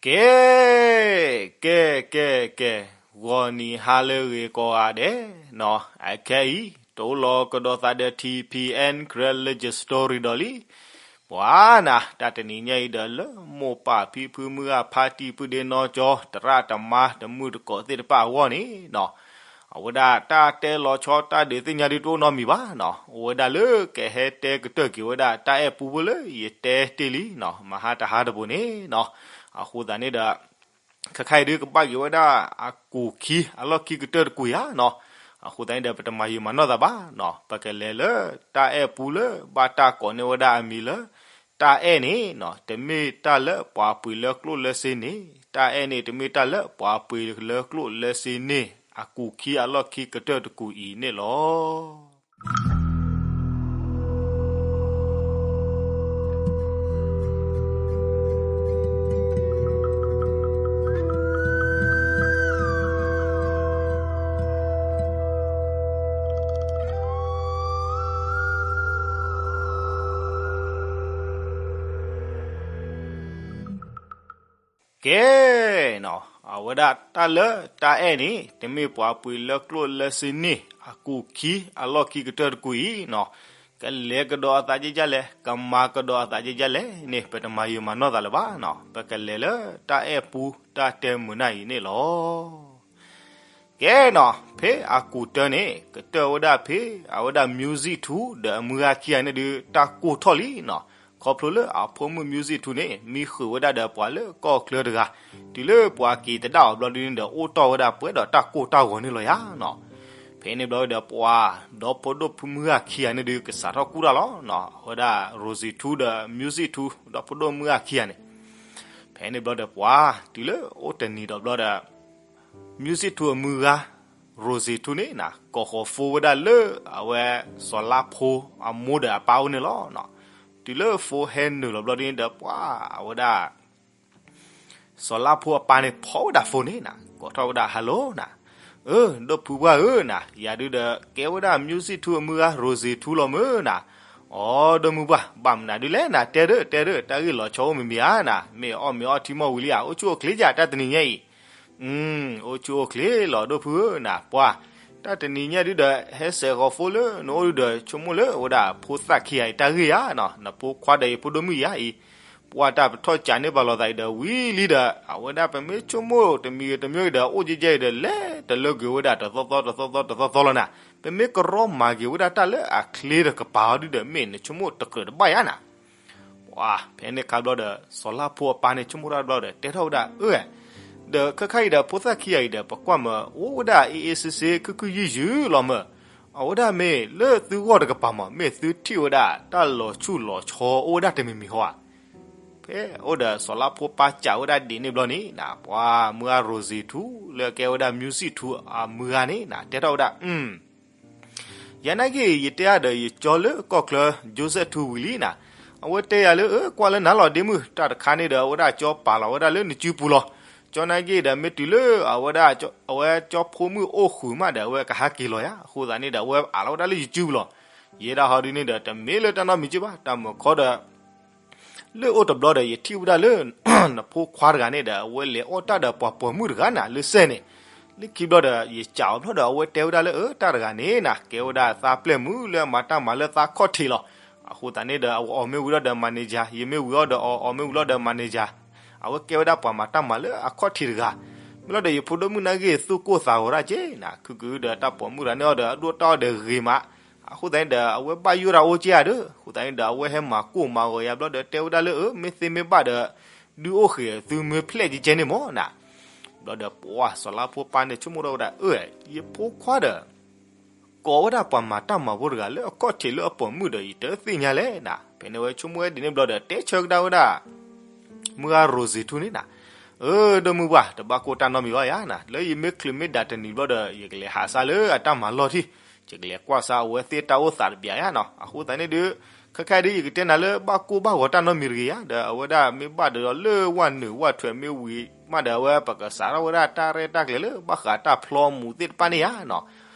ကဲ, ကဲ, ကဲ, ကဲ, ဂီၤနံၤဟါလၢအဂ့ၤကိးဂၤဒဲးနီၤ, အခဲအံၤ တအိၣ်လီၤကဒီးသးဒီး ထံၣ်ဖံၣ်အဲၣ် Karen Legend Story ဒီးလံ. ပှၤနၤ တၢ်တနံၤညါအံၤဒီးလၢမိၢ်ပၢ်ဖံဖုမုၢ်ဂၢ်ဖါတံၢ် ပုၢ်ဒ့နီၢ်ကၠီ သရၣ်သမါ တမုၢ်တကိးသ့ၣ်တဖၣ်အဂီၢ်န့ၣ်နီၤ, အဝဲဒၣ်တၢ်တဲလီၤဆီတၢ်ဒုးသ့ၣ်ညါဒုးတအိၣ်နီတမံၤဘၣ်နီၤ, အိၣ်ဝဲဒၣ်လၢကဟဲတဲကတၢၢ်က့ၤဝဲဒၣ်တၢ်အဲၣ်ပူဖိလၢယတဲတ့ၢ်လံနီၤ, မဟါတဟါတဘိန့ၣ်နီၤ, အဃိသတးန့ၣ်ဒီး ခဲခါအံၤဒုးကဘၣ်က့ၤဝဲဒၣ်အကူာ်ခံအလီၢ်ခံကတၢၢ်တကူာ်ဧါနီၤ, အဃိသတးန့ၣ်ဒီး ပတမၤယံာ်မၤနီၢ်သးဘၣ်နီၤ, ပကလဲၤလၢတၢ်အဲၣ်ပူလၢဘၣ်တၢ်ကိးန့ၢ်ဝဲဒၣ်အမံၤလၢ တၢ်အဲၣ်န့ၣ်နီၤ, တမ့ၢ်တၢ်လၢပှၤပှ့ၤလၢကျိၣ်လၢစ့န့ၣ်, တၢ်အဲၣ်န့ၣ် တမ့ၢ်တၢ်လၢပှၤပှ့ၤလၢကျိၣ်လၢစ့န့ၣ်, အကူာ်ခံအလီၢ်ခံကတၢၢ်တကူာ်အံၤန့ၣ်လီၤ. ကဲနီၤ, အဝဲဒၣ်တၢ်လၢတၢ်အဲၣ်န့ၣ် တမ့ၢ်ပှၤပှ့ၤလၢကျိၣ်လၢစ့န့ၣ် အကူာ်ခံအလီၢ်ခံကတၢၢ်တကူာ်အံၤနီၤ, ကလဲၤကဒီးအသးဒ်လဲၣ်, ကမၤကဒီးအသးဒ်လဲၣ်န့ၣ် ပတမၤယံာ်မၤနီၢ်သးလၢၤဘၣ်နီၤ, ပကလဲၤလၢတၢ်အဲၣ်ပူတၢ်တဲမုာ်နၢ်အံၤန့ၣ်လီၤ. ကဲနီၤ, ဖဲအကူာ်တၢန့ၣ် ကတၢၢ်ဝဲဒၣ်ဖဲ အဝဲဒၣ် music ထူ ဒီးအမုၢ်ဂၢ်ခံဂၤန့ၣ်ဒုး တၢ်ကိၢ်ထီၣ်လံနီၤ, ခီဖျိလၢအဖိမုၣ် music ထူန့ၣ် မံဃုာ်ဝဲဒၣ်ဒီးပှၤလၢကီၢ်ချၢတဂၤ, တုၤလၢပှၤက့ၤသဒၣ်အီၤဘျီဒုန့ၣ်ဒီး အိၣ်တီၢ်ဝဲဒၣ်ပှဲၤဒီးတၢ်ကိၢ်တၢ်ဂီၤန့ၣ်လီၤယါနီၤ. ဖဲန့ၣ်ဘျီဒီးပှၤ ဒီဖိဒိၣ်မုၢ်ဂၢ်ခံဂၤန့ၣ်ဒုး ကစးထီၣ်ကူၣ်တၢ်လီၤနီၤ, အဝဲဒၣ် Rosie ထူဒီး music ထူ ဒီဖိဒိၣ်မုၢ်ဂၢ်ခံဂၤန့ၣ်, ဖဲန့ၣ်ဘျီဒီးပှၤ တုၤလၢအိၣ်တနံၤဒီးဘျီဒီး music ထူအမုၢ်ဂၤ Rosie ထူန့ၣ်နီၤ ကိးဃီၤဖိဝဲဒၣ်လၢ အဝဲ စီၤလါဖိအမိၢ်ဒီးအပၢ်အိၣ်န့ၣ်လီၤနီၤ. တုၤလၢဖိဟဲနုာ်လီၤဘျီဒုန့ၣ်ဒီးပှၤ အဝဲဒၣ် စီၤလါဖိအပၢ်န့ၣ်ဖီၣ်ဝဲဒၣ်ဖိန့ၣ်နီၤ ကိးထီၣ်ဝဲဒၣ် hello နီၤ, အၢ ဒိၣ်ဖုပှၢ်ဧၢနီၤ, ယၤဒုဒီးကဲဝဲဒၣ် music ထူအမုၢ်ဂၤ Rosie ထူလီၤမုၢ်နီၤ. အိ ဒိၣ်မုၢ်ပှၢ် ဘၣ်မနုၤဒုလဲၣ်နီၤ, တဲဒၢ တဲဒၢ တၢ်ဂ့ၢ်လီၤဆီအိၣ်မံၤမံၤဧါနီၤ, မ့ၢ်အီၣ်မ့ၤအီထံမီၢ်ဝံၤလံဧါ, အိၣ်ဆူၣ်အိၣ်ချ့ဧါ တၢ်တနံၤညါအံၤ. အိၣ်ဆူၣ်အိၣ်ချ့လီၤဒိၣ်ဖုဧၢနီၤ, ပှၤ တၢ်တနံၤညါဒုဒီး ဟဲစဲးဃီၤဖိလၢနအိၣ်ဒုဒီး ဆိကမိၣ်လၢအဝဲဒၣ်ဖိသၣ်ခံဂၤအံၤတၢ်ဂ့ၢ်ဧါနီၤ, နဖိခွါဒီးယဖိဒိၣ်မုၣ်ဧါအံၤ. ပှၤတၢ်ပထီၣ်ကးန့ၢ်ပာ်လီၤသးအံၤဒီးဝံၤလံဒီး အဝဲဒၣ်ပမ့ၢ်ဆိကမိၣ်တမံၤဂ့ၤတမံၤဂ့ၤဒီး အိၣ်ကဲကဲအံၤဒီး လဲၤတလၢကွံာ်ဝဲဒၣ်တသီသီတသီသီတသီသီလီၤနီၤ. ပမ့ၢ်ကရီမၤက့ၤဝဲဒၣ်တၢ်လၢအချ့တကပၤအီၤဒုဒီး မ့ၢ်နဆိကမိၣ်တကြၢးတဘၣ်ယါနီၤ. ပှၤ ဖဲန့ၣ်ခါဘျီဒီး စီၤလါဖိအပၢ်န့ၣ်ဆိကမိၣ်တၢ်ဘျီဒီး တဲထီၣ်ဝဲဒၣ် အၢ ဒီးခဲခါအံၤဒီး ဖိသၣ်ခံဂၤအံၤဒီး ပကွၢ်မး အိၣ်ဝဲဒၣ်အ့ၣ်အ့ၣ်စ့စ့ ခုခုယုၢ်ယုၢ်လီၤမး. အဝဲဒၣ်မ့ၢ်လၢသုဂီၢ်တကပၤမး မ့ၢ်သုထံၣ်ဝဲဒၣ်တၢ်လီၤဆူၣ်လီၤဆီအိၣ်ဝဲဒၣ်တမံၤမံၤဟီဧါ. ဖဲအိၣ်ဒီးစီၤလါဖိပၢ်စံးဝဲဒၣ်ဒ်န့ၣ်ဘျီန့ၣ်နီၤ, ပှၤမုၢ်ဂၤ Rosie ထူ လၢကဲဝဲဒၣ် music ထူအမုၢ်ဂၤန့ၣ်နီၤ တဲထီၣ်ဝဲဒၣ် အၢ ယၤနာ်က့ ယတဲယၤဒီးယကၠီလၢကီၢ်ချၢ Joseph ထူဝံၤလံနီၤ. အဝဲတဲယၤလၢ အၢ ကွၢ်လၢနၤလီၤဒ့မုၣ် တၢ်တခါန့ၣ်ဒီး အဝဲဒၣ်ကၠီပာ်လီၤဝဲဒၣ်လၢနစုပူၤလီၤ. ကၠီနာ်က့ဒီး မ့ၢ်တုၤလၢအဝဲဒၣ် အဝဲကၠီဖိမုၣ်အိၣ်ဃုာ်မးဒီး အဝဲကဟးက့ၤလီၤယါ. အဃိသတးန့ၣ်ဒီး အဝဲအးလီၤဝဲဒၣ်လၢယစုပူၤလီၤ. ယဲဒၣ်ဟီဒုန့ၣ်ဒီး တမ့ၢ်လၢတၢ်နီတမံၤက့ဘၣ် တၢ်မုာ်ခီဒီး လၢအိၣ်တဘျီဒီး ယထံၣ်ဝဲဒၣ်လၢ နဖိခွါတဂၤန့ၣ်ဒီး အဝဲလဲၤအီၣ်တၢ်ဒီးပှၤပိာ်မုၣ်တဂၤန့ၣ် လၢစဲန့ၣ်. လၢခံဘျီဒီး ယစံးအီၤဘျီဒီး အဝဲတဲဝဲဒၣ်လၢ အၢ တၢ်တဂၤန့ၣ်နီၤ ကဲဝဲဒၣ်သးပျဲၢ်မုၣ်လၢအမၤတၢ်မၤလၢသးခီၣ်ထံးလီၤ. အဃိသတးန့ၣ်ဒီး အဝဲအီၤမ့ၢ်ဝံၤလီၤဒီး manager, ယမ့ၢ်ဝံၤအီၤဒီး အီၤမ့ၢ်ဝံၤလီၤဒီး manager. အဝဲကဲဝဲဒၣ်ပှၤမၤတၢ်မၤလၢအခီၣ်ထံးတဂၤ. မ့ၢ်လီၤဒီး ယဖိဒိၣ်မုၣ်နာ်က့ သူၣ်ကိၢ်သးဂီၤဒၣ်က့နီၤ, ခုကုဒီးတၢ်ပိာ်မုၣ်တဂၤန့ၣ်အီၤဒီး အဒိၣ်တၢ်အီၣ်ဒီးဂ့ၤမး. အဃိသတးန့ၣ်ဒီး အဝဲဘၣ်ယိၣ်တၢ်အိၣ်က့ဧါဒီး အဃိသတးန့ၣ်ဒီး အဝဲဟဲမၤကိၢ်မၤဂီၤယၤဘျီဒီး တဲဝဲဒၣ်လၢ အၢ မ့ၢ်သ့မ့ၢ်ဘၣ်ဒီး ဒုးအိၣ်ဃ့ၢ်သုမ့ၢ်ဖျဲၣ်ကဲကဲန့ၣ်မးနီၤ. ဘျီဒီးပှၤစီၤလါဖိပၢ်န့ၣ် ဆိကမိၣ်ထီၣ်ဝဲဒၣ် အၢ ယဖိခွါဒီး ကိးဝဲဒၣ်ပှၤမၤတၢ်မၤဖိတဂၤလၢအခီၣ်ထံးလၢအပိာ်မုၣ်ဒီး ယတသ့ၣ်ညါလဲၣ်နီၤ. ဖဲန့ၣ်ဝဲဆိကမိၣ်ဝဲဒ်န့ၣ်ဘျီဒီး တဲဆၢကဒါဝဲဒၣ် မုၢ်ဂၤ Rosie ထူန့ၣ်နီၤ, အၢ ဒိၣ်မုၢ်ပှၢ် တဘၣ်ကိၢ်တၢ်နီတမံၤဘၣ်ယါနီၤ, လၢယမ့ၢ်ချုးမ့ၢ်ဒၣ်တနံၤဘျီဒီး ယကလဲၤဟးစါလၢအတၢ်မၤလီၢ်ထံ, ယကလဲၤကွၢ်စါအဝဲသ့ၣ်တၢ်အိၣ်သးတဘျီယါနီၤ. အဃိသတးန့ၣ်ဒီး ခဲခါအံၤဒီး ယကတဲနၤလၢဘၣ်ကိၢ်ဘၣ်ဂီၤတၢ်နီတမံၤတဂ့ၤယါ, ဒီးအဝဲဒၣ်မ့ၢ်ဘၣ်ဒီးလၢဝဲနုာ်ဝဲထွဲမ့ၢ်ဝံၤမးဒီး အဝဲပကစးထီၣ်ဝဲဒၣ်တၢ်ရဲၣ်တၢ်ကျဲၤလၢ ဘၣ်ဃးတၢ်ဖျီမူးသ့ၣ်တဖၣ်န့ၣ်ယါနီၤ.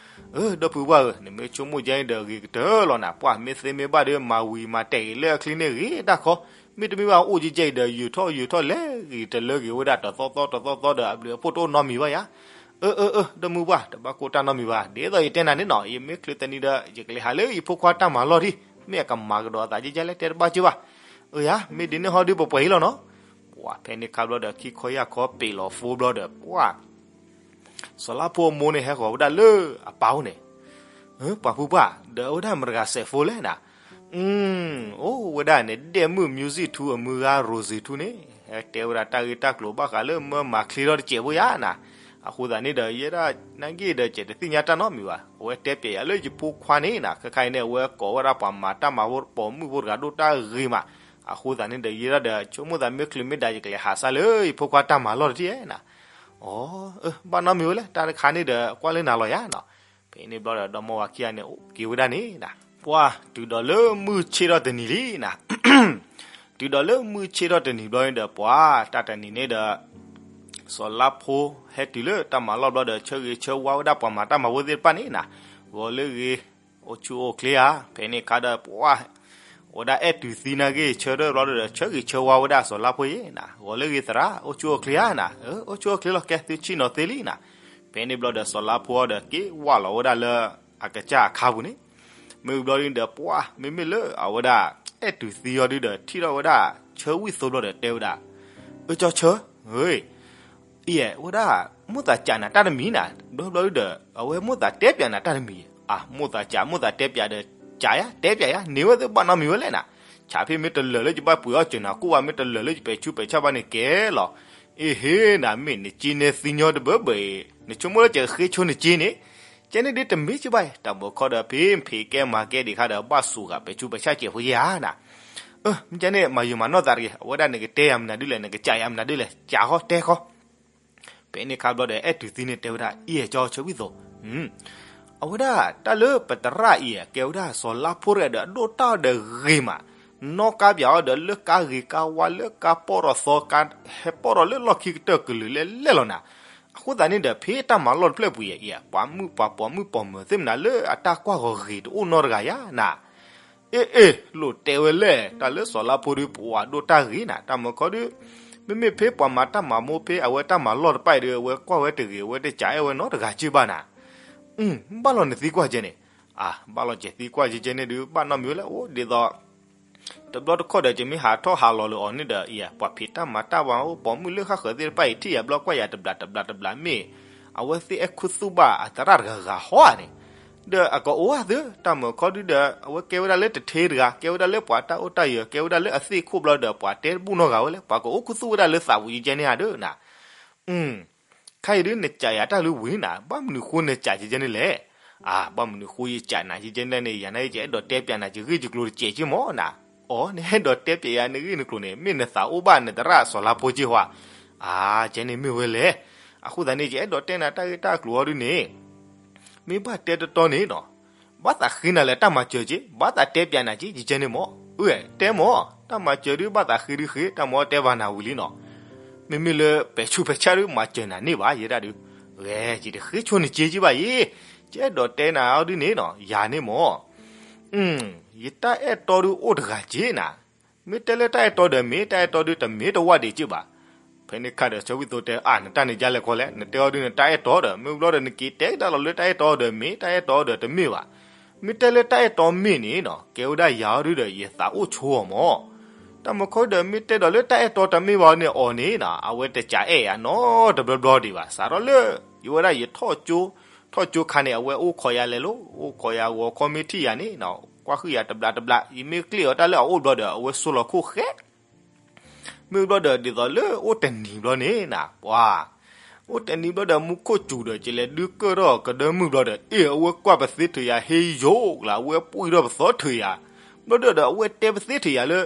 အၢ ဒီပုၢ်ဝဲၢ်ဧၢ, နမ့ၢ်ဆိကမိၣ်ကဲအံၤဒီးဂ့ၤကတၢၢ်လီၤနၤ, ပှၢ်မ့ၢ်သ့မ့ၢ်ဘၣ်ဒီး မၤဝံၤမၤတဲာ်ဂ့ၤလၢအချံန့ၣ်ဂ့ၤတၢ်ခီ, မ့တမ့ၢ်ဘၣ်အိၣ်ကဲကဲအံၤဒီး ယူာ်ထီၣ်ယူာ်ထီၣ်လဲၤဂ့ၤ တလၢဂ့ၤဝဲဒၣ်တသီသီတသီသီဒီး အဘျုးအဖှိၣ်တအိၣ်နီတမံၤဘၣ်ယၤ. အၢ အၢ အၢ ဒီပုၢ်ဝဲၢ် တဘၣ်ကိၢ်တၢ်နီတမံၤဘၣ်, ဒ်သိးယတဲနၤန့ၣ်နီၤ, ယမ့ၢ်ချုးတနံၤဒီး ယကလဲၤဟးလၢယဖိခွါတၢ်မၤလီၢ်ဒံး, မ့ၢ်အကမၤကဒီးအသးကဲကဲလဲၣ် တဲတဘၣ်က့ဘၣ်. အၢ ယၤ မ့ၢ်ဒ်န့ၣ်ဟီဒုး ပှဲၤပှဲၤအံၤလီၤနီၤ. ပှၢ် ဖဲန့ၣ်ခါဘျီဒီး ခံခီယၢ်ခီပ့ၤလီၤဖိဘျီဒီး ပှၢ် စီၤလါဖိအမိၢ်န့ၣ်ဟဲဃီၤဝဲဒၣ်လၢအပၢ်အိၣ်န့ၣ်, ပှၤပုၢ်ပှၢ် ဒီးအဝဲဒၣ်မတၤတဂၤစဲးဖိလဲၣ်နၤ. အိၣ်ဝဲဒၣ်န့ၣ် ဒဲၣ်မုၣ် music ထူအမုၢ်ဂၤ Rosie ထူန့ၣ်, ဟဲတဲဝဲဒၣ်တၢ်ဂ့ၢ်တၢ်ကျိၤဘၣ်ဃးလၢမၢမၤချ့ထီၣ်တစဲးဖိယၤနၤ. အဃိသတးန့ၣ်ဒီး ယဲဒၣ်နာ်က့ဒီး စဲးတသ့ၣ်ညါတၢ်နီတမံၤဘၣ်, အဝဲတဲပျဲယၤလၢယဖိခွါန့ၣ်နၤ, ခဲခါအံၤန့ၣ် အဝဲကိးဝဲဒၣ်ပှၤမၤတၢ်မၤဖိ ပိာ်မုၣ်ဖိတဂၤဒိၣ်တၢ်ဂ့ၤမး. အဃိသတးန့ၣ်ဒီး ယဲဒၣ်ဒီး ဆိကမိၣ်သးမ့ၢ်ချုးမ့ၢ်ဒါ ယကလဲၤဟးစၢ်လၢယဖိခွါတၢ်မၤလီၢ်တထံၣ်နၤ. အိၣ် ဘၣ်နီတမံၤဝဲလဲၣ်, တၢ်တခါန့ၣ်ဒီး ကွၢ်လၢနၤလီၤယၤနီၤ. ဖဲန့ၣ်ဘျီဒီး ဒီမါဝၤခံဂၤန့ၣ် အိၣ်က့ၤဝဲဒၣ်န့ၣ်နၤ, ပှၢ် တုၤဒီးလၢမုၢ်ဆ့ၣ်ထီၣ်တနံၤလံနၤ. တုၤဒီးလၢမုၢ်ဆ့ၣ်ထီၣ်တနံၤဘျီန့ၣ်ဒီး ပှၢ်တၢ်တနံၤန့ၣ်ဒီး စီၤလါဖိဟဲတုၤလၢတၢ်မၤလီၢ်ဘျီဒီး ဆၢဂ့ၤဆၢဝါဝဲဒၣ်ပှၤမၤတၢ်မၤဖိသ့ၣ်တဖၣ်န့ၣ်နၤ, ဂီၤလၢဂ့ၤ အိၣ်ဆူၣ်အိၣ်ချ့ဧါ. ဖဲန့ၣ်အခါဒီး ပှၢ် ဝဲဒၣ်အဲၣ်တုၤသံနာ်က့ ဆၢထၢၣ်ဘျီဒီး ဆၢဂ့ၤဆၢဝါဝဲဒၣ်စီၤလါဖိယဲနၤ, ဂီၤလၢဂ့ၤသရၣ် အိၣ်ဆူၣ်အိၣ်ချ့ဧါနၤ. အၢ အိၣ်ဆူၣ်အိၣ်ချ့လီၤ ကဲသုဆ့ၣ်နီၤသ့လံနၤ. ဖဲန့ၣ်ဘျီဒီး စီၤလါဖိဒီး က့ၤဝၢ်လီၤဝဲဒၣ်လၢအကစၢ်အခါပူၤန့ၣ်, မ့ၢ်ဘျီဒုဒီး ပှၢ် မ့မ့ၢ်လၢအဝဲဒၣ် အဲၣ်တုၤသံအီၤဒုဒီး ထံၣ်ထီၣ်ဝဲဒၣ်ဆၢဝံၣ်သိဘျီဒီး တဲဝဲဒၣ်, အၢ ကၠီဆၢ အံၤ ဝဲဒၣ် မိၣ်သးကးနၤတၢ်တမံၤနၤ, ဘျီဘျီဒုဒီး အဝဲမိၣ်သးတဲပျးနၤတၢ်တမံၤ, အါ မိၣ်သးကး မိၣ်သးတဲပျးဒီး ကးယၤ တဲပျးယၤ န့ၢ်ဝဲသ့ၣ်ဘၣ်နီတမံၤဝဲလဲၣ်နၤ. ဆးဖ့မ့ၢ်တလၢာ်လၢယဘၣ်ပှ့ၤအီၣ်စၢၤနၤ ကိၣ်ဘၣ်မ့ၢ်တလၢာ်လၢယပဲာ်ဆူးပဲာ်ဆါဘၣ်န့ၣ်ကဲလီၤ. အ့ဟ့နၤ မ့ၢ်နစ့န့ၣ်သံညီတဘၢဘၢအံၤ နဆိကမိၣ်လၢယကဃ့ဆိနစ့န့ၣ်, ကဲန့ၣ်ဒ်တမ့ၢ်က့ဘၣ် တၢ်မုၢ်ခီဒီး ဖံဖံးကဲမၤကဲဒံးခါဒီး ဘၣ်စူၤဂၤပဲာ်ဆူးပဲာ်ဆါစဲးဖိယဲဧါနၤ. အၢ မ့ၢ်ကဲန့ၣ် မၤယုာ်မၤနီၢ်သးတဂ့ၤ, အဝဲဒၣ်နကတဲယၤမနုၤဒ်လဲၣ် နကကးယၤမနုၤဒ်လဲၣ် ကးဃီတဲဃီ. ဖဲန့ၣ်ခါဘျီဒီး အဲၣ်တုၤသံန့ၣ်တဲဝဲဒၣ် အံၤ ကၠီဆၢဝံၣ်သိ, အဝဲဒၣ်တၢ်လၢပသရၣ်အံၤ ကဲဝဲဒၣ်စီၤလါဖိတဂၤဒီး အဒိၣ်တၢ်ဒီးဂ့ၤမး, နီၣ်ကါပၠးအီၤဒီး လၢကါဂ့ၤကါဝါ လၢကါပီၢ်ထီၣ်သီကါ ဟဲပီၢ်ထီၣ်လၢလီၢ်ခံကတၢၢ်ကလုာ်လဲၣ်လဲၣ်လီၤနၤ. အဃိသတးန့ၣ်ဒီး ဖဲတၢ်မၤလီၢ်တဖျၢၣ်ပူၤအံၤ ပှၤမုၣ်ပှၤပိာ်မုၣ်ပိာ်မၢၤသ့ၣ်မနၤလၢအတၢ်ကွၢ်ဂီၤဂ့ၤတအိၣ်နီတဂၤယၤနၤ. အ့ၣ်အ့ၣ် လိၣ်တဲဝဲလဲၣ် တၢ်လၢစီၤလါဖိဒု ပှၤဒိၣ်တၢ်ဂ့ၤနၤ တၢ်မုၢ်ခီဒု, မ့မ့ၢ်ဖဲပှၤမၤတၢ်မၤမိၢ်ဖဲအဝဲတၢ်မၤလီၢ်တဖၣ်အံၤဒု အဝဲကွၢ်ဝဲတဂ့ၤ အဝဲတကးအဲၣ်ဝဲနီတဂၤက့ဘၣ်နၤ. ဘၣ်လီၤနသံကွၢ်ကဲန့ၣ်, အါ ဘၣ်လီၤကဲသံကွၢ်ကဲကဲန့ၣ်ဒု ဘၣ်နီတမံၤဝဲလဲၣ် အိၣ်ဒ်သိး တဘျီတခီၣ်ဒီး ယမ့ၢ်ဟးထီၣ်ဟးလီၤလၢအီၤန့ၣ်ဒီး အံၤ ပှၤဖံးတၢ်မၤတၢ်မၤအိၣ်ပိာ်မုၣ်လၢဃၣ်ဃၢၤသ့ၣ်တဖၣ်အံၤ ထံၣ်ယၤဘျီကွၢ်ယၤတဘျးတဘျးတဘျးမ့ၢ် အဝဲသ့ၣ်အဲၣ်ခူသူၣ်ဘၣ်အသရၣ်တဂၤဂၤဟီဧါန့ၣ်, ဒီးအကအိၣ်ဧါသု တၢ်မုၢ်ခီဒုဒီး အဝဲကဲဝဲဒၣ်လၢတထ့တဂၤ ကဲဝဲဒၣ်လၢပှၤတၢ်အိၣ်တၢ်ယၢၤ ကဲဝဲဒၣ်လၢအသ့ၣ်ခိၣ်ဘျီဒီး ပှၤတဲတဘူၣ်နီတဂၤဝဲလဲၣ် ပှၤကအိၣ်ခူသူၣ်ဝဲဒၣ်လၢသးပူၤကဲကဲန့ၣ်ဧါဒုနၤ. ခါအံၤဒု နကးယၤတၢ်လၢဝံၤနၤ ဘၣ်မနုၤဃိနကးကဲကဲန့ၣ်လဲၣ်. အါ ဘၣ်မနုၤဃိယကးနၤကဲကဲန့ၣ်န့ၣ် ယၤန့ၣ် ယအဲၣ်ဒိးတဲပျးနၤယဂ့ၢ်ယကျိၤတစဲးက့မ့ၢ်နၤ. အိ နအဲၣ်ဒိးတဲပျးယၤနဂ့ၢ်နကျိၤန့ၣ် မ့ၢ်နသးအိၣ်ဘၣ်နသရၣ်စီၤလါဖိက့ဟီဧါ. အါ ကဲန့ၣ်မ့ၢ်ဝဲလဲၣ်. အဃိသတးန့ၣ် ယအဲၣ်ဒိးတဲနၤတၢ်ဂ့ၢ်တၢ်ကျိၤအီၤဒုန့ၣ် မ့ၢ်ဘၣ်တဲတတီန့ၣ်နီၤ ဘၣ်သးဃ့နၤလၢတၢ်မၤစၢၤက့ ဘၣ်သးတဲပျးနၤက့ ယကဲန့ၣ်မ့ၢ် အၢ တဲမ့ၢ် တၢ်မၤစၢၤဒု ဘၣ်သးဃ့ဒုဃ့ တၢ်မ့ၢ်တဲဘၣ်နၤဝံၤလံနီၤ. မ့မ့ၢ်လၢပဲာ်ဆူးပဲာ်ဆါဒု မၤစၢၤနၤန့ၢ်ဘၣ် ယဲဒၣ်ဒု, ဂဲၤ ယတဃ့ဆိနစ့က့ဘၣ်အံၤ, ယအဲၣ်ဒိးတဲနၤအီၤဒုန့ၣ်နီၤ ယၤန့ၣ်မ့ၢ် ယတၢ်အဲၣ်တီဒုအိၣ်တဂၤက့နၤ. မ့ၢ်တဲလၢတၢ်အဲၣ်တီဒီးမ့ၢ် တၢ်အဲၣ်တီဒုတမ့ၢ်တဝၢ်ဒံးက့ဘၣ်. ဖဲန့ၣ်ခါဒီး ဆၢဝံၣ်သိတဲ အါ နတၢ်န့ၣ်ဒ်လဲၣ်ခီလဲၣ် နတဲအီၤဒုန့ၣ် တၢ်အဲၣ်တီဒီး မ့ၢ်ဘျီဒီးနက့ၤတဲကဒါလီၤလၢတၢ်အဲၣ်တီဒီးမ့ၢ် တၢ်အဲၣ်တီဒီးတမ့ၢ်ဘၣ်. မ့ၢ်တဲလၢတၢ်အဲၣ်တီမ့ၢ်န့ၣ်နီၤ ကဲဝဲဒၣ်ယၤအီၤဒုဒီး ယသးအိၣ်ဆိအီၤမ့ၢ်. တၢ်မုၢ်ခီဒီး မ့ၢ်တဲဒီးလၢတၢ်အဲၣ်တီတမ့ၢ်ဘၣ်န့ၣ်အီၤန့ၣ်နီၤ အဝဲတကးအဲၣ်ယၤနီတဘျီဘျီဒံးဘၣ်. စးထီၣ်လၢ ယဝဲဒၣ်ယထီၣ်ကၠိ ထီၣ်ကၠိခါန့ၣ် အဝဲအိၣ်ခိးယၤလဲၤလိၤ အိၣ်ခိးယၤဂီၤခီမ့ၢ်ထံၣ်ယၤန့ၣ်နီၤ ကွၢ်ဃုာ်ယၤတဘျးတဘျး ယမ့ၢ်ကျ့ၣ်အီၤတၢ်လၢအအိၣ်ဘျီဒီး အဝဲဆိလီၤခိၣ်ဃဲ မ့ၢ်ဘျီဒီး ဒ်သိးလၢအိၣ်တနံၤဘျီန့ၣ်နၤ ပှၤ အိၣ်တနံၤဘျီဒီး မူခိၣ်စူၤဒီး ကလဲၤဒုးကၢၢ်ထီၣ်ကဒၢမုၢ်ဘျီဒီး အ့ၣ် အဝဲကွၢ်ပသ့ထုးယၤ ဟ့ယိၣ်လၢ အဝဲပှံၢ်ထီၣ်ပသီထုးယၤ ဘျီဒီး အဝဲတဲပသ့ထုးယၤလၢ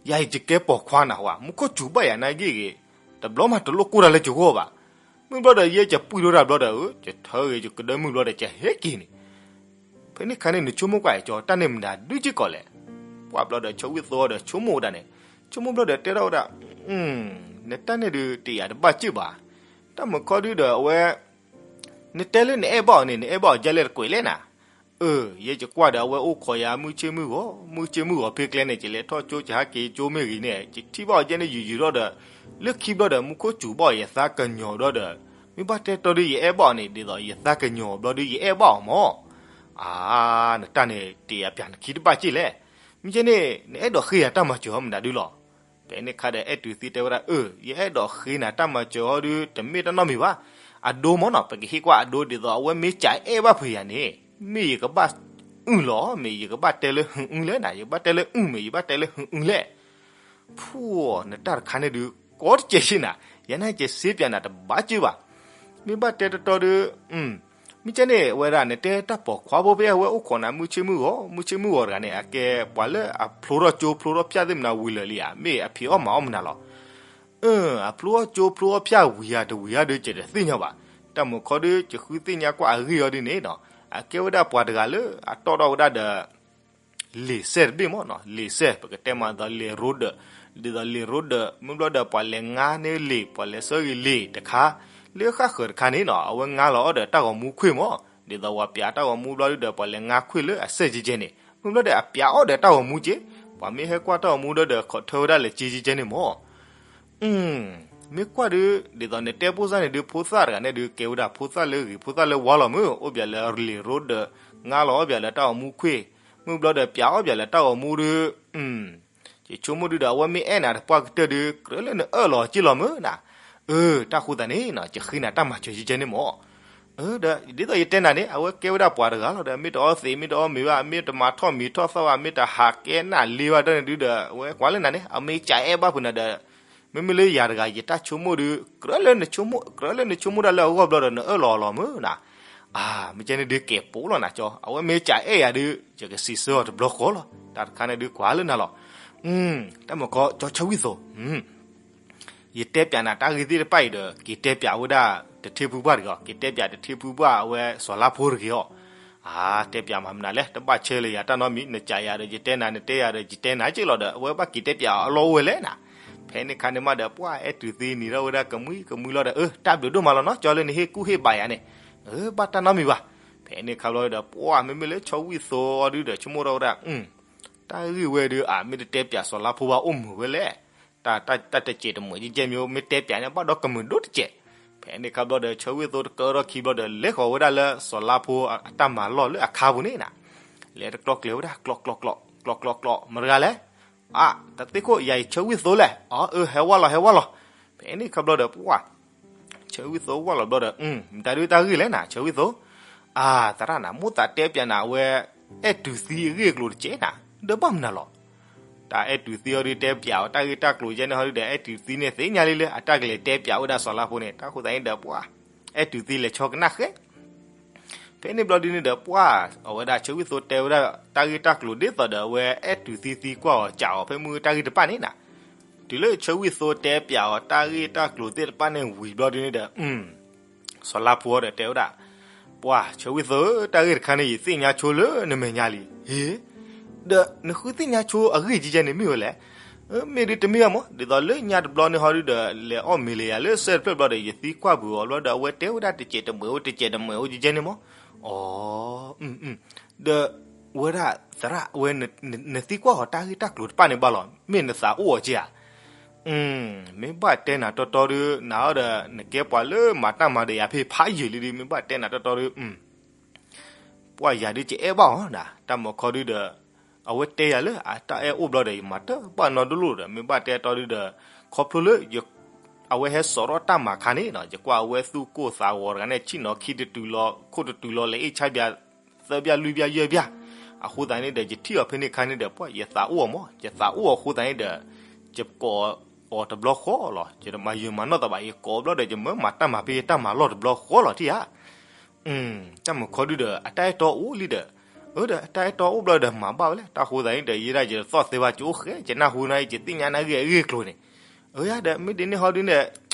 ယၤအံၤယကဲပိာ်ခွါနၤဝဲ မူခိၣ်စူၤဘၣ်ယၤနာ်က့ဂ့ၤ တဘျီမးတလိၣ်ကိၢ်တၢ်လၢယဂီၢ်ဘၣ်. မ့ၢ်ဘျီဒီး ယဲယပှံၢ်ထီၣ်တၢ်ဘျီဒီး ယထၢဂ့ၤယကဒၢမုၢ်ဘျီဒီး ယဟဲက့ၤန့ၣ် ဖဲန့ၣ်ခါန့ၣ် နဆိကမိၣ်ကွၢ်အံၤ ကၠီ တၢ်န့ၣ်မတၤဒုက့ၢ်ကီးလဲၣ်. ပှၢ်ဘျီဒီး ဆၢဝံၣ်သိဒီး ဆိကမိၣ်ဝဲဒၣ်န့ၣ် ဆိကမိၣ်ဘျီဒီး တဲထီၣ်ဝဲဒၣ် နတၢ်န့ၣ်ဒုး တယာ်တဘၣ်က့ၢ်ဘၣ်. တၢ်မုၢ်ခီဒုဒီး အဝဲ နတဲလၢနအဲၣ်ဘၣ်အီၤန့ၣ် နအဲၣ်ဘၣ်အီၤဒ်လဲၣ်တကွဲးလဲၣ်နၤ. အၢ ယဲယကွၢ်ဒီးအဝဲအိၣ်ခိးယၤမုၢ်ဆ့ၣ်မုၢ်ဂီၤ, မုၢ်ဆ့ၣ်မုၢ်ဂီၤဖဲကျဲန့ၣ် ယလဲၤထီၣ်ကၠိ ယဟးက့ၤကၠိမ့ၢ်ဂ့ၤန့ၣ် ယထံၣ်ဘၣ်အီၤဒ်န့ၣ်ယုၢ်ယုၢ်ထီၣ်ဒီး လၢခံဘျီဒီး မူခိၣ်စူၤဘၣ်အီၤယသးကညီၤဘျီဒီး မ့ၢ်ဘၣ်တဲတီဒီး ယအဲၣ်ဘၣ်အီၤန့ၣ် ဒ်သိးယသးကညီၤဘျီဒီး ယအဲၣ်ဘၣ်အီၤမၢ်. အၢ နတၢ်န့ၣ် တ့ၢ်ယၤပျၢ်နခံတဘၣ်က့ၢ်လဲၣ်. မ့ၢ်ကဲန့ၣ် နအဲၣ်ဒိးဃ့ယၤတၢ်မၤစၢၤအီၤမနုၤဒုလီၤ. ဖဲန့ၣ်အခါဒီး အဲၣ်တုၤသံတဲဝဲဒၣ် အၢ ယအဲၣ်ဒိးဃ့နၤတၢ်မၤစၢၤအီၤဒု တမ့ၢ်တၢ်နီတမံၤဘၣ်. အဒိမၢ်နီၤ ပကဟ့ၣ်ကွၢ်အဒိ ဒ်သိးအဝဲမ့ၢ်ကးအဲၣ်ဘၣ်ဖုးယၤန့ၣ် မ့ၢ်ယကဘၣ်အုၣ်လီၤ မ့ၢ်ယကဘၣ်တဲလၢဟုအုၣ်လဲၣ်နၤ, ယကဘၣ်တဲလၢအုၣ် မ့ၢ်ယဘၣ်တဲလၢဟုအုၣ်လဲၣ်. ဖူ နတၢ်တခါန့ၣ်ဒု ကီတစဲးယ့ၢ်နၤ, ယၤန့ၣ်ကစ့ပၠးနၤတဘၣ်က့ၢ်ဘၣ်. မ့ၢ်ဘၣ်တဲတီတီဒု မ့ၢ်ကဲန့ၣ် အဝဲဒၣ်နတဲတၢ်ပိာ်ခွါဖိဖဲအဝဲအိၣ်ခိးနၤမုၢ်ဆ့ၣ်မုၢ်ဂီၤ, မုၢ်ဆ့ၣ်မုၢ်ဂီၤတဂၤန့ၣ် အကဲပှၤလၢအဖျိထီၣ်ကၠိဖျိထီၣ်ဖၠၣ်သ့ၣ်မနၤဝံၤလၢာ်လံဧါ, မ့ၢ်အဖံးအီၣ်မၤအီၣ်မနုၤလီၤ. အၢ အဖျိထီၣ်ကၠိဖျိထီၣ်ဖၠၣ်ဝံၤဧါတဝံၤဧါဒု ယတသ့ၣ်ညါဘၣ်. တၢ်မုာ်ခီဒု ယဃုသ့ၣ်ညါကွၢ်အဂ့ၢ်အီၤဒုန့ၣ်နီၤ, အကဲဝဲဒၣ်ပှၤတဂၤလၢအတီၣ်ထီၣ်ဝဲဒၣ်ဒီး လံာ်စဲၣ်တဘ့ၣ်မၢ်နီၤ, လံာ်စဲၣ် ပကတဲမးဒ်သိးလံာ်ရိဒၢး, ဒ်သိးလံာ်ရိဒၢး မ့ၢ်ဘျီဒီးပှၤလဲၤငါန့ၢ်လံာ် ပှၤလဲၤဆှၢဂ့ၤလံာ်တခါ, လၢဃၣ်ဃၢၤတခါန့ၣ်နီၤ အဝဲငါလီၤအီၣ်ဒီးတၢ်ဂီၤမူခွ့ၣ်မၢ်, ဒ်သိးပှၤပၠးတၢ်ဂီၤမူဘျီဒုဒီး ပှၤလဲၤငါခွ့ၣ်လၢအစဲၣ်ကဲကဲန့ၣ် မ့ၢ်ဘျီဒီးအပၠးအီၣ်ဒီးတၢ်ဂီၤမူက့, ပှၤမ့ၢ်ဟဲကွၢ်တၢ်ဂီၤမူဒီး ဒီးခိးထၢဝဲဒၣ်လၢကဲကဲကဲန့ၣ်မၢ်. မ့ၢ်ကွၢ်ဒု ဒ်သိးနတဲဖိသၣ်န့ၣ်ဒု ဖိသၣ်တဂၤန့ၣ်ဒု ကဲဝဲဒၣ်ဖိသၣ်လၢဂ့ၤ ဖိသၣ်လၢဝါလီၤမၢ်, အိၣ်ပၠးလၢလံာ်ရိဒၢး, ငါလီၤအီၣ်ပၠးလၢတၢ်ဂီၤမူခွ့ၣ်, မ့ၢ်ဘျီဒီးပၠးအီၣ်ပၠးလၢတၢ်ဂီၤမူဒု ယဆိကမိၣ်ဒုဒီး အဝဲမ့ၢ်အဲၣ်နၤတပှၢ်ကတၢၢ်ဒု ကြၢးလၢနအၢၣ်လီၤက့ၢ်လီၤမၢ်နၤ. အၢ တၢ်ဃိသတးန့ၣ်နီၤ ယဃ့နၤတၢ်မၤစၢၤကဲကဲန့ၣ်မၢ်. အၢ ဒီးဒ်သိးယတဲနၤန့ၣ် အဝဲကဲဝဲဒၣ်ပှၤတဂၤလီၤဒီး မ့ၢ်တအီသံး မ့ၢ်တအီမ့ၤဘၣ် မ့ၢ်တမၤထီၣ်မံၤထီၣ်သီဘၣ် မ့ၢ်တဟးကဲနၢ်လ့ဘၣ်တၢ်န့ၣ်ဒုဒီး အဝဲကွၢ်လၢနၤန့ၣ် အမ့ၢ်ကးအဲၣ်ဘၣ်ဖုးနၤဒီး မ့မ့ၢ်လၢယၤတဂၤ ယတၢ်ဆိကမိၣ်ဒု ကြၢးလၢနဆိကမိၣ် ကြၢးလၢနဆိကမိၣ်ဒၣ်လၢအဂီၢ်ဘျီဒီး နအၢၣ်လီၤလီၤမၢ်နၤ. အၢ မ့ၢ်ကဲန့ၣ်ဒုကဲးပိာ်လီၤနၤကၠီ, အဝဲမ့ၢ်ကးအဲၣ်ယၤဒု ယကစံးဆၢအီၤတဘျီဃီလီၤ. တၢ်တခါန့ၣ်ဒုကွၢ်လၢနၤလီၤ. တၢ်မုာ်ခီကၠီဆၢဝံၣ်သိး ယတဲပၠးနၤတၢ်ဂ့ၢ်သ့ၣ်တဖၣ်အံၤဒီး က့ၤတဲပၠးဝဲဒၣ်တထ့ဖုပှၢ်တဂ့ၤအီၤ, က့ၤတဲပၠးတထ့ဖုပှၢ်အဝဲစီၤလါဖိတဂ့ၤအီၤ. အၢ တဲပၠးမၤမနုၤလဲၣ်, တဘၣ်ဆၢလၢယၤတၢ်နီတမံၤ, နကးယၤဒီးယတဲနၤ နတဲယၤဒီးယတဲနၤက့ၢ်လီၤဒီး အဝဲဘၣ်က့ၤတဲပၠးအီၤအလီၢ်အိၣ်ဝဲလဲၣ်နၤ. ဖဲန့ၣ်ခါန့ၣ်မးဒီး ပှၢ်အဲၣ်တုၤသံနံၤထီၣ်ဝဲဒၣ်ကမှံကမှံလီၤဒီး အၢ တၢ်ဘျုးဒိၣ်မးလီၤနီၤ ကၠီလၢနဟ့ၣ်ကူၣ်ဟ့ၣ်ဘၣ်ယၤန့ၣ်, အၢ ဘၣ်တၢ်နီတမံၤဘၣ်. ဖဲန့ၣ်ခါဘျီဒီး ပှၢ်မ့မ့ၢ်လၢဆၢဝံၣ်သိးအီၤဒုဒီး ဆိကမိၣ်ထီၣ်ဝဲဒၣ် တၢ်ဂ့ၢ်ဝဲဒု အမ့ၢ်တတဲပၠးစီၤလါဖိဘၣ်အိၣ်မုာ်ဝဲလဲၣ်. တၢ် တၢ်တစဲးတမှဲးကဲကဲမ့ၢ် မ့ၢ်တဲပၠးန့ၣ် ဘၣ်ဒီးကမုာ်ဒိၣ်တစဲး. ဖဲန့ၣ်ခါဘျီဒီး ဆၢဝံၣ်သိးတကၢထီၣ်ခံဘျီဒီး လဲၤဃီၤဝဲဒၣ်လၢစီၤလါဖိအတၢ်မၤလီၢ်လၢအခါပူၤန့ၣ်နၤ, လဲၤတကျီကျဲဝဲဒၣ် ကျီကျီကျီ ကျီကျီကျီ မတၤတဂၤလဲၣ်. အၢ တၢ်သ့ၣ်ခိၣ် ယၤအံၤဆၢဝံၣ်သိးလဲၣ်. အၢ အၢ ဟဲဝဲလီၤ ဟဲဝဲလီၤ. ဖဲန့ၣ်ခါဘျီဒီး ပှၢ် ဆၢဝံၣ်သိးဝဲလီၤဘျီဒီး မတၤဒုတၢ်ဂ့ၢ်လဲၣ်နၤ ဆၢဝံၣ်သိး. အၢ သရၣ်နၤ မိၣ်သးတဲပၠးနၤဝဲ အဲၣ်တုၤသံအဂ့ၢ်အကျိၤတစဲးနၤ, ဒီးဘၣ်မနုၤလီၤ. တၢ်အဲၣ်တုၤသံအီၤဒုတဲပၠးအီၤ တၢ်ဂ့ၢ်တၢ်ကျိၤယဲန့ၣ်ဟီဒုဒီး အဲၣ်တုၤသံန့ၣ်သ့ၣ်ညါလံလၢ အတၢ်ကလဲၤတဲပၠးဝဲဒၣ်စီၤလါဖိန့ၣ် တၢ်ဃိသတးန့ၣ်ဒီး ပှၢ် အဲၣ်တုၤသံလဲၤဆီကနၣ်ဃဲ ဖဲန့ၣ်ဘျီဒုန့ၣ်ဒီး ပှၢ် အဝဲဒၣ်ဆၢဝံၣ်သိးတဲဝဲဒၣ် တၢ်ဂ့ၢ်တၢ်ကျိၤဒ်သိးဒီး အဝဲအဲၣ်တုၤသံသံကွၢ်အီၤ ကးအီၤဖဲမုၢ်တၢ်ဂ့ၢ်တဖၣ်န့ၣ်နၤ, တုၤလၢဆၢဝံၣ်သိးတဲပၠးအီၤ တၢ်ဂ့ၢ်တၢ်ကျိၤသ့ၣ်တဖၣ်န့ၣ်ဝံၤဘျီဒုန့ၣ်ဒီး စီၤလါဖိဒီးတဲဝဲဒၣ်, ပှၢ် ဆၢဝံၣ်သိး တၢ်ဂ့ၢ်တခါန့ၣ် ယသ့ၣ်ညါဆိလၢနမဲာ်ညါလံ. ဟ့, ဒီးနဃုသ့ၣ်ညါဆိအဂ့ၢ်ကဲကဲန့ၣ်မ့ၢ်ဝဲလဲၣ်. မ့ၢ်ဒုတမ့ၢ်ဘၣ်မး ဒ်သိးလၢညါတဘျီန့ၣ်ဟီဒုဒီး လဲၤအီၣ်မ့ၤလၢယၤလၢစဲတဖျၢၣ်ဘျီဒီး ယသံကွၢ်ဘုးအီၤဘျီဒီး အဝဲတဲဝဲဒၣ်တစဲးတမှဲးအိၣ် တစဲးတမှဲးအိၣ်ကဲကဲန့ၣ်မး. အီ ဒီး ဝဲဒၣ်သရၣ်ဝဲ နသံကွၢ်အီၤတၢ်ဂ့ၢ်တၢ်ကျိၤတဖၣ်န့ၣ်ဘၣ်လီၤ မ့ၢ်နသးအိၣ်အီၤကဲဧါ. မ့ၢ်ဘၣ်တဲနၤတီတီဒု နၤအီၤဒီး နကဲပှၤလၢမၤတၢ်မၤဒီးယၤဖဲဖးယံာ်လံဒု မ့ၢ်ဘၣ်တဲနၤတီတီဒု ပှၢ်ယၤဒုကအဲၣ်ဘၣ်အီၤနၤ တၢ်မုာ်ခီဒုဒီး အဝဲတဲယၤလၢအတၢ်အဲၣ်အိၣ်ဘျီဒီး ယမၤတၢ်ဘၣ်နီတလိၣ်ဒီး မ့ၢ်ဘၣ်တဲတီဒုဒီး ခီဖျိလၢ အဝဲဟဲစိာ်ထီၣ်တၢ်မၤခါန့ၣ်နီၤ ယကွၢ်အဝဲသူၣ်ကိၢ်သးဂီၤတဂၤန့ၣ် ဆ့ၣ်နီၤခံတတုၤလီၤ ခိၣ်တတုၤလီၤ လဲၤအ့ၣ်ဆါဘၣ် သၢဘၣ်လွံၢ်ဘၣ်ယဲၢ်ဘၣ်. အဃိသတးန့ၣ်ဒီး ယထံၣ်အီၤဖဲန့ၣ်ခါန့ၣ်ဒီး ပှၢ်ယသးအိၣ်အီၤမး ယသးအိၣ်အီၤအဃိသတးန့ၣ်ဒီး ယကိးအီၤတဘျီဃီလီၤ ယတမၤယုာ်မၤနီၢ်သးဘၣ် ယကိးဘျီဒီး ယမၢမၤတၢ်မၤဖဲယတၢ်မၤလီၢ်တဘျီဃီလီၤထံၣ်ဧါ. တၢ်မုာ်ခီဒုဒီး အတၢ်အဲၣ်တီအိၣ်လံဒီး အၢ ဒီးအတၢ်အဲၣ်တီအိၣ်ဘျီဒီးမၤဘၣ်ဝဲလဲၣ် တၢ်ဃိသတးန့ၣ်ဒီး ယဲဒၣ်ယတသီၣ်သ့ဘၣ် ကအိၣ်ဃဲ ယနၢ်ဟူနၤအံၤ ယသ့ၣ်ညါနၤဂ့ၢ်အဂ့ၢ်အကျိၤန့ၣ် အၢ ယၤဒီး မ့ၢ်ဒ်န့ၣ်ဟီဒုန့ၣ်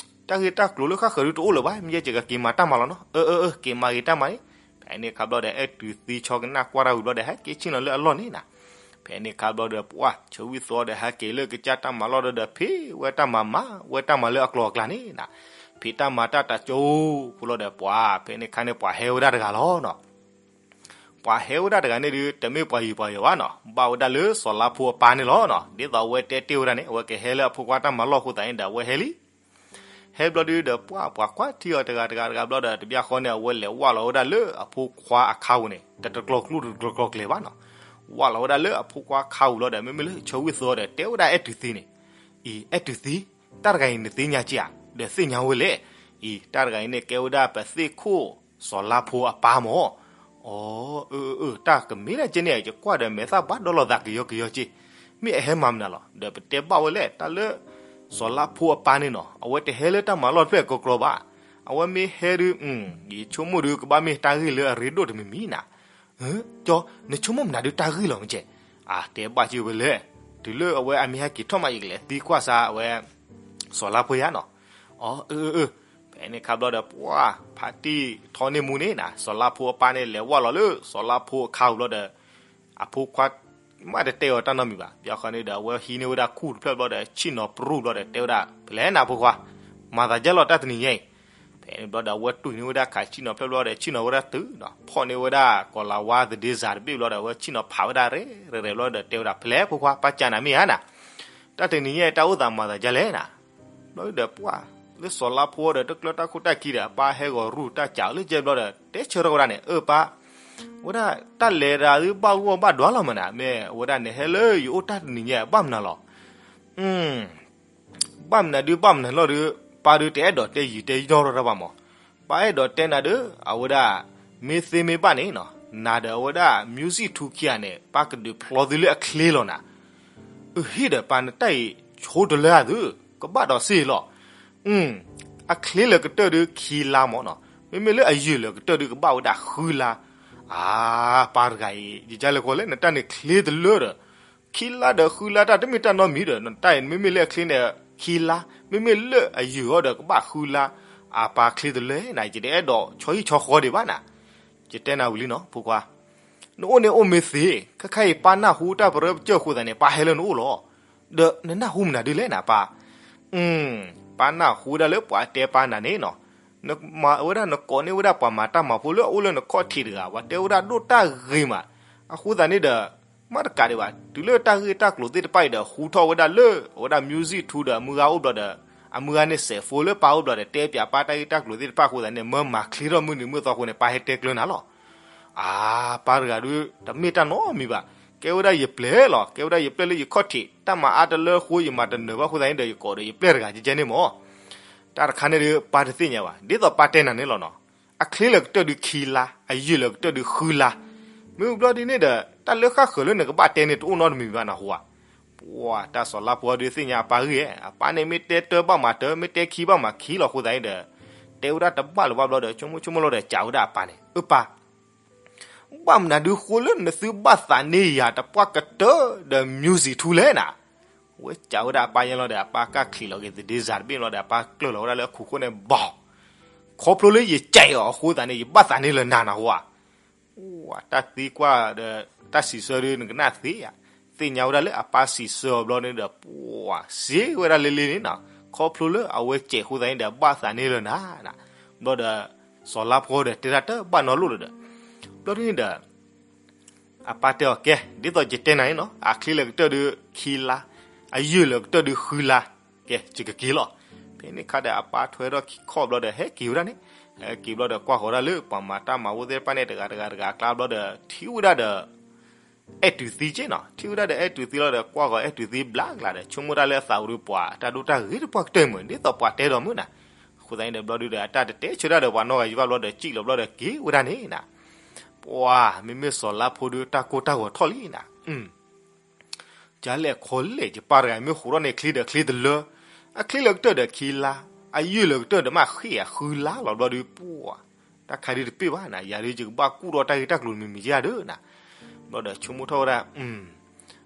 တၢ်ဂ့ၢ်တၢ်ကျိၤလၢဃၣ်ဃၢၤဒုတအိၣ်လၢၤဘၣ် မ့ၢ်ယဲယကက့ၤမၤတၢ်မၤလီၤနီၤ အၢ အၢ အၢ က့ၤမၤဂ့ၤတၢ်မၤန့ၣ်. ဖဲန့ၣ်ခါဘျီဒီး အဲၣ်တုၤသံဆီကနၣ်ကွၢ်တၢ်ဝံၤဘျီဒီး ဟဲက့ၤဆ့ၣ်နီၤလၢအလီၢ်န့ၣ်နၤ. ဖဲန့ၣ်ခါဘျီဒီး ပှၢ် ဆၢဝံၣ်သိးဒီး ဟဲက့ၤလၢကစၢ်တၢ်မၤလီၢ်ဒီး ဖံးဝဲတၢ်မၤမၤဝဲတၢ်မၤလၢအကျိၤအကျဲန့ၣ်နၤ. ဖံးတၢ်မၤတၢ်တၢ်ကၠိဖိလီၤဒီး ပှၤဖဲန့ၣ်ခါန့ၣ် ပှၤဟဲဝဲဒၣ်တဂၤလီၤနီၤ. ပှၤဟဲဝဲဒၣ်တဂၤန့ၣ်ဒုး တမ့ၢ်ပှၤယုာ်ပှၤယီၤဘၣ်နီၤ, ဘၣ်ဝဲဒၣ်လၢစီၤလါဖိအပၢ်န့ၣ်လီၤနီၤ. ဒ်သိးအဝဲတဲတ့ၢ်ဝဲဒၣ်န့ၣ် အဝဲကဟဲလၢအဖိခွါတၢ်မၤလီၢ်အဃိသတးန့ၣ်ဒီး အဝဲဟဲလံ ဟဲဘျီဒုးဒီး ပှၤ ပှၤကွၢ်ထံအီၤတဂၤတဂၤတဂၤဘျီဒီး တဘျီဃီန့ၣ် အဝဲလဲၤဝၢ်လီၤဝဲဒၣ်လၢအဖိခွါအခါပူၤန့ၣ် တတကျီၤကျူတတကျီၤကျဲဘၣ်နီၤ. ဝၢ်လီၤဝဲဒၣ်လၢအဖိခွါအခါပူၤလီၤဒီး မ့မ့ၢ်လၢဆၢဝံၣ်သၢဒီး တဲဝဲဒၣ်အဲၣ်တူၤသံန့ၣ်, အံၤ အဲၣ်တူၤသံ, တၢ်တဂၤအံၤနသ့ၣ်ညါက့ၤဧါ, ဒီးသ့ၣ်ညါဝဲလဲၣ်. အံၤ တၢ်တဂၤအံၤန့ၣ် ကဲဝဲဒၣ်ပသ့ၣ်ခိၣ်စီၤလါဖိအပၢ်မၢ်. အၢ အၢ အၢ တၢ်ကမ့ၢ်ဒၣ်ကဲန့ၣ် ယကွၢ်ဒီးမဲာ်သၣ်ဘၣ်ဒီလီၤသးကယီကယီက့, မ့ၢ်အဟဲမၤမနုၤလီၤ. ဒီးပတဲဘၣ်ဝဲလဲၣ် တၢ်လၢစီၤလါဖိအပၢ်န့ၣ်နီၤ အဝဲတဟဲလၢတၢ်မၤလီၢ်တဖျၢၣ်ကီကီဘၣ်. အဝဲမ့ၢ်ဟဲဒုး ယဆိကမိၣ်ဒုးကဘၣ်မ့ၢ်တၢ်ဂ့ၢ်လၢအရ့ဒိၣ်တမံၤမံၤနၤ. ကၠီ နဆိကမိၣ်မနုၤဒုးတၢ်ဂ့ၢ်လီၤမ့ၢ်ကဲ. အတဲဘၣ်က့ၤဝဲလဲၣ်, တုၤလၢအဝဲအမ့ၢ်ဟဲက့ၤထီၣ်မး ယကလဲၤသံကွၢ်စါအဝဲ စီၤလါဖိယါနီၤ. အၢ အၢ အၢ ဖဲန့ၣ်ခါဘျီဒီး ပှၤဖးတံၢ်ထီန့ၢ်မူန့ၣ်နၤ စီၤလါဖိအပၢ်န့ၣ် လဲၤဝၢ်လီၤလၢစီၤလါဖိအခါပူၤဘျီဒီး အဖိခွါ မ့ၢ်တတဲအီၤတၢ်နီတမံၤဘၣ်. ဘၣ်ဃီန့ၣ်ဒီး အဝဲဟံးန့ၢ်ဝဲဒၣ်ခူၣ်တဖျၢၣ်ဘျီဒီး ဆ့ၣ်နီၤပြူၣ်ဘျီဒီး တဲဝဲဒၣ် ဖဲလဲၣ်နၤဖိခွါ, မၤသးဒ်လဲၣ်တၢ်တနံၤညါအံၤ. ဖဲန့ၣ်ဘျီဒီး အဝဲတွံၢ်န့ၢ်ဝဲဒၣ်ခးဆ့ၣ်နီၤဖျၢၣ်ဘျီဒီး ဆ့ၣ်နီၤဝဲဒၣ်တုၤနီၤ ဖီၣ်န့ၢ်ဝဲဒၣ်ကီၤလၤဝါသဒ့စၤတဘ့ၣ်ဘျီဒီး အဝဲဆ့ၣ်နီၤဖးဝဲဒၣ်ရဲၣ်ရဲၣ်ဘျီဒီး တဲဝဲဒၣ် ဖဲလဲၣ်ဖိခွါ ပၢ်ကးနၤမ့ၢ်ဧါနၤ, တၢ်တနံၤညါအံၤ တၢ်အိၣ်သးမၤသးဒ်လဲၣ်နၤ. ဘျီဒီးပှၤ လၢစီၤလါဖိဒီး တကျၢၤတၢ်ခိၣ်တၢ်ခံဒီး အပၢ်ဟဲဂီၤရူၢ်တၢ်ကးအီၤလၢကဲဘျီဒီး တဲဆၢထီၣ်ဝဲဒၣ်န့ၣ် အၢပၢ်, ဝဲဒၣ်တၢ်လဲၤတၢ်ဒုးဘၣ်ဂီၢ်ဘၣ်ဒွးလီၤမးနၤ, မ့ၢ်ဝဲဒၣ်နဟဲလၢယအိၣ်တၢ်တနံၤညါအံၤ ဘၣ်မနုၤလီၤ. ဘၣ်မနုၤဒုးဘၣ်မနုၤလီၤဒီး ပၢ်ဒုးတအဲၣ်ဒိးတဲယုာ်တဲယီၢ်ထီၣ်တၢ်ဘၣ်မး. ပၢ်အဲၣ်ဒိးတဲနၤဒီး အဝဲဒၣ် မ့ၢ်သ့မ့ၢ်ဘၣ်န့ၣ်နီၤ နၤဒီးအဝဲဒၣ် music ထူခံဂၤန့ၣ် ပၢ်ကဒုးဖျီသုလၢအချ့လီၤနၤ. အဟ့ၣ်ဒီးပၢ် နတၢ်အံၤဆိတလၢအသု ကဘၣ်ဒီးစ့ၢ်လီၤ. အချ့လၢာ်ကတၢၢ်ဒုးခံလါမးနီၤ, မ့မ့ၢ်လၢအယုၢ်လၢာ်ကတၢၢ်ဒုးကဘၣ်ဝဲဒၣ်ဃုလါ. အါ ပၢ်တဂၤအံၤ ယကလဲၤဃီလဲၣ် နတၢ်န့ၣ်ချ့တလၢဒီး ခံလါဒီးဃုလါ တၢ်တမ့ၢ်တၢ်နီတမံၤဒီး နတၢ်အံၤ မ့မ့ၢ်လၢအချ့န့ၣ် ခံလါ, မ့မ့ၢ်လၢအယုၢ်အီၤဒီးကဘၣ်ဃုလါ. အပၢ်ချ့တလၢနၤ ယတအဲၣ်ဒိးဆီဟံၣ်ဆီဃီဒံးဘၣ်နၤ. ယတဲနၤဝံၤလံနီၤ ဖိခွါ, နအိၣ်န့ၣ်အိၣ်မ့ၢ်သ့, ခဲခါအံၤပၢ်နၢ်ဟူတၢ်ပရၢပကျဲအဃိသတးန့ၣ် ပၢ်ဟဲလၢနအိၣ်လီၤ. ဒီးနနၢ်ဟူမနုၤဒ်လဲၣ်နၤပၢ်. ပၢ်နၢ်ဟူဒၣ်လၢပှၤတဲပၢ်နၤန့ၣ်နီၤ, နမၤဝဲဒၣ်နကိးန့ၢ်ဝဲဒၣ်ပှၤမၤတၢ်မၤဖိလၢအအိၣ်လၢနခီၣ်ထံးတဂၤ ပှၤတဲဝဲဒၣ်ဒိၣ်တၢ်ဂ့ၤမး. အဃိသတးန့ၣ်ဒီး မ့ၢ်တကးဒံးဘၣ် တုၤလၢတၢ်ဂ့ၢ်တၢ်ကျိၤသ့ၣ်တဖၣ်အံၤဒီး ဟူထီၣ်ဝဲဒၣ်လၢ အဝဲဒၣ် music ထူဒီး အမုၢ်ဂၤအိၣ်ဘျီဒီး အမုၢ်ဂၤန့ၣ်စဲးဖိလၢပၢ်အိၣ်ဘျီဒီး တဲပၠးပၢ်တၢ်ဂ့ၢ်တၢ်ကျိၤသ့ၣ်တဖၣ်အဃိသတးန့ၣ် မၢမၤချ့ထီၣ်မုၢ်နံၤမုၢ်သီအဃိန့ၣ် ပၢ်ဟဲတဲကျၢၤနၤလီၤ. အါ ပၢ်တဂၤဒုး တမ့ၢ်တၢ်နီတမံၤဘၣ်. ကဲဝဲဒၣ်ယပျဲၢ်လီၤ. ကဲဝဲဒၣ်ယပျဲၢ်လၢယခီၣ်ထံး တၢ်မၤအါတလၢအဃိ ယမၤတနၢၤဘၣ်အဃိသတးန့ၣ်ဒီး ယကိးဒီးယပျဲၢ်တဂၤကဲကဲန့ၣ်မး. တၢ်တခါန့ၣ်ဒုး ပၢ်တသ့ၣ်ညါဘၣ် ဒ်သိးပၢ်တဲနၤန့ၣ်လီၤနီၤ. အချ့လၢာ်ကတၢၢ်ဒုးခံလါ, အယုၢ်လၢာ်ကတၢၢ်ဒုးဃုလါ. မ့ၢ်ဘျီဒ်န့ၣ်ဒီး တၢ်လၢဃၣ်ဃၢၤလၢနကဘၣ်တဲန့ၣ် တအိၣ်နီတမံၤဘၣ်နဟူဧါ. ပှၤတၢ်စီၤလါဖိဒုးသ့ၣ်ညါအပၢ်ဂ့ၢ်ဧါ, အပၢ်န့ၣ်မ့ၢ်တဲတၢ်ဘၣ်မၤတၢ်, မ့ၢ်တဲခံဘၣ်မၤခံလီၤအဃိသတးန့ၣ်ဒီး တဲဝဲဒၣ်တဘၣ်လၢၤဘၣ်ဘျီဒီး ဆိကမိၣ်ဆိကမိၣ်လီၤဒီး ကးဝဲဒၣ်အပၢ်န့ၣ် အၢပၢ် ဘၣ်မနုၤဒုးဃိလၢနသုဘၣ်သးန့ၢ်ယၤတပှၢ်ကတၢၢ်ဒီး music ထူလဲၣ်နၤ. ဝဲကးဝဲဒၣ်အပၢ်ယဲလီၤဒီး အပၢ်ကၢ်ချံးလီၤက့ၤသဒ့စၤတဘ့ၣ်လီၤဒီး အပၢ်ကျၢၢ်လီၤဝဲဒၣ်လၢအခိၣ်ဃိန့ၣ်ဘီ, ခီဖျိလၢယကးအီၤအဃိသတးန့ၣ် ယဘၣ်သးန့ၢ်လၢနၤနဟူဧါ. တၢ်သံကွၢ်ဒီး တၢ်စံးဆၢဒုးနကနၣ်သ့ဧါ. သ့ၣ်ညါဝဲဒၣ်လၢအပၢ်စံးဆၢအီၤဘျီန့ၣ်ဒီး ပှၤစ့ဝဲဒၣ်လ့လ့န့ၣ်နီၤ, ခီဖျိလၢအဝဲကဲးအဃိသတးန့ၣ်ဒီး ဘၣ်သးန့ၢ်လၢနၤနၤ. ဘျီဒီး စီၤလါဖိဒီးတဲဒၣ်တၢ်ဘၣ်နီတလိၣ်လၢၤဒီး ဘျီဒ်န့ၣ်ဒီး အပၢ်တဲအီၤ ကဲ ဒ်သိးယတဲနၤန့ၣ်နီၤ, အချ့လၢာ်ကတၢၢ်ဒုးခံလါ, အယုၢ်လၢာ်ကတၢၢ်ဒုးဃုလါ, ကဲ ယကက့ၤလီၤ. ဖဲန့ၣ်ခါဒီး အပၢ်ထွဲထီၣ်ခံခီၣ်ဘျီဒီး ဟဲက့ၤဝဲဒၣ်န့ၣ်, ဟဲက့ၤဘျီဒီး ကွၢ်ဃီၤဒၣ်လၢပှၤမၤတၢ်မၤဖိသ့ၣ်တဖၣ်န့ၣ် တဂၤတဂၤတဂၤအကျါဘျီဒီး ထံၣ်ဝဲဒၣ်ဒီး အဲၣ်တူၤသံက့နီၤ, ထံၣ်ဝဲဒၣ်ဒီးအဲၣ်တူၤသံလီၤဒီး ကွၢ်ဃီၤအဲၣ်တူၤသံဘျါကျါဒီး ဆိကမိၣ်တၢ်လၢအသးပူၤဒီး ပှၤတၢ်ဒိၣ်တၢ်ဂ့ၤတပှၢ်ကတၢၢ်မုၢ် ဒ်သိးပှၤတဲဒီးမုၢ်နၤ. အဃိသတးန့ၣ်ဒီး ဘျီဒုးဒီး အတၢ်တတဲဆၢတၢ်ဒီးပှၤနီတဂၤယံၤဘၣ်ဘျီဒီး စံၣ်လီၤဘျီဒီးက့ၤဝဲဒၣ်န့ၣ်နၤ. ပှၤ မ့မ့ၢ်စီၤလါဖိဒုး တၢ်ကိၢ်တၢ်ဂီၤထီၣ်လံနၤ. ကလဲၣ်ခီလဲၣ် ယပၢ်တဂၤမ့ၢ်ဟူးထီၣ်န့ၣ် ချ့ဒီးချ့တလၢ, အချ့လၢာ်ကတၢၢ်ဒီးခံလါ, အယုၢ်လၢာ်ကတၢၢ်ဒီးမ့ၢ်ဃ့ၢ်ဃုလါလီၤဘျီဒုး ပှၤ တၢ်ခါဒုးတပ့ၢ်ဘၣ်နၤ, ယၤဒုးယကဘၣ်ကူၣ်ထီၣ်တၢ်ဂ့ၢ်တၢ်ကျိၤမံၤမံၤယၤဒုးနၤ. ဘျီဒီးဆိကမိၣ်ထီၣ်ဝဲဒၣ်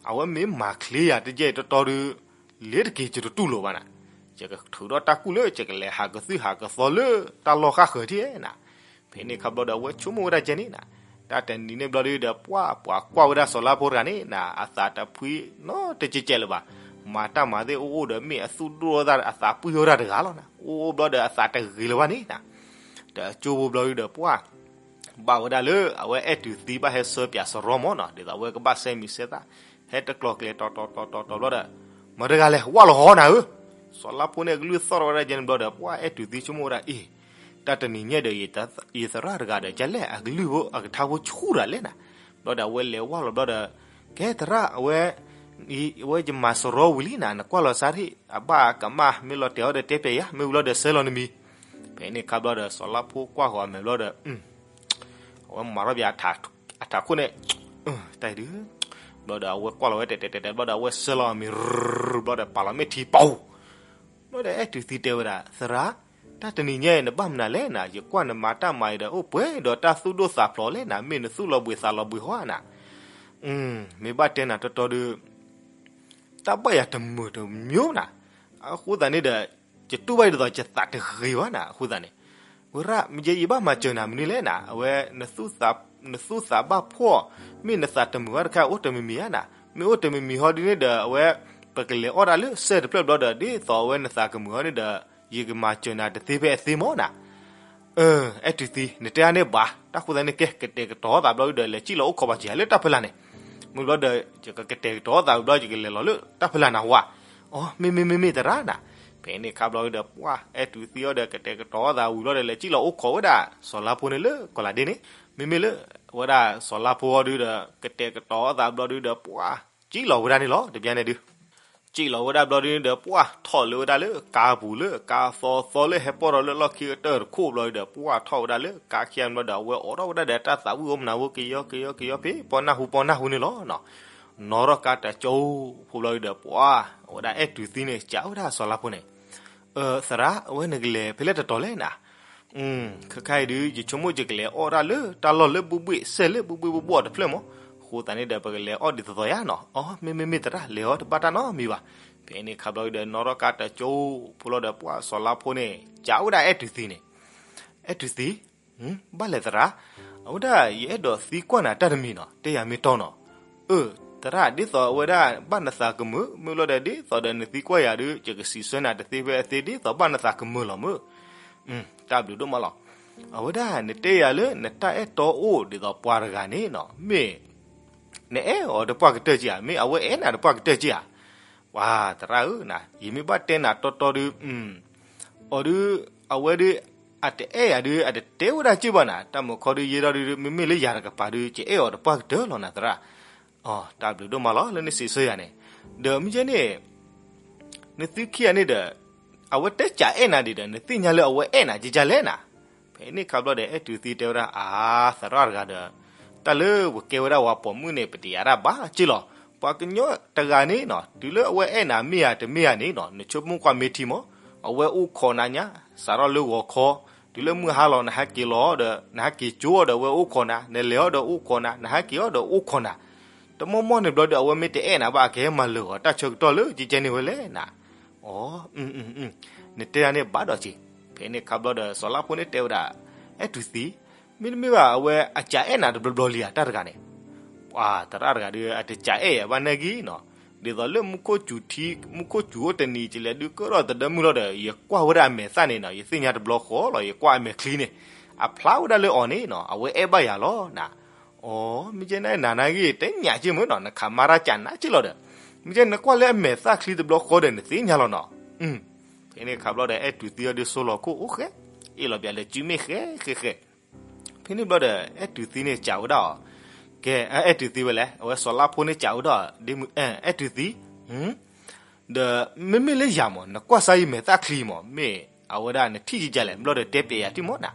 အဝဲမ့ၢ်မၤချ့ယၤတကဲအံၤတီတီဒုး လ့ၤတက့ၤယတတူၢ်လိာ်ဘၣ်နၤ. ယကထုးထီၣ်တၢ်ကူၣ်လၢ ယကလဲၤဟးကသုၣ်ဟးကသီလၢတၢ်လီၢ်ဃၣ်ဃၢၤထံၣ်နၤ. ဖဲန့ၣ်ခါဘျီဒီး အဝဲဆိကမိၣ်ဝဲဒၣ်ကဲန့ၣ်နၤ. တၢ်တနံၤန့ၣ်ဘျီဒုးဒီး ပှၤ ပှၤကွၢ်ဝဲဒၣ်စီၤလါဖိတဂၤန့ၣ်နၤ အသးတဖှံနီတကဲကဲလၢၤဘၣ်. မၤတၢ်မၤသ့ၣ်အိၣ်အိၣ်ဒီး မ့ၢ်အသူၣ်ဒိၣ်ထီၣ်သး အသးပှံၢ်ထီၣ်တၢ်တဂၤလီၤနၤ, အိၣ်အိၣ်ဘျီဒီးအသးတဂ့ၤလၢၤဘၣ်န့ၣ်နၤ, တကၠိဖိဘျီဒီးပှၢ် ဘၣ်ဝဲဒၣ်လၢအဝဲအဲၣ်တူၤသံဘၣ်ဟဲဆှၢပၠးစရီမၢ်နီၤ, ဒ်သိးအဝဲကဘၣ်စဲမံၤစဲသၣ်, ဟဲတကျိၤကျဲၤတီၤတီၤတီၤတီၤတီၤဘျီဒီး, မတၤတဂၤလဲၣ် ဝၢ်လီၤဟီနၤဧၢ, စီၤလါဖိန့ၣ်အကလုၢ်သီၣ်ထီၣ်ဝဲဒၣ်ကဲန့ၣ်ဘျီဒီး ပှၢ်အဲၣ်တူၤသံဆိကမိၣ်ဝဲဒၣ်အ့ၣ်, တၢ်တနံၤညါဒီး ယသရၣ်တဂၤဒီး ကလဲၣ်အကလုၢ်ဖိအကထါဖိဆူၣ်တၢ်လဲၣ်နၤ, ဘျီဒီးအဝဲလဲၤဝၢ်လီၤဘျီဒီး, ကဲသရၣ်အဝဲ အဝဲယမၤစရီဝံၤလံနၤ, နကွၢ်လီၤစၢ်ထံၣ် အဘၣ်ကမၣ် မ့ၢ်လီၤတဲာ်အီၤဒီးတဲပျဲယၤ, မ့ၢ်ဝံၤလီၤဒီးဆှၢလီၤနမံၤ, ဖဲန့ၣ်ခါဘျီဒီး စီၤလါဖိကွၢ်ဃီၤအမဲာ်ဘျီဒီး, အဝဲမၤထီၣ်ပၠးအထးခိၣ်န့ၣ်, တၢ်အံၤဒုး, ဘျီဒီးအဝဲကွၢ်လီၤဝဲတဲာ်တဲာ်တဲာ်တဲာ်ဘျီဒီး အဝဲဆှၢလီၤအမံၤ, ဘျီဒီးပာ်လီၤမ့ၢ်ထံပီၤ ဘျီဒီးအဲၣ်တူၤသံတဲဝဲဒၣ် သရၣ်, တၢ်တနံၤညါအံၤ နဘၣ်မနုၤလဲၣ်နၤ, ယကွၢ်နမၤတၢ်မၤအံၤဒီး အိၣ်ပှဲၤဒီးတၢ်သူၣ်ဒိၣ်သးဖျိးလဲၣ်နၤ, မ့ၢ်နသူၣ်လီၤဘှံးသးလီၤဘှံးဟီဧါနၤ, မ့ၢ်ဘၣ်တဲနၤတီတီဒုး တၢ်ဘၣ်ယၤတမုာ်တမျိၤနၤ, အဃိသတးန့ၣ်ဒီး ယတူၢ်ဘၣ်ဒ်သိးယသးတဂ့ၤဘၣ်နၤ, အဃိသတးန့ၣ်, ဝဲဒၣ် မ့ၢ်ယဘၣ်မၤစၢၤနၤမနုၤလဲၣ်နၤ, အဝဲ နသူၣ်သးဘၣ်ဖှီၣ်, မ့ၢ်နသးတမုာ်ဘၣ်တခါ အိၣ်တမံၤမံၤဧါနၤ, မ့ၢ်အိၣ်တမံၤမံၤဟီဒုန့ၣ်ဒီး အဝဲ ပကလဲၤအီၣ်တၢ်လၢစဲၣ်တဖျၢၣ်ဘျီဒီး ဒ်သိးအဝဲနသးကမုာ်ဟီန့ၣ်ဒီး ယကမၤစၢၤနၤတသ့ဖဲအသ့မၢ်နၤ အဲၣ်တူၤသံ နတဲအါန့ၢ်ဘၣ်, တၢ်ဃိသတးန့ၣ်ကဲ ကတဲာ်ကတီၤသးဘျီဒီး လဲၤစံၣ်လီၤအိၣ်ခိးဘၣ်က့ၤလၢတၢ်ဖီလာ်န့ၣ်, မ့ၢ်ဘျီဒီး ယကကတဲာ်ကတီၤသးဝံၤဘျီ ယကလဲၤလီၤလၢတၢ်ဖီလာ်နၤဝါ, အီ မ့မ့ၢ်မ့မ့ၢ်သရၣ်နၤ, ဖဲန့ၣ်ခါဘျီဒီး ပှၢ်အဲၣ်တူၤသံအီၤဒီး ကတဲာ်ကတီၤသးဝံၤဘျီဒီး လဲၤစံၣ်လီၤအိၣ်ခိးဝဲဒၣ် စီၤလါဖိန့ၣ်လၢကီၢ်လၤဒ့န့ၣ်, မ့မ့ၢ်လၢ ဝဲဒၣ်စီၤလါဖိအီၤဒုဒီး ကတဲာ်ကတီၤသးဘျီဒုဒီး ပှၢ်စံၣ်လီၤဝဲဒၣ်န့ၣ်လီၤ တဘျီန့ၣ်ဒု စံၣ်လီၤဝဲဒၣ်ဘျီဒုန့ၣ်ဒီး ပှၢ်ထီၣ်လၢဝဲဒၣ်လၢကါပူၤလၢကါသီသီလၢ ဟဲပီၢ်ထီၣ်လၢလီၢ်ခံကတၢၢ်တခိၣ်ဘျီဒုဒီး ပှၢ်ထီၣ်ဝဲဒၣ်လၢကါခံဂၤဘျီဒီး အဝဲအိးထီၣ်ဝဲဒၣ်ဒီးတၢ်သးဝံၣ်အိၣ်မနၤဝဲ ကယီကယီကယီဖဲ ပီၢ်နၢ်ဟူပီၢ်နၢ်ဟူန့ၣ်လီၤ. နီၢ်ထီၣ်ကါတကၠိဖိဘျီဒုဒီး ပှၢ် အဝဲဒၣ်အဲၣ်တူၤသံန့ၣ် စံးဝဲဒၣ်စီၤလါဖိန့ၣ်, သရၣ် အဝဲနကလဲၤဖဲလဲၣ်တတီၤလဲၣ်နၤ, ခဲခါအံၤဒု ယဆိကမိၣ်ယကလဲၤအီၣ်ဒၣ်လၢတၢ်လီၢ်လၢဘှ့ၣ်ဘှ့ၣ် စဲၣ်လၢဘှ့ၣ်ဘှ့ၣ်ဘှီၣ်ဘှီၣ်တဖျၢၣ်မး, အဃိသတးန့ၣ်ဒီး ပကလဲၤအီၣ်ဒ်သိးသိးယါနီၤ, အီ မ့မ့ၢ်မ့မ့ၢ်သရၣ် လဲၤအီၤတဘၣ်တၢ်နီတမံၤဘၣ်. ဖဲန့ၣ်ခါဘျီဒုဒီး နီၢ်ထီၣ်ကါတကၠိဖိလီၤဒီး ပှၢ်စီၤလါဖိန့ၣ် စံးဝဲဒၣ်အဲၣ်တူၤသံန့ၣ်, အဲၣ်တူၤသံ, ဘၣ်လဲၣ်သရၣ်, အဝဲဒၣ်ယအဲၣ်ဒိးသံကွၢ်နၤတၢ်တမံၤနီၤ, တဲယၤမ့ၢ်တီနီၤ, အၢ သရၣ် ဒ်သိးအဝဲဒၣ်ဘၣ်နသးကမုာ် မ့ၢ်လီၤဒီး ဒ်သိးဒီးနသံကွၢ်ယၤဒု ယကစံးဆၢနၤတသ့ဖဲအသ့ ဒ်သိးဘၣ်နသးကမုာ်လီၤမုၢ် တၢ်ဘျုးဒိၣ်မးလီၤ. အဝဲဒၣ်နတဲယၤလၢနတၢ်အဲၣ်တီအိၣ်ဒ်သိးပှၤတဂၤန့ၣ်နီၤ, မ့ၢ်နအဲၣ်အီၤတပှၢ်ကတၢၢ်က့ဧါ, မ့ၢ်အဝဲအဲၣ်နၤတပှၢ်ကတၢၢ်က့ဧါ. ပှၤသရၣ်ဧၢ, ယမ့ၢ်ဘၣ်တဲနၤတီတီဒု, အီၤဒု, အဝဲဒု, အတအဲၣ်ယၤဒု အတတဲဝဲဒၣ်က့ဘၣ်နၤ, တၢ်မုာ်ခီဒုယဲဒီးဒု မ့မ့ၢ်လၢယၤတကပၤဒု ယအဲၣ်အီၤတပှၢ်ကတၢၢ်လီၤနၤသရၣ်. တၢ်ဘျုးဒိၣ်မးလီၤ လၢနစံးဆၢယၤန့ၣ်, ဒီးမ့ၢ်ကဲန့ၣ် နသုခံဂၤန့ၣ်ဒီး အဝဲတဲကးအဲၣ်နၤဒံးဒီး နသ့ၣ်ညါလၢအဝဲအဲၣ်နၤကကလဲၣ်နၤ. ဖဲန့ၣ်ခါဘျီဒီး အဲၣ်တူၤသံတဲဝဲဒၣ် အါ သရၣ်တဂၤဒီး တၢ်လၢပကဲဝဲဒၣ်ပှၤပိာ်မုၣ်န့ၣ် ပတယာ်တၢ်ဘၣ်က့လီၤ. ပှၤကညီတဂၤန့ၣ်နီၤ တုၤလၢအဝဲအဲၣ်နၤမ့ၢ်ဧါတမ့ၢ်ဧါန့ၣ်နီၤ နဆိကမိၣ်ကွၢ်မ့ၢ်ထံမး, အဝဲအိၣ်ခိးနၤညါ စးထီၣ်လၢဂီၤခီ, တုၤလၢမုၢ်ဟါလီၤ နဟဲက့ၤလီၤဒီး နဟဲက့ၤကၠိအီၤဒီး အဝဲအိၣ်ခိးနၤ, နလဲၤအီၤဒီးအိၣ်ခိးနၤ, နဟဲက့ၤအီၤဒီးအိၣ်ခိးနၤ တမီၢ်မီၢ်န့ၣ်ဘျီဒီး အဝဲမ့ၢ်တအဲၣ်နၤဘၣ် အကဟဲမၤလၢာ်ဂီၤတၢ်ဆၢကတီၢ်လၢကကဲန့ၣ်ဝဲလဲၣ်နၤ. အီ နတဲယၤန့ၣ်ဘၣ်ဒီးက့. ဖဲန့ၣ်ခါဘျီဒီး စီၤလါဖိန့ၣ်တဲဝဲဒၣ် အဲၣ်တူၤသံ, မ့တမ့ၢ်ဘၣ် အဝဲအကးအဲၣ်နၤတဘျီဘျီလံဧါ တၢ်တဂၤန့ၣ်. ပှၤသရၣ်တဂၤဒီး အတကးအဲၣ်ယၤဘၣ်နာ်က့နီၤ, ဒ်သိးလၢမူခိၣ်စူၤထံ မူခိၣ်စူၤအိၣ်တနံၤ ကလဲၤဒုးကၢထီၣ်သဒၢမုၢ်လီၤဒီး ယကွၢ်ဝဲဒၣ်အမဲာ်သၣ်န့ၣ်နီၤ ယသ့ၣ်ညါတဘျီဃီလီၤ ယကွၢ်အမဲာ်ချံန့ၣ် အဖျါဝဲဒၣ်လၢအီၤန့ၣ်နီၤ အဝဲအဲၣ်ဘၣ်ယၤလီၤနၤ. အီ မ့ၢ်ကဲနၤနာ်က့ တညၣ်က့မ့ၢ်နီၤ နခးမါတၢ်ကးနးက့လီၤဒီး, မ့ၢ်ကဲနကွၢ်လၢအမဲာ်သၣ်ချံတဘျီဃီဒီး နသ့ၣ်ညါလီၤနီၤ. ဖဲန့ၣ်ခါဘျီဒီး အဲၣ်တူၤသံအီၤဒုးစိလီၤခိၣ်အိၣ်ဃဲ, အ့ၣ်လီၤပျးလၢစုမ့ၣ်ဃဲဃဲဃဲ. ဖဲန့ၣ်ဘျီဒီး အဲၣ်တူၤသံန့ၣ်စံးဝဲဒၣ်အီၤ, ကဲ အဲၣ်တူၤသံဝဲလဲၣ်, အဝဲစီၤလါဖိန့ၣ်စံးဝဲဒၣ်အီၤ, အဲၣ်တူၤသံ, ဒီးမ့မ့ၢ်လၢယၤမး နကွၢ်စၢ်ယမဲာ်သၣ်ချံမး မ့ၢ်အဝဲဒၣ်နထံၣ်ကကလဲၣ် ဘျီဒီးတဲပျဲယၤထံၣ်မးနၤ.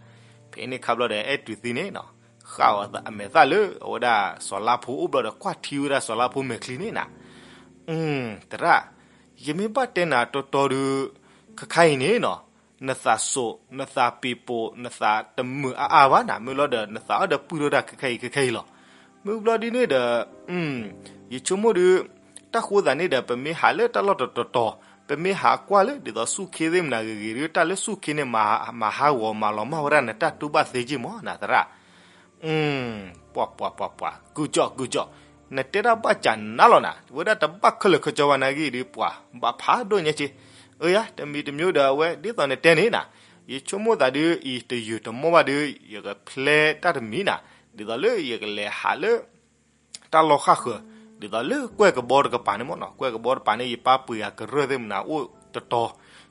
ဖဲန့ၣ်ခါဘျီဒီး အဲၣ်တူၤသံန့ၣ်နီၤ ဃၣ်အီၤအမဲာ်သၣ်လၢအဝဲဒၣ်စီၤလါဖိအိၣ်ဘျီဒီး ကွၢ်ထံဝဲဒၣ်စီၤလါဖိမဲာ်ချံန့ၣ်နၤ. သရၣ်, ယမ့ၢ်ဘၣ်တဲနၤတီတီဒုး, ခဲခါအံၤန့ၣ်နီၤ, နသးစိာ် နသးပ့ၤပိာ် နသးတမုာ်အါအါဘၣ်နၤ မ့ၢ်လီၤဒီး နသးအီၣ်ဒီးပုၢ်ထီၣ်တၢ်ခဲခဲအံၤခဲခဲအံၤလီၤ. မ့ၢ်ဘျီဒ်န့ၣ်ဒီး ယဆိကမိၣ်ဒုး, တၢ်ဃိသးန့ၣ်ဒီး ပမ့ၢ်ဟးလၢတၢ်လီၢ်တတီၤတီၤ, ပမ့ၢ်ဟးကွၢ်လၢဒ်သိးဆူၣ်ခ့သ့ၣ်မနၤဂ့ၤဂ့ၤဒုး တၢ်လၢဆူၣ်ခ့န့ၣ် မၤဟးဂီၤမၤလီၤမၢ်ဝဲဒၣ်နတၢ်တူၢ်ဘၣ်သ့က့ၢ်မးနၤသရၣ်. ပှၤပှၤပှၤပှၤ ကုကၠီၣ်ကုကၠီၣ် နတဲတၢ်ဘၣ်စးနၤလီၤနၤ, ဝဲဒၣ်တဘၣ်ခဲလၢာ်ခဲဆ့ဘၣ်နၤဂ့ၢ်ဒုး ပှၤဘၣ်ဖးဒိၣ်ညါက့. အၢယၤ တမံၤတမံၤဒီး အဝဲဒ်သိးနတဲန့ၣ်နၤ, ယဆိကမိၣ်သးဒုးအံၤ တယုာ်တမီၢ်ဘၣ်ဒုး ယကဖျဲတၢ်တမံၤနၤ, ဒ်သိးလၢယကလဲၤဟးလၢ တၢ်လီၢ်ဃၣ်ဃၢၤ, ဒ်သိးလၢကွဲၢ်ကဘီတကပၤန့ၣ်မ့ၢ်နီၤ, ကွဲၢ်ကဘီတကပၤန့ၣ် ယပၢ်ပှ့ၤယၤကရၢၢ်သ့ၣ်မနၤအိၣ်တတီၤ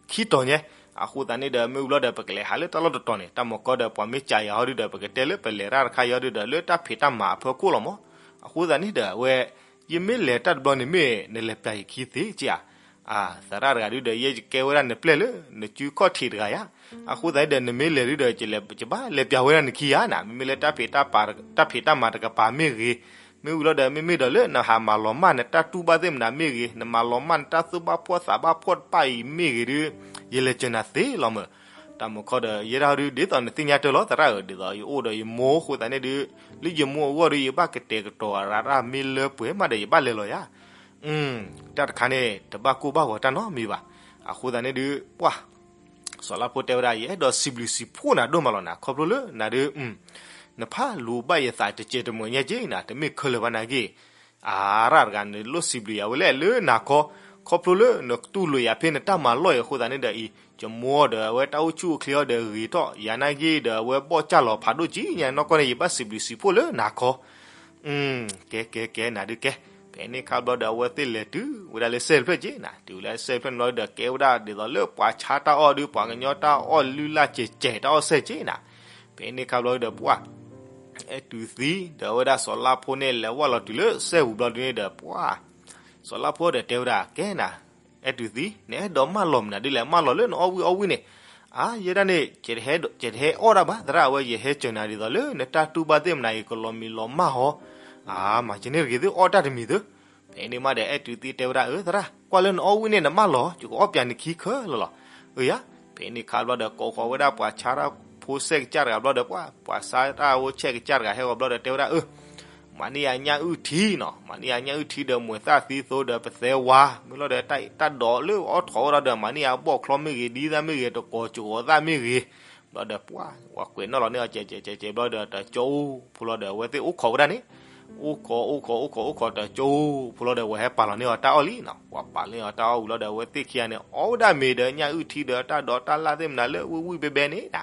ခံတီၤညါ. အဃိသတးန့ၣ်ဒီး မ့ၢ်ဝံၤလီၤဒီး ပကလဲၤဟးလၢတၢ်လီၢ်တတီၤန့ၣ် တၢ်မၤကီဒီး ပှၤမ့ၢ်ကးယၤဟီဒုဒီး ပကတဲလၢပလဲၤတၢ်တခါယီဒုဒီး လၢတၢ်ဖံးတၢ်မၤအဖီခိၣ်လီၤမး. အဃိသတးန့ၣ်ဒီး အဝဲ ယမ့ၢ်လဲၤတၢ်တဘျီန့ၣ် မ့ၢ်နလဲၤပျၢ်ယခံသ့ကဧါ. သရၣ်တဂၤဒုဒီး ယဲယကဲဝဲဒၣ်နပျဲၢ်လၢ နစုခီၣ်ထံးတဂၤယါ. အဃိသတးန့ၣ်ဒီး နမ့ၢ်လဲၤဒုဒီး ယဘၣ်လဲၤပျၢ်ဝဲဒၣ်နခံဧါနၤ, မ့မ့ၢ်လၢတၢ်ဖံးတၢ်မၤတကပၤမ့ၢ်ဂ့ၤ, မ့ၢ်ဝံၤလီၤဒီး မ့မ့ၢ်ဒီးလၢနဟးမၤလီၤမၢ်နတၢ်တူၢ်ဘၣ်သ့ၣ်မနၤမ့ၢ်ဂ့ၤ, နမၤလီၤမၢ်နတၢ်သူၣ်ဘၣ်ဖှီၣ်သးဘၣ်ဖှီၣ်တဖၣ်အံၤမ့ၢ်ဂ့ၤဒု, ယလဲၤစၢၤနၤသ့လီၤမး. တၢ်မၤကီဒီး ယဲဒၣ်ဟီဒု ဒ်သိးနသ့ၣ်ညါတၢ်လီၤ သရၣ်ဧၢ, ဒ်သိးယအိၣ်ဒီးယမိၢ်အဃိသတးန့ၣ်ဒု, လၢယမိၢ်အဂီၢ်ဒု ယဘၣ်ကတဲာ်ကတီၤရၤတၢ်မ့ၢ်လၢပှဲၤမးဒီး ယဘၣ်လဲၤလီၤယါ. တၢ်တခါန့ၣ် တဘၣ်ကိၢ်ဘၣ်ဂီၤတၢ်နီတမံၤဘၣ်. အဃိသတးန့ၣ်ဒု ပှၤ စီၤလါဖိတဲဝဲဒၣ် ယအဲၣ်ဒိးစံးဘျုးစံးဖှိၣ်နၤဒိၣ်မးလီၤနၤ, ခီဖျိလၢနၤဒု နဖးလူၤဘၣ်ယသးတစဲးတမှဲာ်ညါက့နၤ, တမ့ၢ်ခဲလၢာ်ဘၣ်နၤဂ့ၢ် အရၣ်တဂၤ နလိၣ်စံးဘျုးယၤဝဲလဲၣ်လၢနၤခီ, ခီဖျိလၢနတူၢ်လိာ်ယၤဖဲနတၢ်မၤလီၢ်အံၤအဃိသတးန့ၣ်ဒီးအံၤ ယမိၢ်ဒီးအဝဲတၢ်အိၣ်ဆူၣ်အိၣ်ချ့အီၤဒီးဂ့ၤထီၣ်ယၤနာ်က့ဒီး အဝဲဘီၣ်ကၢ်လီၤဖးဒိၣ်ကံညါနီၢ်ကီၢ်န့ၣ် ယဘၣ်စံးဘျုးစံးဖှိၣ်လၢနၤခီ. ကဲကဲကဲ နၤဒုကဲ. ဖဲန့ၣ်ခါဘျီဒီး အဝဲသ့ၣ်လဲၤတုၤဝဲဒၣ်လၢစဲၣ်တဖျၢၣ်က့နၤ, တုၤလၢစဲၣ်တဖျၢၣ်န့ၣ်ဘျီဒီး ကဲဝဲဒၣ်ဒ်သိးလၢပှၤဆါတၢ်အီၣ်ဒု ပှၤကညီတၢ်အီၣ်လုၢ်လၢ်ကဲးကဲးတၢ်အီၣ်စဲၣ်က့နၤ. ဖဲန့ၣ်ခါဘျီဒီးပှၤ အဲၣ်တူးသံ ဒီးအဝဲဒၣ်စီၤလါဖိန့ၣ် လဲၤဝဲလီၤတုၤလၢစဲၣ်ပူၤဘျီဒုန့ၣ်ဒီးပှၤ စီၤလါဖိဒီးတဲဝဲဒၣ် ကဲနၤ အဲၣ်တူးသံ နအဲၣ်ဒိးမၢလီၤမနုၤဒ်လဲၣ် မၢလီၤလၢနအီၣ်ဝံၣ်အီၣ်ဝံၣ်န့ၣ်. အါ ယဲဒၣ်န့ၣ် ယတဟဲအီၣ်တၢ်ဘၣ် သရၣ် အဝဲယဟဲစၢၤနၤဒ်သိးလၢနတၢ်တူၢ်ဘၣ်သ့ၣ်မနၤအံၤ ကလီၤမံၤလီၤမၢ်ဟီ. အါ မၤကန့ၣ်တဂ့ၤသု အီၣ်တၢ်တမံၤသု. ဖဲန့ၣ်မးဒီး အဲၣ်တူးသံတဲဝဲဒၣ် အၢ သရၣ် ကွၢ်လၢနအီၣ်ဝံၣ်န့ၣ် နမၢလီၤ ယကအီၣ်ပၠးနခံခဲလၢာ်လီၤ. အၢယါ. ဖဲန့ၣ်ခါဘျီဒီး ကိးဃီၤဝဲဒၣ်ပှၤဆါတၢ်ဖိစဲၣ်ကစၢ်တဂၤဘျီဒီး ပှၤ ပှၤဆါတၢ်ဖိဆဲၣ်ကစၢ်တဂၤဟဲဃီၤဘျီဒီး တဲဝဲဒၣ် အၢ မၤန့ၢ်ယၤညၣ်အုၣ်ထံနီၤ, မၤန့ၢ်ယၤညၣ်အုၣ်ထံဒီး မွဲၤသၣ်သံသိဒီး ပသဲဝါ မ့ၢ်လီၤဒီး တၢ်ဒိးလၢအီၣ်ထီၣ်ဝဲဒၣ်ဒီး မၤန့ၢ်ယၤဘီၣ်ချီမ့ၢ်ဂ့ၤ ဒ်သၣ်မ့ၢ်ဂ့ၤ တကိးကဝီၤသၣ်မ့ၢ်ဂ့ၤ. ဘျီဒီးပှၤ ပှၤကွဲးနီၣ်လီၤန့ၢ်အီၤ ကဲးကဲးကဲးကဲးဘျီဒီး တကၠိဖိလီၤဒီး အဝဲသ့ၣ်အိၣ်ခိးဝဲဒၣ်န့ၣ် အိၣ်ခိးအိၣ်ခိးအိၣ်ခိးတကၠိဖိလီၤဒီး အဝဲဟဲပာ်လီၤန့ၢ်အီၤတၢ်အီၣ်လံနီၤ. ပှၤပာ်လီၤန့ၢ်အီၤတၢ်အီၣ်ဝံၤလီၤဒီး အဝဲသ့ၣ်ခံဂၤန့ၣ် အီၣ်ဝဲဒၣ်မ့ၤဒီးညၣ်အုၣ်ထံဒီးတၢ်ဒိးတၢ်လၣ်သ့ၣ်မနၤလၢဝံၣ်ဝံၣ်ဘဲဘဲန့ၣ်နၤ.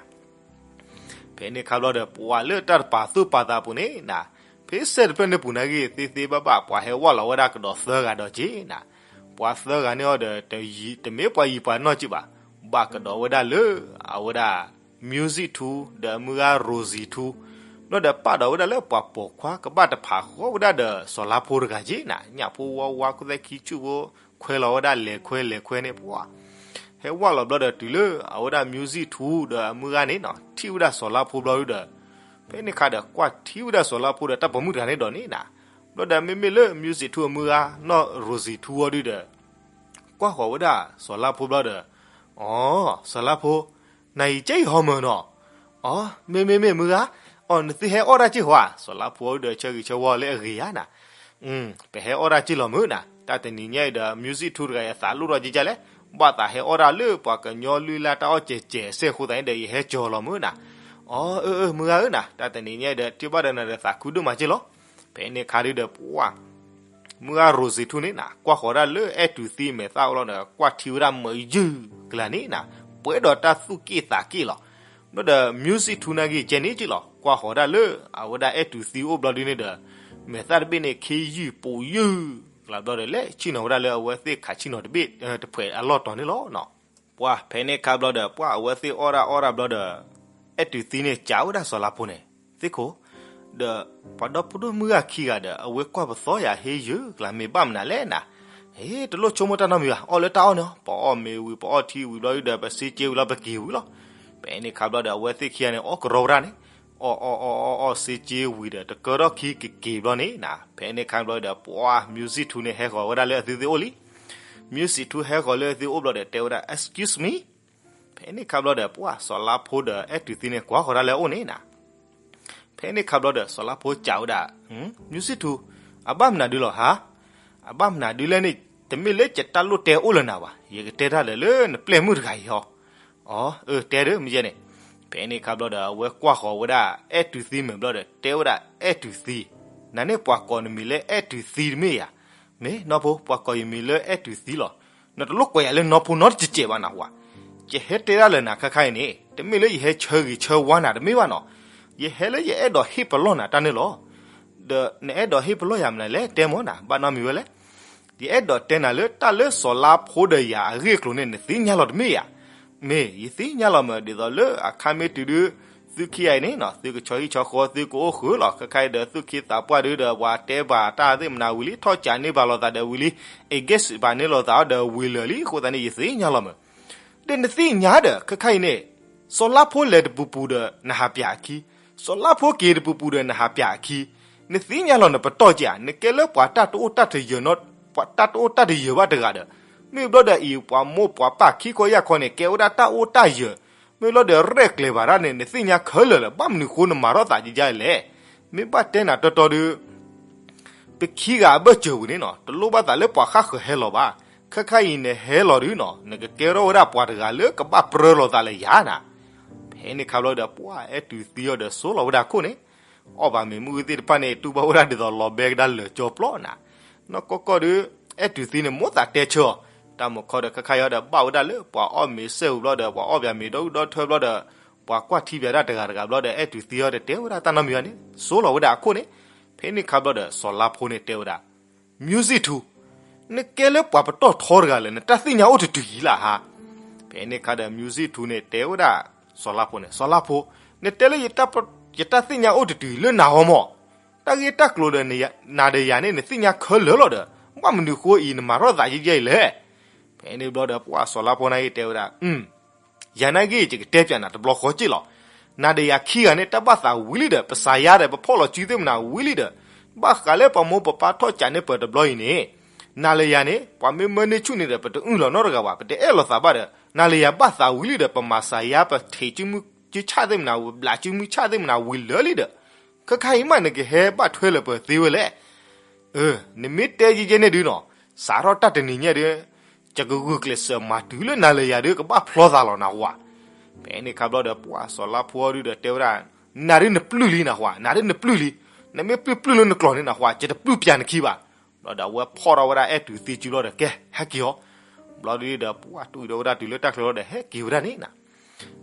ဖဲန့ၣ်ခါဘျီဒီး ပှၤလၢတၢ်တပာ်သူၣ်ပာ်သးအပူၤန့ၣ်နၤ, ဖဲစဲၣ်တဖျၢၣ်န့ၣ်ပူၤနာ်က့ သ့သ့ဘၣ်ဘၣ် ပှၤဟဲဝဲလီၤဝဲဒၣ်ကဒီးသၢဂၤဒီးက့နၤ. ပှၤသၢဂၤန့ၣ်အီၤဒီး တမ့ၢ်ပှၤယံၤပှၤနီၢ်က့ဘၣ်, ဘၣ်ကဒီးဝဲဒၣ်လၢ အဝဲဒၣ် music ထူ ဒီးအမုၢ်ဂၤ Rosie ထူ ဘျီဒီးပာ်ဒီးဝဲဒၣ်လၢပှၤပိာ်ခွါကဘၣ်တဖးဃီဝဲဒၣ်ဒီးစီၤလါဖိတဂၤက့နၤ. ညၣ်ဖိဝါဝါ ခိၣ်သၣ်ခံဆူၣ်ဖိ ခွဲးလီၤဝဲဒၣ်လဲၤခွဲလဲၤခွဲန့ၣ် ပှၤ ဟဲဝဲလီၤဘျီဒီးတုၤလၢ အဝဲဒၣ် music ထူဒီးအမုၢ်ဂၤန့ၣ်နီၤ ထံၣ်ဝဲဒၣ်စီၤလါဖိဘျီဒုဒီး ဖဲန့ၣ်ခါဒီး ကွၢ်ထံဝဲဒၣ်စီၤလါဖိဒီးတၢ်ပိာ်မုၣ်တဂၤန့ၣ်ဒီးန့ၣ်နၤ. ဘျီဒီးမ့မ့ၢ်လၢ music ထူအမုၢ်ဂၤ နီၢ် Rosie ထူအီၤဒုဒီး ကွၢ်ဃီၤဝဲဒၣ်စီၤလါဖိဘျီဒီး အီ စီၤလါဖိ နၤအံၤကဲအံၤဟီမၢ်နီၤ. အီ မ့မ့ၢ်မ့ၢ်မုၢ်ဂၤ အီ နသုဟဲအီၣ်တၢ်က့ၢ်ဟီဧါ. စီၤလါဖိအီၤဒုဒီးဆၢဂ့ၤဆၢဝါလၢအဂ့ၤဧါနၤ. ပဟဲအီၣ်တၢ်က့ၢ်လီၤမုၢ်နၤ. တၢ်တနံၤညါအံၤဒီး music ထူတဂၤအသးလိၣ်ထီၣ်ကကလဲၣ်, ဘၣ်သးဟဲအီၣ်တၢ်လၢပှၤကညီလုၢ်လၢ်တၢ်အီၣ်ကဲးကဲးအစဲၣ်အဃိသတးန့ၣ်ဒီး ယဟဲစၢၤလီၤမုၢ်နၤ. အီ အၢ အၢ မုၢ်ဂၤဧၢနၤ, တၢ်တနံၤညါအံၤဒီး တ့ၢ်ဘၣ်ဒီးနၤဒီးသးခုဒိၣ်မးက့ၢ်လီၤ. ဖဲန့ၣ်ခါဒုဒီးပှၤ မုၢ်ဂၤ Rosie ထူန့ၣ်နၤ ကွၢ်ဃီၤဒၣ်လၢအဲၣ်တူးသံမဲာ်သၣ်အိၣ်လီၤဒီး ကွၢ်ထံဝဲဒၣ်မၢယုၢ်ကျါန့ၣ်နၤ ပှဲၤဒီးတၢ်သူၣ်က့ၣ်သးက့ၣ်လီၤ. ဘျီဒီး music ထူနာ်က့ၤကဲန့ၣ်က့ၢ်လီၤ. ကွၢ်ဃီၤဒၣ်လၢအဝဲဒၣ်အဲၣ်တူးသံအိၣ်ဘျီဒုန့ၣ်ဒီး မဲာ်သၣ်တဘ့ၣ်န့ၣ် ခ့ယုၢ်ပူၤယုၢ်ကျါဘျီဒီး လဲၤဆ့ၣ်နီၤဝဲဒၣ်လၢအဝဲသ့ၣ်ခးဆ့ၣ်နီၤတဘ့ၣ်တဖှဲးအလီၢ်တီၤန့ၣ်လီၤ. ပှၤဖဲန့ၣ်ခါဘျီဒီး ပှၤအဝဲသ့ၣ်အီၣ်ဒၣ်အီၣ်ဒၣ်ဘျီဒီး အဲၣ်တူးသံန့ၣ် ကးဝဲဒၣ်စီၤလါဖိန့ၣ် သ့ၣ်ခိၣ် ဒီးပှၤဒီဖိဒိၣ်မုၢ်ဂၤခံဂၤဒီး အဝဲကွၢ်ပသီယၤဟ့ယုၢ်ကျါ မ့ၢ်ဘၣ်မနုၤလဲၣ်နၤ. ဟ့ တလိၣ်ဆိကမိၣ်တၢ်နီတမံၤဘၣ်, အီၣ်လၢတၢ်အီၣ်န့ၣ် ပအီၣ်မ့ၤဝံၤ ပအီၣ်ထံဝံၤဘျီဒုဒီး ပစ့က့ဝံၤလီၤ ပက့ၤဝံၤလီၤ. ဖဲန့ၣ်ခါဘျီဒီး အဝဲသ့ၣ်ခံဂၤန့ၣ် အီၣ်ကရီဝဲဒၣ်န့ၣ် အီၣ်အီၣ်အီၣ်အီၣ်အီၣ်စ့က့ဝံၤဒီး တကၢထီၣ်ခံကက့ၤဘျီန့ၣ်နၤ. ဖဲန့ၣ်ခါဘျီဒီး ပှၤ music ထူန့ၣ် ဟဲဃီၤဝဲဒၣ်လၢအသုသ့ၣ်အိၣ်လံ. music ထူဟဲဃီၤလၢအသုအိၣ်ဘျီဒီး တဲဝဲဒၣ် excuse me. ဖဲန့ၣ်ခါဘျီဒီး ပှၤစီၤလါဖိဒီးအဲၣ်တူးသံန့ၣ် ကွၢ်ဃီၤဒၣ်လၢအအိၣ်န့ၣ်နၤ. ဖဲန့ၣ်ခါဘျီဒီး စီၤလါဖိကးဝဲဒၣ် music ထူ အဘၣ်မနုၤဒုလီၤဟါ. အဘၣ်မနုၤဒုလဲၣ်န့ၣ် တမ့ၢ်လၢယတၢ်လိၣ်တဲအိၣ်လၢနၤဘၣ်, ယကတဲတၢ်ဒီးလၢနပျဲၢ်မုၣ်တဂၤအံၤဟီ. အီ အၢ တဲဒီးမ့ၢ်ယဲန့ၣ်. ဖဲန့ၣ်ခါဘျီဒီး အဝဲကွၢ်ဃီၤဝဲဒၣ်အဲၣ်တူးသံမဲာ်ဘျီဒီး တဲဝဲဒၣ်အဲၣ်တူးသံ နၤန့ၣ်ပှၤကိးနမံၤလၢအဲၣ်တူၤသံတမ့ၢ်ဧါ. မ့ၢ်နီၢ်ဖိ, ပှၤကိးယမံၤလၢအဲၣ်တူၤသံလီၤ. နတလိၣ်ကိးယၤလၢနီၢ်ဖိနီတစဲးဘၣ်နဟါ. ယဟဲတဲဒၣ်လၢနၤခဲခါအံၤန့ၣ် တမ့ၢ်လၢယဟဲဆၢဂ့ၤဆၢဝါနၤတမ့ၢ်ဘၣ်နီၤ. ယဟဲလၢယအဲၣ်ဒိးဟ့ၣ်ပလီၢ်နၤတၢ်န့ၣ်လီၤ. ဒီးနအဲၣ်ဒိးဟ့ၣ်ပလီၢ်ယၤမနုၤလဲၣ်, တဲမၢ်နၤ, ဘၣ်နီတမံၤဝဲလဲၣ်. ယအဲၣ်ဒိးတဲနၤလၢတၢ်လၢစီၤလါဖိဒီးယၤအဂ့ၢ်အကျိၤန့ၣ် နသ့ၣ်ညါလီၤတမ့ၢ်ဧါ. မ့ၢ်ယသ့ၣ်ညါလီၤမး, ဒ်သိးလၢအခါမ့ၢ်တုၤဒု သုခံဂၤအံၤန့ၣ်နီၤ သုကဆီဟံၣ်ဆီဃီ သုကအိၣ်ဃုာ်လီၤ. ခဲခါအံၤဒီး သူၣ်က့သးပှၢ်ဒုဒီး ပှၤတဲဘၣ်တၢ်သ့ၣ်မနုၤဝံၤလံ, ထီၣ်ကးန့ၢ်ဘၣ်လိာ်သးဒီးဝံၤလံ, အဂဲစံးဘၣ်န့ၢ်လိာ်သးဒီးဝံၤလၢာ်လံ. အဃိသတးန့ၣ် ယသ့ၣ်ညါလီၤမး. ဒီးနသ့ၣ်ညါဒီး ခဲခါအံၤန့ၣ် စီၤလါဖိလဲၤတပူၤပူၤဒီး နဟးပၠးအခံ, စီၤလါဖိက့ၤတပူၤပူၤဒီး နဟးပၠးအခံ, နသ့ၣ်ညါလီၤနပတီၢ်က့ဧါ. နကဲလၢပှၤတၢ်တအိၣ်တၢ်တယၢၤနီၤ, ပှၤတၢ်တအိၣ်တၢ်တယၢၤဘၣ်တဂၤဒီး, မ့ၢ်ဘျီဒီးအံၤ ပှၤမိၢ်ပှၤပၢ်ခံခီယၢ်ခီန့ၣ် ကဲဝဲဒၣ်တၢ်အိၣ်တၢ်ယၢၤ, မ့ၢ်ဘျီဒီးရဲၣ်ကျဲၤဘၣ်တၢ်န့ၣ် နသ့ၣ်ညါခဲလၢာ်လၢၤ, ဘၣ်မနုၤဃိနမၤထီၣ်သးကယဲၢ်လဲၣ်. မ့ၢ်ဘၣ်တဲနၤတီတီဒု ပခံဂၤအဘၢၣ်စၢၤပူၤန့ၣ်နီၤ တလိၣ်ဘၣ်သးလၢပှၤဃၣ်ဃၢၤဟဲလီၤဘၣ်. ခဲခါအံၤနဟဲလီၤဒုနီၤ နကကဲထီၣ်ဝဲဒၣ်ပှၤတဂၤလၢကဘၣ်ပြၢလိာ်သးလၢယၤနၤ. ဖဲန့ၣ်ခါဘျီဒီး ပှၤအဲၣ်တူၤသံအီၤဒီးဆိလီၤဝဲဒၣ်ခိၣ်န့ၣ်, အီၣ်ဘၣ်မ့ၤမုၢ်ဂ့ၤသ့ၣ်တဖၣ်န့ၣ် တူၢ်ဘၣ်ဝဲဒၣ်ဒ်သိးလီၤဘဲကဒါလၢာ်ကၠီပျီနၤ. နီၢ်ကီၢ်ကီၢ်ဒု အဲၣ်တူၤသံန့ၣ်မိၣ်သးတဲဆၢအီၤ, တၢ်မုၢ်ခီဒီး ခဲခါအံၤဒီး ဘၣ်ဝဲဒၣ်လၢပှၤအီၣ်မ့ၤစဲပူၤဘျီဒီး ပှၤအီၣ်ပၠးမ့ၤဒီဒူၣ်ဒီထၢဘျီဒီး ပှၤကွၢ်ထံပၠးတၢ်တဂၤတဂၤဘျီဒီး အဲၣ်တူၤသံအီၤဒီးတဲဝဲဒၣ်တၢ်နီတမံၤဘၣ်န့ၣ် ဆိလီၤဝဲဒၣ်အခိၣ်န့ၣ်. ဖဲန့ၣ်ခါဘျီဒီး စီၤလါဖိန့ၣ်တဲဝဲဒၣ် music ထူ, နကဲလၢပှၤပတီၢ်ထီတဂၤလၢာ် နတၢ်သ့ၣ်ညါအိၣ်တတုၤယံၤလၢဟါ. ဖဲန့ၣ်ခါဒီး music ထူန့ၣ်တဲဝဲဒၣ် စီၤလါဖိန့ၣ်, စီၤလါဖိ, နတဲလၢ ယတၢ်သ့ၣ်ညါအိၣ်တတုၤလၢနၤဂီၢ်မး, တၢ်ဂ့ၢ်တၢ်ကျိၤဒီး နၤဒီးယၤန့ၣ် နသ့ၣ်ညါခဲလၢာ်လီၤဒီး ဘၣ်မနုၤဃိအံၤ နမၤထီၣ်သးယဲၢ်ယဲၢ်အံၤလဲၣ်. ဖဲန့ၣ်ဘျီဒီး ပှၤစီၤလါဖိန့ၣ်ဂ့ၤတဲဝဲဒၣ် ယၤန့ၣ်ဂ့ၤ ယကတဲပၠးနၤတဘျီဃီက့ၢ်လီၤ. နၤဒီးယၤခံဂၤန့ၣ် တၢ်ဘၣ်သးဝံၤလံဒီး ပစးယါဒီး ပဖီၣ်လီၤစုသ့ၣ်မနၤဝံၤလံဒီး ဘၣ်ဃးလၢပှၤမိၢ်ပပၢ်ထီၣ်ကးန့ၢ်ပၢၤတဘျီအံၤန့ၣ်, နၤလၢယၤန့ၣ် ပှၤမ့ၢ်မၢန့ၢ်ဆူၣ်န့ၣ်ဒီး ပတအုၣ်လီၤနီတဂၤဘၣ်, ပတအဲၣ်လီၤသးဘၣ်ဒီး နၤလၢယၤဘၣ်သးဝံၤလံဒီး ပမၤစးယါပထံးစုဆၣ်သ့ၣ်မနၤ ပဘျးစုမုၢ်ဆၣ်သ့ၣ်မနၤဝံၤလၢာ်လံဒီး ခဲခါအံၤမး နကဟဲဘၣ်ထွဲလၢပသ့ဝဲလဲၣ်. နမ့ၢ်တဲယဲၢ်ယဲၢ်န့ၣ်ဒုနီၤ, စးထီၣ်တၢ်တနံၤညါဒီး ယကဂုာ်ကျဲးစၢးမၤတုၤလၢနၤလၢယၤဒီး ကဘၣ်ဖျီသးလီၤနဟါ. ဖဲန့ၣ်ခါဘျီဒီး ပှၤစီၤလါဖိအီၤဒုဒီးတဲဝဲဒၣ်, နၤဒုနပျုၢ်လံနဟါ, နၤဒုနပျုၢ်လံ. နမ့ၢ်ပျုၢ်ပျုၢ်လၢနကျိာ်န့ၣ်နဟါ ယတပျုၢ်ပၠးနခံဘၣ်. ဘျီဒီးအဝဲဖီၣ်ထီၣ်ဝဲဒၣ်အဲၣ်တူၤသံစုဘျီဒီး ကဲ ဟဲက့ၤအီၤ. ဘျီဒုဒီး ပှၤတူၢ်ဒီးဝဲဒၣ်တုၤလၢတၢ်ချၢလီၤဒီး ဟဲက့ၤဝဲဒၣ်န့ၣ်နၤ.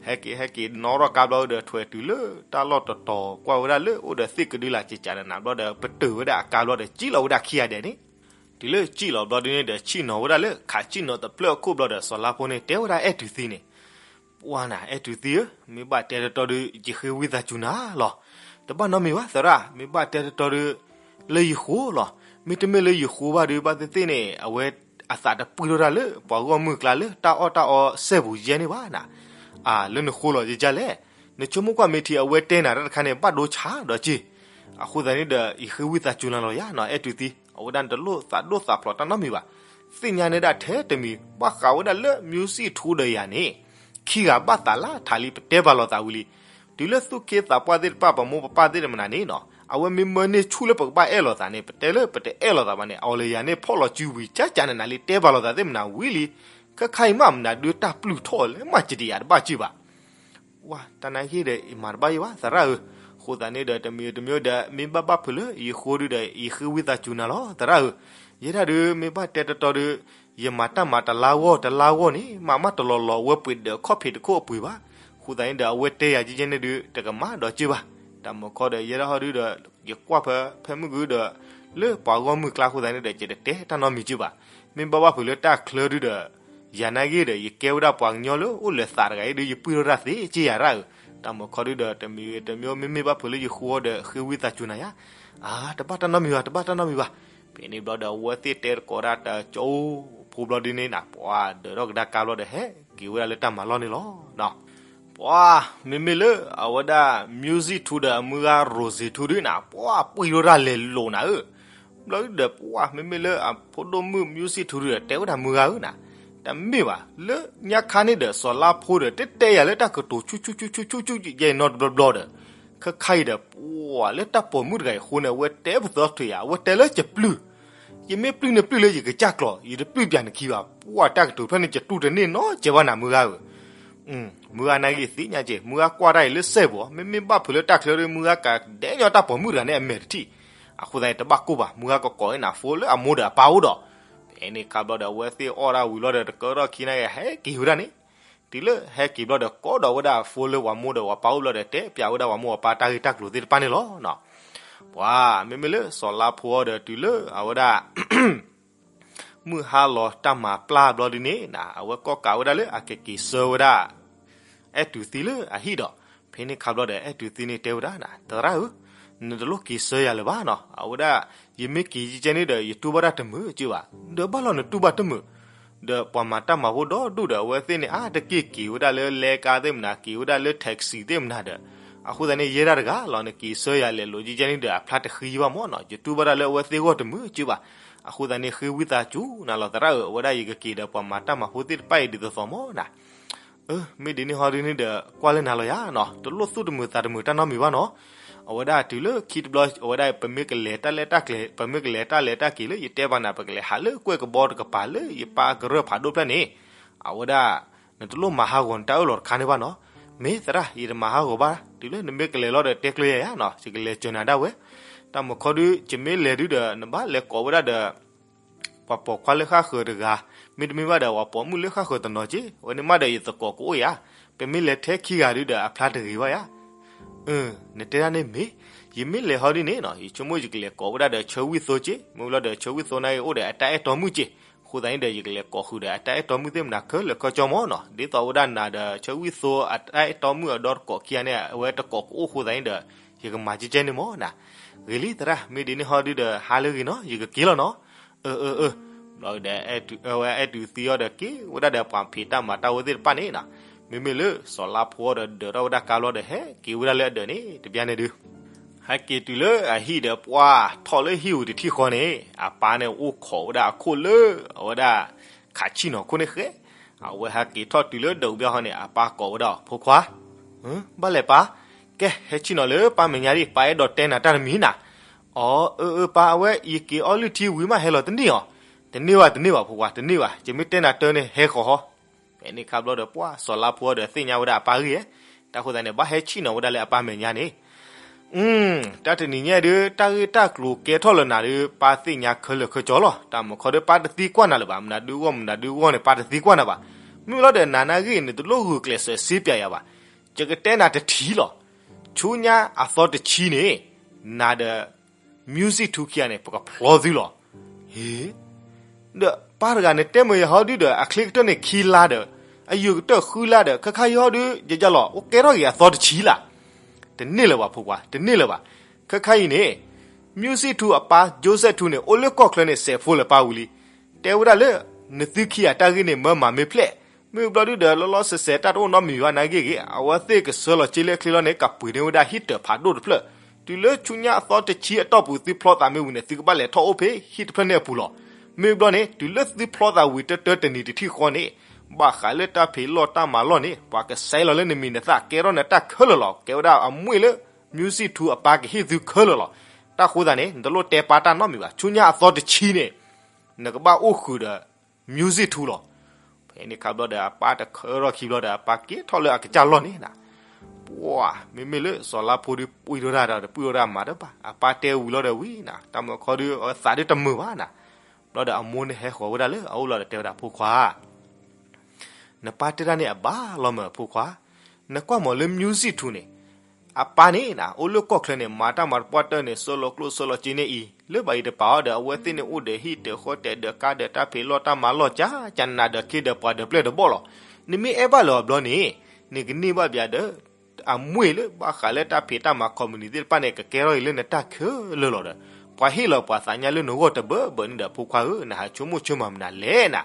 ဟဲက့ၤဟဲက့ၤနီၣ်ထီၣ်ကါဘျီဒီး ထွဲးတုၤလၢတၢ်လီၢ်တတီၤ ကွၢ်ဝဲဒၣ်လၢအိၣ်ဒီးသ့ၣ်ကဒုလၢကကးနးနးဘျီဒီး ပတုာ်ဝဲဒၣ်အကါဘျီဒီး စံၣ်လီၤဝဲဒၣ်ခံဂၤဒဲးန့ၣ်. တုၤလၢစံၣ်လီၤဘျီဒုန့ၣ်ဒီး ဆ့ၣ်နီၤဝဲဒၣ်လၢ ခးဆ့ၣ်နီၤတဖျၢၣ်အခိၣ်ဘျီဒီး စီၤလါဖိန့ၣ်တဲဝဲဒၣ်အဲၣ်တူၤသံန့ၣ်, ပှၤနၤ အဲၣ်တူၤသံဧၢ, မ့ၢ်ဘၣ်တဲတတီဒီး ယဃ့ဝံသးစူၤနၤလီၤ. တဘၣ်နီတမံၤဘၣ်သရၣ်, မ့ၢ်ဘၣ်တဲတတီဒီး လၢယဃိလီၤ. မ့တမ့ၢ်လၢယဃိဘၣ်ဒီး ဘၣ်သ့ၣ်သ့ၣ်န့ၣ် အဝဲအသးတပှံၢ်ထီၣ်တၢ်လၢပှၤဂီၢ်မုၢ်အကျါလၢတၢ်အီၣ်တၢ်အီစဲပူၤယဲၢ်န့ၣ်ဘၣ်နၤ. အၢ လၢနဃိလီၤယကလဲၣ်. နဆိကမိၣ်ကွၢ် မ့ၢ်ထံၣ်အဝဲတဲနၤတၢ်တခါန့ၣ် ဘၣ်ဒိဆါဒီးက့ၢ်. အဃိသတးန့ၣ်ဒီး ယဃ့ဝံသးစူၤနၤလီၤယၤနီၤ အဲၣ်တူၤသံ, အဝဲဒၣ်နတလိၣ်သးဒိၣ်သးဖျိးတၢ်နီတမံၤဘၣ်. သ့ၣ်ညါန့ၢ်ဒၣ်ထဲတမံၤ ဘၣ်ဃးဝဲဒၣ်လၢ music ထူဒီးယၤန့ၣ် ခံဂၤဘၣ်သးလၢထးလံ ပတဲဘၣ်လိာ်သးဝံၤလံ. တုၤလၢသူၣ်က့သးပှၢ်သ့ၣ်တဖၣ် ပမိၢ်ပပၢ်သ့ၣ်တဖၣ်မနၤန့ၣ်နီၤ အဝဲမ့ၢ်မၢန့ၢ်ဆူၣ်လၢပကဘၣ်အဲၣ်လိာ်သးန့ၣ် ပတဲလၢပတအဲၣ်လိာ်သးဘၣ်န့ၣ် အီၤလၢယၤန့ၣ် ဖီၣ်လီၤစုဝံၤ ကကးနးနးလံ တဲဘၣ်လိာ်သးသ့ၣ်မနၤဝံၤလံ. ခဲခါအံၤမး မနုၤဒုးတၢ်ပျုၢ်ထီၣ်လဲၣ် မးကတံာ်ယၤတဘၣ်က့ၢ်ဘၣ်. ဝဲ တၢ်နာ်က့ၤဒီး ယမၤတဘၣ်ယံၤဘၣ် သရၣ်ဧၢ. အဃိသတးန့ၣ်ဒီး တမံၤတမံၤဒီး မ့ၢ်ဘၣ်ဘၣ်ဖုးလၢယဃိဒုဒီး ယဃ့ဝံသးစူၤနၤလီၤ သရၣ်ဧၢ. ယဲဒၣ်ဒုး မ့ၢ်ဘၣ်တဲတတီဒီး ယမၤတၢ်မၤတလါဂီၢ်တလါဂီၢ်န့ၣ် မၤမးတလီၤလီၤ အဝဲပှ့ၤဒီးခီၣ်ဖံးတခိၣ်အပှ့ၤဘၣ်. အဃိသတးန့ၣ်ဒီး အဝဲတဲယၤကဲကဲန့ၣ်ဒုး တကမၣ်ဒီးက့ၢ်ဘၣ်. တၢ်မုၢ်ခီဒီး ယဲဒၣ်ဟီဒုဒီး ယကွၢ်ဖဲ ဖဲမုၢ်ဂုၤဒီး လၢပှၤဂီၢ်မုၢ်ကျါအဃိသတးန့ၣ်ဒီး ယတတဲတၢ်နီတမံၤက့ၢ်ဘၣ်. မ့ၢ်ဘၣ်ဘၣ်ဖုးလၢတၢ်ချၢဒုဒီး ယၤနာ်က့ၤဒီး ယကဲဝဲဒၣ်ပှၤကညီလၢအိၣ်လၢသးတဂၤအံၤဒီး ယပှံၢ်ထီၣ်တၢ်သ့က့ယၤရၣ်ဧၢ. တၢ်မုၢ်ခီဒုဒီး တမံၤတမံၤ မ့မ့ၢ်ဘၣ်ဖုးလၢယဃိဒီး ဃ့ဝံသးစူၤနၤယၤ. အါ တဘၣ်တၢ်နီတမံၤဘၣ် တဘၣ်တၢ်နီတမံၤဘၣ်. ဖဲန့ၣ်ဘျီဒီး အဝဲသ့ၣ်တဲတကိးဒၣ်တကၠိ ဖိဘျီဒုန့ၣ်နၤ ပှၤဒၢးထီၣ်ကဒါကါဘျီဒီး ဟဲက့ၤဝဲဒၣ်လၢတၢ်မၤလီၢ်န့ၣ်လီၤ. ပှၤ မ့မ့ၢ်လၢအဝဲဒၣ် music ထူဒီးအမုၢ်ဂၤ Rosie ထူဒုနၤ ပှၤပှံၢ်ထီၣ်တၢ်လဲၤလိာ်နၤဧၢ. ဘျီဒုဒီး ပှၤမ့မ့ၢ်လၢအဖိဒိၣ်မုၣ် music ထူဒုဒီး တဲဝဲဒၣ်မုၢ်ဂၤဧၢနၤ, တမ့ၢ်ဘၣ် လၢညါခါန့ၣ်ဒီး စီၤလါဖိဒီး တတဲယၤလၢတၢ်ကတိၤဆူၣ်ဆူၣ်ဆူၣ်ဆူၣ်ဆူၣ်ဆူၣ်ယဲၢ်နီတဘျီဘျီဒီး ခဲခါအံၤဒီး ပှၤလၢတၢ်ပိာ်မုၣ်တဂၤအံၤအဃိန့ၣ် အဝဲတဲပသီထွံၣ်ယၤ အဝဲတဲလၢယပျုၢ်, ယမ့ၢ်ပျုၢ်န့ၣ်ပျုၢ်လၢယကစၢ်ကျိာ် ယတပျုၢ်ပၠးနခံဘၣ်. ပှၤတၢ်ကတိၤဖျၢၣ်န့ၣ် ယတူၢ်တန့ၢ်နီတစဲးဘၣ်နၤမုၢ်ဂၤဧၢ. မုၢ်ဂၤနာ်က့ၤသ့ၣ်ညါက့ၤ မုၢ်ဂၤကွၢ်တၢ်အံၤလၢစဲပူၤ မ့မ့ၢ်ဘၣ်ဖုးလၢတၢ်ချၢဒီး မုၢ်ဂၤကဒဲးညီတၢ်ပိာ်မုၣ်တဂၤန့ၣ်အမဲာ်တထံၣ်. အဃိသတးန့ၣ် တဘၣ်ကိၢ်ဘၣ် မုၢ်ဂၤကကိးန့ၣ်နၤ ဖိလၢအမိၢ်ဒီးအပၢ်အိၣ်ဒီး, ဖဲန့ၣ်ခါဘျီဒီး အဝဲသ့ၣ်အီၣ်ဒၣ်ဝံၤလီၤဒီး တကတီၢ်ခံနာ်က့ ဟဲက့ၤဝဲဒၣ်န့ၣ်, တုၤလၢဟဲက့ၤဘျီဒီး ကိးဒီးဝဲဒၣ်အဖိလၢပှၤမိၢ်ဒီးပှၤပၢ်အိၣ်ဘျီဒီး တဲပၠးဝဲဒၣ်ပှၤမိၢ်ပှၤပၢ်တၢ်ဂ့ၢ်တၢ်ကျိၤသ့ၣ်တဖၣ်န့ၣ်လီၤ. ပှၤမ့မ့ၢ်လၢစီၤလါဖိအီၤဒီး တုၤလၢအဝဲဒၣ် မုၢ်ဟါလီၤတၢ်မၤပျၢ်ဘျီဒ်န့ၣ် အဝဲကီၣ်ကးဝဲဒၣ်လၢအကက့ၤဆှၢဝဲဒၣ် အဲၣ်တူၤသံလၢအဟံၣ်ဒီး, ဖဲန့ၣ်ခါဘျီဒီး အဲၣ်တူၤသံန့ၣ်တဲဝဲဒၣ်, သရၣ်ဧၢ, နတလိၣ်က့ၤဆှၢယၤလၢၤဘၣ်နီၤ, အဝဲဒၣ် ယမ့ၢ်က့ၤကဲန့ၣ်ဒီး ယတူၢ်ဘၣ်တၢ်တမုာ်က့ဘၣ်, ဒီးဘၣ်လီၤနတူၢ်ဘၣ်တမုာ်, ဒီးပှၤမၤတၢ်မၤဖိဒီဒူၣ်ဒီး အဝဲသ့ၣ်န့ၣ် အါတက့ၢ်က့ၤဝဲဒၣ်လၢလဲကါသ့ၣ်မနၤ က့ၤဝဲဒၣ်လၢ taxi သ့ၣ်မနၤဒီး, အဃိသတးန့ၣ် ယဲဒၣ်တဂၤလီၤ နက့ၤဆှၢယၤလဲၤလိာ်ကဲန့ၣ်ဒီး အဖျါတဃံဘၣ်မၢ်နီၤ, ယတူၢ်ဘၣ်တၢ်လၢအဝဲသ့ၣ်ဂီၢ်တမုာ်က့ဘၣ်, အဃိသတးန့ၣ် ဃ့ဝံသးစူၤနၤလီၤသရၣ်ဧၢ, အဝဲဒၣ်ယကက့ၤဒီးပှၤမၤတၢ်မၤဖိသ့ၣ်တဖၣ်အံၤဒ်သိးသိးမၢ်နီၤ အၢ မ့ၢ်ဒ်န့ၣ်ဟီဒ်န့ၣ်ဒီး ကွၢ်လၢနၤလီၤယၤနီၤ, တလိၣ်သူၣ်တမုာ်သးတမုာ်တၢ်နီတမံၤဘၣ်နီၤ, အဝဲဒၣ်တုၤလၢခံတဘျီ အဝဲဒၣ်ပမ့ၢ်ကလဲၤတၢ်လဲၤတၢ်ကျဲၤ ပမ့ၢ်ကလဲၤတၢ်လဲၤတၢ်က့ၤလၢယတဲဘၣ်နၤ ပကလဲၤဟးလၢကွဲၢ်ကဘီတကပၤလၢယပၢ်ကရၢၢ်ဖးဒိၣ်ဖျၢၣ်န့ၣ်, အဝဲဒၣ် နတလိၣ်မၤဟးဂီၤနတၢ်အၢၣ်လီၤတခါန့ၣ်ဘၣ်နီၤ, မ့ၢ်သရၣ် ယတမၤဟးဂီၤဘၣ်, တုၤလၢနမ့ၢ်ကလဲၤလီၤဒီးတဲကျၢၤယၤယၤနီၤ, ယကလဲၤစၢၤနၤဒၣ်ဝဲ, တၢ်မုၢ်ခီဒု ယမ့ၢ်လဲၤဒုဒီး နဘၣ်လဲၤကိးဝဲဒၣ်ဒီး ပှၤပိာ်ခွါလၢဃၣ်ဃၢၤတဂၤ, မ့တမ့ၢ်ဘၣ်ဒီး ပှၤပိာ်မုၣ်လၢဃၣ်ဃၢၤတနီၤက့, အဝဲန့ၣ်မးဒီးယသကိးကအိၣ်ယၤ, ပမ့ၢ်လဲၤထဲခံဂၤဒုဒီး အဖျါတဂ့ၤဘၣ်ယၤ, အၢ နတဲဒၣ်န့ၣ်မ့ၢ်, ယမ့ၢ်လဲၤဟီဒ်န့ၣ်နီၤ ယဆိကမိၣ်ယကလဲၤကိးဝဲဒၣ်ဒီးဆၢဝံၣ်သိက့, မ့ၢ်လီၤဒီးဆၢဝံၣ်သိန့ၣ်အိၣ်ဒီးအတၢ်အဲၣ်တီမုၣ်က့, အဃိသတးန့ၣ်ဒီး ယကလဲၤကိးဃုာ်ဒီးအတၢ်အဲၣ်တီမုၣ်သ့ၣ်မနၤခဲလၢာ်ခဲဆ့မၢ်နီၤ, ဒ်သိးဝဲဒၣ်နၤဒီးဆၢဝံၣ်သိအတၢ်အဲၣ်တီမုၣ်အဒီတကိးခံဂၤန့ၣ် အဝဲတကိးကအိၣ်အဃိသတးန့ၣ်ဒီး ယကမၤကဲကဲန့ၣ်မၢ်နီၤ, ဂ့ၤလံသရၣ် မ့ၢ်ဒ်န့ၣ်ဟီဒုဒီး ဟါလၢအဂ့ၤနီၤ ယကက့ၤလီၤနီၤ, အၢ အၢ အၢ, ဘျီဒီး အဝဲအဲၣ်တူၤသံအီၤဒီးက့ၤဝဲဒၣ်ဒီးပှၤဖံးတၢ်မၤတၢ်ဝဲသ့ၣ်တဖၣ်န့ၣ်နီၤ, မ့မ့ၢ်လၢစီၤလါဖိဒီးဒၢးထီၣ်ဝဲဒၣ်ကါဘျီဒီး ဟဲက့ၤဝဲဒၣ်လၢအဒၢးန့ၣ် တဘျီန့ၣ်ဒု ဟဲက့ၤတုၤလၢအဟံၣ်ဒီးပှၢ်ထီၣ်လၢဟံၣ်ဝံၤတထံၣ်ဃီန့ၣ် အပၢ်န့ၣ်အိၣ်ခိးဝဲဒၣ်အခိၣ်လၢ အဝဲဒၣ် ခးဆံၣ်နီၤခိၣ်န့ၣ်ဃဲ, အဝဲဟဲက့ၤထီၣ်တုၤလၢဒၢးကဘျီဃီန့ၣ် အပၢ်ကိးဝဲဒၣ် ဖိခွါ, ဘၣ်လဲၣ်ပၢ်, ကဲ ဟဲဆံၣ်နီၤလၢပၢ်မဲာ်ညါဒံး ပၢ်အဲၣ်ဒိးတဲနၤတၢ်တမံၤနၤ, အီ အၢ အၢ ပၢ် အဝဲယက့ၤအီလုၢ်ထံဝံၤမးဟဲလီၤတန့ၢ်အီၤ, တန့ၢ်ဘၣ် တန့ၢ်ဘၣ် ဖိခွါ တန့ၢ်ဘၣ် ယမ့ၢ်တဲနၤတၢ်န့ၣ် ဟဲဃီၤဟီ ဖဲန့ၣ်ခါဘျီဒီး ပှၢ်စီၤလါဖိဒီးသ့ၣ်ညါဝဲဒၣ်အပၢ်ဂ့ၢ်ဧါ, တၢ်ဃိသတးန့ၣ် ဘၣ်ဟဲဆံၣ်နီၤဝဲဒၣ်လၢအပၢ်မဲာ်ညါန့ၣ်, တၢ်တနံၤညါဒု တၢ်ဂ့ၢ်တၢ်ကျိၤကဲထီၣ်လၢနၤဒု ပၢ်သ့ၣ်ညါခဲလၢာ်ခဲဆ့လီၤ, တၢ်မုၢ်ခီဒု ပၢ်တသံကွၢ်နၤလၢၤဘၣ်, မနုၤဒုဂီၢ် မနုၤဒုဂီၢ်န့ၣ် ပၢ်တသံကွၢ်နၤဘၣ်, မ့ၢ်လီၤဒီးနၤနာ်ဂ့ၢ် နတလိၣ်ဂုာ်ကျဲးစၢးစ့ပၠးယၤဘၣ်, ယကတဲနၤတထံၣ်လီၤ, ဆူညါအသီတဆံန့ၣ် နၤဒီး music ထူခံဂၤန့ၣ် ပကဖျီသုလီၤ, ဟ့ ဒီးပၢ်တဂၤန့ၣ် တဲမုာ်ယဟီဒုဒီး အချ့ကတၢၢ်န့ၣ်ခံလါဒီး အယုၢ်ကတၢၢ်ဃုလါဒီး ခဲခါအံၤဟီဒု ယယလီၤ အိၣ်ကဲထီၣ်က့ၤအသီတဆံလၢ်, တန့ၢ်လၢၤဘၣ် ဖိခွါ တန့ၢ်လၢၤဘၣ်, ခဲခါအံၤန့ၣ် music ထူအပၢ် Joseph ထူန့ၣ် အိၣ်လၢကီၢ်ချၢန့ၣ် စဲးဖိလၢပၢ်ဝံၤလံ, တဲဝဲဒၣ်လၢ နသုခံဂၤတၢ်ဂ့ၢ်န့ၣ် မၢမၤမ့ၢ်ဖျဲၣ်, မ့ၢ်ဘျီဒုဒီး လီၤလီၤဆဲးဆဲးတၢ်တအိၣ်နီတမံၤဘၣ်နာ်ဂ့ၢ်ဂ့ၤ အဝဲသ့ၣ်ကဆှၢလီၤစ့လၢအချ့လီၤန့ၣ် ကပှ့ၤန့ၢ်ဝဲဒၣ်ဟံၣ်တၢၤဖးဒိၣ်တဖျၢၣ်, တုၤလၢဆူညါအသီတဆံအတီၢ်ပူၤ သုဖျီသးမ့ၢ်ဝံၤန့ၣ် သုကဘၣ်လဲၤထီၣ်အိၣ်ဖဲဟံၣ်တဖျၢၣ်န့ၣ်အပူၤလီၤ, မ့ၢ်ဘျီန့ၣ် တုၤလၢသုဖျီသးဝံၤတၢတၢတနံၤတထံၣ်ဃီန့ၣ် ဘၣ်ဃးလၢတၢ်ဖံးလီၢ်တၢ်မၤလီၢ်န့ၣ် ပှၤကဆဲးလီၤလၢနမံၤနသၣ် ကဲထီၣ်နတၢ်ခဲလၢာ်လီၤ, ကဲဝဲဒၣ်အမွေၣ်လၢ music ထူအပၢ်ကဟ့ၣ်သုခဲလၢာ်လီၤ, တၢ်ဃိသတးန့ၣ် နတလိၣ်တဲပၢ်တၢ်နီတမံၤဘၣ်, ဆူညါအသီတဆံန့ၣ် နကဘၣ်အိၣ်ဃုာ်ဒီး music ထူလီၤ, ဖဲန့ၣ်ခါဘျီဒီး အပၢ်တခၢထီၣ်ခံဘျီဒီး အပၢ်က့ၤထီၣ်လၢအကစၢ်လီၢ်န့ၣ်, ပှၢ် မ့မ့ၢ်လၢစီၤလါဖိဒု ပှံၢ်ထီၣ်တၢ်ဒီး ပှံၢ်ထီၣ်တၢ်မၤတဘၣ်, အပၢ်တဲဝံၤလီၤဒီးဝံၤနၤ, တၢ်မုၢ်ခီဒု အသးဒုတမုာ်ဘၣ်နၤ, ဘျီဒီးအမိၢ်န့ၣ်ဟဲဃီၤဝဲဒၣ်လၢအအိၣ်လီၤဒီးတဲဝဲဒၣ် ဖိခွါ နပၢ်တဲတၢ်န့ၣ်အဘၣ်လီၤမး ဖိခွါ, နကွၢ်မးလၢ music ထူန့ၣ်, အပၢ်န့ၣ်နၤ အိၣ်လၢကီၢ်ချၢန့ၣ် မၤတၢ်မၤတပှၢ်တၢၢ်န့ၣ် ဆှၢလီၤကျိၣ်ဆှၢလီၤစ့န့ၣ်အံၤ လၢဘၣ်အံၤတပၤအီၤဒီး အဝဲသ့ၣ်န့ၣ်အိၣ်ဒီးဟံၣ်ဒီးဃီတဲာ်ဒီးကါဒီးတၢ်ဖံးလီၢ်တၢ်မၤလီၢ် ကၠါကၠါနးဒီးခ့ဒီးပှၤဒီးပျဲၢ်ဒီးဘီၣ်လီၤ, နမ့ၢ်အဲၣ်ဘၣ်လၢၤအီၤဘျီန့ၣ် နကန့ၢ်ဘၣ်ဘၣ်ဒီး အမွေၢ်လၢဘၣ်ဃးလၢတၢ်ဖံးတၢ်မၤ company သ့ၣ်တဖၣ်န့ၣ် ကကဲထီၣ်အံၤလၢနတၢ်ခဲလၢာ်လီၤဒီး ပှၤဟ့ၣ်လီၤပှၤသးညါလၢနဂီၢ်တဘၢဘၢန့ၣ်ဒီး ဖိခွါဧၢ နဟးဆိကမိၣ်ဆိကမးမနုၤလဲၣ်နၤ,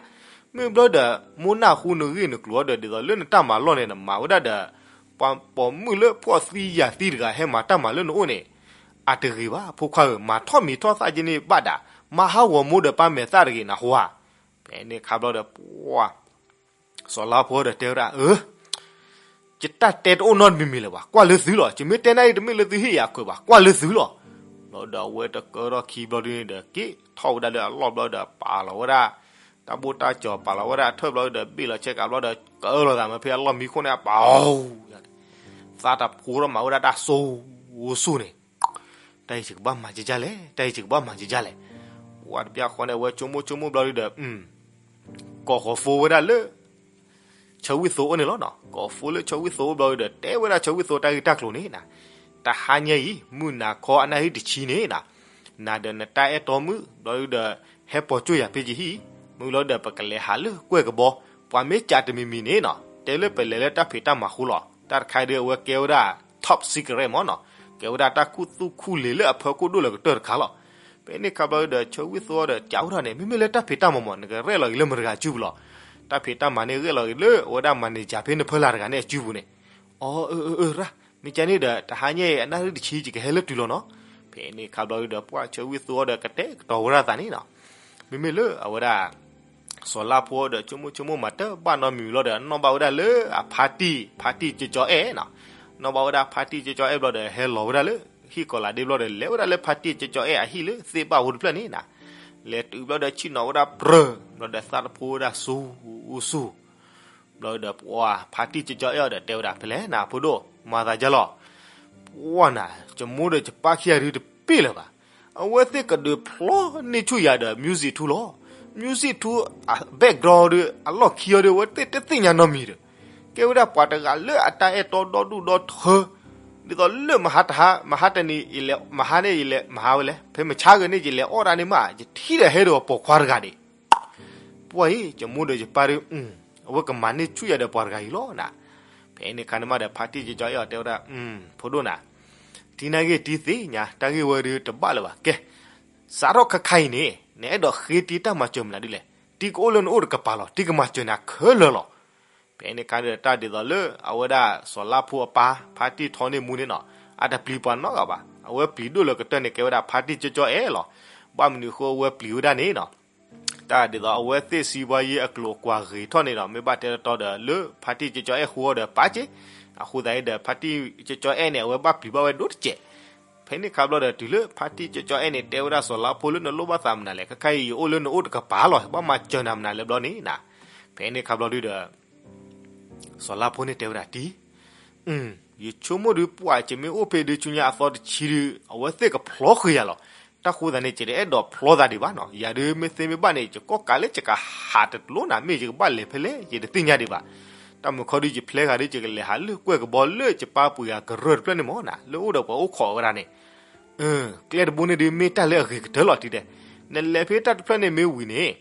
မ့ၢ်ဘျီဒီး မိၢ်နၢ်ဟူနဂ့ၢ်နကျိၤအီၤဒီး ဒ်သိးလၢနတၢ်မၤလီၢ်န့ၣ် နမၤဝဲဒၣ်ဒီး ပှၤပိာ်မုၣ်လၢဖှီၣ်သံယာ်သံတဂၤဟဲမၤတၢ်မၤလၢနအိၣ်န့ၣ် အတဂ့ၤဘၣ် ဖိခွါဧၢ, မၤထီၣ်မံၤထီၣ်သၣ်က့န့ၣ်ဘၣ်ဒၣ်, မၤဟးဂီၤမိၢ်ဒီးပၢ်မဲာ်သၣ်တဂ့ၤနဟါ, ဖဲန့ၣ်ခါဘျီဒီး ပှၤ စီၤလါဖိဒီးတဲဝဲဒၣ် အၢ ယတၢ်တဲတအိၣ်နီတမံၤမံၤလၢၤဘၣ်, ကွၢ်လၢသုလီၤ, ယမ့ၢ်တဲနၢ်အံၤတမ့ၢ်လၢသုဟ့ၣ်ယၤခွဲးဘၣ်, ကွၢ်လၢသုလီၤ. ဘျီဒီးအဝဲတကၢထီၣ်ခံဘျီဒုန့ၣ်ဒီး က့ၤထီၣ်ဝဲဒၣ်လၢအလီၢ်ဘျီဒီး ပာ်လီၤဝဲဒၣ် တၢ်ဘိၣ်တၢ်ကၠီၤ ပာ်လီၤဝဲဒၣ်အထၢၣ်ဘျီဒီး ဘ့ၣ်လီၤဆဲးကးဘျီဒီး ကၢလီၤသးမ့ၢ်ဖဲအလီၢ်မံခိၣ်န့ၣ် အပာ်အီၤ သးတဖိထီၣ်မၤဝဲဒၣ်တၢ်စိၤစိၤန့ၣ် တၢ်အံၤယကဘၣ်မၤကကၢ်လဲၣ်, တၢ်အံၤယကဘၣ်မၤကကၢ်လဲၣ်. ပှၤတပျၢ်ဃီန့ၣ် အဝဲဆိကမိၣ်ဆိကမိၣ်ဘျီဒုဒီး ကိးဃီၤ phone ဝဲဒၣ်လၢ ဆၢဝံၣ်သိအိၣ်န့ၣ်လီၤနီၤ. ကိးဃီၤ phone လၢဆၢဝံၣ်သိအိၣ်ဘျီဒုဒီး တဲဝဲဒၣ်ဆၢဝံၣ်သိတၢ်ဂ့ၢ်တၢ်ကျိၤန့ၣ်နီၤ, တဟါညါအံၤ မုၢ်နၤခီအနၣ်ရံၣ်တဆံန့ၣ်နီၤ, နၤဒီးနတၢ်အဲၣ်တီမုၣ်ဘျီဒုဒီး ဟဲပိာ်ကၠိၢ်ယၤဖဲယဟံၣ်, မုၢ်လီၤဒီး ပကလဲၤဟးလၢကွဲၢ်ကဘီ, ပှၤမ့ၢ်ကးတမံၤမံၤန့ၣ်နီၤ, တဲလၢပလဲၤလၢတၢ်ဖံးတၢ်မၤဃိလီၤ. တၢ်တခါဒုအဝဲကဲဝဲဒၣ် top secret မ့ၢ်နီၤ, ကဲဝဲဒၣ်တၢ်ခူသူၣ်ခူလံၤလၢအဖၢခိၣ်ဒိၣ်လၢကတၢၢ်တခါလီၤ. ဖဲန့ၣ်ခါဘျီဒုဒီး ဆၢဝံၣ်သိဒီး ကးအိၣ်ထီၣ်န့ၣ် မ့မ့ၢ်လၢတၢ်ဖံးတၢ်မၤမး နကရဲၣ်လီၤက့ၤလၢမတၤတဂၤအစုပူၤလီၤ. တၢ်ဖံးတၢ်မၤန့ၣ် ရဲၣ်လီၤက့ၤလၢအဝဲဒၣ် manager ဖဲနဖၢလၢ်တဂၤန့ၣ်အစုပူၤန့ၣ်. အီ အၢ အၢ ရၣ်, မ့ၢ်ကန့ၣ်ဒီး တဟါညါအံၤ အနၣ်ရံၣ်တဆံ ယကဟဲလၢတုၤလီၤနီၤ. ဖဲန့ၣ်ခါဘျီဒုဒီး ပှၤဆၢဝံၣ်သိဒီး ကတဲာ်ကတီၤဝဲဒၣ်သးန့ၣ်နီၤ, မ့မ့ၢ်လၢအဝဲဒၣ် စီၤလါဖိဒီး ဆိကမိၣ်ဆိကမိၣ်မၤတဘၣ်နီတမံၤဘျီဒီး နီၣ်ဘၣ်ဝဲဒၣ်လၢအဖါတံၢ်, ဖါတံၢ်ကၠီကၠီအဲၣ်နီၤ. နီၣ်ဘၣ်ဝဲဒၣ်ဖါတံၢ်ကၠီကၠီအဲၣ်ဘျီဒီး ဟဲလီၤဝဲဒၣ်လၢဟံၣ်ကီးလးဒ့ဘျီဒီး လဲၤဝဲဒၣ်လၢဖါတံၢ်ကၠီကၠီအဲၣ်အဟံၣ်လၢသ့ၣ်ဘၣ်ဝဲတဖျၢၣ်န့ၣ်နီၤ. လဲၤတုၤဘျီဒီး ဆ့ၣ်နီၤဝဲဒၣ်ပြၢၢ်ဘျီဒီး သးတဖိဝဲဒၣ်ဆူၣ်ဆူၣ် ဘျီဒီးပှၤဖါတံၢ်ကၠီကၠီအဲၣ်အီၤဒီးတဲဝဲဒၣ် ဖဲလဲၣ်နၤဖိဒိၣ် မၤသးဒ်လဲၣ်. ပှၤနၤ ယမိၢ်ဒီးယပၢ်ခံဂၤဒုတပ့ၢ်လၢၤဘၣ်. အဝဲသ့ၣ်ကဒုးဖျီန့ၢ်ဆူၣ်ယၤဒီး music ထူလီၤ. music ထူ background ဒီး အလီၢ်ခံအီၤဒီး အဝဲသ့ၣ်တသ့ၣ်ညါနီတမံၤဒီး ကဲဝဲဒၣ်ပှၤတဂၤလၢအတၢ်အဲၣ်တီဒီဒူၣ်ဒီထၢ ဒ်သိးလၢမဟါတဟါ မဟါတနံၤ ယလဲၤ မဟါန့ၣ် ယလဲၤမဟါဝဲလဲၣ် ဖဲမဆါဂ့ၤန့ၣ် ယလဲၤအီၣ်ဒၣ်န့ၣ်မး ယထံၣ်ဒီးဟဲဒီးပိာ်ခွါတဂၤန့ၣ် ပှၤအံၤ ယမိၢ်ဒီးယပၢ်ဒီး အဝဲကမၤန့ၢ်ဆူၣ်ယၤဒီးပှၤတဂၤအံၤလီၤနၤ. ဖဲန့ၣ်ခါန့ၣ်မးဒီး ဖါတံၢ်ကၠီကၠီအဲၣ်အီၤတဲဝဲဒၣ် ဖိဒိၣ်နၤ, တံၤနာ်ဂ့ၢ်တံၤသ့ၣ်ညါ တၢ်ဂ့ၢ်ဝဲဒုးတဘၣ်လၢၤဘၣ်. ကဲ စးထီၣ်ခါခါအံၤန့ၣ် နအဲၣ်ဒိးဃ့တံၤတၢ်မၤစၢၤမနုၤဒ်လဲၣ်. တံၤကအိၣ်လၢနအိၣ်တကပၤလီၤ. တံၤကမၤစၢၤနၤခဲလၢာ်လီၤ. ဖဲန့ၣ်ခါဒီး တၢ်ဒ်သိးလၢအဝဲဒၣ်စီၤလါဖိအပၢ် ဖါတံၢ်ထီန့ၢ်မူန့ၣ်နီၤ အတပျံၤပှၤနီတဂၤဘၣ်. အဝဲပျံၤဒိၣ်လၢကတၢၢ်န့ၣ် ကဲဝဲဒၣ်ဖါတံၢ်ကၠီကၠီအဲၣ်လီၤ. ဘၣ်မနုၤအဃိအဝဲပျံၤဝဲဒၣ်န့ၣ်နီၤ တၢ်ဒ်သိးအဝဲသ့ၣ်စံးဘၣ်ယဲအကျိၤအကွာ်ဂ့ၤထီၣ်န့ၣ်ဒီး မ့ၢ်ဘၣ်တဲတတီဒီးလၢဖါတံၢ်ကၠီကၠီအဲၣ်ဃုအီၤဒီးပာ်စ့ၢ်, အဃိသတးန့ၣ်ဒီး ဖါတံၢ်ကၠီကၠီအဲၣ်န့ၣ် အဝဲဘၣ်ပျံၤဘၣ်ဝဲဒိၣ်တစဲး. ဖဲန့ၣ်ခါဘျီဒီးတုၤလၢဖါတံၢ်ကၠီကၠီအဲၣ်န့ၣ် တဲဝဲဒၣ်စီၤလါဖိလၢနလိၣ်ဘၣ်သးမနုၤလဲၣ်, ခါခါအံၤယအိၣ်လၢနအိၣ်တကပၤလီၤ, ဘၣ်မၤစၢၤနၤမနုၤလဲၣ်ဘျီန့ၣ်နၤ. ဖဲန့ၣ်ခါဘျီဒုဒီး စီၤလါဖိန့ၣ်တဲဝဲဒၣ်တံၤ ယဆိကမိၣ်ဒုးပှၤကမ့ၢ်အိၣ်ဖဲဒုးဆူညါအသီတဆံဒုး အဝဲသ့ၣ်ကဖျီဃုာ်ယၤလီၤ. တၢ်ဃိသးန့ၣ် ယတအဲၣ်ဒိးဖျီသးဒံးဘၣ်နီၤ. ယၤဒုးမ့ၢ်သ့မ့ၢ်ဘၣ်န့ၣ် ယကီၣ်ကးလၢယကဟးတလိၣ်နၤ မ့ၢ်ယကဘၣ်လဲၤဖဲလဲၣ် ယတသ့ၣ်ညါဒံးဘၣ်. တၢ်မုၢ်ခီဒုး ယဖျဲဂၤဒုး ယကလဲၤဟးလၢကွဲၢ်ကဘီလၢယပၢ်ပှ့ၤဂၤကရၢၢ်တဖျၢၣ်န့ၣ်မ့ၢ်နၤ လၢအိၣ်ဒီးပှၤအိၣ်ခိးဝဲဒၣ်န့ၣ် ကျဲတဘိန့ၣ်ဒုး မ့ၢ်တၢ်လၢအဂ့ၤကတၢၢ်လီၤတံၤဒဲး. နလဲၤဖဲတၢ်တဖျၢၣ်န့ၣ်မ့ၢ်ဝံၤန့ၣ်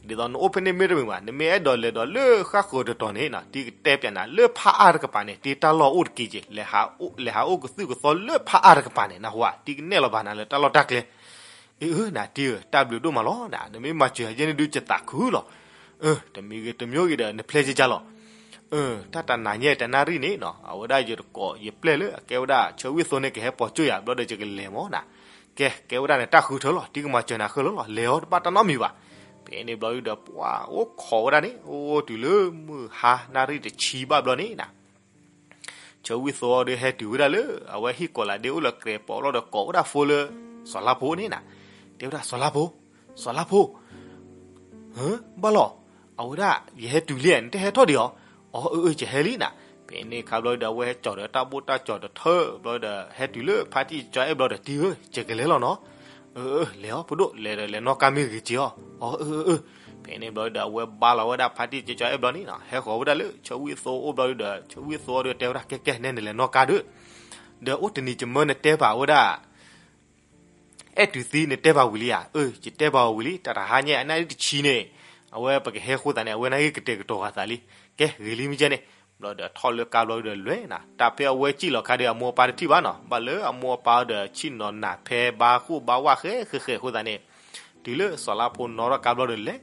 ဒ်သိးနအိၣ်ဖဲန့ၣ်မ့ၢ်တမုာ်ဘၣ် နမ့ၢ်အဲၣ်ဒိးလဲၤဒီးလၢဃၣ်ဃၢၤတတီၤန့ၣ် တံၤကတဲပျးနၤ လၢဖးအါတကပၤန့ၣ် တံၤတၢ်လီၢ်အိၣ်တက့ၢ်က့ၢ် လဲၤဟးအိၣ်ကသုၣ်ကသီလၢဖးအါတကပၤန့ၣ် နၢ်ဟူဧါ တံၤကနဲၣ်လီၤဘၣ်နၤလၢတၢ်လီၢ်တၢ်ကျဲ. အ့ၣ် အၢ နတံၤဧၢ တၢ်ဘျုးဒိၣ်မးလီၤနၤ နမ့ၢ်မၤစၢၤယဲန့ၣ်ဒုး ယသးခုလီၤ. တမံၤဂ့ၤတမံၤဂ့ၤဒီး နဖျဲကကလီၤ. တၢ်တနၤညါတနၣ်ရံၣ်န့ၣ်နီၤ အဝဲဒၣ်ယတကိးယပျဲၢ်လၢအကဲဝဲဒၣ် ဆၢဝံၣ်သိန့ၣ် ကဟဲပိာ်ကၠိၢ်ယၤဘျီဒီး ယကလဲၤမ့ၢ်နၤ. ကဲ ကဲဝဲဒၣ်န့ၣ် တၢ်ဃုထၢလီၤ တံၤကမၤစၢၤနၤဃၢလၢလီၤ လဲၤအီၤတဘၣ်တၢ်နီတမံၤဘၣ်. ဖဲန့ၣ်ဘျီဒုးဒီး ပှၤအိၣ်ခိးဝဲဒၣ်န့ၣ် အိၣ်တုၤလၢမုၢ်ဟါနၣ်ရံၣ်တဆံဘၣ်ဘျီန့ၣ်နၤ ဆၢဝံၣ်သိဒီးဟဲတုၤဝဲဒၣ်လၢ အဝဲဟံၣ်ကီးလးဒ့အိၣ်လၢကြဲးပိာ်လီၤဒီး ကိးဝဲဒၣ်ဖိလၢ စီၤလါဖိန့ၣ်နၤ. တဲဝဲဒၣ် စီၤလါဖိ, စီၤလါဖိ ဘၣ်လီၤ, အဝဲဒၣ် ယဟဲတုၤလံ နတဟဲထီၣ်ဒံးဧါ. အီ အၢ အၢ ယဟဲလံနၤ. ဖဲန့ၣ်ခါဘျီဒီး အဝဲဟဲကၠီၤဒီးတၢ်ဘိၣ်တၢ်ကၠီၤတထၢဘျီဒီး ဟဲတုၤလၢဖါတံၢ်ကၠီအဲၣ်ဘျီဒီး တံၤဧၢ ယကလဲၤလီၤနီၤ. အၢ အၢ လဲၤအီၤ ဖိဒိၣ် လဲၤဒီးလဲၤနီၣ်ကါမ့ၢ်ဂ့ၤက့ၤအီၤ. အီ အၢ အၢ အၢ. ဖဲန့ၣ်ဘျီဒီး အဝဲဘါလီၤဝဲဒၣ်ဖါတံၢ်ကၠီအဲၣ်ဘျီန့ၣ်နီၤ ဟဲဃီၤဝဲဒၣ်လၢဆၢဝံၣ်သိအိၣ်ဘျီဒီး ဆၢဝံၣ်သိဒီးတဲဝဲဒၣ် ကဲ ကဲ နဲနလဲၤနီၣ်ကါဒီး ဒီးအိၣ်တနံၤကမၢနတဲပာ်ဝဲဒၣ် အဲၣ်တုၤသံနတဲပာ်ဝံၤလံဧါ. အၢ ယတဲပာ်အီၤဝံၤလံ တၢ်တဟါညါအနၣ်ရံၣ်တဆံန့ၣ် အဝဲပကဟဲဃိသးန့ၣ် အဝဲနၣ်ဂ့ၢ်ကတဲာ်ကတီၤဃာ်သးလံ. ကဲ ဂ့ၤလံမ့ၢ်ကဲန့ၣ်. ဘျီဒီးထီၣ်လၢကါဘျီဒီးလဲၤနၤ တၢ်ဖဲအဝဲစံၣ်လီၤခါဒီးအမိၢ်အပၢ်တထံၣ်ဘၣ်နီၤ ဘၣ်လၢအမိၢ်အပၢ်ဒီးဆ့ၣ်နီၤနၢ်ဖဲဘါဃိၣ်ဘါဝၣ်ဃဲဃဲဃဲအဃိသတးန့ၣ် တုၤလၢစီၤလါဖိနီၣ်ထီၣ်ကါဘျီဒီးလဲၤ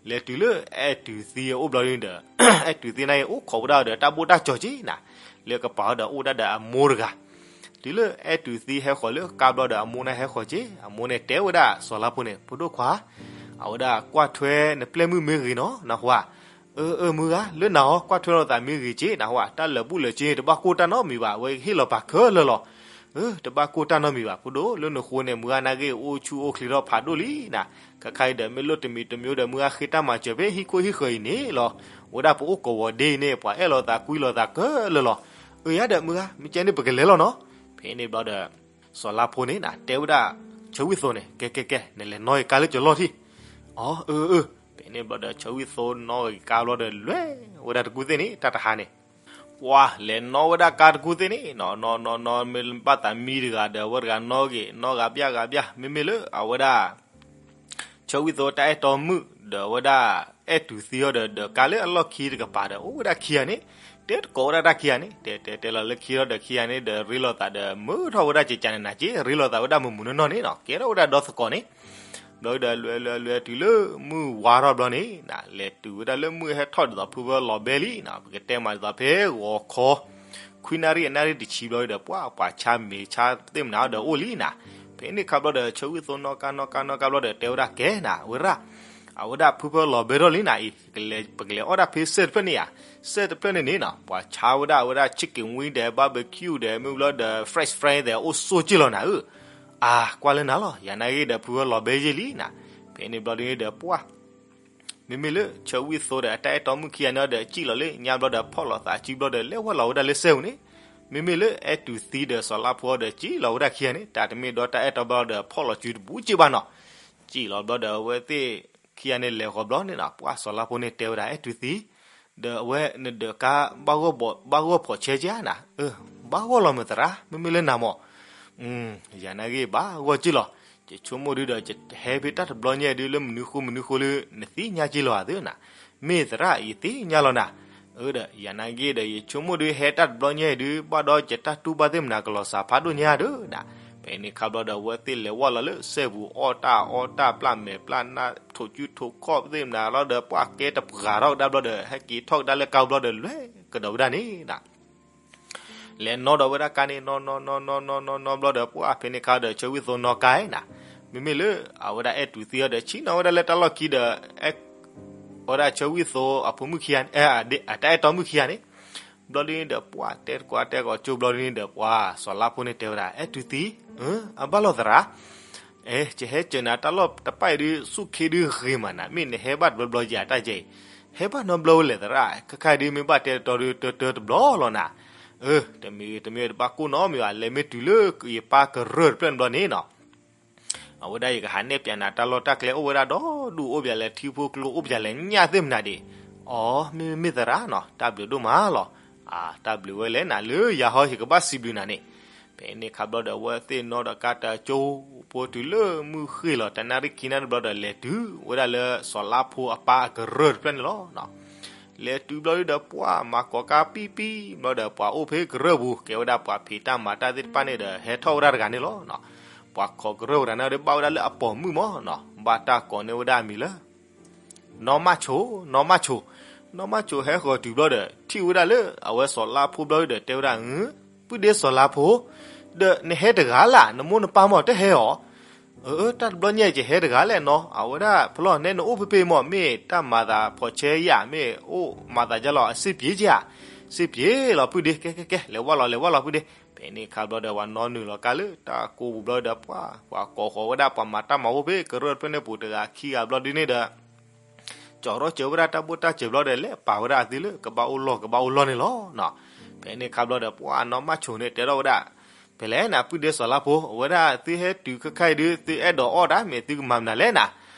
လဲၤတုၤလၢအဲၣ်တုၤသံအအိၣ်ဘျီဒီး အဲၣ်တုၤသံန့ၣ်အိၣ်ခိးဝဲဒၣ်ဒီးတၢ်ဘိၣ်တၢ်ကၠီၤက့ၤနၤ လၢကပၤဒီးအိၣ်ဒၣ်ဒီးအမိၢ်တဂၤ တုၤလၢအဲၣ်တုၤသံဟဲဃီၤလၢကါဘျီဒီးအမိၢ်န့ၣ်ဟဲဃီၤက့ၤ အမိၢ်န့ၣ်တဲဝဲဒၣ်စီၤလါဖိန့ၣ် ဖိဒိၣ်ခွါ အဝဲဒၣ်ကွၢ်ထွဲနပျဲၢ်မုၣ်မ့ၢ်ဂ့ၤနီၤ နၢ်ဟူဧါ. အၢ အၢ မုၢ်ဂၤ လၢနၤအီၤ ကွၢ်ထွဲလိာ်သးမ့ၢ်ဂ့ၤက့ၤ နၢ်ဟူဧါ တၢ်လၢာ်ဘူၣ်လၢာ်စ့တဘၣ်ကိၢ်တၢ်နီတမံၤဘၣ် အဝဲဟ့ၣ်လီၤပာ်ခဲလၢာ်လီၤ. အၢ တဘၣ်ကိၢ်တၢ်နီတမံၤဘၣ် ဖိဒိၣ် လၢနဃိန့ၣ် မုၢ်ဂၤနၢ်ဂ့ၢ်အိၣ်ဆူၣ်အိၣ်ချ့ထီၣ်ဖးဒိၣ်လံနၤ ခဲခါအံၤဒီးမ့ၢ်လိၣ်တမံၤတမံၤဒီး မုၢ်ဂၤဃ့တၢ်မၤစၢၤဖဲဟံၣ်ခိၣ်ဟံၣ်ဃၢၤအံၤန့ၣ်လီၤ. ဝဲဒၣ်ပအိၣ်ကဝီၤဒ့အံၤန့ၣ် ပှၤအဲၣ်လီၤသးကွံလီၤသးခဲလၢာ်လီၤ. အၢ ယၤဒီးမုၢ်ဂၤ မ့ၢ်ကဲန့ၣ် ပကလဲၤလီၤနီၤ. ဖဲန့ၣ်ဘျီဒီး စီၤလါဖိန့ၣ်နၤ တဲဝဲဒၣ် ဆၢဝံၣ်သိန့ၣ် ကဲကဲကဲ နလဲၤနီၣ်က့ၤကါလၢကၠီၤလီၢ်ထံၣ်. အီ အၢ အၢ ဖဲန့ၣ်ဘျီဒီး ဆၢဝံၣ်သိနီၣ်က့ၤကါဘျီဒီး လဲၤဝဲဒၣ်တကူၣ်သ့ၣ်န့ၣ် တၢ်တဟါန့ၣ် ပှၤလဲၤနီၣ်ဝဲဒၣ်ကါတကူၣ်သ့ၣ်န့ၣ် နီၣ်နီၣ်နီၣ်နီၣ် မ့ၢ်ဘၣ်သးမံတဂၤဒီး အဝဲတဂၤနီၣ်ဂ့ၤ နီၣ်ဂၤဘျၣ်ဂၤဘျၣ် မ့မ့ၢ်လၢအဝဲဒၣ် ဆၢဝံၣ်သိတၢ်အဲၣ်တီမုၣ် ဒီးအဝဲဒၣ် အဲၣ်တူၤသံအီၤဒီး ဒီးကါလၢအလီၢ်ခံတကပၤဒီး အိၣ်ဝဲဒၣ်ခံဂၤန့ၣ် တဲတကိးဝဲဒၣ်တၢ်ခံဂၤန့ၣ် တဲတဲတဲလီၤလၢခံထီၣ်ဒီးခံဂၤန့ၣ်ဒီး ရ့လိာ်သးဒီး မၢထီၣ်ဝဲဒၣ်ကကန့ၣ်နၤက့ ရ့လိာ်သးဝဲဒၣ်မုၢ်မုၢ်နီၢ်နီၢ်န့ၣ်နီၤ ကဲထီၣ်ဝဲဒၣ်ဒီသကိးန့ၣ် ဘျီဒီး လွဲလွဲလွဲတုၤလၢမုၢ်ဝါထီၣ်ဘျီန့ၣ် လဲၤတုၤဝဲဒၣ်လၢမုၢ်ဟဲထီၣ်ဒ်သိးဖုဖၢလီၤဘဲလံနီၤ ပကတဲမးဒ်သိးဖဲဂီၤခီ ခွံနၣ်ရံၣ်အနၣ်ရံၣ်တဆံဘျီဒီး ပှၤပှၤဆါမ့ၤဆါသ့ၣ်မနၤဒီးအိၣ်လံနၤ ဖဲန့ၣ်ခါဘျီဒီး ဆၢဝံၣ်သိနီၣ်ကါနီၣ်ကါနီၣ်ကါဘျီဒီး တဲဝဲဒၣ်ကဲနၤ ဝဲဒၣ် အဝဲဒၣ်ဖုဖၢလီၤဘဲထီၣ်လံနၤအံၤ ပကလဲၤအီၣ်ဒၣ်ဖဲစဲၣ်တဖျၢၣ်န့ၣ်ဧါ စဲၣ်တဖျၢၣ်န့ၣ်န့ၣ်နီၤ ပှၤဆါဝဲဒၣ်အဝဲဒၣ် chicken wing ဒီး barbecue ဒီး မ့ၢ်ဘျီဒီး French fry ဒီးအိၣ်ဆိးက့ၢ်လီၤနၤဧၢ အါ ကွၢ်လၢနၤလီၤ ယၤနာ်ဂ့ၤဒီးဖုဖၢလီၤဘဲယ့ၢ်လံနၤ ဖဲန့ၣ်ဘျီဒ်န့ၣ်ဒီးပှၤ မ့မ့ၢ်လၢဆၢဝံၣ်သိဒီးအတၢ်အဲၣ်တီမုၣ်ခံဂၤန့ၣ်ဒီး စံၣ်လီၤလၢညါဘျီဒီး ဖီၣ်လီၤသးစုဘျီဒီး လဲၤဝဲလီၤဝဲဒၣ်လၢစဲၣ်ပူၤန့ၣ် မ့မ့ၢ်လၢအဲၣ်တူၤသံဒီးစီၤလါဖိဒီး စံၣ်လီၤဝဲဒၣ်ခံဂၤန့ၣ် တၢ်တမ့ၢ်ဒီးတၢ်အဲၣ်တီဘျီဒီး ဖီၣ်လီၤစုတဘူးက့ၢ်ဘၣ်နီၤ စံၣ်လီၤဘျီဒီး အဝဲသ့ၣ်ခံဂၤန့ၣ်လဲၤဃီၤဘျီန့ၣ်နီၤ ပှၤစီၤလါဖိန့ၣ်တဲဝဲဒၣ် အဲၣ်တူၤသံ ဒီးအဝဲနဒၢးကါ ဘၣ်ဂီၢ်ဖီးဆဲက့ဧါနၤ ဘၣ်ဂီၢ်လီၤမုၢ်သရၣ် မ့မ့ၢ်လၢနၤမး ယၤနာ်ဂ့ၤဘၣ်ဂီၢ်က့ၢ်လီၤ ယဆိကမိၣ်ဒုဒီး ယဟဲဖဲတၢ်တဘျီညါဒုလၢမနုၤဃိမနုၤဃိလၢ နသ့ၣ်ညါက့ၢ်လီၤဧါသ့နၤ မ့ၢ်သရၣ် ယသ့ၣ်ညါလီၤနၤ အၢဒီး ယၤနာ်ဂ့ၤဒီး ယဆိကမိၣ်ဒုဟဲတၢ်တဘျီညါဒု ဘၣ်ဒီးယတၢ်တူၢ်ဘၣ်သ့ၣ်မနၤကလီၤစှၤဖးဒိၣ်ညါဒီးနၤ ဖဲန့ၣ်ခါဘျီဒီး အဝဲသ့ၣ်လဲၤဝဲလီၤလၢစဲၣ်ပူၤ အီၣ်တၢ်အီတၢ်ပျၢ်မဲာ်ပျၢ်နၢ် ထိးကုထိးခီၣ်သ့ၣ်မနၤလီၤဒီး ပှၤကဲတပှၤထီၣ်ကဒါဘျီဒီး ဟဲက့ၤထီၣ်ကဒါလၢကါဘျီဒီး လွဲၢ်ကဒီးဝဲဒၣ်န့ၣ်နၤ လဲၤနီၣ်ဒီးဝဲဒၣ်ကါန့ၣ် နီၣ်နီၣ်နီၣ်နီၣ်နီၣ်နီၣ်ဘျီဒီး ပှၤဖဲန့ၣ်ခါဒီး ဆၢဝံၣ်သိနီၣ်ကါနၤ မ့မ့ၢ်လၢ အဝဲဒၣ်အဲၣ်တူၤသံအီၤဒီး ဆံၣ်နီၤဝဲဒၣ်လၢတၢ်လီၢ်ခံဒီး အဝဲဒၣ်ဆၢဝံၣ်သိအဖိမုၣ်ခံဂၤ အတၢ်အဲၣ်တီမုၣ်ခံဂၤန့ၣ် ဘျီဒ်န့ၣ်ဒီး ပှၤတဲတကိးတဲကီးကၠိဘျီဒ်န့ၣ်ဒီး ပှၤစီၤလါဖိန့ၣ်တဲဝဲဒၣ် အဲၣ်တူၤသံ အဘၣ်လီၤသရၣ် အဲ ယဟဲစၢၤနၤတၢ်လီၢ်တပၢ်အံၤဒု ဆူၣ်ခ့ဒုဂ့ၤမးနၤ မ့ၢ်နဟဲဘၣ်တဘျီဘျီယၤတၢ်ယဲအံၤ ဟဲဘၣ်နီတဘျီဝဲလဲၣ်သရၣ် ခဲခါအံၤဒု မ့ၢ်ဘၣ်တဲတတီဒု တၢတၢတဘျီလီၤနၤ အၢ တမ့ၢ်တမ့ၢ်တဘၣ်ကိၢ်နီတမံၤဘၣ် လဲၤမ့ၢ်တုၤလၢယပၢ်ကရၢၢ်တဖျၢၣ်န့ၣ်ဘျီန့ၣ်နီၤ အဝဲဒၣ်ယကဟးနဲၣ်ပၠးနၤတၢ်လီၢ်တၢ်ကျဲအိၣ်ဝဲဒၣ်ဒီဒူၣ် အိၣ်ပၠးလဲၤထံဖိကျိ အိၣ်ပၠးလဲၤညၣ်သ့ၣ်မနၤဒံး အီ မ့မ့ၢ်မ့ၢ်သရၣ်နီၤ တၢ်ဘျုးဒိၣ်မးလီၤ အတၢ်ဘျုးဝဲလဲၣ်နၤ လၢယၤဟီယကဘၣ်စံးဘျုးနၤန့ၣ် ဖဲန့ၣ်ခါဘျီဒီး အဝဲသ့ၣ်နီၣ်ဒီးကါတၢ်ကၠိဖိတုၤလၢမုၢ်ဃ့ၢ်လီၤ တနၣ်ရံၣ်ခံနၣ်ရံၣ်ဘျီဒီး လဲၤတုၤဝဲဒၣ်လၢစီၤလါဖိအပၢ်အကရၢၢ်တဖျၢၣ်န့ၣ်လီၤ လဲၤတုၤဘျီဒုဒီး ပှၤမၤကိးကါပံပံ ဘျီဒီး ပှၤအိၣ်ဖဲကရၢၢ်ပူၤ ကဲဝဲဒၣ်ပှၤဖံးတၢ်မၤတၢ်သ့ၣ်တဖၣ်န့ၣ်ဒီး ဟဲထီၣ်ဝဲဒၣ်တဂၤန့ၣ်လီၤ ပှၤခိးကရၢၢ်ဝဲဒၣ်န့ၣ်ဒီး ဘၣ်ဝဲဒၣ်လၢအပိာ်မုၣ်မးနီၤ ဘၣ်တၢ်ကိးန့ၢ်ဝဲဒၣ်အမံၤလၢ နီၢ်မၢ်ဆိ နီၢ်မၢ်ဆိ နီၢ်မၢ်ဆိဟဲဃီၤတုၤဘျီဒီး ထံၣ်ဝဲဒၣ်လၢအဝဲစီၤလါဖိဘျီဒီး တဲဝဲဒၣ် ပုၢ်ဒ့စီၤလါဖိ ဒီးနဟဲတဂၤလၢ် နမိၢ်နပၢ်မးတဟဲအီၤ အၢ တၢ်တဘျီညါအံၤ ယဟဲတဂၤလဲၣ်နီၤ အဝဲဒၣ်ဖဲလီၤနဲနအိၣ်ဖဲဖဲမး မ့ၢ်တၢ်မၤသးဖီၣ်ဆဲယၤ မ့ၢ်အိၣ်မၤသးဒ်လဲၣ် အစ့ၢ်ပှ့ၤက့ၤဧါ စ့ၢ်ပှ့ၤလီၤပုၢ်ဒ့ ကဲကဲကဲ လဲၤဝဲလီၤ လဲၤဝဲလီၤပုၢ်ဒ့ ဖဲန့ၣ်ခါဘျီဒီး ပှၤနီၣ်နုာ်လီၤကါလၢတၢ်ကိးပူၤဘျီဒီး ပှၤ ပှၤကိးဃီၤဝဲဒၣ်ပှၤမၤတၢ်မၤအိၣ်ဖဲကရၢၢ်တဖျၢၣ်န့ၣ်ပူၤတဂၤခံဂၤဘျီဒ်န့ၣ်ဒီး ကၠီၤထီၣ်စၢၤဝဲဒၣ်တၢ်ဘိၣ်တၢ်စၢၤဘျီဒီး လဲၤပာ်ဝဲဒၣ်အသုလၢကဘၣ်အိၣ်လီၢ်ကဘၣ်အိၣ်လီၢ်န့ၣ်လီၤ. ဖဲန့ၣ်ခါဘျီဒီး ပှၤနီၢ်မၢ်ဆိန့ၣ်တဲထီၣ်ဝဲဒၣ်, ဖဲလဲၣ်နၤ ပုၢ်ဒ့စီၤလါဖိ, အဝဲဒၣ်သုဟဲတုၤခဲခါအံၤဒုး သုအဲၣ်ဒိးအီၣ်ဒၣ် မ့ၢ်သုကမၤမနုၤလဲၣ်နၤ.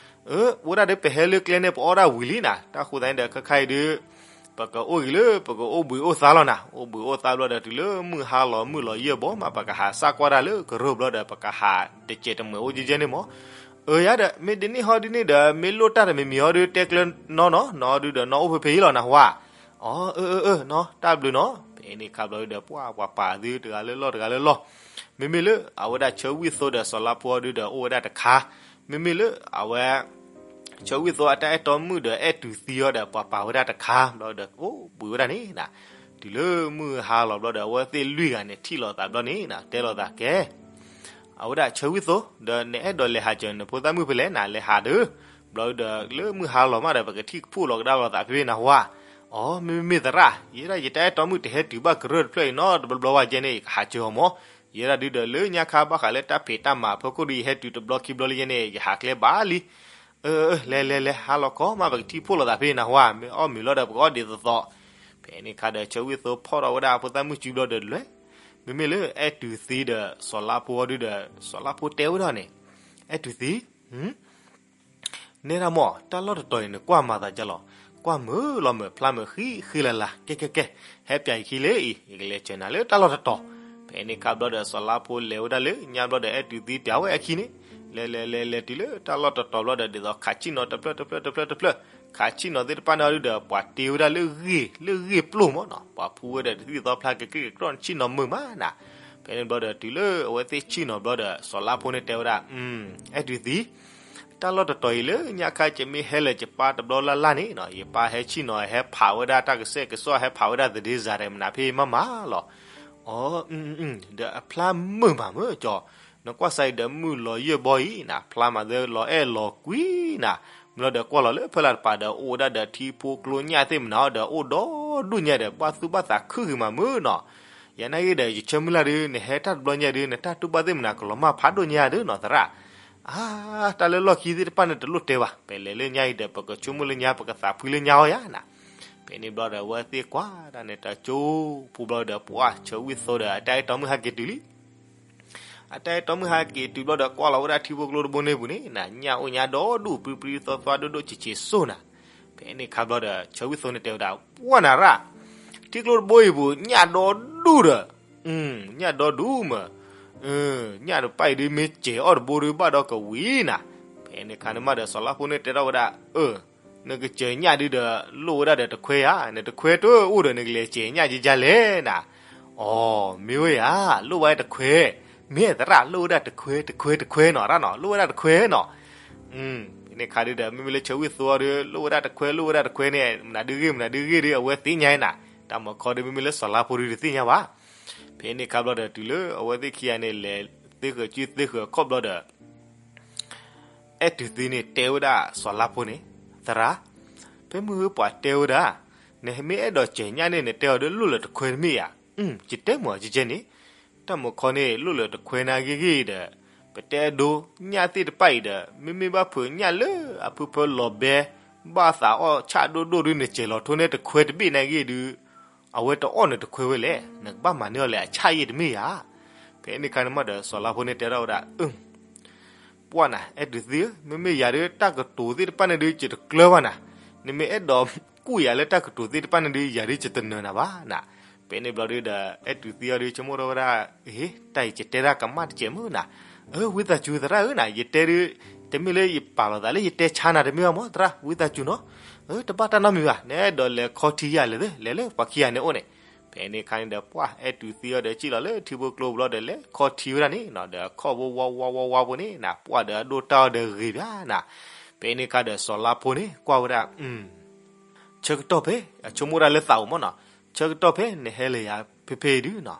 အၢ အိၣ်ဒၣ်ဒီး ပဟဲလၢကျဲန့ၣ် ပအီၣ်ဒၣ်ဝံၤလံနၤ. တၢ်ဃိသတးန့ၣ်ဒီး ခဲခါအံၤဒုး ပကအိၣ်ဂံၤလၢ ပကအိၣ်ဘှံးအိၣ်သါလီၤနၤ. အိၣ်ဘှံးအိၣ်သါဘျီဒီး တုၤလၢမုၢ်ဟါလီၤမုၢ်လီၤယဲၢ်ဘီမး ပကဟးစၢ်ကွၢ်တၢ်လၢကရၢၢ်ဘျီဒီး ပကဟးတစဲးတမှဲးအိၣ်ကဲကဲန့ၣ်မး. အၢ ယၤဒီး မ့ၢ်ဒ်န့ၣ်ဟီဒ်န့ၣ်ဒီး မ့ၢ်လိၣ်တၢ်တမံၤမံၤဟီဒုး တဲကျၢၤနီၢ်နီၢ်, နီၢ်ဒုးဒီး နီၢ်အိၣ်ဖဲဖဲအံၤလီၤနၤဟါ. အၢ အၢ အၢ အၢ နီၢ် တၢ်ဘျုးနီၢ်. ဖဲန့ၣ်ခါဘျီဒုးဒီး ပှၤ ပှၤပာ်သုတဂၤလၢလီၢ်တဂၤလၢလီၢ်. မ့မ့ၢ်လၢအဝဲဒၣ်ဆၢဝံၣ်သိဒီးစီၤလါဖိဒုးဒီး အိၣ်ဝဲဒၣ်တခါ. မ့မ့ၢ်လၢအဝဲ ဆၢဝံၣ်သိအတၢ်အဲၣ်တီမုၣ်ဒီး အဲၣ်တူၤသံအီၤဒီး ပှၤပာ်ဝဲဒၣ်တခါဘျီဒီး အိၣ်ဘှံးဝဲဒၣ်န့ၣ်နၤ. တုၤလၢမုၢ်ဟါလီၤဘျီဒီး အဝဲသ့ၣ်လွံၢ်ဂၤန့ၣ် ထံၣ်လိာ်သးဘျီန့ၣ်နၤ တဲလိာ်သးကဲ အဝဲဒၣ်ဆၢဝံၣ်သိ ဒီးနအဲၣ်ဒိးလဲၤဟးစၢၤနဖိသၣ်မုၣ်ဖဲလဲၣ်နၤ လဲၤဟးဒီး ဘျီဒီး လၢမုၢ်ဟါလီၤမးဒီး ပကထံၣ်ကဖှိၣ်လီၤကဒါလိာ်သးဖဲဖဲနၤဟါ. အီ မ့မ့ၢ်မ့ၢ်သရၣ် ယဲဒၣ်ယတၢ်အဲၣ်တီမုၣ်တဟဲတုၤဘၣ်ကရၢၢ်တဖျၢၣ်အံၤနီတဘျီဘျီဝဲကဲန့ၣ် ယကဟးစၢၤအီၤမး. ယဲဒၣ်ဒုးဒီးလၢညါခါဘၣ်ဃးလၢတၢ်ဖံးတၢ်မၤအဖီခိၣ်ဒီး ယဟဲတုၤတဘျီခံဘျီလၢယဲန့ၣ် ယဟးကျဲဘၣ်လံ. အၢ လဲၤလဲၤလဲၤ ဟါလီၤခီမး ပကထံၣ်ဖှိၣ်လိာ်သးဖဲနၤဟါ မ့ၢ်အီၣ်မ့ၤလီၤဒီး ပကအီၣ်ဒ်သိးသိး. ဖဲန့ၣ်ခါဒီး ဆၢဝံၣ်သိဖီၣ်ထီၣ်ဝဲဒၣ်အဖိသၣ်မုၣ်စုဘျီဒီးလွဲၢ် မ့မ့ၢ်လၢအဲၣ်တူၤသံဒီးစီၤလါဖိအီၤဒုဒီး စီၤလါဖိတဲဝဲဒၣ်န့ၣ်, အဲၣ်တူၤသံ, နဲဒၣ်မ့ၢ် တၢ်လီၢ်တတီၤအံၤ နကွၢ်မၤသးဒ်လဲၣ်, ကွၢ်မုာ်လီၤမုာ် ဖျါမုာ်ဃံဃံလၤလၤ, ကဲကဲကဲ, ဟဲပၠးယခံလၢအံၤ ယကလဲၤစၢၤနၤလၢတၢ်လီၢ်တတီၤ. ဖဲန့ၣ်အခါဘျီဒီး စီၤလါဖိလဲၤဝဲဒၣ်လၢညါဘျီဒီး အဲၣ်တူၤသံပၠးဝဲအခံန့ၣ်, လဲၤလဲၤလဲၤလဲၤတုၤလၢတၢ်လီၢ်တတီၤဘျီဒီး ဒ်သိးခးဆ့ၣ်နီၤတဖျၢၣ်တဖျၢၣ်တဖျၢၣ်တဖျၢၣ်, ခးဆ့ၣ်နီၤသ့ၣ်တဖၣ်န့ၣ်အီၤဒုဒီး ပှၤတ့ဝဲဒၣ်လၢဂ့ၢ် လၢဂ့ၢ်ပျိၢ်မ့ၢ်နီၤ, ပှၤဖူဝဲဒီးတသံၣ်သီဖျါ ကက့ၢ်ကကီၢ် ဆ့ၣ်နီၤမုာ်မးနၤ. ဖဲန့ၣ်ဘျီဒီး တုၤလၢအဝဲသ့ၣ်ဆ့ၣ်နီၤဘျီဒီး စီၤလါဖိန့ၣ်တဲဝဲဒၣ်, အဲၣ်တူၤသံ, တၢ်လီၢ်တတီၤအံၤလၢညါခါ ယမ့ၢ်ဟဲလၢာ်ယပၢ်တဘျီလၢ်လၢ်န့ၣ်နီၤ, ယပၢ်ဟဲဆ့ၣ်နီၤ ဟဲဖးဝဲဒၣ်တၢ်ကစဲၣ်ကစီၣ် ဟဲဖးဝဲဒၣ်သဒ့စၤရဲၣ်မနုၤဖဲမးမးလီၤ. အိ, ဒီးအဖျါမုာ်မးမုာ်ကၠီ, နကွၢ်စးအံၤဒီးမုၢ်လီၤယၢၢ်ဘီအံၤနၤ, ဖျါမးသ့လီၤအဲၣ်လီၤကွံနၤ, မ့ၢ်လီၤဒီးကွၢ်လီၤလၢဖဲလးတပၤဒီး အိၣ်ဝဲဒၣ်ဒီးထံဖိကျိညၣ်သ့ၣ်မနုၤဒီး အိၣ်ဒီဒူၣ်ညါဒီး ဘၣ်သူၣ်ဘၣ်သးခုဂ့ၤမးမုာ်နီၤ. ယနာ်ဂ့ၤဒီး ယဆၢမုၢ်လၢ်ဒု နဟဲတၢ်တဘျီညါဒု နတၢ်တူၢ်ဘၣ်သ့ၣ်မနုၤ ကလီၤမၢ်ဖးဒိၣ်ညါဒုနီၤသရၣ်. အါ, တၢ်လၢလီၢ်ခံသ့ၣ်တဖၣ်န့ၣ် တလိၣ်တဲဘၣ်, ပလဲၤလၢညါအံၤဒီး ပကဆိကမိၣ်လၢညါ ပကသးဖှံလၢညါအီၤယၤနၤ. ဖဲန့ၣ်ဘျီဒီး အဝဲသ့ၣ်ကွၢ်ဒၣ်န့ၣ် တကၠိဖိဘျီဒီး ပှၢ်ဆၢဝံၣ်သိဒီး အတၢ်အဲၣ်တီမုၢ်ဟဲက့ၤတုၤလံ အတၢ်အဲၣ်တီမုၢ်ဟဲက့ၤတုၤဘျီဒီး ကွၢ်လီၤဝဲဒၣ်ထံဖိကျိတဘိန့ၣ်ပူၤန့ၣ်နၤ, ညၣ်အိၣ်ညါဒီဒူၣ် ပြံပြံသီသီ ဒိၣ်ဒိၣ်ဆံးဆံးစိၤနၤ. ဖဲန့ၣ်အခါဘျီဒီး ဆၢဝံၣ်သိန့ၣ်တဲဝဲဒၣ်, ပှၢ်နၤရၣ်, ထံကျိတဘိအံၤပူၤ ညၣ်ဒီဒူၣ်ဒီး, ညၣ်ဒီဒူၣ်မး, ညၣ်တဖၣ်အံၤဒု မ့ၢ်စဲၤအီၣ်တဘိဒု ဘၣ်ဒီးကဝံၤနၤ. ဖဲန့ၣ်အခါန့ၣ်မးဒီး စီၤလါဖိန့ၣ်တဲထီၣ်ဝဲဒၣ်, အၢ နကစဲၤညၣ်ဒုဒီး လိၣ်ဝဲဒၣ်ဒီးတခွဲဧါ, နတခွဲတအိၣ်ဒီး နကလဲၤစဲၤညၣ်ကကလဲၣ်နၤ. အိ, မ့ၢ်ဝဲဧါ, လိၣ်ဝဲတခွဲ, မ့ၢ်သရၣ် လိၣ်ဝဲဒၣ်တခွဲ တခွဲတခွဲနီၤရၣ်နီၤ, လိၣ်ဝဲဒၣ်တခွဲနီၤ. ဖဲန့ၣ်အခါဒုဒီး မ့မ့ၢ်လၢဆၢဝံၣ်သိအီၤဒု လိၣ်ဝဲဒၣ်တခွဲ လိၣ်ဝဲဒၣ်တခွဲန့ၣ် မနုၤဒုဂ့ၢ် မနုၤဒုဂ့ၢ်ဒု အဝဲသ့ၣ်ညါနၤ, တၢ်မုၢ်ခီဒု မ့မ့ၢ်လၢစီၤလါဖိဒုတသ့ၣ်ညါဘၣ်. ဖဲန့ၣ်အခါဘျီဒီး တုၤလၢအဝဲသ့ၣ်ခံဂၤန့ၣ် လဲၤသ့ဃၢၤစုသ့ဃၢၤခီၣ်ဘျီဒီး အဲၣ်တူၤသံန့ၣ်တဲဝဲဒၣ်စီၤလါဖိန့ၣ်, သရၣ်, ဖဲမုၢ်ဟါပှၤတဲဝဲဒၣ်, နမ့ၢ်အဲၣ်ဒိးစဲၤညၣ်န့ၣ် နတဲအီၤဒု လိၣ်လၢတခွဲတမ့ၢ်ဧါ. ယတဲမ့ၢ်ကကဲန့ၣ်, တၢ်မုၢ်ခီန့ၣ် လိၣ်လၢတခွဲနၤဂ့ၤဂ့ၤဒီး, ပတဲအဒိ ညၣ်သ့ၣ်တဖၣ်အံၤဒီး မ့မ့ၢ်ဘၣ်ဖုးညၣ်လၢအဖုဖၢလီၤဘဲ ဘၣ်သးအီၣ်ဆၣ်ဒိၣ်ဒိၣ်ဒု နစဲၤလီၤထိန့ၢ်တခွဲတဘ့ၣ်နၤဂ့ၤဒု အဝဲတအီၣ်နတခွဲဝဲလဲၣ်, နကဘၣ်မၤန့ၢ်အီၤလဲၣ် အဆၣ်ယဲၢ်တမ့ၢ်ဧါ. ဖဲန့ၣ်အခါန့ၣ်မးဒီး စီၤလါဖိန့ၣ်တဲထီၣ်ဝဲဒၣ်, ပှၢ်နၤ အဲၣ်တူၤသံဧၢ, မ့မ့ၢ်ယၤဒု တၢ်ကတိၤသ့ၣ်တဖၣ်န့ၣ်ဒု ယတကျၢၤဘၣ်နၤ, နမ့ၢ်အဲၣ်ဒိးကူၣ်ယၤလၢတၢ်ကတိၤသ့ၣ်တဖၣ်န့ၣ်ဒု ယၤဒု ယတနၢၤနၤဘၣ်နၤ. ဖဲန့ၣ်ဘျီဒုဒီး အဲၣ်တူၤသံအီၤဒု ဆိကမိၣ်ထီၣ်ဝဲဒၣ်, အ့ တၢ်အံၤယတဲဒၣ်ကမၣ်တစဲးမုၢ်နၤ, အၢ ဝံသးစူၤသရၣ်ဧၢနၤ, ယတဲဒု တမ့ၢ်လၢယပာ်လီၤသးလၢယတဲဆါနၤတမ့ၢ်ဘၣ်မး သရၣ် ဝံသးစူၤနီၤ, တဘၣ်တၢ်နီတမံၤဘၣ်, နအဲၣ်ဒိးလဲၤခီထံယၤလဲၤသ့ လဲၤလၢပှၤခံဂၤန့ၣ်အိၣ်န့ၣ်. ဖဲန့ၣ်အခါန့ၣ်ဒီး ပှၢ်အဲၣ်တူၤသံအီၤဒီး စံၣ်လီၤလၢထံဖိကျိပူၤလီၤဒီး လဲၤခီထံဝဲဒၣ်န့ၣ်နီၤ, ဒီးခီၣ်ဖိဝါဝါဝါဝါဖိန့ၣ်နၤ, ပှၢ်ဒီးအဒိၣ်တၢ်အီၤဒီးဂ့ၤဘၣ်နၤ. ဖဲန့ၣ်အခါဒီး စီၤလါဖိန့ၣ် ကွၢ်ဝဲဒၣ်, ဆၢကတီၢ်ဖဲ အဆိကမိၣ်ဒၣ်လၢသးအိၣ်မးနီၤ, ဆၢကတီၢ်ဖဲနဟဲလၢယၤဖဲဖဲအံၤဒုနီၤ,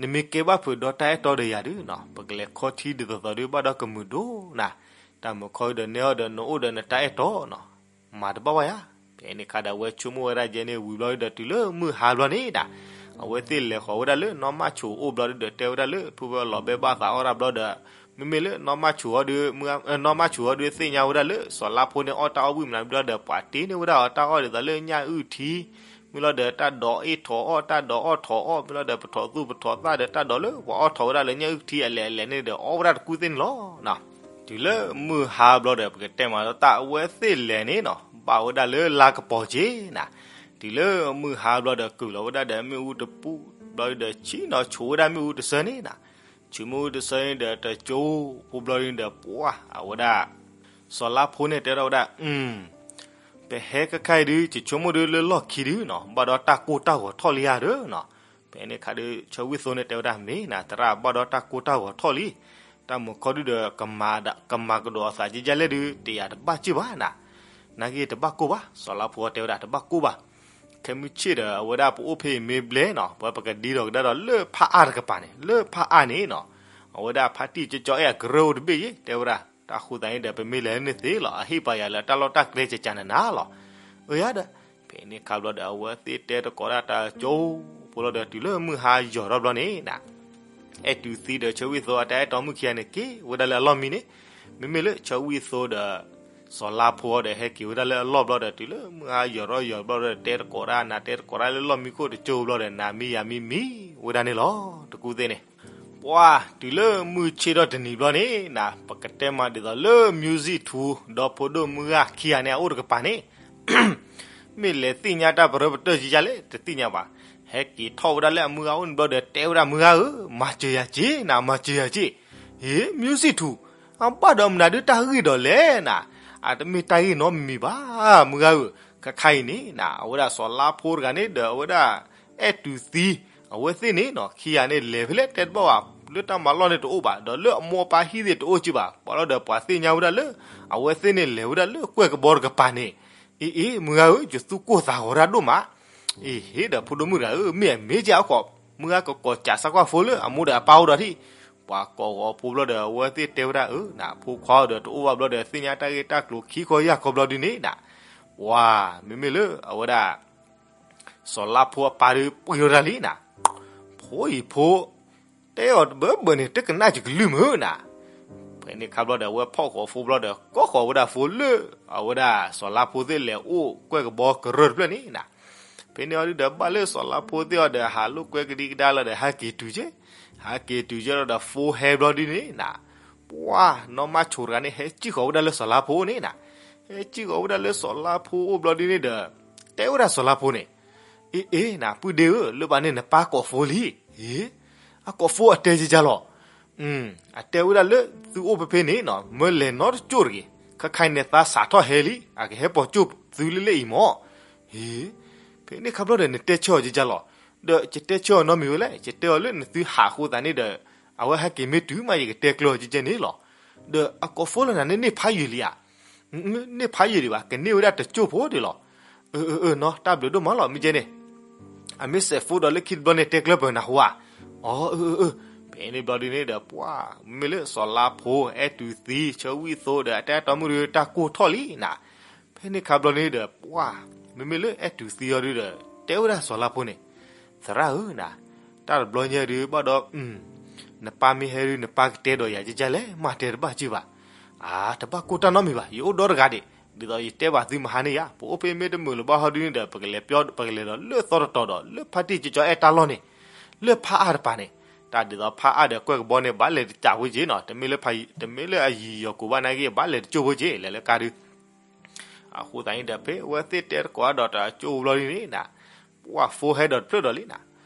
နမ့ၢ်ကဲဘၣ်ဖုးဒီးတၢ်အဲၣ်တီဒီးယၤဒုနီၤ, ပကလဲၤခီထံဒ်သိးသိးဒု ဘၣ်ဒီးကမုာ်ဒိၣ်နၤ, တၢ်မုၢ်ခီဒီးနဲအီၤဒီး နအိၣ်ဒီးနတၢ်အဲၣ်တီနီၤ, မၤတဘၣ်ဝဲယၤ. ဖဲန့ၣ်အခါဒီး အဝဲဆိကမိၣ်ဝဲဒၣ်ယဲန့ၣ် ဝံၤဘျီဒီး တုၤလၢမုၢ်ဟါဘျီန့ၣ်နၤ, အဝဲသ့ၣ်လဲၤဃီၤဝဲဒၣ်လၢနီၢ်မၢ်ဆူၣ်အိၣ်ဘျီဒုဒီး တဲဝဲဒၣ်လၢ ဖုဖၢလီၤဘဲဘၣ်သးအီၣ်တၢ်ဘျီဒီး မ့မ့ၢ်လၢနီၢ်မၢ်ဆူၣ်အီၤဒု နီၢ်မၢ်ဆူၣ်အီၤဒုသ့ၣ်ညါဝဲဒၣ်လၢ စီၤလါဖိန့ၣ်အီၣ်တၢ်အီၣ်ဝံၣ်မနုၤဘျီဒီး ပှၤတ့န့ၢ်ဝဲဒၣ်အီၤတၢ်အီၣ်ဒ်သိးလၢညၣ်အုၣ်ထံ, မ့ၢ်လီၤဒီးတၢ်ဒိးအ့ၣ်ထီၣ်အီၣ် တၢ်ဒိးအီၣ်ထီၣ်အီၣ် မ့ၢ်လီၤဒီးပထီၣ်သူၣ်ပထီၣ်သၣ်ဒီးတၢ်ဒိးလၢပှၤအီၣ်ထီၣ်ဝဲဒၣ်လၢညၣ်အုၣ်ထံအလဲၣ်အလဲၣ်န့ၣ်ဒီး အီၣ်ဝဲဒၣ်တကူၣ်သ့ၣ်န့ၣ်လီၤ. တုၤလၢမုၢ်ဟါဘျီဒီး ပကတဲမးဒီးတၢ်အဝဲသ့ၣ်လဲၤန့ၣ်နီၤ ဘၣ်ဝဲဒၣ်လၢလါကပီၤက့ၤနၤ, တုၤလၢမုၢ်ဟါဘျီဒီး ကုၢ်လီၤဝဲဒၣ်ဒီးမ့ၣ်အူတပူၤဘျီဒီး ဆ့ၣ်နီၤဆိးဝဲဒၣ်မ့ၣ်အူတဆၢန့ၣ်နၤ, ဆိးမ့ၣ်အူတဆၢန့ၣ်ဒီး တကၠိဖိဘျီန့ၣ်ဒီး ပှၢ်အဝဲဒၣ် စီၤလါဖိန့ၣ်တဲထီၣ်ဝဲဒၣ်, ပဟဲခဲခါအံၤဒု ယဆိကမိၣ်ဒုလၢလီၢ်ခံဒုနီၤ ဘၣ်ဒီးတၢ်ကိၢ်တၢ်ဂီၤထီၣ်လံဧါဒီးနီၤ. ဖဲန့ၣ်အခါဒု ဆၢဝံၣ်သိန့ၣ်တဲဝဲဒၣ် မ့ၢ်နၤသရၣ် ဘၣ်ဒီးတၢ်ကိၢ်တၢ်ဂီၤထီၣ်လံ, တၢ်မုၢ်ခီဒုဒီး ကမၤကဒီးအသးကဲကဲလဲၣ်ဒု တယၤတဘၣ်စ့ၢ်ဘၣ်နၤ, နာ်က့တဘၣ်ကိၢ်ဘၣ် စီၤလါဖိတဲဝဲဒၣ် တဘၣ်ကိၢ်ဘၣ်. ခဲမုၢ်ဆ့ၣ်ဒီး အဝဲဒၣ်ပအိၣ်ဖဲအံၤမ့ၢ်ဘျဲၣ်နီၤ ပဝဲပကဒံဒီးကဒါဒီးလၢဖးအါတကပၤန့ၣ် လၢဖးအါန့ၣ်နီၤ, အဝဲဒၣ်ဖါတံၢ်ကၠီကၠီအဲၣ်အကရၢအိၣ်တဘ့ၣ်ယ့ၣ် တဲဝဲဒၣ် တၢ်ဃိသးန့ၣ်ဒီး ပမ့ၢ်လဲၤလၢန့ၣ်သ့လီၤ အဟ့ၣ်ပှၤယၤလၢတၢ်လီၢ်တၢ်ကျဲကကနၤနၤလီၤ. အၢယၤဒီး ဖဲန့ၣ်ခါဘျီဒီး အဝဲသ့ၣ်တဲတကိးဒၣ်တၢ်ကၠိဖိလီၤဒီး တုၤလၢမုၢ်ဟါယီၤထီၣ်ဘျီန့ၣ်နၤ အဲၣ်တူၤသံဒီးဆၢဝံၣ်သိအတၢ်အဲၣ်တီမုၣ်ခံဂၤန့ၣ် က့ၤဝဲဒၣ်လၢအလီၢ်မံန့ၣ်, မ့မ့ၢ်လၢဆၢဝံၣ်သိဒီး စီၤလါဖိဒီးဟဲက့ၤဝဲဒၣ်လၢအလီၢ်ဘျီဒီး တုၤလၢမုၢ်ဂၤယီၤထီၣ်ယီၤဘျီဒီး တဲတကိးတၢ်နၤ တဲတကိးတၢ်လၢလီၢ်မံခိၣ်တကၠိဘျီဒီး နၤမံယၤမံမံဝဲဒၣ်န့ၣ်လီၤ. တကူသ့ၣ်န့ၣ် ပှၤတုၤလၢမုၢ်ဆ့ၣ်ထီၣ်တနံၤဘျီန့ၣ်နၤ ပကတဲမးဒ်သိးလၢ music ထူ ဒီဖိဒိၣ်မုၢ်ဂၤခံဂၤန့ၣ် အအိၣ်တကပၤန့ၣ် မ့ၢ်လဲၤသ့ၣ်ညါတၢ်ပရၢပတၢၢ်ယံယါလဲၣ် တသ့ၣ်ညါဘၣ်. ဟဲက့ၤထီၣ်ဝဲဒၣ်လၢအမုၢ်ဂၤအိၣ်န့ၣ်ဘျီဒီး တဲဝဲဒၣ်မုၢ်ဂၤဧၢ, မၤစၢၤယၤက့ၤနၤ, မၤစၢၤယၤက့ၤ. ဟ့, music ထူ, အဘၣ်ဒီးမနုၤဒုးတၢ်ဂ့ၢ်ဒီးလဲၣ်နၤ. အတမ့ၢ်တၢ်ဂ့ၢ်နီတမံၤဘၣ် မုၢ်ဂၤဧၢ. ခဲခါအံၤန့ၣ်နၤ အဝဲဒၣ်စီၤလါဖိတဂၤန့ၣ်ဒီး အဝဲဒၣ် အဲၣ်တူၤသံ, အဝဲသ့ၣ်န့ၣ်နၤ ခံဂၤန့ၣ် လဲၤဖဲလဲၣ်တဲတဘၣ်ဘၣ်, လၢတၢ်မၤလီၢ်န့ၣ်တအိၣ်ဘၣ်, ဒီးလၢအမိၢ်အပၢ်ဟံၣ်သ့ၣ်တအိၣ်က့ဘၣ်. ပှၤလီၤဒီးပှၤသ့ၣ်ညါဝဲဒၣ်လၢ အဝဲသ့ၣ်န့ၣ်လဲၤဝဲဒၣ်လၢကွဲၢ်ကဘီတကပၤန့ၣ်. အ့ အ့ မုၢ်ဂၤဧၢ, ယသူၣ်ကိၢ်သးဂီၤတၢ်ဒိၣ်မး. အ့ ဟ့ၣ်ဒီးဖိဒိၣ်မုၣ်တဂၤဧၢ, မ့ၢ်အမ့ၢ်ကဲအဃိ, မုၢ်ဂၤကကိးစးစၢ်ကွၢ်ဖိလၢအမိၢ်ဒီးအပၢ်အိၣ်ဒီးထံၣ်. ပှၤကိးဂီၤဖိဘျီဒီး အဝဲသ့ၣ်တဲဝဲဒၣ်ဧၢ, နၤဖိခွါဒီးတအိၣ်ဘၣ်ဘျီဒီး သ့ၣ်ညါတၢ်ဂ့ၢ်တၢ်ကျိၤခံခီယၢ်ခီဘျီဒုန့ၣ်နၤ, ပှၤ မ့မ့ၢ်လၢအဝဲဒၣ် စီၤလါဖိအပၢ်ဒီးပှ့ၤထီၣ်တၢ်လံနၤ, ဖိအံၤဖိ တဲအီၤတဘၢဘၢန့ၣ် တကနၣ်ယကလုၢ်မုၢ်နၤ. ဖဲန့ၣ်ခါဘျီဒီး အဝဲဖီၣ်ဃီၤဖိဘျီဒီး ကိးဃီၤဝဲဒၣ်ဖိလၢ အဝဲဒၣ်စီၤလါဖိသ့ၣ်လဲၤအိၣ်ကွဲၢ်ကဘီကရၢၢ်တဖျၢၣ်န့ၣ်နၤ. ဖဲန့ၣ်အီၤဒုဒီး ဘၣ်လၢစီၤလါဖိသ့ၣ်အီၤဒီး ဟးလိာ်ကွဲကဒံကဒါလီၤဒီး ဟးက့ၤတုၤက့, ဟးက့ၤတုၤက့ဒီး ဖိဟဲဘျီဒုန့ၣ်နၤ, ပှၤနီၢ်မၢ်ဆိတဂၤန့ၣ် ဟဲစံၣ်ဃီၤဝဲဒၣ်လၢစီၤလါဖိန့ၣ်နၤ, ဟဲစံၣ်ဃီၤဝဲဒၣ်လၢစီၤလါဖိအိၣ်ဘျီဒုန့ၣ်ဒီး တဲဝဲဒၣ်စီၤလါဖိန့ၣ်, အ့ အ့ နၤ ပုၢ်ဒ့ဧၢ, လၢဘၣ်န့ၣ်နပၢ်ကိးဖိလံ. အ့ အကိးဖိအတဲယကလီၤ. အတဲဝဲဒၣ်လၢသုအိၣ်ဖဲဖဲန့ၣ်နၤ မၢလဲၤနီတကၠိၢ်တဂ့ၤ, ခဲခါအံၤန့ၣ်သးစးထီၣ်ဟဲလံ, အကဟဲပိာ်ကၠိၢ်သုလၢလၢအံၤမၢ်. အ့ ဖဲန့ၣ်ခါဘျီဒီး နတဲဆၢအီၤယကလီၤ. ဒီးယတဲဆၢအီၤနီတမံၤဝဲလဲၣ်, ယတဲအီၤလၢနသုဟးအဃိသတးန့ၣ်ဒီး အဝဲဟဲက့ၤမ့ၢ်တုၤမး ယကတဲကျၢၤအီၤကကဲန့ၣ်လီၤ. ဒီးအကိးဖိလၢနၤန့ၣ် န့ၢ်ဖးယံာ်လံဧါ. န့ၢ်ဖးယံာ်ဒံးဘၣ်, ကန့ၢ်ဝဲဒၣ်တကၠိၢ်ဖိဒံးလီၤ. အၢ အၢ အၢ နီၢ် တၢ်ဘျုးဒိၣ်မးလီၤ မ့ၢ်ကဲန့ၣ်. အမ့ၢ်စဲးဖိဒီးလၢခံတဘျီန့ၣ် တဲကျၢၤပၢၤနၤဟူဧါ. အီ အၢ အၢ အၢ. ဖဲန့ၣ်ဘျီဒုန့ၣ်ဒီး ပှၤ မ့မ့ၢ်လၢစီၤလါဖိ အဲၣ်တူၤသံ ဆၢဝံၣ်သိဒီး အတၢ်အဲၣ်တီမုၣ်ဒု တၢ်ကိၢ်ထီၣ်လံနၤ. ဖဲန့ၣ်ခါဘျီန့ၣ်ဒီး ပှၤ မ့မ့ၢ်လၢအဲၣ်တူၤသံအီၤဒုဒီး တဲဝဲဒၣ်စီၤလါဖိန့ၣ်, သရၣ်ဧၢနၤ, တၢ်တဘျီညါဒု ဘၣ်ဒီး နပၢ်မ့ၢ်ဟဲဒု နပၢ်ကတဲဒီးယၤကကလဲၣ်, မ့ၢ်တဲတဘၣ်က့ၢ်ဘၣ်. အါ တဘၣ်ကိၢ်တၢ်နီတမံၤဘၣ်, ယအိၣ်ဒီတဂၤဒံး, ဒ်သိးယတဲဘၣ်သုမဟါန့ၣ်ယါ, ပအိၣ်ဖဲမ့ၢ်တမုာ်လၢၤဘၣ်ဟီဒုန့ၣ်ဒီး ပကလဲၤပျီ ပကလဲၤဒီးလၢသီတတီၤဒီး လၢဖါတံၢ်ကၠီကၠီအဲၣ်တၢ်လီၢ်န့ၣ်, လၢဖးအါတပၤန့ၣ်, တၢ်ဒ်သိးဖးအါဒီးကွဲၢ်ကဘီန့ၣ် ဘၣ်လဲၤတကးဖိက့ၤနီၤ, တမ့ၢ်လၢဖး တမ့ၢ်လၢအယံၤယီၤကိာ်ဘၣ်နာ်က့ ဘၣ်လဲၤတကၠိၢ်ဖိက့ၤ လဲၤလၢကါဒု အဃိသတးန့ၣ်ဒီး ဖဲအဝဲသ့ၣ်တဲတကိးဒီးတၢ်ကၠိၢ်ဘျီဒုန့ၣ်နၤ, ပှၤဖိဟဲဒီးတဖျၢၣ်ဒီးလံနၤ,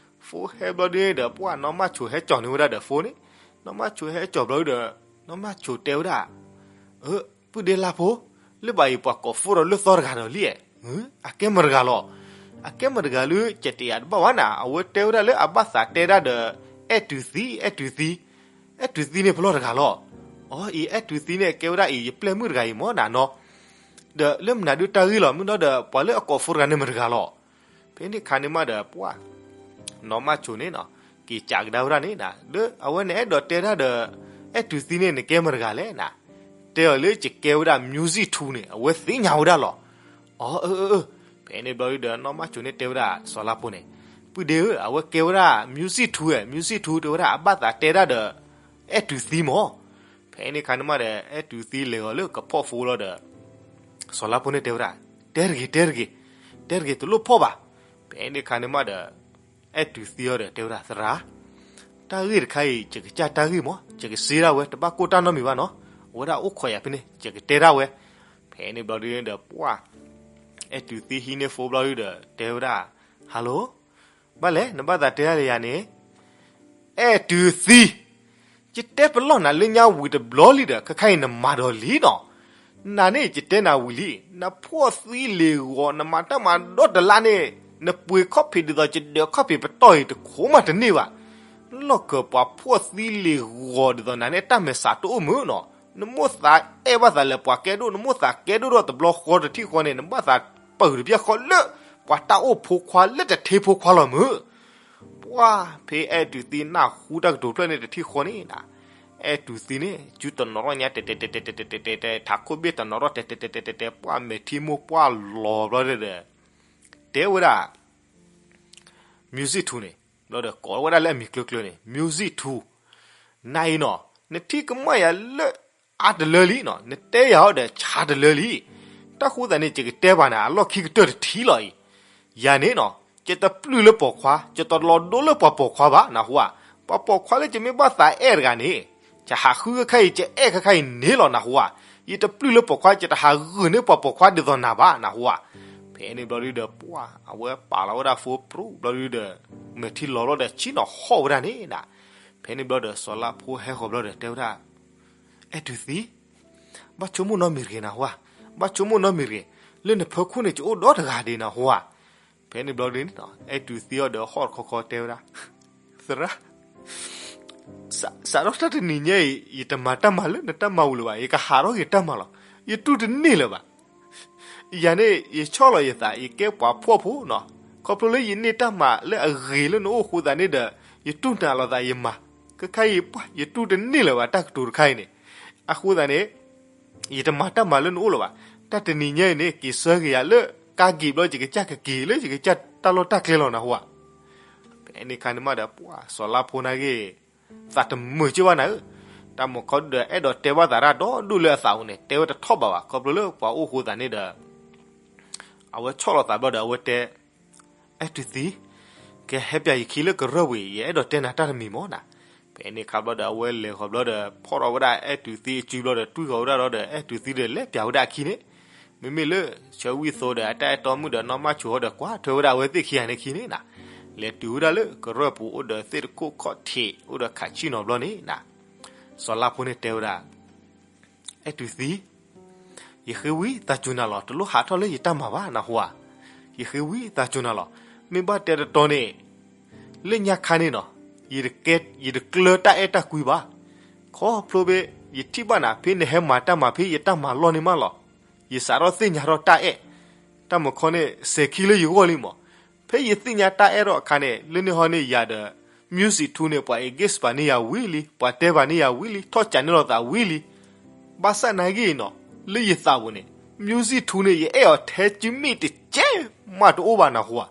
ဖိဟဲဘျီဒုန့ၣ်ဒီး ပှၤနီၢ်မၢ်ဆိဟဲကၠီၤန့ၢ်ဝဲဒၣ်ဒီးဖိန့ၣ်, နီၢ်မၢ်ဆိဟဲကၠီၤဘျီဒုဒီး နီၢ်မၢ်ဆိတဲဝဲဒၣ်, အၢ ပုၢ်ဒ့လါဖိ, လၢဘၣ်အံၤပှၤကိးဖိဒီးလၢသီတဂၤဒီးလံ, အကဲမတၤတဂၤလီၤ. အကဲမတၤတဂၤလၢ ကတဲယၤတဘၣ်ဘၣ်နၤ, အဝဲတဲဝဲဒၣ်လၢအဘၣ်သးတဲဒၣ်ဒီး အဲၣ်တူၤသံ အဲၣ်တူၤသံ, အဲၣ်တူၤသံန့ၣ်ပလီၢ်တဂၤလီၤ. အီ အံၤအဲၣ်တူၤသံန့ၣ် ကဲဝဲဒၣ်အံၤ ယပျဲၢ်မုၣ်တဂၤအံၤမၢ်နၤနီၤ, ဒီးလၢမနုၤဒုတၢ်ဂ့ၢ်လီၤ, မ့ၢ်ဒီးပှၤလၢအကိးဖိတဂၤန့ၣ်မတၤတဂၤလီၤ. ဖဲန့ၣ်ခါန့ၣ်မးဒီး ပှၤ နီၢ်မၢ်ဆိန့ၣ်နီၤ, က့ၤကးကဒါဝဲဒၣ်န့ၣ်နၤ, လၢအဝဲန့ၣ်အဲၣ်ဒိးတဲဒၣ်ဒီး အဲၣ်တူၤသံန့ၣ် နကဲမတၤတဂၤလဲၣ်နၤ, တဲအီၤလၢယကဲဝဲဒၣ် music ထူန့ၣ် အဝဲသ့ၣ်ညါဝဲဒၣ်လီၤ. အီ အၢ အၢ အၢ. ဖဲန့ၣ်ဘျီဒုဒီး နီၢ်မၢ်ဆိန့ၣ်တဲဝဲဒၣ်စီၤလါဖိန့ၣ်, ပုၢ်ဒ့ဧၢ, အဝဲကဲဝဲဒၣ် music ထူဧါ, music ထူတဲဝဲဒၣ် အဘၣ်သးတဲဒၣ်ဒီး အဲၣ်တူၤသံမၢ်. ဖဲန့ၣ်ခါန့ၣ်မးဒီး အဲၣ်တူၤသံလဲၤဂီၤလၢကဖီၣ်ဖိလီၤဒီး စီၤလါဖိန့ၣ်တဲဝဲဒၣ်, တဲတဂ့ၤ တဲတဂ့ၤ, တဲတဂ့ၤ တလိၣ်ဖီၣ်ဘၣ်. ဖဲန့ၣ်ခါန့ၣ်မးဒီး အဲၣ်တူၤသံအီၤဒီးတဲဝဲဒၣ် သရၣ်, တၢ်ဂ့ၢ်တခါအံၤ ယကစၢ်တၢ်ဂ့ၢ်မၢ်, ယကစ့ဒၣ်ဝဲ, တဘၣ်ကိၢ်တၢ်နီတမံၤဘၣ်နီၤ, အဝဲဒၣ်အိၣ်ခိးယၤဖဲန့ၣ် ယကတဲဒၣ်ဝဲ. ဖဲန့ၣ်ဘျီဒုဒီး ပှၤ အဲၣ်တူၤသံဟံးန့ၢ်ဖိဘျီဒုဒီး တဲဝဲဒၣ်, hello, ဘၣ်လဲၣ် နဘၣ်သးတဲဒၣ်လၢယၤန့ၣ် အဲၣ်တူၤသံ, ယတဲပလီၢ်နၤလၢညါဝံၤတဘျီလံဒီး ခဲခါအံၤနမၤဒီးလံနီၤ. နၤန့ၣ် ယတဲနၤဝံၤလံ, နဖှီၣ်သံလ့ၤဂီၤ နမၤတၢ်မၤဒီတလါန့ၣ်, နပှ့ၤခီၣ်ဖံးဒ်သိးယဒၢးခီၣ်ဖံးပတီၢ်အံၤတခိးမးတန့ၢ်ဘၣ်. လီၢ်ကၢးပှၤဖှီၣ်သံလ့ၤဂီၤဒ်သိးနၤန့ၣ် တၢ်မဲာ်ဆှးတအိၣ်မုာ်နီၤ. နမိၢ်သးအဲၣ်ဘၣ်သးလၢပှၤကဲဒိၣ်, နမိၢ်သးကဲဒိၣ်ဒီးတဘျီဃီတထံၣ်ဃီန့ၣ် နဘၣ်သးပၢၢ်တဘျီဃီလၢ ပှၤတၢ်အိၣ်ဖိခွါလၢတထ့ဖိခွါလီၤမုာ်. ပှၤဖဲအဲၣ်တူၤသံနၢ်ဟူတၢ်ကတိၤဖျၢၣ်န့ၣ်တထံၣ်ဃီန့ၣ်နၤ, အဲၣ်တူၤသံန့ၣ် စုတနီၤထီၣ်ညါ တဲတဲတဲတဲတဲတဲတဲတဲ ထးခိၣ်ဘ့ၣ်တနီၤထီၣ် တဲတဲတဲတဲတဲတဲ ပှၤမဲာ်ထံမိၢ်ပှၢ်လီၤဘျီဒီး တဲဝဲဒၣ် music ထူန့ၣ် ဘျီဒီးကိးဝဲဒၣ်လၢအမံၤကျၢၤကျၢၤန့ၣ် music ထူ, နၤအံၤနီၤ နထံၣ်ကမၣ်ယၤလၢ အ အါတလၢလံနီၤ, နတဲယၤအီၤဒီးဆါတလၢလံ. တၢ်ဃိသတးန့ၣ် ယကတဲဘၣ်နၤ အလီၢ်ခံကတၢၢ်တထံၣ်လီၤအံၤ. ယၤန့ၣ်နီၤ ယတပျုၢ်လၢပိာ်ခွါ, ယတလီၤဒိလၢပှၤပိာ်ခွါဘၣ် နၢ်ဟူဧါ. ပှၤပိာ်ခွါလၢယမ့ၢ်ဘၣ်သးအဲၣ်တဂၤန့ၣ် ယဟးဃုခဲခါအံၤ ယအဲၣ်ခဲခါအံၤန့ၣ်လီၤ နၢ်ဟူဧါ. ယတပျုၢ်လၢပိာ်ခွါ, ယတဟးဂုာ်န့ၢ်ပှၤပိာ်ခွါဒ်သိးနၤဘၣ် နၢ်ဟူဧါ. ဖဲန့ၣ်ဘျီဒုဒီး ပှၤအဝဲပာ်လီၤဝဲဒၣ် phone ပြူၣ် ဘျီဒုဒီး မဲာ်ထံလီၤဘျီဒီး ဆ့ၣ်နီၤဟီၣ်ဝဲဒၣ်န့ၣ်နၤ. ဖဲန့ၣ်ဘျီဒီး စီၤလါဖိဟဲဃီၤဘျီဒီးတဲဝဲဒၣ် အဲၣ်တူၤသံ, ဘၣ်ဆိကမိၣ်နီတမံၤတဂ့ၤ နၢ်ဟူဧါ. ဘၣ်ဆိကမိၣ်နီတမံၤတဂ့ၤ, လၢနဖၢခိၣ်န့ၣ် ယအိၣ်ဒီတဂၤဒံး နၢ်ဟူဧါ. ဖဲန့ၣ်ဘျီဒုန့ၣ် အဲၣ်တူၤသံအီၤဒီးဟီၣ်တခီခီတဲဝဲဒၣ် သရၣ်, စးထီၣ်တၢ်တနံၤညါအံၤ ယတမၤတၢ်မၤလၢနတၢ်မၤပူၤလၢၤဘၣ်, ယကဟးထီၣ်က့ၤတၢ်မၤလီၤ. ယတူၢ်တန့ၢ်လၢၤဘၣ်. ယၤန့ၣ် ယဆီၣ်လီၤယသး ယကဲပှၤဖှီၣ်ဖိနီၤ, ခီဖျိလၢယန့ၢ်တၢ်မၤလၢအဂ့ၤလၢနအိၣ်အဃိသတးန့ၣ်ဒီး ယတူၢ်နးလိာ်သးယမၤ, ခဲခါအံၤ ပှၤ ယတူၢ်တန့ၢ်လၢၤဘၣ် တၢ်ကတိၤတခါအံၤန့ၣ်. အဃိသတးန့ၣ် ယတမၤတၢ်မၤလၢနအိၣ်လၢၤဘၣ်. တၢ်တနံၤညါအံၤန့ၣ် က့ၤဆၢက့ၤယၤလၢကါက့ၤဘျီ ယကစၢ်ကက့ၤလၢယကစၢ်တၢ်လီၢ်တၢ်ကျဲလီၤ နၢ်ဟူဧါ. ဖဲန့ၣ်အခါန့ၣ်မးဒီး ပှၤစီၤလါဖိန့ၣ်ဂ့ၤ သးတမုာ်က့ၤဘၣ်နၤဧၢ, တၢ်မုာ်ခီဒီး အဲၣ်ဒိးတဲဘၣ်သးတၢ်ဒီဒူၣ်လၢအသးပူၤန့ၣ် တဲဝဲတထီၣ်ဘးဘၣ် ခီဖျိလၢပှၤအိၣ်အဃိသတးန့ၣ်ဒီး အဝဲဆီၣ်လီၤသးဘျီဒီး အဝဲတဲ အဲၣ်တူၤသံ, ကဟဲပၠးယခံလၢကရၢၢ်ပူၤအံၤ ယအဲၣ်ဒိးတဲနၤတၢ်တမံၤမးနၤ. ဖဲန့ၣ်အခါဘျီဒီး အဝဲလဲၤဃီၤဘျီဒီး ဖီၣ်ထီၣ်ဝဲဒၣ်အဲၣ်တူၤသံအစုဘျီဒီး တွံၢ်ဃီၤဝဲဒၣ်ဒီး အဲၣ်တူၤသံဒီး လဲၤပၠးဝဲဒၣ်အခံန့ၣ်, မ့မ့ၢ်လၢဆၢဝံၣ်သိဒီးအတၢ်အဲၣ်တီမုၣ်ဒီးနီၢ်မၢ်ဆိဒီး ကွၢ်ထွဲဝဲဒၣ်အဝဲသ့ၣ်ခံဂၤန့ၣ်ခံန့ၣ်နၤ, လဲၤတုၤဝဲဒၣ်လၢကရၢၢ်ပူၤအိၣ်ဒီးသ့ၣ်တခိၣ်ခီၣ်ထံး အိၣ်ဒီးခးဆံၣ်နီၤဘျီန့ၣ်နၤ, စီၤလါဖိန့ၣ်တဲဝဲဒၣ် အဲၣ်တူၤသံ, ယဃ့ဝံသးစူၤနၤလီၤ, တလိၣ်ဟးထီၣ်လၢယတၢ်မၤဘၣ် နၢ်ဟူဧါ. ယဃ့ဝံသးစူၤနၤလီၤ. မ့ၢ်ဘၣ်တဲတတီန့ၣ် လၢညါခါန့ၣ်နီၤ, ယတကျၢတၢ်အဲၣ်တၢ်ကွံဘၣ်. ခီဖျိဖဲ ယထံၣ်ဘၣ်နၤ ဖဲနဟဲမၤတၢ်မၤဖဲယတၢ်မၤလီၢ်န့ၣ်မးလီၤ. ယစးထီၣ်သ့ၣ်ညါထီၣ်တၢ်အဲၣ်, တၢ်မုာ်ခီန့ၣ် စဲၤခံလၢယဂီၢ်လံမး. ဖဲယသ့ၣ်ညါတၢ်အဲၣ်ထီၣ်အခါန့ၣ် လၢန့ၣ်ဟီန့ၣ်ယၤဒီး music ထူန့ၣ် ပှၤ engage ဘၣ်န့ၢ်ယၤဝံၤလံ, ပှၤတဲဘၣ်န့ၢ်ယၤဝံၤလံ, ထီၣ်ကးန့ၢ်လိာ်သးဝံၤလံ. ဘၣ်ဆၣ်နာ်က့နီၤ, လၢယသးပူၤန့ၣ် music ထူန့ၣ် ယအဲၣ်အီၤထဲကမ့ၢ်တကဲမးတအိၣ်ဘၣ် နၢ်ဟူဧါ.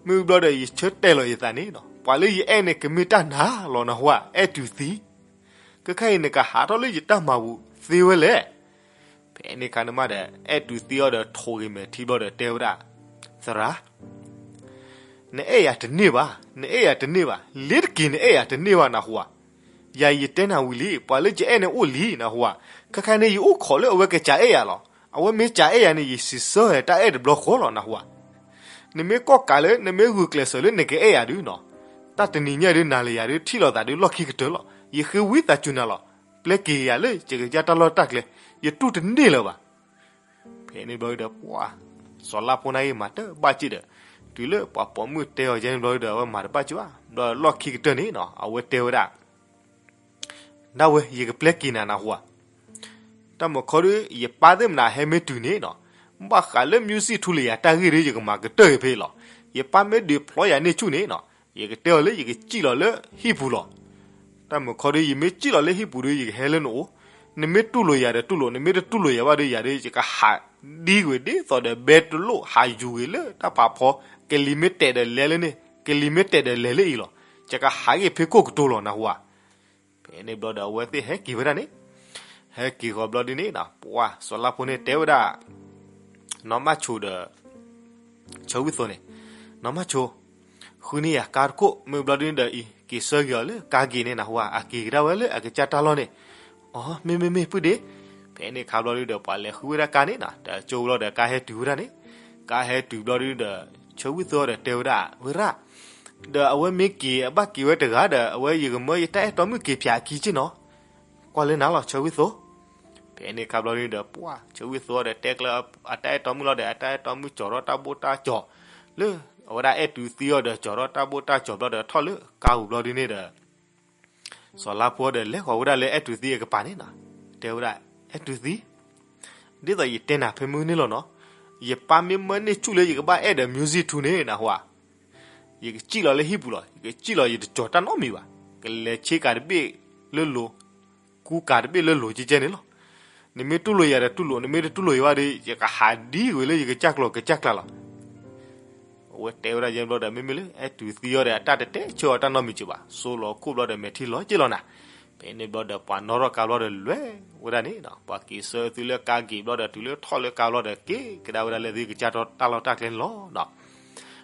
မ့ၢ်ဘျီဒီး ယဆၢတဲာ်လီၤယသးန့ၣ်နီၤ, ပှၤလၢယအဲၣ်န့ၣ် ကမ့ၢ်တၢ်နၤလီၤ နၢ်ဟူဧါ, အဲၣ်တူၤသံ. ခဲခါအံၤ နကဟးထီၣ်လၢယတၢ်မၤပူၤသ့ဝဲလဲၣ်. ဖဲန့ၣ်အခါန့ၣ်မးဒီး အဲၣ်တူၤသံအီၤဒီး ထိးဂ့ၤမဲာ်ထံဘျီဒီး တဲဝဲဒၣ်, သရၣ်, နအဲၣ်ယၤတန့ၢ်ဘၣ်, နအဲၣ်ယၤတန့ၢ်ဘၣ်, လ့ၤတက့ၤ နအဲၣ်ယၤတန့ၢ်ဘၣ် နၢ်ဟူဧါ. ယၤ ယတဲနၤဝံၤလံ, ပှၤလၢယအဲၣ်န့ၣ်အိၣ်လံ နၢ်ဟူဧါ. ခဲခါန့ၣ် ယအိၣ်ခိးလၢအဝဲကစးအဲၣ်ယၤလီၤ. အဝဲမ့ၢ်စးအဲၣ်ယၤန့ၣ် ယစံးဆၢတၢ်အဲၣ်တဘျီဃီလီၤ နၢ်ဟူဧါ. နမ့ၢ်ကီၣ်ကးလၢ နမ့ၢ်ဂုာ်ကျဲးစၢးလၢနကအဲၣ်ယၤဒုနီၤ, တၢ်တနံၤညါဒု နၤလၢယၤဒု ထံၣ်လိာ်သးဒု လီၢ်ခံကတၢၢ်လီၤ. ယဃ့ဝံသးစူၤနၤလီၤ. ပျဲက့ၤယၤလၢယကစၢ်တၢ်လီၢ်တၢ်ကျဲ, ယတူၢ်တန့ၢ်လၢၤဘၣ်. ဖဲန့ၣ်ဘျီဒီး ပှၤ စီၤလါဖိန့ၣ်ဂ့ၤ မၤတဘၣ်စ့ၢ်ဒီး, တုၤလၢပှၤပိာ်မုၣ်တဲအီၤယဲန့ၣ်ဘျီဒီး အဝဲမၤတဘၣ်စ့ၢ်ဘၣ်. ဘျီလီၢ်ခံကတၢၢ်န့ၣ်နီၤ အဝဲတဲဝဲဒၣ် ဒၣ်ဝဲ ယကပျဲက့ၤနၤ နၢ်ဟူဧါ. တၢ်မုာ်ခီဒီး ယပၢ်သ့ၣ်မနၤဟဲမ့ၢ်တုၤန့ၣ်နီၤ, ဘၣ်ဃးလၢ music ထူလၢယၤတၢ်ဂ့ၢ်ဒီး ယကမၤကတၢၢ်က့ၤဖဲအံၤလီၤ. ယပၢ်မ့ၢ်ဒုးဖျီယၤန့ၢ်ဆူၣ်န့ၣ်နီၤ, ယကတဲအီၤလၢယကစံၣ်လီၤလၢဟံၣ်ပူၤလီၤ. တၢ်မုာ်ခီဒီး ယမ့ၢ်စံၣ်လီၤလၢဟံၣ်ပူၤဒီး ယကဟဲလၢနအိၣ်, နမ့ၢ်တူၢ်လိာ်ယၤဒီးတူၢ်လိာ်, နမ့ၢ်တတူၢ်လိာ်ယၤဘၣ်ဒီး ယၤဒီး ယကဟးဒ်ကွံာ်ဒ်သိးဒီး ဘဲတလိၣ်ဟးယူၤကွံာ်လၢတၢ်ဖးဖီ, ကလံၤမ့ၢ်တဲာ်ဒီးလဲၤလၢန့ၣ်, ကလံၤမ့ၢ်တဲာ်ဒီးလဲၤလၢအံၤလီၤ. ယကဟးက့ၤဖဲခိၣ်ကတိၤလီၤ နၢ်ဟူဧါ. ဖဲန့ၣ်ဘျီဒီး အဝဲသ့ၣ်ဟဲက့ၤဝဲဒၣ်န့ၣ်, ဟဲက့ၤဃီၤဘျီဒ်န့ၣ်နီၤ, ပှၤစီၤလါဖိန့ၣ်တဲဝဲဒၣ် နီၢ်မၢ်ဆိဒီး ဆၢဝံၣ်သိန့ၣ်, နီၢ်မၢ်ဆိ, ဃုန့ၢ်ယၤကါတခိၣ်, မ့ၢ်ဘျီဒ်န့ၣ်ဒီးအံၤ က့ၤဆၢက့ၤအီၤလၢကါက့ၤန့ၣ် နၢ်ဟူဧါ, အက့ၤကဒါဝဲလၢအကစၢ်တၢ်လီၢ်န့ၣ်. အၢ မ့ၢ်မ့ၢ်မ့ၢ် ပုၢ်ဒ့, ဖဲန့ၣ်အခါဘျီဒ်ဒီး ပှၤလဲၤဃုဝဲဒၣ်ကါန့ၣ်နီၤ, တကၠိဘျီဒီး ကါဟဲတုၤဝဲဒၣ်န့ၣ်, ကါဟဲတုၤဘျီဒ်ဒီး ဆၢဝံၣ်သိဒီးတဲဝဲဒၣ် ဝဲရၣ်, ဒီးအဝဲမ့ၢ်က့ၤ အဘၣ်က့ၤဝဲတဂၤဒီး အဝဲယကမၢယတၢ်အဲၣ်တီမုၣ်က့ၤပၠးအခံက့ၢ်နီၤ, ကွၢ်လၢနၤလီၤ ဆၢဝံၣ်သိ. ဖဲန့ၣ်အခါဘျီဒ်ဒီး ပှၤ ဆၢဝံၣ်သိဒီး တဲကျၢၤအတၢ်အဲၣ်တီမုၣ်လီၤဒီး အတၢ်အဲၣ်တီမုၣ်ကၠီၤထီၣ်တၢ်ဘိၣ်တၢ်ကၠီၤ, လၢအဝဲဒၣ်အဲၣ်တူၤသံအီၤဒီး ကၠီၤထီၣ်တၢ်ဘိၣ်တၢ်ကၠီၤဘျီဒီး ထီၣ်လၢကါပူၤဘျီဒ်န့ၣ်ဒီး စီၤလါဖိဒီး လဲၤဃီၤဝဲဒၣ်လၢအဲၣ်တူၤသံအကပၤန့ၣ်နီၤ, တဲဝဲဒၣ် အဲၣ်တူၤသံ, ဒ်သိးယတဲနၤဖဲမုၢ်န့ၣ်လီၤနီၤ, ယပၢ်မ့ၢ်မၢန့ၢ်ဆူၣ်လၢယကဘၣ်အဲၣ်ဒီး music ထူန့ၣ် နၢ်ဟူဧါ, ယကစံၣ်လီၤလၢဟံၣ်ပူၤလီၤ, ယကစံၣ်လီၤ ယတကၠီၤတၢ်နီတမံၤဘၣ်, ကလဲၤဆ့ကၤတဘ့ၣ်လၢလိၤ, ကူကၤတဘ့ၣ်လၢလိၤကဲကဲန့ၣ်လီၤ. နမ့ၢ်တူၢ်လိာ်ယၤဒီးတူၢ်လိာ်, နမ့ၢ်တတူၢ်လိာ်ယၤဘၣ်ဒီး ယကဟးဒ်ကွံာ်လၢယကစၢ်ကျိၤကစၢ်ကျါလီၤ. အဝဲတဲဝဲဒၣ်ယဲဘျီဒီး မ့မ့ၢ်လၢအဲၣ်တူၤသံအီၤဒီး အတၢ်တတဲဆၢအီၤတၢ်နီတမံၤက့ၤဘၣ်, စိလီၤခိၣ်ဘျီဒီး မဲာ်ထံလီၤက့ၤလီၤနၤ. ဖဲန့ၣ်ဘျီဒီးပှၤနီၣ်ထီၣ်ကါဘျီဒီးလဲၤဝဲဒၣ်န့ၣ်နီၤ, ပှၤက့ၤဆှၢသုလၢကါဂ့ၤဘျီဒီး တုၤလၢထီၣ်လၢကါဘျီဒီး က့ၤကဒါဝဲဒၣ်လၢသုကစၢ်တၢ်လီၢ်တၢ်ကျဲန့ၣ်လီၤနီၤ.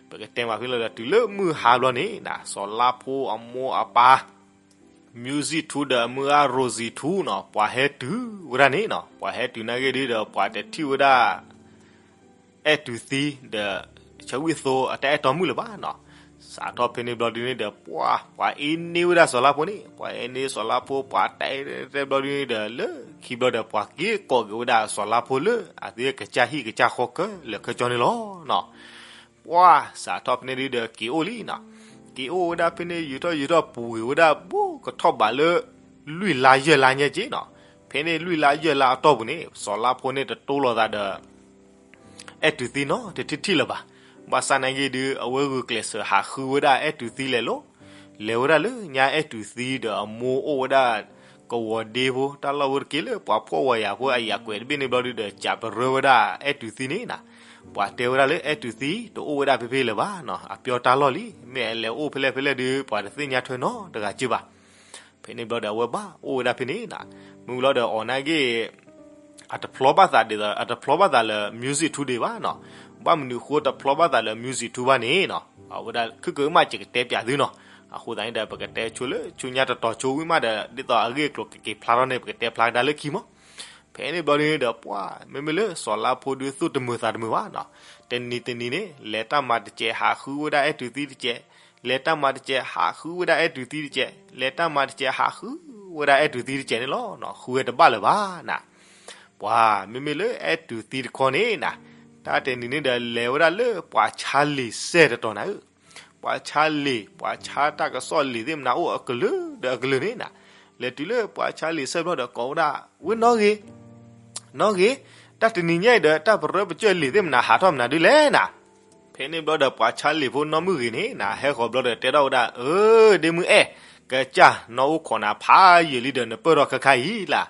ပကတဲမးဖဲလၢဒီး တုၤလၢမုၢ်ဟါဘျီန့ၣ်နီၤ, စီၤလါဖိအမိၢ်အပၢ် Music Two ဒီးအမုၢ်ဂၤ Rosie Two နီၤ, ပှၤဟဲတုၤဝဲဒၣ်န့ၣ်နီၤ. ပှၤဟဲတုၤနာ်က့ဒုဒီး ပှၤတထံၣ်ဝဲဒၣ် အဲၣ်တူးသံဒီး ဆၢဝံၣ်သိအတၢ်အဲၣ်တီမုၣ်လၢၤဘၣ်နီၤ. စးထီၣ်ဖဲန့ၣ်ဘျီဒုန့ၣ်ဒီး ပှၤ ပှၤအ့န့ၢ်ဝဲဒၣ်စီၤလါဖိန့ၣ်, ပှၤအ့န့ၢ်စီၤလါဖိ ပှၤတဲတဲဘျီဒုန့ၣ်ဒီး လၢခံဘျီဒီး ပှၤက့ၤကိးက့ၤဝဲဒၣ်စီၤလါဖိလၢ အသုကစၢ်ဟံၣ်ကစၢ်ဃီခဲလၢာ်ခဲဆ့န့ၣ်လီၤနီၤ. ပှၤစးထီၣ်ဖဲန့ၣ်ဒုဒီး က့ၤအိၣ်လံနီၤ. က့ၤအိၣ်ဝဲဒၣ်ဖဲန့ၣ် ယူာ်ထီၣ်ယူာ်ထီၣ်ပူၤဂ့ၤဝဲဒၣ် ဘူးကထီၣ်ဘးလၢ လွံၢ်လါယဲၢ်လါညါက့နီၤ. ဖဲန့ၣ်လွံၢ်လါယဲၢ်လါအတီၢ်ပူၤန့ၣ် စီၤလါဖိန့ၣ်တတိလိာ်သးဒီး အဲၣ်တူးသံနီတထံၣ်ထံၣ်လၢၤဘၣ်. ဘၣ်ဆၣ်နာ်က့ဒု အဝဲဂုာ်ကျဲးစၢးဟးဃုဝဲဒၣ်အဲၣ်တူးသံလဲၤလီၤ. လဲၤဝဲဒၣ်လၢညါအဲၣ်တူးသံဒီးအမိၢ်အိၣ်ဝဲဒၣ် ကဝီၤဒ့ဖိ တၢ်လီၢ်ဖိတက့ၢ်လၢပှၤဖှီၣ်ဝဲယၤဖိအယၤကွဲးတဘ့ၣ်န့ၣ်ဘျီဒုဒီး စံးပရၢဝဲဒၣ်အဲၣ်တူးသံန့ၣ်နီၤ. ပှၤတဲဝဲဒၣ်လၢအဲၣ်တူးသံ တအိၣ်ဝဲဒၣ်ဖဲဖဲလၢၤဘၣ်နီၤ, အပျီတၢ်လီၢ်လံ, မ့ၢ်အလဲၤအိၣ်ဖဲလဲၣ်ဖဲလဲၣ်ဒု ပှၤတသ့ၣ်ညါထွဲနီတဂၤက့ဘၣ်. ဖဲန့ၣ်ဘျီဒီးအဝဲဘၣ်အိၣ်ဝဲဒၣ်ဖဲန့ၣ်နီၤ. မုၢ်ဘျီဒီးအီၤနာ်က့ အတဖျီဘၣ်သးဒ်သိး အတဖျီဘၣ်သးလၢ music ထူဘၣ်နီၤ. ဘၣ်မနုၤဃိတဖျီဘၣ်သးလၢ music ထူဘၣ်န့ၣ်နီၤ, အဝဲဒၣ်ခုကမၣ်ကကတဲပၠးသုနီၤ. အဃိသတးန့ၣ်ဒီး ပကတဲဆိလၢဆူညါတတီၤဆိဝံၤမးဒီး ဒ်သိးအဂ့ၢ်အကျိၤကက့ၤဖျါထီၣ်န့ၣ် ပကတဲဖျါကဒါလၢခံမး. ဖဲန့ၣ်ဘျီဒုဒီး ပှၤမ့မ့ၢ်လၢစီၤလါဖိဒုသူၣ်တမုာ်သးတမုာ်ဘၣ်နီၤ. တနံၤတနံၤန့ၣ် လဲၤတၢ်မၤတစဲးဟးဃုဝဲဒၣ်အဲၣ်တူးသံတစဲး, လဲၤတၢ်မၤတစဲးဟးဃုဝဲဒၣ်အဲၣ်တူးသံတစဲး, လဲၤတၢ်မၤတစဲးဟးဃုဝဲဒၣ်အဲၣ်တူးသံတစဲးန့ၣ်လီၤ. ဃုဝဲတဘၣ်လၢၤဘၣ်နီၤ. ပှၤမ့မ့ၢ်လၢအဲၣ်တူးသံတခီန့ၣ်နီၤ, တၢ်တနံၤန့ၣ်ဒီးလဲၤဝဲဒၣ်လၢပှၤဆါလံာ်စဲၣ်တတီၤနၤဧၢ. ပှၤဆါလံာ် ပှၤဆါတၢ်ကစီၣ်လံာ်သ့ၣ်မနၤအိၣ်အကလုာ်ဒီးအကလုာ်န့ၣ်နီၤ. လဲၤတုၤလၢပှၤဆါလံာ်စဲၣ်ဘျီဒီးကိးဝဲဒၣ်, ဝဲနီၣ်ဂ့ၤ, နီၣ်ဂ့ၤ, တၢ်တနံၤညါအံၤဒီး တၢ်ပရၢပစၢၢ်လံာ်သ့ၣ်မနၤဟးထီၣ်မနုၤဒုလဲၣ်နီၤ. ဖဲန့ၣ်ဘျီဒီးပှၤဆါလံာ်ဖိနီၢ်မုၢ်ဂ့ၤန့ၣ်နီၤ ဟဲဃီၤဘျီဒီးတဲထီၣ်ဝဲဒၣ်, အၢ ဒ့မုၢ်အဲၣ်, ကစၢ်နီၢ်အိၣ်ခိးနၤဖးယံာ်လံဒီး နပၢၢ်ထီၣ်ခဲခါအံၤလၢ်.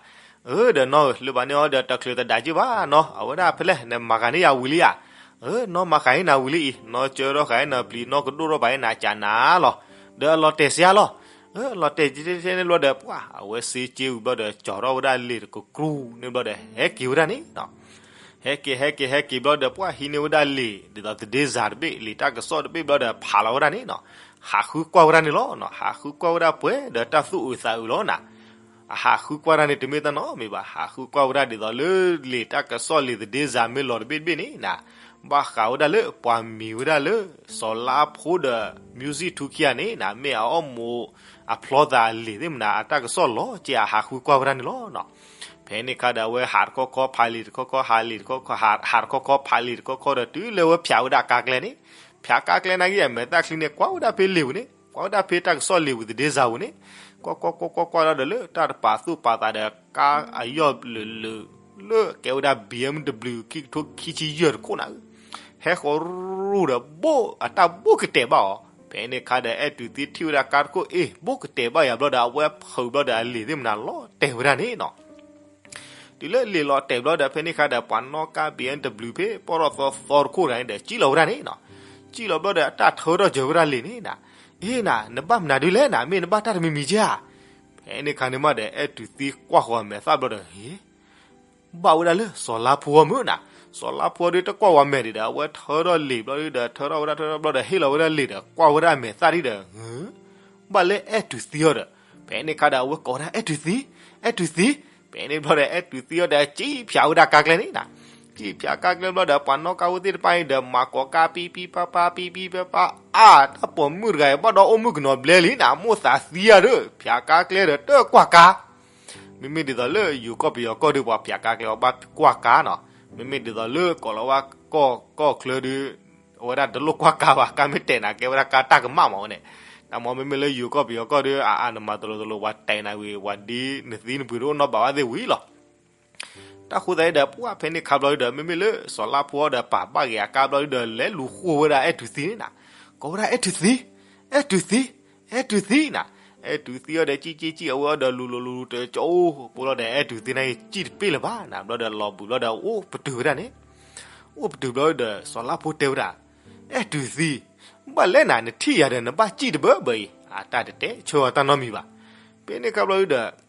အၢ ဒီးနီၢ်ဧၢ လၢဘၣ်န့ၢ်အီၤဒီးတချုးသဒးက့ၢ်ဘၣ်နီၤ, အဝဲဒၣ်ဖဲလဲၣ် နမၤဃာ်န့ၢ်ယၤဝံၤလံဧါ. အၢ နီၢ်မၤဃာ်န့ၢ်နၤဝံၤလံအံၤ, နီၢ်စၢထီၣ်ဃာ်န့ၢ်နၤပျံၤ နီၢ်ကဒိၣ်ထီၣ်ဘၣ်န့ၢ်နၤကးနၤလီၤ. ဒီးအလီၤတဲာ်စ့ၢ်လီၤ. အၢ အလီၤတဲာ်က့ၤထဲန့ၣ်ဘျီဒီး ပှၤအဝဲစ့က့ဝံၤဘျီဒီး ကၠီၤထီၣ်ဝဲဒၣ်လံာ်တကကြူန့ၣ်ဘျီဒီး ဟဲက့ၤဝဲဒၣ်န့ၣ်နီၤ. ဟဲက့ၤ ဟဲက့ၤ ဟဲက့ၤဘျီဒီး ပှၤဟံးန့ၢ်ဝဲဒၣ်လံာ် ဒ်သိးသဒ့စၤတဘ့ၣ် လံာ်တၢ်ကစီၣ်တဘ့ၣ်ဘျီဒီး ဖးလီၤဝဲဒၣ်န့ၣ်နီၤ. ဟးဃုကွၢ်ဝဲဒၣ်န့ၣ်လီၤနီၤ. ဟးဃုကွၢ်ဝဲဒၣ်ပှဲၤဒီးတၢ်သူၣ်အုးသးအုးလီၤနၤ. အဟးဃုကွၢ်ဝဲဒၣ်န့ၣ် တမ့ၢ်တၢ်နီတမံၤဘၣ်, ဟးဃုကွၢ်ဝဲဒၣ်ဒ်သိးလၢလံာ်တၢ်ကစီၣ်လံာ်သဒ့စၤမ့ၢ်လီၤတဘ့ၣ်တဘ့ၣ်န့ၣ်နၤ, ဘၣ်ဃးဝဲဒၣ်လၢပှၤမံၤဝဲဒၣ်လၢ စီၤလါဖိဒီး music ထူခံဂၤန့ၣ်နၤ, မ့ၢ်အအီၣ်မူးအဖျီသးလံာ်သ့ၣ်မနၤ အတၢ်ကစီၣ်လီၤက့ၤ အဟးဃုကွၢ်ဝဲဒၣ်န့ၣ်လီၤနီၤ. ဖဲန့ၣ်ခါဒီး အဝဲဟးတခီခီဖးလံာ်တခီခီ ဟးလံာ်တခီခီ ဟးတခီခီဖးလံာ်တခီခီဒီး တုၤလၢဝဲဖၠးဝဲဒၣ်ကါကျဲန့ၣ်, ဖၠးကါကျဲနာ်က့ အမဲာ်သၣ်ချံန့ၣ် ကွၢ်ဝဲဒၣ်ဖဲလံာ်ပူၤန့ၣ်, ကွၢ်ဝဲဒၣ်ဖဲတၢ်ကစီၣ်လံာ်ပူၤသဒ့စၤပူၤန့ၣ်, ကွၢ်ကွၢ်ကွၢ်ကွၢ်ကွၢ်ဒီးလၢတၢ်တပာ်သူၣ်ပာ်သးဒီးကါအယီၢ်လုာ်လုာ် လၢကဲဝဲဒၣ် BMW ခံကထိခံဆံယဲၢ်တခိၣ်နၤဧၢ, ဟဲဃီၤရူၢ်ဒီး ဘိၣ်အတၢ်ဘိၣ်ကတဲာ်ဘၣ်အီၤ. ဖဲန့ၣ်ခါဒီး အဲၣ်တူးသံထံၣ်ဝဲဒၣ်ကါတခိၣ် အ့ၣ် ဘိၣ်ကတဲာ်ဘၣ်ယၤဘျီဒီး အဝဲဖုးဘျီဒီး အလံာ်သ့ၣ်မနၤလီၤတဲာ်ဝဲဒၣ်န့ၣ်နီၤ. တုၤလၢလံာ်လီၤတဲာ်ဘျီဒီး ဖဲန့ၣ်ခါဒီး ပှၤနီၣ်ကါ BMW ဖဲပီၢ်ထီၣ်သီသီတခိၣ်တဂၤန့ၣ်ဒီး စံၣ်လီၤဝဲဒၣ်န့ၣ်နီၤ. စံၣ်လီၤဘျီဒီး အတၢ်ထၢထီၣ်စၢၤဝဲဒၣ်လံာ်န့ၣ်နၤ, အ့ၣ်နၤ နဘၣ်မနုၤဒုလဲၣ်နၤ, မ့ၢ်နဘၣ်တၢ်တမံၤမံၤက့ဧါ. ဖဲန့ၣ်ခါန့ၣ်မးဒီး အဲၣ်တူးသံကွၢ်ဃီၤအမဲာ်သၣ်ဘျီဒီး ဟ့ ဘၣ်ဝဲဒၣ်လၢစီၤလါဖိအမုၢ်နၤ, စီၤလါဖိဒုတကွၢ်ဝဲမဲာ်ဒံးဒီး အဝဲထၢထီၣ်လံာ်ဘျီဒုဒီး ထၢထီၣ်ဝဲဒၣ်ထၢထီၣ်ဘျီဒီး ဟ့ၣ်လီၤဝဲဒၣ်လံာ်ဒီး ကွၢ်ဝဲဒၣ်အမဲာ်သၣ်ဒံးဒီး ဘၣ်လၢအဲၣ်တူးသံအီၤဒီး ဖဲန့ၣ်ခါဒီးအဝဲကိးဝဲဒၣ် အဲၣ်တူးသံ, အဲၣ်တူးသံ. ဖဲန့ၣ်ဘျီဒီး အဲၣ်တူးသံအီၤဒီး စံၣ်ဖၠးဝဲဒၣ်ကါကျဲန့ၣ်နၤ, စံၣ်ဖၠးကါကျဲဘျီဒီး ပှၤနီၣ်ကါဖိသ့ၣ်တဖၣ်အံၤဒီး မၤကိးကါ ပံပံပၤပၤ ပံပံပၤပၤ အါ တၢ်ပိာ်မုၣ်တဂၤအံၤ ဘၣ်ဒီးအိၣ်မုၣ်ကနီၤဘျဲလံနၤ, မိၣ်သးသံယၤဒီး ဖၠးကါကျဲဒီး တကွၢ်ကါ မ့မ့ၢ်ဒ်သိးလၢယိၤကီၢ်ပယီၤကီၢ်ဒီး ပှၤဖၠးကါကျဲအီၤဘၣ်ကွၢ်ကါနီၤ, မ့မ့ၢ်ဒ်သိးလၢကိးလီၤဝဲကီၢ်ကီၢ်ချၢဒီး အဝဲဒၣ်တလိၣ်ကွၢ်ကါဘၣ်, ကါမ့ၢ်တဲာ်နၤကဲဝဲဒၣ်ကါတၢ်ကမၣ်မးဝဲန့ၣ်, တၢ်မ့ၢ်မ့မ့ၢ်လၢယိၤကီၢ်ပယီၤကီၢ်ဒီး အါအါနမၤတလိၤတလိၤ ပှၤတဲာ်နၤဝံၤ ပှၤဒ်နသံနပှ့ၤတအိၣ်နီတဘးဘၣ်သ့ၣ်ဝံၤလီၤ. တၢ်ဃိသတးဒီး ပှၤဖဲန့ၣ်ခါဘျီဒီး မ့မ့ၢ်လၢစီၤလါဖိဒီး ပာ်ဘၣ်က့ၤအကါဘျီဒီး လဲၤလူၤဃိဝဲဒၣ်အဲၣ်တူးသံန့ၣ်နၤ, ကိးဝဲဒၣ် အဲၣ်တူးသံ, အဲၣ်တူးသံ, အဲၣ်တူးသံနၤ, အဲၣ်တူးသံအီၤဒီး စံၣ်စံၣ်စံၣ် အဝဲအီၤဒီးလူၤလူၤလူၤတကၠိ ပူၤလီၤဒီး အဲၣ်တူးသံန့ၣ် စံၣ်တပ့ၢ်လၢၤဘၣ်နၤ, ဘျီဒီးလီၤဘှံးဘျီဒီး အိၣ်ပတုာ်ဝဲဒၣ်န့ၣ်, အိၣ်ပတုာ်ဘျီဒီး စီၤလါဖိတဲဝဲဒၣ်, အဲၣ်တူးသံ, ဘၣ်လဲၣ်နၤ နထံၣ်ယၤဒီး နဘၣ်စံၣ်တဘၢဘၢအံၤ, အတၢ်တတဲဆၢအီၤတၢ်နီတမံၤဘၣ်. ဖဲန့ၣ်ခါဘျီဒီး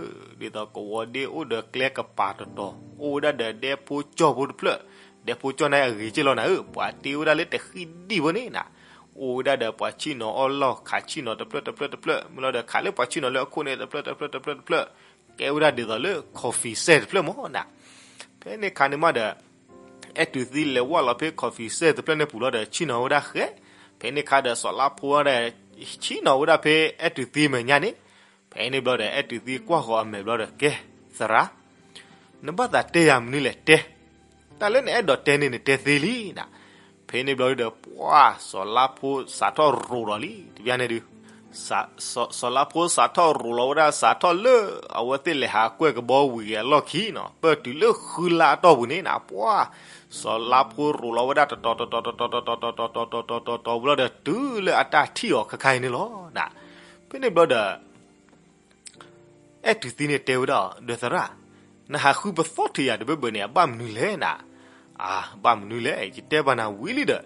ဒ်သိးကဝီၤဒ့အိၣ်ဒီးကျဲကပၤတတီၤ, အိၣ်ဝဲဒၣ်ဒီးဒဲဖိကၠီၣ်ဖိတဖျၢၣ်, ဒဲဖိကၠီၣ်န့ၣ်အဂ့ၤက့ၢ်လီၤနၤဧၢ, ပှၤတ့ဝဲဒၣ်လၢတဃံဒံၣ်ဖိန့ၣ်နၤ, အိၣ်ဝဲဒၣ်ဒီးပှၤဆ့ၣ်နီၤအီၣ်လီၢ် ခးဆ့ၣ်နီၤတဖျၢၣ်တဖျၢၣ်တဖျၢၣ်, မ့ၢ်လီၤဒီးခးလၢပှၤဆ့ၣ်နီၤလၢအခိၣ်န့ၣ် တဖျၢၣ်တဖျၢၣ်တဖျၢၣ်တဖျၢၣ်, ကဲဝဲဒၣ်ဒ်သိးလၢ coffee set တဖျၢၣ်မ့ၢ်နၤ. ဖဲန့ၣ်ခါန့ၣ်မးဒီး အဲၣ်တူးသံလဲၤဝဲလီၤဖဲ coffee set တဖျၢၣ်န့ၣ်ပူၤလီၤဒီး ဆ့ၣ်နီၤဝဲဒၣ်ဃဲ, ဖဲန့ၣ်ခါဒီးစီၤလါဖိဒီး ဆ့ၣ်နီၤဝဲဒၣ်ဖဲအဲၣ်တူးသံမဲာ်ညါန့ၣ်, ဖဲန့ၣ်ဘျီဒီး အဲၣ်တူးသံကွၢ်ဃီၤအမဲာ်ဘျီဒီး ကဲ, သရၣ်, နဘၣ်သးတဲယၤမနုၤလဲၣ်တဲ, တၢ်လၢနအဲၣ်ဒိးတဲန့ၣ် နတဲသ့လံနၤ. ဖဲန့ၣ်ဘျီဒီး ပှၢ်စီၤလါဖိစးထီၣ်ရိၤလီၤလံ တဘျီန့ၣ်ဒုး စီၤလါဖိစးထီၣ်ရိၤလီၤဝဲဒၣ် စးထီၣ်လၢအဝဲသ့ၣ်လဲၤဟးကွဲၢ်ကဘီဝံၤအလီၢ်ခံနီၤ ပၢၢ်တုၤလၢဃုလါအတီၢ်ပူၤန့ၣ်နၤ, ပှၢ်စီၤလါဖိရိၤလီၤဝဲဒၣ်တတီၤတတီၤတတီၤတတီၤတတီၤတတီၤတတီၤတတီၤတတီၤဘျီဒီး တုၤလၢအတၢ်ထံၣ်အီၤခဲခါအံၤန့ၣ်လီၤနၤ. ဖဲန့ၣ်ဘျီဒီး အဲၣ်တူးသံန့ၣ်တဲဝဲဒၣ်အီၤ ဒီးသရၣ်, နဟးဃုပသီၣ်ထံးယၤတဘၣ်ဘၣ်န့ၣ် အဘၣ်မနုၤလဲၣ်နၤ. အါ, ဘၣ်မနုၤလဲၣ်, ယတဲဘၣ်နၤဝံၤလံဒီး,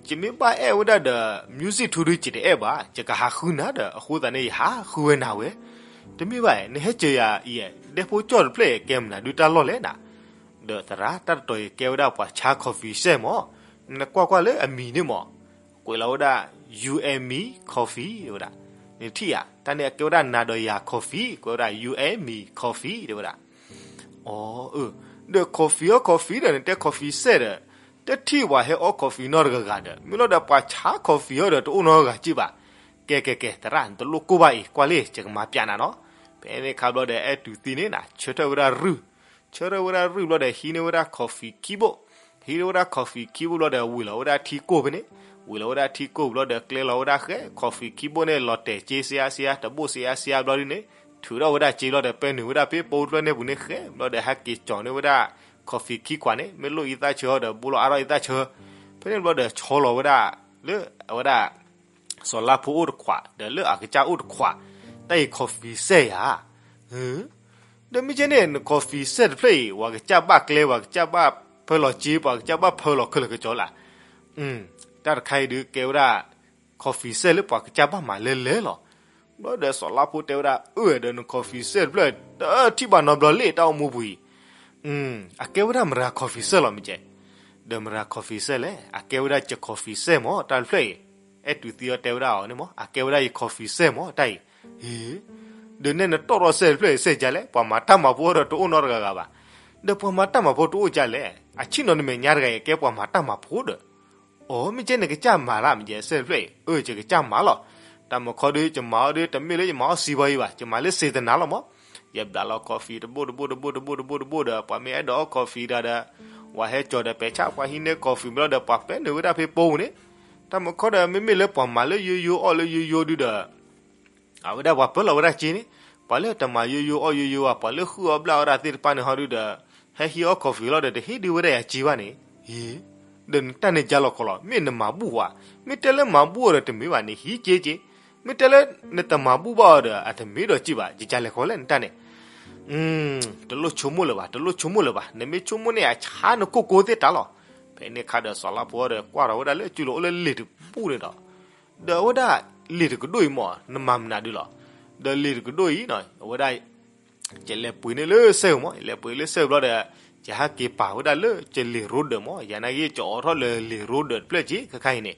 ယမ့ၢ်ဘၣ်အဲၣ်ဝဲဒၣ်ဒီး music ထူဒုး ယတအဲၣ်ဘၣ်, ယကဟးဃုနၤဒီး အဃိသတးန့ၣ် ယဟးဃုဝဲနၤဝဲ. တမ့ၢ်ဘၣ်, နဟဲစၢၤယၤအံၤ, ဒဲဖိကၠီၣ်တဖျၢၣ်အံၤ ကဲမနုၤဒုးတၢ်လီၢ်လဲၣ်နၤ. ဒီးသရၣ်, တၢ်တတီၤအံၤကဲဝဲဒၣ်ပှၤဆါ coffee set မး, နကွၢ်ကွၢ်လၢအမံၤန့ၣ်မး ကွဲးလီၤဝဲဒၣ် you and me coffee ဝဲဒၣ်, နထံၣ်ဧါ, တၢ်န့ၣ်အကဲဝဲဒၣ်နၤဒီးယၤ coffee ကွဲးဝဲဒၣ် you and me coffee တဲဝဲဒၣ်. အိ, ဒီး coffee အီ coffee ဒီး နတဲ coffee set ဒီး, တထံၣ်ပှၤဟဲအီ coffee နီတဂၤဂၤဒီး မ့ၢ်လီၤဒီးပှၤဆါ coffee အီဒီး တအိၣ်နီတဂၤက့ၢ်ဘၣ်. ကဲကဲကဲ သရၣ် နတလိၣ်ကိၢ်ဘၣ်အံၤ ကွၢ်လံ ယကမၤပျးနၤနီၤ. ဖဲန့ၣ်ခါဘျီဒီး အဲၣ်တူးသံန့ၣ်နၤ ဆၢထၢၣ်ဝဲဒၣ်ရုၢ်, ဆၢထၢၣ်ဝဲဒၣ်ရုၢ်ဘျီဒီး ဟံးန့ၢ်ဝဲဒၣ် coffee ခံဘိၣ်, ဟံးန့ၢ်ဝဲဒၣ် coffee ခံဘိၣ်ဘျီဒီး ဝံၤလီၤဝဲဒၣ်ထံကိၢ်ဖဲန့ၣ်, ဝံၤလီၤဝဲဒၣ်ထံကိၢ်ဘျီဒီး ကျဲလီၤဝဲဒၣ်ဃဲ coffee ခံဘိၣ်န့ၣ် လီၤတဲာ်စ့စ့စ့ တဘိၣ်စ့စ့ဘျီဒုန့ၣ်, ထုးထီၣ်ဝဲဒၣ်စ့ဘျီဒီး ပဲနုာ်ဝဲဒၣ်ဖဲပိတဖျၢၣ်န့ၣ်ပူၤန့ၣ်ဃဲဘျီဒီး ဟဲက့ၤကၠီၤန့ၢ်ဝဲဒၣ် coffee ခံခွးန့ၣ် မ့ၢ်လိၣ်အံသၣ်ဆၢအီၤဒီး ဘိလီၤအါထီၣ်အံသၣ်ဆၢ, ဖဲန့ၣ်ဘျီဒီး ဆီလီၤဝဲဒၣ် လၢအဝဲဒၣ် စီၤလါဖိအိၣ်တခွး ဒီးလၢအကစၢ်အိၣ်တခွး, တၢ်အံၤ coffee set ယၤ, ဒီးမ့ၢ်ကဲန့ၣ် န coffee set တဖျၢၣ်အံၤ ပှၤကစၢ်ဘၣ်ကျဲ ပှၤကစၢ်ဘၣ်ဖၢလီၤစ့ ပှၤကစၢ်ဘၣ်ဖၢလီၤခဲလၢာ်ကစီလၢ်, တၢ်တခါအံၤဒုးကဲဝဲဒၣ် coffee set လၢပှၤကစၢ်ဘၣ်မၤလဲလဲလီၤ. ဘျီဒီးစီၤလါဖိတဲဝဲဒၣ် အၢ ဒီးန coffee set တဖျၢၣ် တထံၣ်ဘၣ်နီတဘျီလၢတၢ်အိၣ်မူပူၤအံၤ, အကဲဝဲဒၣ်မတၤ coffee set လီၤမ့ၢ်ကဲ, ဒီးမတၤ coffee set လဲၣ်, အကဲဝဲဒၣ်ယ coffee set မး တၢ်တဖျၢၣ်အံၤ, အဲၣ်တူးသံအီၤတဲဝဲဒၣ်အီၤန့ၣ်မး အကဲဝဲဒၣ်ယ coffee set မး တၢ်အံၤ, ဒီးနဲနတီၣ်ထီၣ် set တဖျၢၣ်အံၤ set ကလဲၣ်, ပှၤမၤတၢ်မၤဖိဒီးတအိၣ်နီတဂၤဂၤဘၣ်, ဒီးပှၤမၤတၢ်မၤဖိတအိၣ်ကလဲၣ်, အဆ့ၣ်နီၤနမဲာ်ညါတဂၤအံၤ ကဲပှၤမၤတၢ်မၤဖိဒီး အိ မ့ၢ်ကဲနကစၢ်မၤလၢမ့ၢ်ကဲ set တဖျၢၣ်အံၤ, အၢ ယကစၢ်မၤလီၤ, တၢ်မခီဒုး ယမၤအီၤဒုး တမ့ၢ်လၢယမၤအီၣ်စံဘီအံၤဘၣ်, ယမၤလၢစ့တနၤလီၤမး, ယဘျးလီၤ coffee တဘိၣ်တဘိၣ်တဘိၣ်တဘိၣ်တဘိၣ်တဘိၣ်ဒီး ပှၤမ့ၢ်အဲၣ်ဒိးအီၣ် coffee တၢ်ဒီး, ဝဲဟဲကၠီၤဒီးပဲာ်ဆၣ် ပှၤဟံးန့ၢ် coffee ဘျီဒီး ပှၤပဲနုာ်ဝဲဒၣ်ဖဲပိပူၤန့ၣ်, တၢ်မခီဒီး မ့မ့ၢ်လၢပှၤမၤလၢယိယိအီၣ်လၢယိယိဒုးဒီး အဝဲဒၣ်ပှၤပၢလီၤဝဲဒၣ်စ့န့ၣ်, ပှၤလၢတမၤယိယိအီၣ်ယိယိဘၣ် ပှၤလၢဃုအီၣ်ဘျၣ်ဝဲဒၣ်သ့ၣ်တဖၣ်န့ၣ်ဟီဒုးဒီး, ဟဲဟံးအီၣ် coffee လီၤဒီး တဟ့ၣ်ဒုးဝဲဒၣ်ယၤစ့ဘၣ်န့ၣ်, ဒီးနတၢ်န့ၣ်ကၢ်လီၤခီလီၤ, မ့ၢ်နမၤဘူၣ်ဝဲ, မ့ၢ်တဲလၢမၤဘူၣ်အီၤဒီးတမ့ၢ်ဘၣ်န့ၣ် ဟံးက့က့, မ့ၢ်တဲလၢနတမၤဘူၣ်ဘၣ်အီၤဒီး အတမ့ၢ်ဒီးက့ဘၣ်, ယကလဲၤခီလဲၣ်နတၢ်န့ၣ်, တလိၣ်ဆိကမိၣ်လၢၤဘၣ်, တလိၣ်ဆိကမိၣ်လၢၤဘၣ်, နမ့ၢ်ဆိကမိၣ်န့ၣ် အဆါနကိၢ်ကိၢ်သ့ၣ်တၢ်လီၤ. ဖဲန့ၣ်အခါဒီးစီၤလါဖိဒီးကွၢ်ထီၣ်ဝဲဒၣ်လၢ စုလိၤအိၣ်လၢလံာ်တပူၤန့ၣ်ဒီး, ဒီးအဝဲဒၣ်လံာ်တကဒိၣ်အံၤမး နမၤမနုၤဒုလီၤ. ဒီးလံာ်တကဒိၣ်အံၤနီၤ အဝဲဒၣ် ယလဲၤပှ့ၤန့ၢ်လၢစဲအၢမး, ယလဲၤပှ့ၤလၢစဲအၢဘျီဒီး ယဟဲက့ၤပာ်ဝဲဒၣ်လၢ ယလံာ်ရိဒၢးမး, ယနာ်က့ ယအိးထီၣ်လၢလံာ်ရိဒၢးတဖျၢၣ်က့ၤခဲခါအံၤန့ၣ်.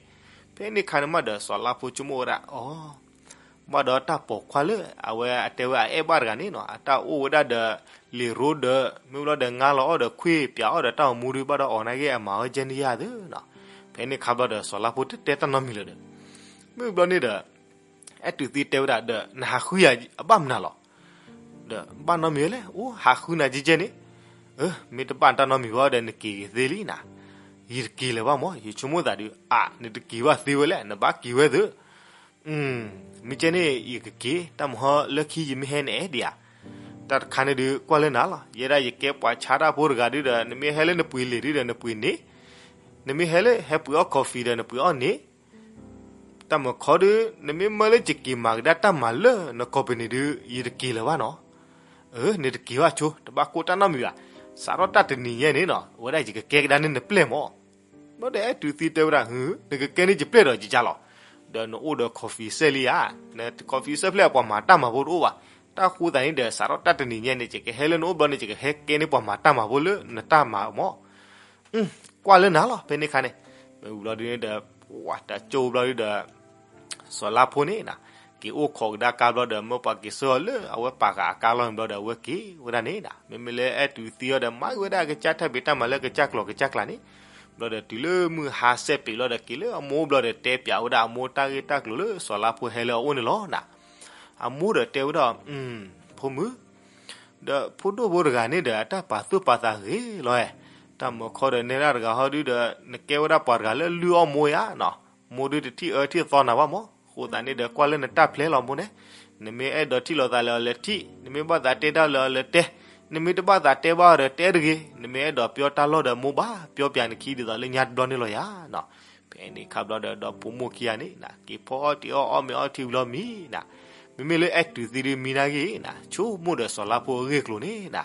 ဖဲန့ၣ်အခါန့ၣ်မးဒီး စီၤလါဖိဆိကမိၣ်ဝဲဒၣ်အီၤ, ဘၣ်ဒီးတၢ်ပိာ်ခွါလၢ အဝဲအတဲဝဲအအဲၣ်ဘၣ်တဂၤန့ၣ်နီၤ အတၢ်အိၣ်ဝဲဒၣ်ဒီး လံာ်ရိဒၢး မ့ၢ်ဘျီဒီး ငါလီၤအီၣ်ဒီးခွ့ၣ် ပၠးအီၣ်ဒီးတၢ်အိၣ်မူဒု ဘၣ်ဒီးအီၤနာ်က့ အမၤဝဲကဲန့ၣ်ယၤသၢနီၤ. ဖဲန့ၣ်အခါဘျီဒီး စီၤလါဖိတတဲတၢ်နီတမံၤလၢၤဒီး, မ့ၢ်ဘျီန့ၣ်ဒီး အဲၣ်တုၤသံတဲဝဲဒၣ်ဒီး နဟးဃုယၤအဘၣ်မနုၤလီၤ. ဒီးဘၣ်နီတမံၤဝဲလဲၣ်, အိၣ်ဟးဃုနၤကဲကဲန့ၣ်, မ့ၢ်တဘၣ်တၢ်နီတမံၤဝဲဒီး နက့ၤဂ့ၤသ့လံနၤ. ယတက့ၤလၢၤဘၣ်မး, ယဆိကမိၣ်သးဒုး အါ နတက့ၤဘၣ်သ့ဝဲလဲၣ်, နဘၣ်က့ၤဝဲသၢ မ့ၢ်ကဲန့ၣ် ယကက့ၤ, တၢ်မဟီလၢခံယမ့ၢ်ဟဲန့ၣ်အဲၣ်ဒံးဧါ. တၢ်တခါန့ၣ်ဒုး ကွၢ်လၢနၤလီၤ. ယဲဒၣ်ယကဲပှၤဆါတၢ်ဖိတဂၤဒုဒီး နမ့ၢ်ဟဲလၢနပှ့ၤလံာ်ဒုဒီး နပှ့ၤန့ၢ်, နမ့ၢ်ဟဲလၢဟဲပှ့ၤအီၣ် coffee ဒီး နပှ့ၤအီၣ်န့ၢ်, တၢ်မခီဒုး နမ့ၢ်မၢလၢယက့ၤမၤကဒါတၢ်မၤလၢန company ဒုး ယတက့ၤလၢၤဘၣ်နီၤ. အၢ နတက့ၤဘၣ်ဆိ, တဘၣ်ကိၢ်တၢ်နီတမံၤဘၣ်. စးထီၣ်တၢ်တနံၤညါန့ၣ်နီၤ အဝဲဒၣ်ယကကဲကဒါန့ၢ်နပျဲၢ်မး. ဘျီဒီးအဲၣ်တုၤသံတဲဝဲဒၣ် နကကဲန့ၢ်ယပျဲၢ်ဒီးယကလီၤ. ဒီးနအိၣ်ဒီး coffee စဲလံဧါ, န coffee စဲဖျဲၣ် ပှၤမၤတၢ်မၤဖိတအိၣ်ဘၣ်. တၢ်ဃိသးန့ၣ်ဒီး စးထီၣ်တၢ်တနံၤညါန့ၣ် ယကဟဲလၢနအိၣ်ဘျီန့ၣ် ယကဟဲကဲန့ၢ်ပှၤမၤတၢ်မၤဖိလၢနတၢ်မၤမး. ကွၢ်လၢနၤလီၤ ဖဲန့ၣ်အခါန့ၣ်. မ့ၢ်ဝံၤဘျီဒုန့ၣ်ဒီး ပှၤတၢ်ကၠိဘျီဒုဒီး စီၤလါဖိန့ၣ်နၤ က့ၤအိၣ်ခိးကဒါကါဘျီဒီး မၢပှၤက့ၤဆှၢအီၤလၢအဝဲပာ်ဃာ်အကါလီၢ်န့ၣ်ဘျီဒီး အဝဲက့ၤဝဲဒၣ်န့ၣ်နၤ. မ့မ့ၢ်လၢအဲၣ်တုၤသံအီၤဒီး မၤက့ၤဝဲဒၣ်အကစၢ်တၢ်ဖံးတၢ်မၤလၢအကစၢ်ကျိာ်ကစၢ်ကျၢ်န့ၣ်. ဘျီဒီးတုၤလၢမုၢ်ဟါစဲပ့ၤဘျီဒီး က့ၤလၢအမိၢ်ဘျီဒီး တဲပၠးဝဲဒၣ်အမိၢ်တၢ်ဂ့ၢ်တၢ်ကျိၤလၢစီၤလါဖိဟဲလၢအအိၣ်န့ၣ်လီၤနၤ. အမိၢ်ဒီးတဲဝဲဒၣ် ဖိမုၣ် ဒီးဖိဒိၣ်ဖိတဂၤန့ၣ်ဒီး အတၢ်ပာ်သူၣ်ပာ်သးဂ့ၤလီၤဧါ. တၢ်မခီဒီးနဲဒၣ်တဂၤဟီဒုဒီး နကဲဝဲဒၣ်ပှၤတဂၤလၢလုၢ်အီၣ်မိၢ်ယါနီၤ. မိၢ်ဒုတထံၣ်အၢထံၣ်သီနၤဘၣ်မး. အဃိသတးန့ၣ်ဒီး ကွၢ်လၢနတၢ်ဖျဲလီၤမိၢ်န့ၣ်. နမ့ၢ်အဲၣ်ဒိးထံၣ်လိာ်သးလၢအီၤလဲၤထံၣ်, နမ့ၢ်ဘၣ်သးတဲတၢ်လၢအီၤလဲၤတဲ, နမ့ၢ်တဘၣ်သးတဲဘၣ်အီၤဒီးတဲတဂ့ၤ. နမ့ၢ်အဲၣ်ဒိးပျီတၢ်လီၢ်ဒီးမိၢ်ဘၣ် ပျီပၠးနခံဒ်သိးလၢညါတဘျီန့ၣ်လီၤယါနီၤ. ဖဲန့ၣ်ခါဘျီဒီး ဒီဖိမိၢ်ခံဂၤန့ၣ်နၤ က့ၤဖီအီၣ်တ့ၤအီၣ် အီၣ်မ့ၤအီထံဘျီမံနၤ. မ့မ့ၢ်လၢအဲၣ်တုၤသံဒုမံနာ်ဂ့ၤနၤ ဆိကမိၣ်ဒီးစီၤလါဖိအဂ့ၢ်အကျိၤန့ၣ်နၤ.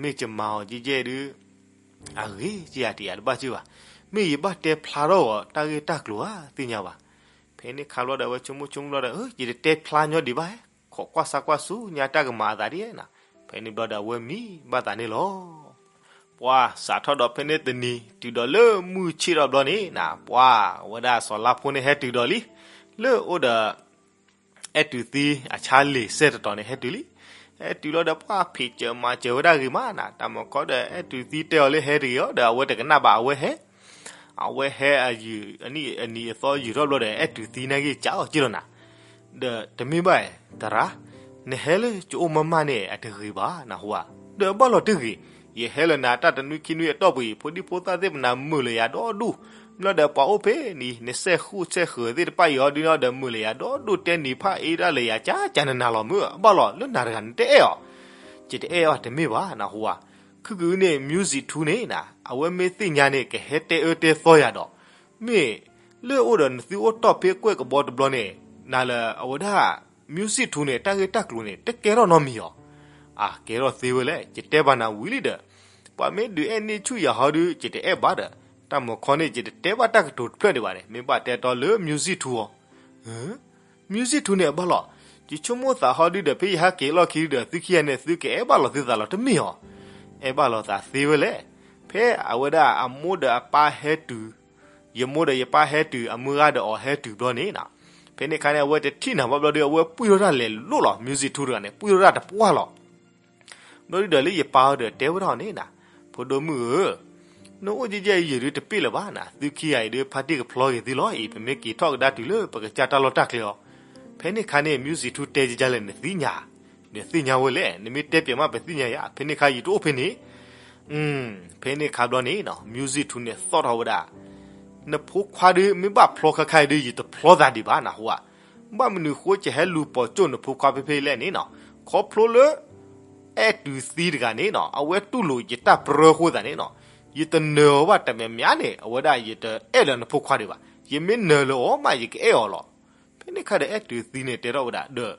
မ့ၢ်ယမၤအီၤကဲကဲဒု အဂ့ၤကဲယၤတယၤတဘၣ်က့ဘၣ်. မ့ၢ်ယဘၣ်တဲဖျါထီၣ်အီၤတၢ်ဂ့ၢ်တၢ်ကျိၤဧါသ့ၣ်ညါဘၣ်. ဖဲန့ၣ်ခါဘျီဒီး အဝဲဆိကမိၣ်ဆိကမိၣ်ဘျီဒီး ယတတဲဖျါညီဒံးဘၣ်, ခိးကွၢ်စၢ်ကွၢ်ဆူညါတၢ်ကမၤအသးဒ်နၤ. ဖဲန့ၣ်ဘျီဒီး အဝဲမံဘၣ်သးန့ၣ်လီၤ. ပှၤစးထီၣ်ဒီးဖဲန့ၣ်တနံၤ တုၤဒီးလၢမုၢ်ဆ့ၣ်ထီၣ်ဘျီန့ၣ်နၤ ပှၤဝဲဒၣ်စီၤလါဖိန့ၣ်ဟဲတုၤဒီးလံ. လၢအိၣ်ဒီး အဲၣ်တုၤသံအဆါလ့ၤစဲတတီၤန့ၣ်ဟဲတုၤလံ. ဟဲတုၤလီၤဒီးပှၤဖံးစၢၤမၤစၢၤဝဲဒၣ်ဂ့ၤမးနၤ. တၢ်မခီဒီး အဲၣ်တုၤသံတဲအီၤလၢဟဲတဂ့ၤအီၤဒီး အဝဲတကနၣ်ဘၣ် အဝဲဟဲ အဝဲဟဲအယုၢ် အနံၣ်အသီယုၢ်ထီၣ်ဘျီဒီး အဲၣ်တုၤသံနာ်က့ၤကးအီၤက့လီၤနၤ. ဒီးတမ့ၢ်ဘၣ် သရၣ်, နဟဲလၢကအိၣ်မးမးန့ၣ် အတဂ့ၤဘၣ်နဟူဧါ. ဒီးဘၣ်လီၤတဂ့ၤ, ယဟဲလၢနၤတၢ်တနွံခံနွံအတီၢ်ပူၤအံၤ ဖိဒံဖိသၣ်သ့ၣ်ပနၤမုာ်လၢယၤဒီဒူၣ်, ဘျီဒီးပှၤအိၣ်ဖဲန့ၣ် နစဲဃူစဲဃၢၤသ့ၣ်တဖၣ်အံၤအီၤဒုဒီး မုာ်လၢယၤဒီဒူၣ် တဲနံၤဖးအ့တၢ်လၢယၤ ကကနနၤလီၤမုာ် အဘၣ်လီၤလၢနၤတဂၤနတအဲၣ်အီၤ. ယတအဲၣ်အီၤတမ့ၢ်ဘၣ်နဟူဧါ. ခုကန့ၣ် music ထူန့ၣ်နၤ အဝဲမ့ၢ်သ့ၣ်ညါန့ၣ် ကဟဲတဲအၢတဲသီယၤဒီး မ့ၢ်လၢအိၣ်ဒီးနသုအိၣ်တီၢ်ဖဲကွဲၢ်ကဘီတဘျီန့ၣ် နၤလၢအဝဲဒၣ် music ထူန့ၣ် တၢ်ဂ့ၢ်တၢ်ကျိၤန့ၣ် တကဲထီၣ်နီတမံၤအီၤ. အကဲထီၣ်သ့ဝဲလဲၣ် ယတဲဘၣ်နၤဝံၤလံဒီး ပှၤမ့ၢ်ဒုးအဲၣ်န့ၢ်ဆူၣ်ယၤဟီဒုး ယတအဲၣ်ဘၣ်ဒီး တၢ်မခီန့ၣ် ယတတဲဘၣ်တၢ်ကတိၤတဖျၢၣ်ဒံးဘၣ်န့ၣ် မ့ၢ်ဘၣ်တဲတီလၢ music ထူအီၤ music ထူန့ၣ်အဘၣ်လီၤ. ယဆိကမိၣ်သးဟီဒုဒီး ဖဲယဟဲက့ၤလီၢ်ခံဒုဒီး သုခံဂၤန့ၣ် သုကအဲၣ်ဘၣ်လီၤသုသးလီၤတမ့ၢ်အီၤ. အဲၣ်ဘၣ်လီၤသးသ့ဝဲလဲၣ်. ဖဲအဝဲဒၣ်အမိၢ်ဒီးအပၢ်ဟဲတုၤ, ယမိၢ်ဒီးယပၢ်ဟဲတုၤ အမုၢ်ဂၤဒီးအီၤဟဲတုၤဘျီန့ၣ်နၤ, ဖဲန့ၣ်အခါန့ၣ် အဝဲတထံၣ်နၤဘၣ်ဘျီဒီး အဝဲပှံၢ်ထီၣ်တၢ်လဲၤလိၣ်လီၤ. music ထူတဂၤန့ၣ် ပှံၢ်ထီၣ်တၢ်တပှၢ်လီၤ. ဘျီဒုဒီးလၢယပၢ်အီၤဒီးတဲဝဲဒၣ်အီၤန့ၣ်နၤ, ဖိဒိၣ်မုၣ်ဧၢ, နအိၣ်ကဲကဲအံၤယုၢ်ဒုတပ့ၢ်လၢၤဘၣ်နၤ, သုခံဂၤအံၤဒု ဖါတံၢ်ကဖျီက့ၤသုလီၤအံၤ ပမ့ၢ်က့ၤထီၣ်ကဒါတုၤလၢပကစၢ်တၢ်လီၢ်တၢ်ကျဲအီၤ. ဖဲန့ၣ်အခါန့ၣ် music ထူတဲကကလဲၣ် နသ့ၣ်ညါ, နသ့ၣ်ညါဝဲလဲၣ်, နမ့ၢ်တဲပၠးမးပသ့ၣ်ညါယၤ, ဖဲန့ၣ်အခါယတအိၣ်ဖဲန့ၣ် ဖဲန့ၣ်အခါဘျီန့ၣ် music ထူန့ၣ်သီၣ်ထီၣ်ဝဲဒၣ်, နဖိခွါဒု မ့ၢ်ဘၣ်ဖျီခါခါအံၤဒု ယတဖျီသးဒံးဘၣ်နဟူဧါ. ဘၣ်မနုၤဃိ ယဟဲလူၤပိာ်ကၠိၣ်နဖိခွါဖဲဖဲလဲၣ်န့ၣ်နီၤ, ခီဖျိလၢ အဲၣ်တုၤသံတဂၤန့ၣ်နီၤ အဝဲတူၢ်လိာ်ယတၢ်ပြၢဃိသးန့ၣ်နီၤ, ယတနၢၤအီၤဘၣ်တမံၤမံၤန့ၣ် အဝဲဒၣ်ယတအဲၣ်လၢနဖိခွါဒံးဘၣ်, ယမ့ၢ်နၢၤလၢအီၤမး ယကအဲၣ်အီၤလီၤ. ဖဲန့ၣ်အခါဒီး အဲၣ်တုၤသံန့ၣ်တဲထီၣ်ဝဲဒၣ်ဒီး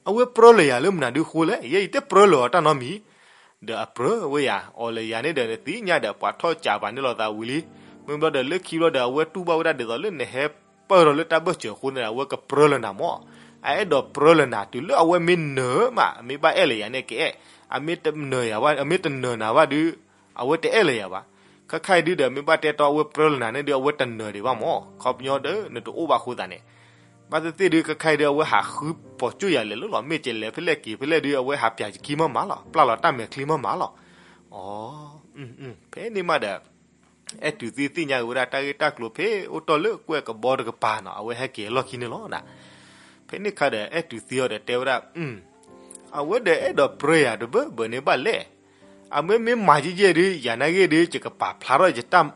အဝဲပြၢလၢၤယၤလၢမနုၤဒုဃိလဲၣ်, ယဲယတပြၢလၢၤအီၤတၢ်နီတမံၤ. ဒီးအပြၢဝဲယၤ, အီၣ်လၢၤယၤန့ၣ်ဒီးနသ့ၣ်ညါဒီး ပှၤထီၣ်ကးပာ်န့ၢ်လိာ်သးဝံၤလံ. မ့ၢ်ဘျီဒီးလၢခံဘျီဒီး အဝဲတူၢ်ဘၣ်ဝဲဒၣ်ဒ်သိးလၢနဟဲပၢၢ်ထီၣ်လၢတၢ်ဘၢၣ်စၢၤအဃိန့ၣ်ဒီး အဝဲကပြၢလၢၤနၤမၢ်. အအဲၣ်ဒိးပြၢလၢၤနၤတုၤလၢအဝဲမ့ၢ်နၢၤမး, အမ့ၢ်ဘၣ်အဲၣ်လၢၤယၤန့ၣ်ကအဲၣ်, အမ့ၢ်တနၢၤယၤဘၣ်, အမ့ၢ်တနၢၤနၤဘၣ်ဒုး အဝဲတအဲၣ်လၢၤယၤဘၣ်. ခဲခါအံၤဒုဒီး မ့ၢ်ဘၣ်တဲတီအဝဲပြၢလၢၤနၤန့ၣ်ဒုး အဝဲတနၢၤဒံးဘၣ်မၢ်, ခီပညီဒီးနတအိၣ်ဘၣ်အဃိသတးန့ၣ်. ဘၣ်သ့ၣ်သ့ၣ်ဒု ခဲခါအံၤဒု အဝဲဟးဃုပိာ်ကၠိၣ်ယၤလဲၤလၢလီၤ, မ့ၢ်ကလဲၤဖဲလဲၣ်က့ၤဖဲလဲၣ်ဒု အဝဲဟးပျးယခံမးမးလီၤ, ပျၢ်လီၤတၢ်မဲာ်ချံမးမးလီၤ. အီၤ, ဖဲန့ၣ်မးဒီး အဲၣ်တုၤသံသ့ၣ်ညါက့ၤဝဲဒၣ် တၢ်ဂ့ၢ်တၢ်ကျိၤဖဲအိၣ်တီၢ်လၢကွဲၢ်ကဘီတကပၤနီၤ, အဝဲဟဲက့ၤအလီၢ်ခံန့ၣ်လီၤနၤ. ဖဲန့ၣ်ခါဒီး အဲၣ်တုၤသံအီၤဒီးတဲဝဲဒၣ်, အဝဲဒီးအဲၣ်ဒိးပြၢယၤတဘၢဘၢန့ၣ်ဘၣ်လဲၣ်. အမ့ၢ်မ့ၢ်မၤယဲၢ်ယဲၢ်ဒု ယၤနာ်ဂ့ၢ်ဒု ယကပာ်ဖျါထီၣ်ယတၢ်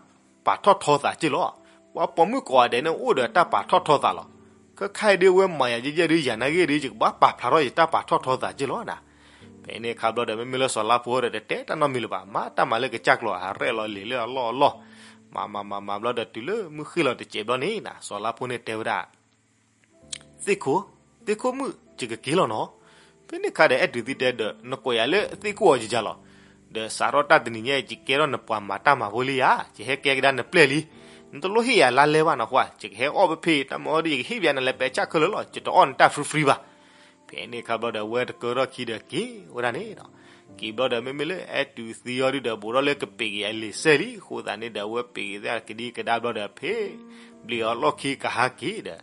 ပာ်ထီၣ်ထီသးက့ၢ်လီၤ. ပှၤပိာ်မုၣ်ကိးဂၤဒဲးန့ၣ်အိၣ်ဒီးတၢ်ပာ်ထီၣ်ထီသးလီၤ. ခဲခါအံၤဒု အဝဲမၤယၤယဲၢ်ယဲၢ်ဒု ယၤနာ်ဂ့ၢ်ဒု ယကဘၣ်ပာ်ဖျါထီၣ်ယတၢ်ပာ်ထီၣ်ထီသးက့ၢ်လီၤနၤ. ဖဲန့ၣ်ခါဘျီဒီး မ့မ့ၢ်လၢစီၤလါဖိဒီး တတဲတၢ်နီတမံၤလၢၤဘၣ်, မၤတၢ်မၤလၢကစၢ်ကျိာ် ဟးရဲၣ်လီၤလံာ်လၢအလီၢ်အလီၢ်, မၤမၤမၤမၤဘျီဒီး တုၤလၢမုၢ်ဃ့ၢ်လီၤတစဲးဘျီန့ၣ်နၤ, စီၤလါဖိန့ၣ်တဲဝဲဒၣ် သ့ၣ်ခိၣ်, သ့ၣ်ခိၣ်မုၣ်, ယကက့ၤလီၤနီၤ. ဖဲန့ၣ်ခါဒီး အဲၣ်တုၤသံတဲဒီး နကိးယၤလၢသ့ၣ်ခိၣ်အီၤယယၤလီၤ. ဒီးစးထီၣ်တၢ်တနံၤညါအံၤ ယကဲထီၣ်နပှၤမၤတၢ်မၤဖိလံဧါ, ယဟဲကဲကဒါနပျဲၢ်လံ. နတလိၣ်ဟ့ၣ်ယၤလါလဲဘၣ်နဟူဧါ, ယကဟဲအီၣ်ဖဲဖဲ တၢ်မၤအီၤဒီး ယကဟ့ၣ်ပျးနလဲၤပဲာ်ဆၣ်ခဲလၢာ်လီၤ, ယတအီၣ်နတၢ် free free ဘၣ်. ဖဲန့ၣ်ခါဘျီဒီး အဝဲတကၢထီၣ်ခံဒီးက့ၤဝဲဒၣ်န့ၣ်ဒီး, က့ၤဘျီဒီး မ့မ့ၢ်လၢအဲၣ်တုၤသံအီၤဒုဒီး ဘူးထီၣ်လၢကပ့ၤက့ၤအလံာ်စဲလံ, အဃိသတးန့ၣ်ဒီး အဝဲပ့ၤက့ၤသ့ၣ်ကဒံကဒါဘျီဒီး ဖဲဘျံးအီၤလီၢ်ခံကဟါက့ၤဒီး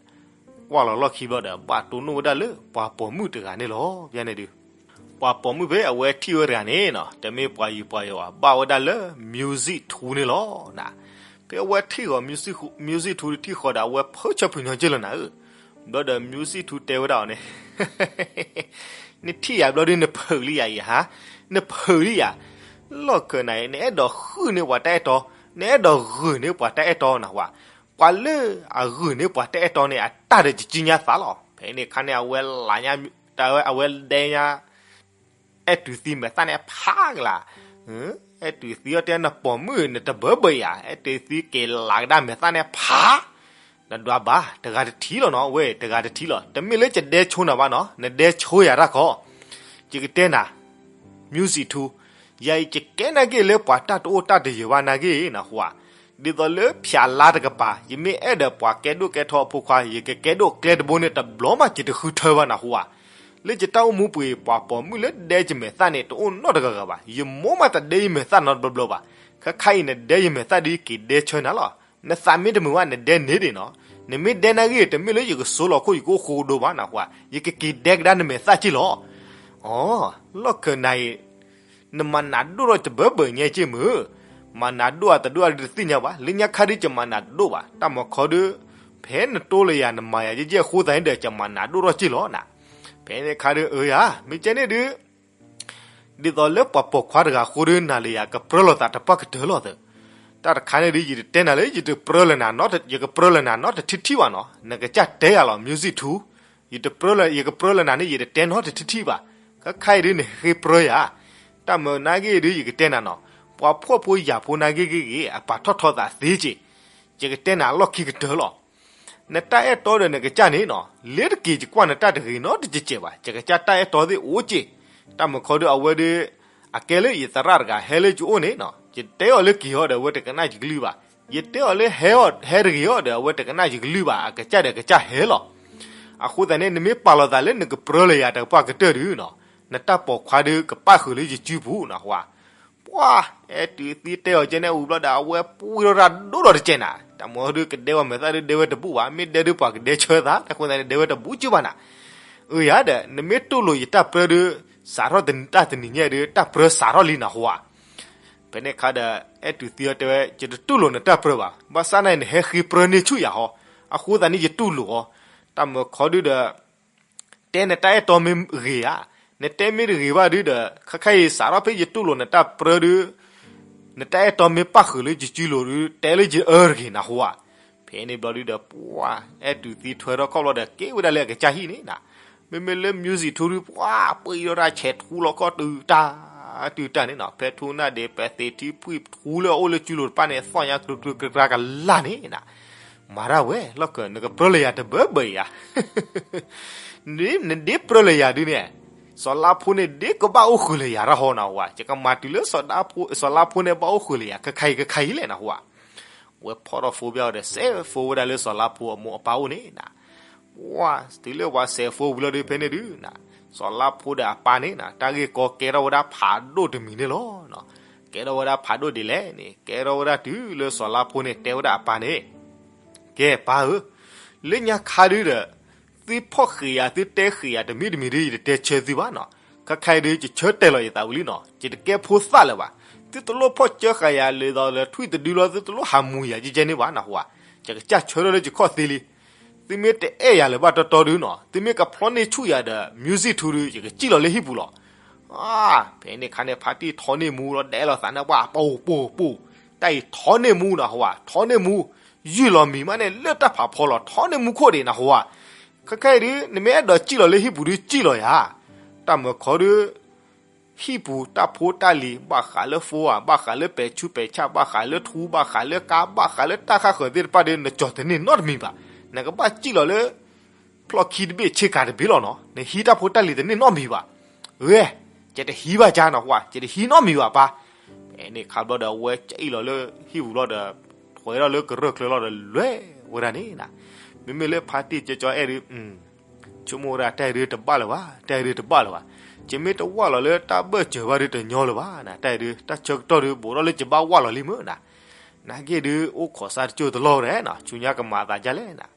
ကွၢ်လီၤလီၢ်ခံဘျီဒီး ဘၣ်တိၢ်နီၣ်ဝဲဒၣ်လၢပှၤပိာ်မုၣ်တဂၤန့ၣ်လီၤ. ယန့ၣ်ဒု ပှၤပိာ်မုၣ်ဖဲအဝဲထံၣ်ဝဲတဂၤန့ၣ်နီၤ, တမ့ၢ်ပှၤယုၤပှၤယွၤဘၣ်, ဘၣ်ဝဲဒၣ်လၢ music ထူန့ၣ်လီၤနၤ. ဖဲအဝဲထံၣ်ဂီၤ music ထူတထံၣ်ဃီဒီး အဝဲဖုးဆၢဖုးညီက့ၢ်လီၤနၤဧၢ. ဘျီဒီး music ထူတဲဝဲဒၣ်အီၤန့ၣ် နထံၣ်ယၤဘျီဒု နဖုးလံယၤအံၤဟါ, နဖုးလံယၤ, လီၢ်ခၢၣ်နၤအံၤ နအဲၣ်ဒိးဃုန့ၢ်ပှၤတၢ်အဲၣ်တီ, နအဲၣ်ဒိးဂုာ်န့ၢ်ပှၤတၢ်အဲၣ်တီနဟူဧါ, ပှၤလၢအဂုာ်န့ၢ်ပှၤတၢ်အဲၣ်တီန့ၣ် အတၢ်ဒီးယစုညါသးလီၤ. ဖဲန့ၣ်ခါန့ၣ် အဝဲလၤညါ, တၢ်ဝဲအဝဲဒဲညါ အဲၣ်တုၤသံမဲာ်သၣ်န့ၣ်ဖးကလၤ, အဲၣ်တုၤသံအီၤတဲ နပိာ်မုၣ်နတဘၢဘၢယၤ, အဲၣ်တုၤသံက့ၤလၤကဒါမဲာ်သၣ်န့ၣ်ဖး, နဒွးဘၣ်, တဂၤတထံၣ်လီၤနီၤ, ဝဲတဂၤတထံၣ်လီၤ, တမ့ၢ်လၢယဒဲဆိနၤဘၣ်နီၤ, နဒဲဆိယၤတၢ်ခီ, ယကတဲနၤ music ထူ, ယၤအံၤယကဲနာ်က့ၢ်လၢပှၤတၢ်တအိၣ်တၢ်တယၢၤဘၣ်နာ်က့ၢ်နဟူဧါ, ဒ်သိးလၢဖၠးလါတကပၤ ယမ့ၢ်အဲၣ်ဒီးပှၤကဲဒိၣ်ကဲထီအဖိခွါ ယကကဲဒိၣ်ကျဲတဘိန့ၣ် တဘျီမးယတဃုထၢဘၣ်နဟူဧါ, လၢယတၢ်အိၣ်မူပူၤအံၤ ပှၤပိာ်မုၣ်လၢဒဲယမဲာ်သၣ်န့ၣ် တအိၣ်နီတဂၤဂၤဘၣ်, ယမိၢ်မးတဒဲယမဲာ်သၣ်နီတဘျီဘျီဘၣ်, ခဲခါအံၤနဒဲယမဲာ်သၣ်ဒီးယက့ၤဒဲဆၢနၤလီၤ. နသးမ့ၢ်တမုာ်ဘၣ် နဒဲန့ၢ်ဒံးနီၤ, နမ့ၢ်ဒဲနာ်ဂ့ၢ် တမ့ၢ်လၢယကစိလီၤခိၣ်ယကအိၣ်ဃိကဒိဘၣ်နဟူဧါ, ယကက့ၤဒဲကဒါနမဲာ်သၣ်က့ၢ်လီၤ. အီ, လီၢ်ခၢၣ်နၤအံၤ နမၤနးဒိၣ်ထီၣ်တဘၢဘၢညါက့ၢ်မုၢ်, မၤနးဒိၣ်ဧါတဒိၣ်ဧါဒုတသ့ၣ်ညါဘၣ်, လၢညါခါဒုယမၤနးတဒိၣ်ဘၣ်, တၢ်မၤခီဒု ဖဲနတိလၢယၤ နမၤယၤယဲၢ်ယဲၢ်အဃိသတးန့ၣ်ဒီး ယမၤနးဒိၣ်ထီၣ်က့ၢ်လီၤနၤ. ဖဲန့ၣ်ခါဒု အၢယၤ မ့ၢ်ကဲန့ၣ်ဒု ဒ်သိးလၢပှၤပိာ်ခွါတဂၤအဃိဒီး နၤလၢယၤကပြၢလိာ်သးတပှၢ်ကတၢၢ်လီၤသၢ. တၢ်တခါန့ၣ်ဒု ယတတဲနၤလၢ ယတပြၢလၢၤနၤနီတ, ယကပြၢလၢၤနၤနီတထံထံဘၣ်နီၤ, နကစၢ်တဲယၤလီၤ music ထူ, ယတပြၢလၢၤ ယကပြၢလၢၤနၤန့ၣ် ယတတဲနီတထံထံဘၣ်. ခဲခါအံၤဒု နဃ့ပြၢယၤ, တၢ်မၤနာ်ဂ့ၢ်ဒု ယကတဲနၤနီၤ, ပှၤဖှီၣ်ဖိယာ်ဖိနာ်ဂ့ၢ်ဂ့ၢ်ဂ့ၢ် အပာ်ထီၣ်ထီသးသ့က့ၢ်, ယကတဲနၤအလီၢ်ခံကတၢၢ်လီၤ. နတၢ်အဲၣ်တီဒီးနကစၢ်န့ၣ်နီၤ, လ့ၤတက့ၤယကွၢ်နတၢ်တဂ့ၤနီတစဲးစဲးဘၣ်, ယကစၢ်တၢ်အဲၣ်တီသ့ၣ်အိၣ်က့ၢ်. တၢ်မၤခီဒု အဝဲဒု အကဲလၢယသရၣ်တဂၤဟဲလၢယအိၣ်န့ၣ်နီၤ, ယတဲအီၤလၢက့ၤအီၤဒီး အဝဲတကနၣ်ယကလုၢ်ဘၣ်, ယတဲအီၤလၢဟဲအီၤ ဟဲတဂ့ၤအီၤဒီး အဝဲတကနၣ်ယကလုၢ်ဘၣ်, အကစၢ်ဒီးအကစၢ်ဟဲလီၤ. အဃိသတးန့ၣ် နမ့ၢ်ပာ်လီၤသးလၢနကပြၢလၢၤယၤတပှၢ်ကတၢၢ်ဒုနီၤ, နတၢ်ပိာ်ခွါဒု ကပၣ်ဃုာ်လၢယစုပူၤနီၤ, ဟူဧါ. ပှၤ အဲၣ်တုၤသံတဲအီၤကဲန့ၣ်ဝံၤဘျီဒီး အဝဲပှံၢ်ထီၣ်တၢ်ဒိၣ်ဒီးတကဲးနၤ, တၢ်မၤဒု ကဒဲဝဲမဲာ်သၣ်ဒု ဒဲဝဲတဘူးဘၣ်, မ့ၢ်ဒဲဒု ပှၤကဒဲဆၢသး, တၢ်ဃိသတးန့ၣ် ဒဲဝဲတဘူးက့ၢ်ဘၣ်နၤ. အၢယၤဒီး နမ့ၢ်တူၢ်လိာ်ယတၢ်ပြၢဒု စးထီၣ်တၢ်တနံၤညါဒု တၢ်ပြၢစးထီၣ်လံနၤ ဟူဧါ. ဖဲန့ၣ်ခါဒီး အဲၣ်တုၤသံအီၤတဲဝဲ ယတတူၢ်လိာ်နတၢ်ပြၢဘၣ်, ဘၣ်ဆၣ်နာ်အံၤ နဟဲဃ့ပြၢန့ၢ်ဆူၣ်ယၤဟီ, အဃိသတးန့ၣ် ယတူၢ်လိာ်အီၤ. တၢ်မၤခီဒုဒီး တဲနတၢ်အဲၣ်တီမ့ၢ်ဂ့ၤဧါ, နတဲမ့ၢ်တဂ့ၤဘၣ်ဒုဒီး ခဲခါအံၤစးထီၣ်ဖဲယတူၢ်လိာ်နတၢ်ပြၢဒု နတၢ်အဲၣ်တီမ့ၢ်ပၣ်ဃုာ်လၢယစုလိၤဒု တဲလၢယအၢတဂ့ၤနၤ ဟူဧါ. ဖဲန့ၣ်ဘျီဒုဒီး ပှၤ အဲၣ်တုၤသံထွဲထီၣ်ခီၣ်ဘျီဒီး က့ၤဝဲဒၣ်လၢအကစၢ်ဟံၣ်န့ၣ်နၤ. မ့မ့ၢ်လၢ music ထူဒု ပှၤ ပှ့ၤဒီးတၢ်ဆဲးထူလီၤကီၢ်တုၤတၢ် တုၤတၢ်န့ၣ်နီၤ, ဖဲထူနၢ်ဒ့း ပဲသ့းထံဖှံၣ်ထူလၢအအိၣ်လၢစုလိၤတဖၣ်န့ၣ် သီၣ်ညါကလုာ်ကလုာ်ကရၢကရၢကလၢ်န့ၣ်နၤ. မၤတၢ်ဝဲ လီၢ်ခၢၣ် နကပြၢလၢယၤတဘၢဘၢအံၤဧါ. နဒ့ပြၢလၢယၤဒုန့ၣ်, စီၤလါဖိန့ၣ်ဒ့ကဘၣ်အိၣ်ဃုာ်လၢယၤတၢ်ဟီနဟူဧါ, ယကမၤတုၤလၢ စီၤလါဖိန့ၣ်ဘၣ်အိၣ်ဃုာ်လၢယၤ ခဲခါအံၤ ခဲခါအံၤလဲၣ်နဟူဧါ. ဝဲဖီၣ်ထီၣ်ဖိပျၢ်ဝဲဒီး စဲးဖိဝဲဒၣ်လၢစီၤလါဖိအမိၢ်အပၢ်အိၣ်န့ၣ်နၤ. ပှၤတုၤလၢပှၤစဲးဖိဝံၤလီၤဒုး ဖဲန့ၣ်ဒုးနၤ, စီၤလါဖိဒီးအပၢ်န့ၣ်နၤ တၢ်ဂ့ၢ်ကီကဲထီၣ်ဝဲဒၣ်ဖးဒိၣ်တမံၤန့ၣ်လီၤ. ကဲထီၣ်ဝဲဒၣ်ဖးဒိၣ်ဒ်လဲၣ်န့ၣ် ကဲထီၣ်ဝဲဒၣ်တုၤလၢစီၤလါဖိန့ၣ်တဲဝဲဒၣ်အပၢ်န့ၣ်, ကဲပၢ်ဧၢ, လၢညါခါဒုဒီး သုဖီၣ်ဃ့ယၤ သုတဲဃ့ယၤတမံၤတမံၤဒု ယတတဲဆၢသုဘၣ်နီၤ. ခဲခါအံၤဒု ယဆၢတဲာ်လီၤယသးဝံၤလံနီၤ, ယတကဲဖိသၣ်လၢၤဘၣ်. သုတလိၣ်ဖီၣ်ကၢဃာ်ယၤ လဲၤဒီးလၢထွံၣ်တဒုလီၤ သုတလိၣ်ဟးမူယၤကဲကဲန့ၣ်ဘၣ်နဟူဧါ. ယကစၢ်ဆၢထၢၣ်လၢယခီၣ်သ့လံ. သုမ့ၢ်တအဲၣ်ယၤလၢၤဘၣ်တီတီဒုနီၤ, သုမ့ၢ်ကဖျီန့ၢ်ဆူၣ်ယၤဒီး music ထူဒု ယကစံၣ်လီၤလၢဟံၣ်ပူၤလီၤ. ဖဲန့ၣ်ခါန့ၣ် ဖါတံၢ်ထီန့ၢ်မူလီၤ ဒဲးလီၤသးန့ၣ် ပှၤပိၢ်ပိၢ်ပိၢ်, တၢ်အံၤထီန့ၢ်မူနဟူဧါ, ထီန့ၢ်မူ, ယုၢ်လီၤမံၤမးန့ၣ် လၢတၢ်ဖးဖီလီၤ ထီန့ၢ်မူခိၣ်ဒံးနဟူဧါ. ခဲခါအံၤဒု နမ့ၢ်အဲၣ်ဒိးစံၣ်လီၤလၢဟံၣ်ပူၤဒု စံၣ်လီၤယၤ. တၢ်မၢခီဒု ဟံၣ်ပူၤတၢ်ဖိတၢ်လံၤ ဘၣ်ဃးလၢ phone ဧါ, ဘၣ်ဃးလၢပဲာ်ဆူးပဲာ်ဆၣ်, ဘၣ်ဃးလၢထူ, ဘၣ်ဃးလၢကါ, ဘၣ်ဃးလၢတၢ်ဃၣ်ဃၢၤသ့ၣ်တဖၣ်ဒီး နကၠီၤတန့ၢ်နီတမံၤဘၣ်. နကဘၣ်စံၣ်လီၤလၢ ဖျီၣ်ခံတဘ့ၣ်ဆ့ကၤတဘ့ၣ်လီၤနီၤ, နဟံးတၢ်ဖိတၢ်လံၤတန့ၢ်နီတမံၤဘၣ်. ဂ့ၤ, ယတဟံးဘၣ်ကါနဟူဧါ, ယတဟံးနီတမံၤဘၣ်ပၢ်. ဖဲန့ၣ်ခါဘျီဒီး အဝဲစံၣ်လီၤလၢဟံၣ်ပူၤလီၤဒီး ထွဲထီၣ်လၢကရၢၢ်ချၢလီၤဒီး လဲၤဝဲဒၣ်န့ၣ်နၤ. မ့မ့ၢ်လၢဖါတံၢ်ကၠီကၠီအဲၣ်ဒု ဆိကမိၣ်ဝဲဒၣ် တၢ်အံၤဒုတဘၣ်လၢၤဘၣ်, တၢ်အံၤဒုတဘၣ်လၢၤဘၣ်. ယမ့ၢ်တဝၢ်လီၤလၢတၢ်ဘၢၣ်စၢၤဘၣ်ဒုတညီလၢၤဘၣ်နၤ, တၢ်အံၤဒု တၢ်ဆၢကတီၢ်ဒု ဘူးထီၣ်လၢယဘၣ်ဝၢ်လီၤလံမ့ၢ်နၤ. နာ်က့ဒု အိၣ်ခိးစါတကၠိၢ်တလီၢ်ဒဲးနၤ, ဆူညါကမၤအသးဒ်လဲၣ်နၤ.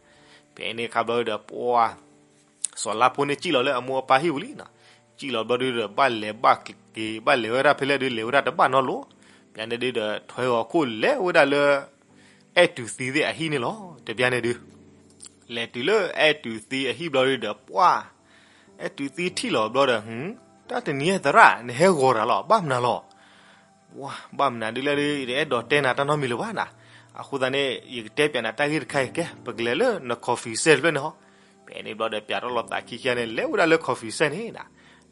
ဖဲန့ၣ်ခါဘျီဒုဒီး ပှၤ စီၤလါဖိန့ၣ်စံၣ်လီၤလၢအမိၢ်အပၢ်ဟံၣ်ပူၤလံနၤ. စံၣ်လီၤဘျီဒုဒီး ဘၣ်လဲၤဘၣ်က့ၤ ဘၣ်လဲၤဝဲဒၣ်ဖဲလဲၣ်ဒု လဲၤဝဲဒၣ်တဘၣ်နီတလိၤ. ပျၢၤန့ၣ်ဒုဒီး ထွဲဂီၤခိၣ်လဲၤဝဲဒၣ်လၢ အဲၣ်တူၤသံသ့ၣ်အဟံၣ်န့ၣ်လီၤ. တပျၢၤန့ၣ်ဒု လဲၤတုၤလၢအဲၣ်တူၤသံအဟံၣ်ဘျီဒုဒီး ပှၤ အဲၣ်တူၤသံထံၣ်လီၤဘျီဒီး တၢ်တနံၤညါသရၣ် နဟဲဂီၤတၢ်လီၤ ဘၣ်မနုၤလီၤ. ပှၤ ဘၣ်မနုၤဒုလဲၣ်ဒု ယတအဲၣ်ဒိးတဲနၤတၢ်နီတမံၤလၢၤဘၣ်နၤ. အဃိသတးန့ၣ် ယကတဲပျၢၤနၤတၢ်ဂ့ၢ်တခါအံၤ ကဲ ပကလဲၤလၢန coffee shop တဖျၢၣ်န့ၣ်ဟီ. ဖဲန့ၣ်ဘျီဒီး ပျၢၤထီၣ်လီၤသးခံခံန့ၣ် လဲၤဝဲဒၣ်လၢ coffee shop န့ၣ်နၤ.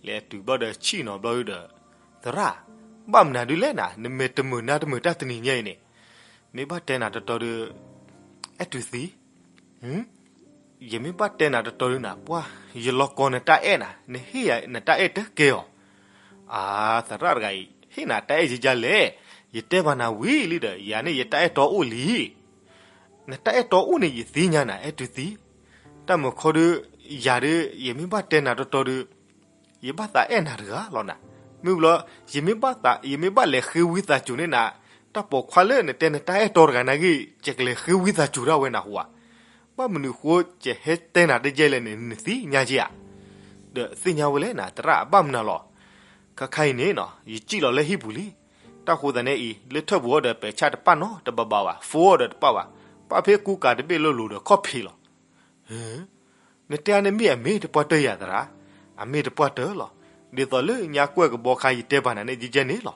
လဲၤတုၤဘျီဒီး ဆံၣ်နီၤဘျီဒုဒီး သရၣ် ဘၣ်မနုၤဒုလဲၣ်နၤ နမဲာ်တမုာ်နါတမုာ်တၢ်တနံၤညါအံၤန့ၣ်. မ့ၢ်ဘၣ်တဲနၤတတီၤဒု အဲၣ်တူၤသံ ယမ့ၢ်ဘၣ်တဲနၤတတီၤဒုနၤ ပှၤ ယလီၤကီနတၢ်အဲၣ်နၤ နဟ့ၣ်ယၤနတၢ်အဲၣ်တကဲအီၤ. အါ သရၣ်တဂၤအံၤ ဟ့ၣ်နၤတၢ်အဲၣ်ယကလဲၣ်. ယတဲဘၣ်နၤဝံၤလံဒီး ယၤန့ၣ်ယတၢ်အဲၣ်တီအိၣ်လံ. နတၢ်အဲၣ်တီအိၣ်န့ၣ် ယသ့ၣ်ညါနၤ အဲၣ်တူၤသံ. တၢ်မုၢ်ခီဒု ယၤဒု ယမ့ၢ်ဘၣ်တဲနၤတတီၤဒု ယဘၣ်သးအဲၣ်နၤတဂၤလီၤနၤ. မ့ၢ်ဘျီ ယမ့ၢ်ဘၣ်သး ယမ့ၢ်ဘၣ်လဲၤဃ့ဝံသးစူၤန့ၢ်နၤ တၢ်ပိာ်ခွါလၢနတဲနတၢ်အဲၣ်တီတဂၤနာ်က့ ယကလဲၤဃ့ဝံသးစူၤဒၣ်ဝဲနၤဟူဧါ. ဘၣ်မနုၤဃိ ယဟဲတဲနၤတယဲၢ်လဲၣ်န့ၣ် နသ့ၣ်ညါက့ဧါ. ဒီးသ့ၣ်ညါဝဲလဲၣ်နၤ သရၣ် ဘၣ်မနုၤလီၤ. ခဲခါအံၤန့ၣ်နီၤ ယစံၣ်လီၤလၢဟံၣ်ပူၤလံ. တၢ်ဃိသတးန့ၣ်အံၤ လၢထၢၣ်ပူၤအီၤဒီး ပဲာ်ဆၣ်တပာ်နီတဘၣ်ဘၣ်ဘၣ်, ဖိအီၤဒီး တပာ်ဘၣ်, ပာ်ဖဲကူကၤတဘ့ၣ်လၢလိၤဒီးခီၣ်ဖံးလီၤ. နတဲအါန့ၣ်မ့ၢ်အမ့ၢ်တပှၢ်တၢၢ်ယၤသရၣ်, အမ့ၢ်တပှၢ်တၢၢ်လီၤ. ဒ်သိးလၢညါကွဲၢ်ကဘီခါ ယတဲဘၣ်နၤန့ၣ် ယကဲန့ၣ်လီၤ.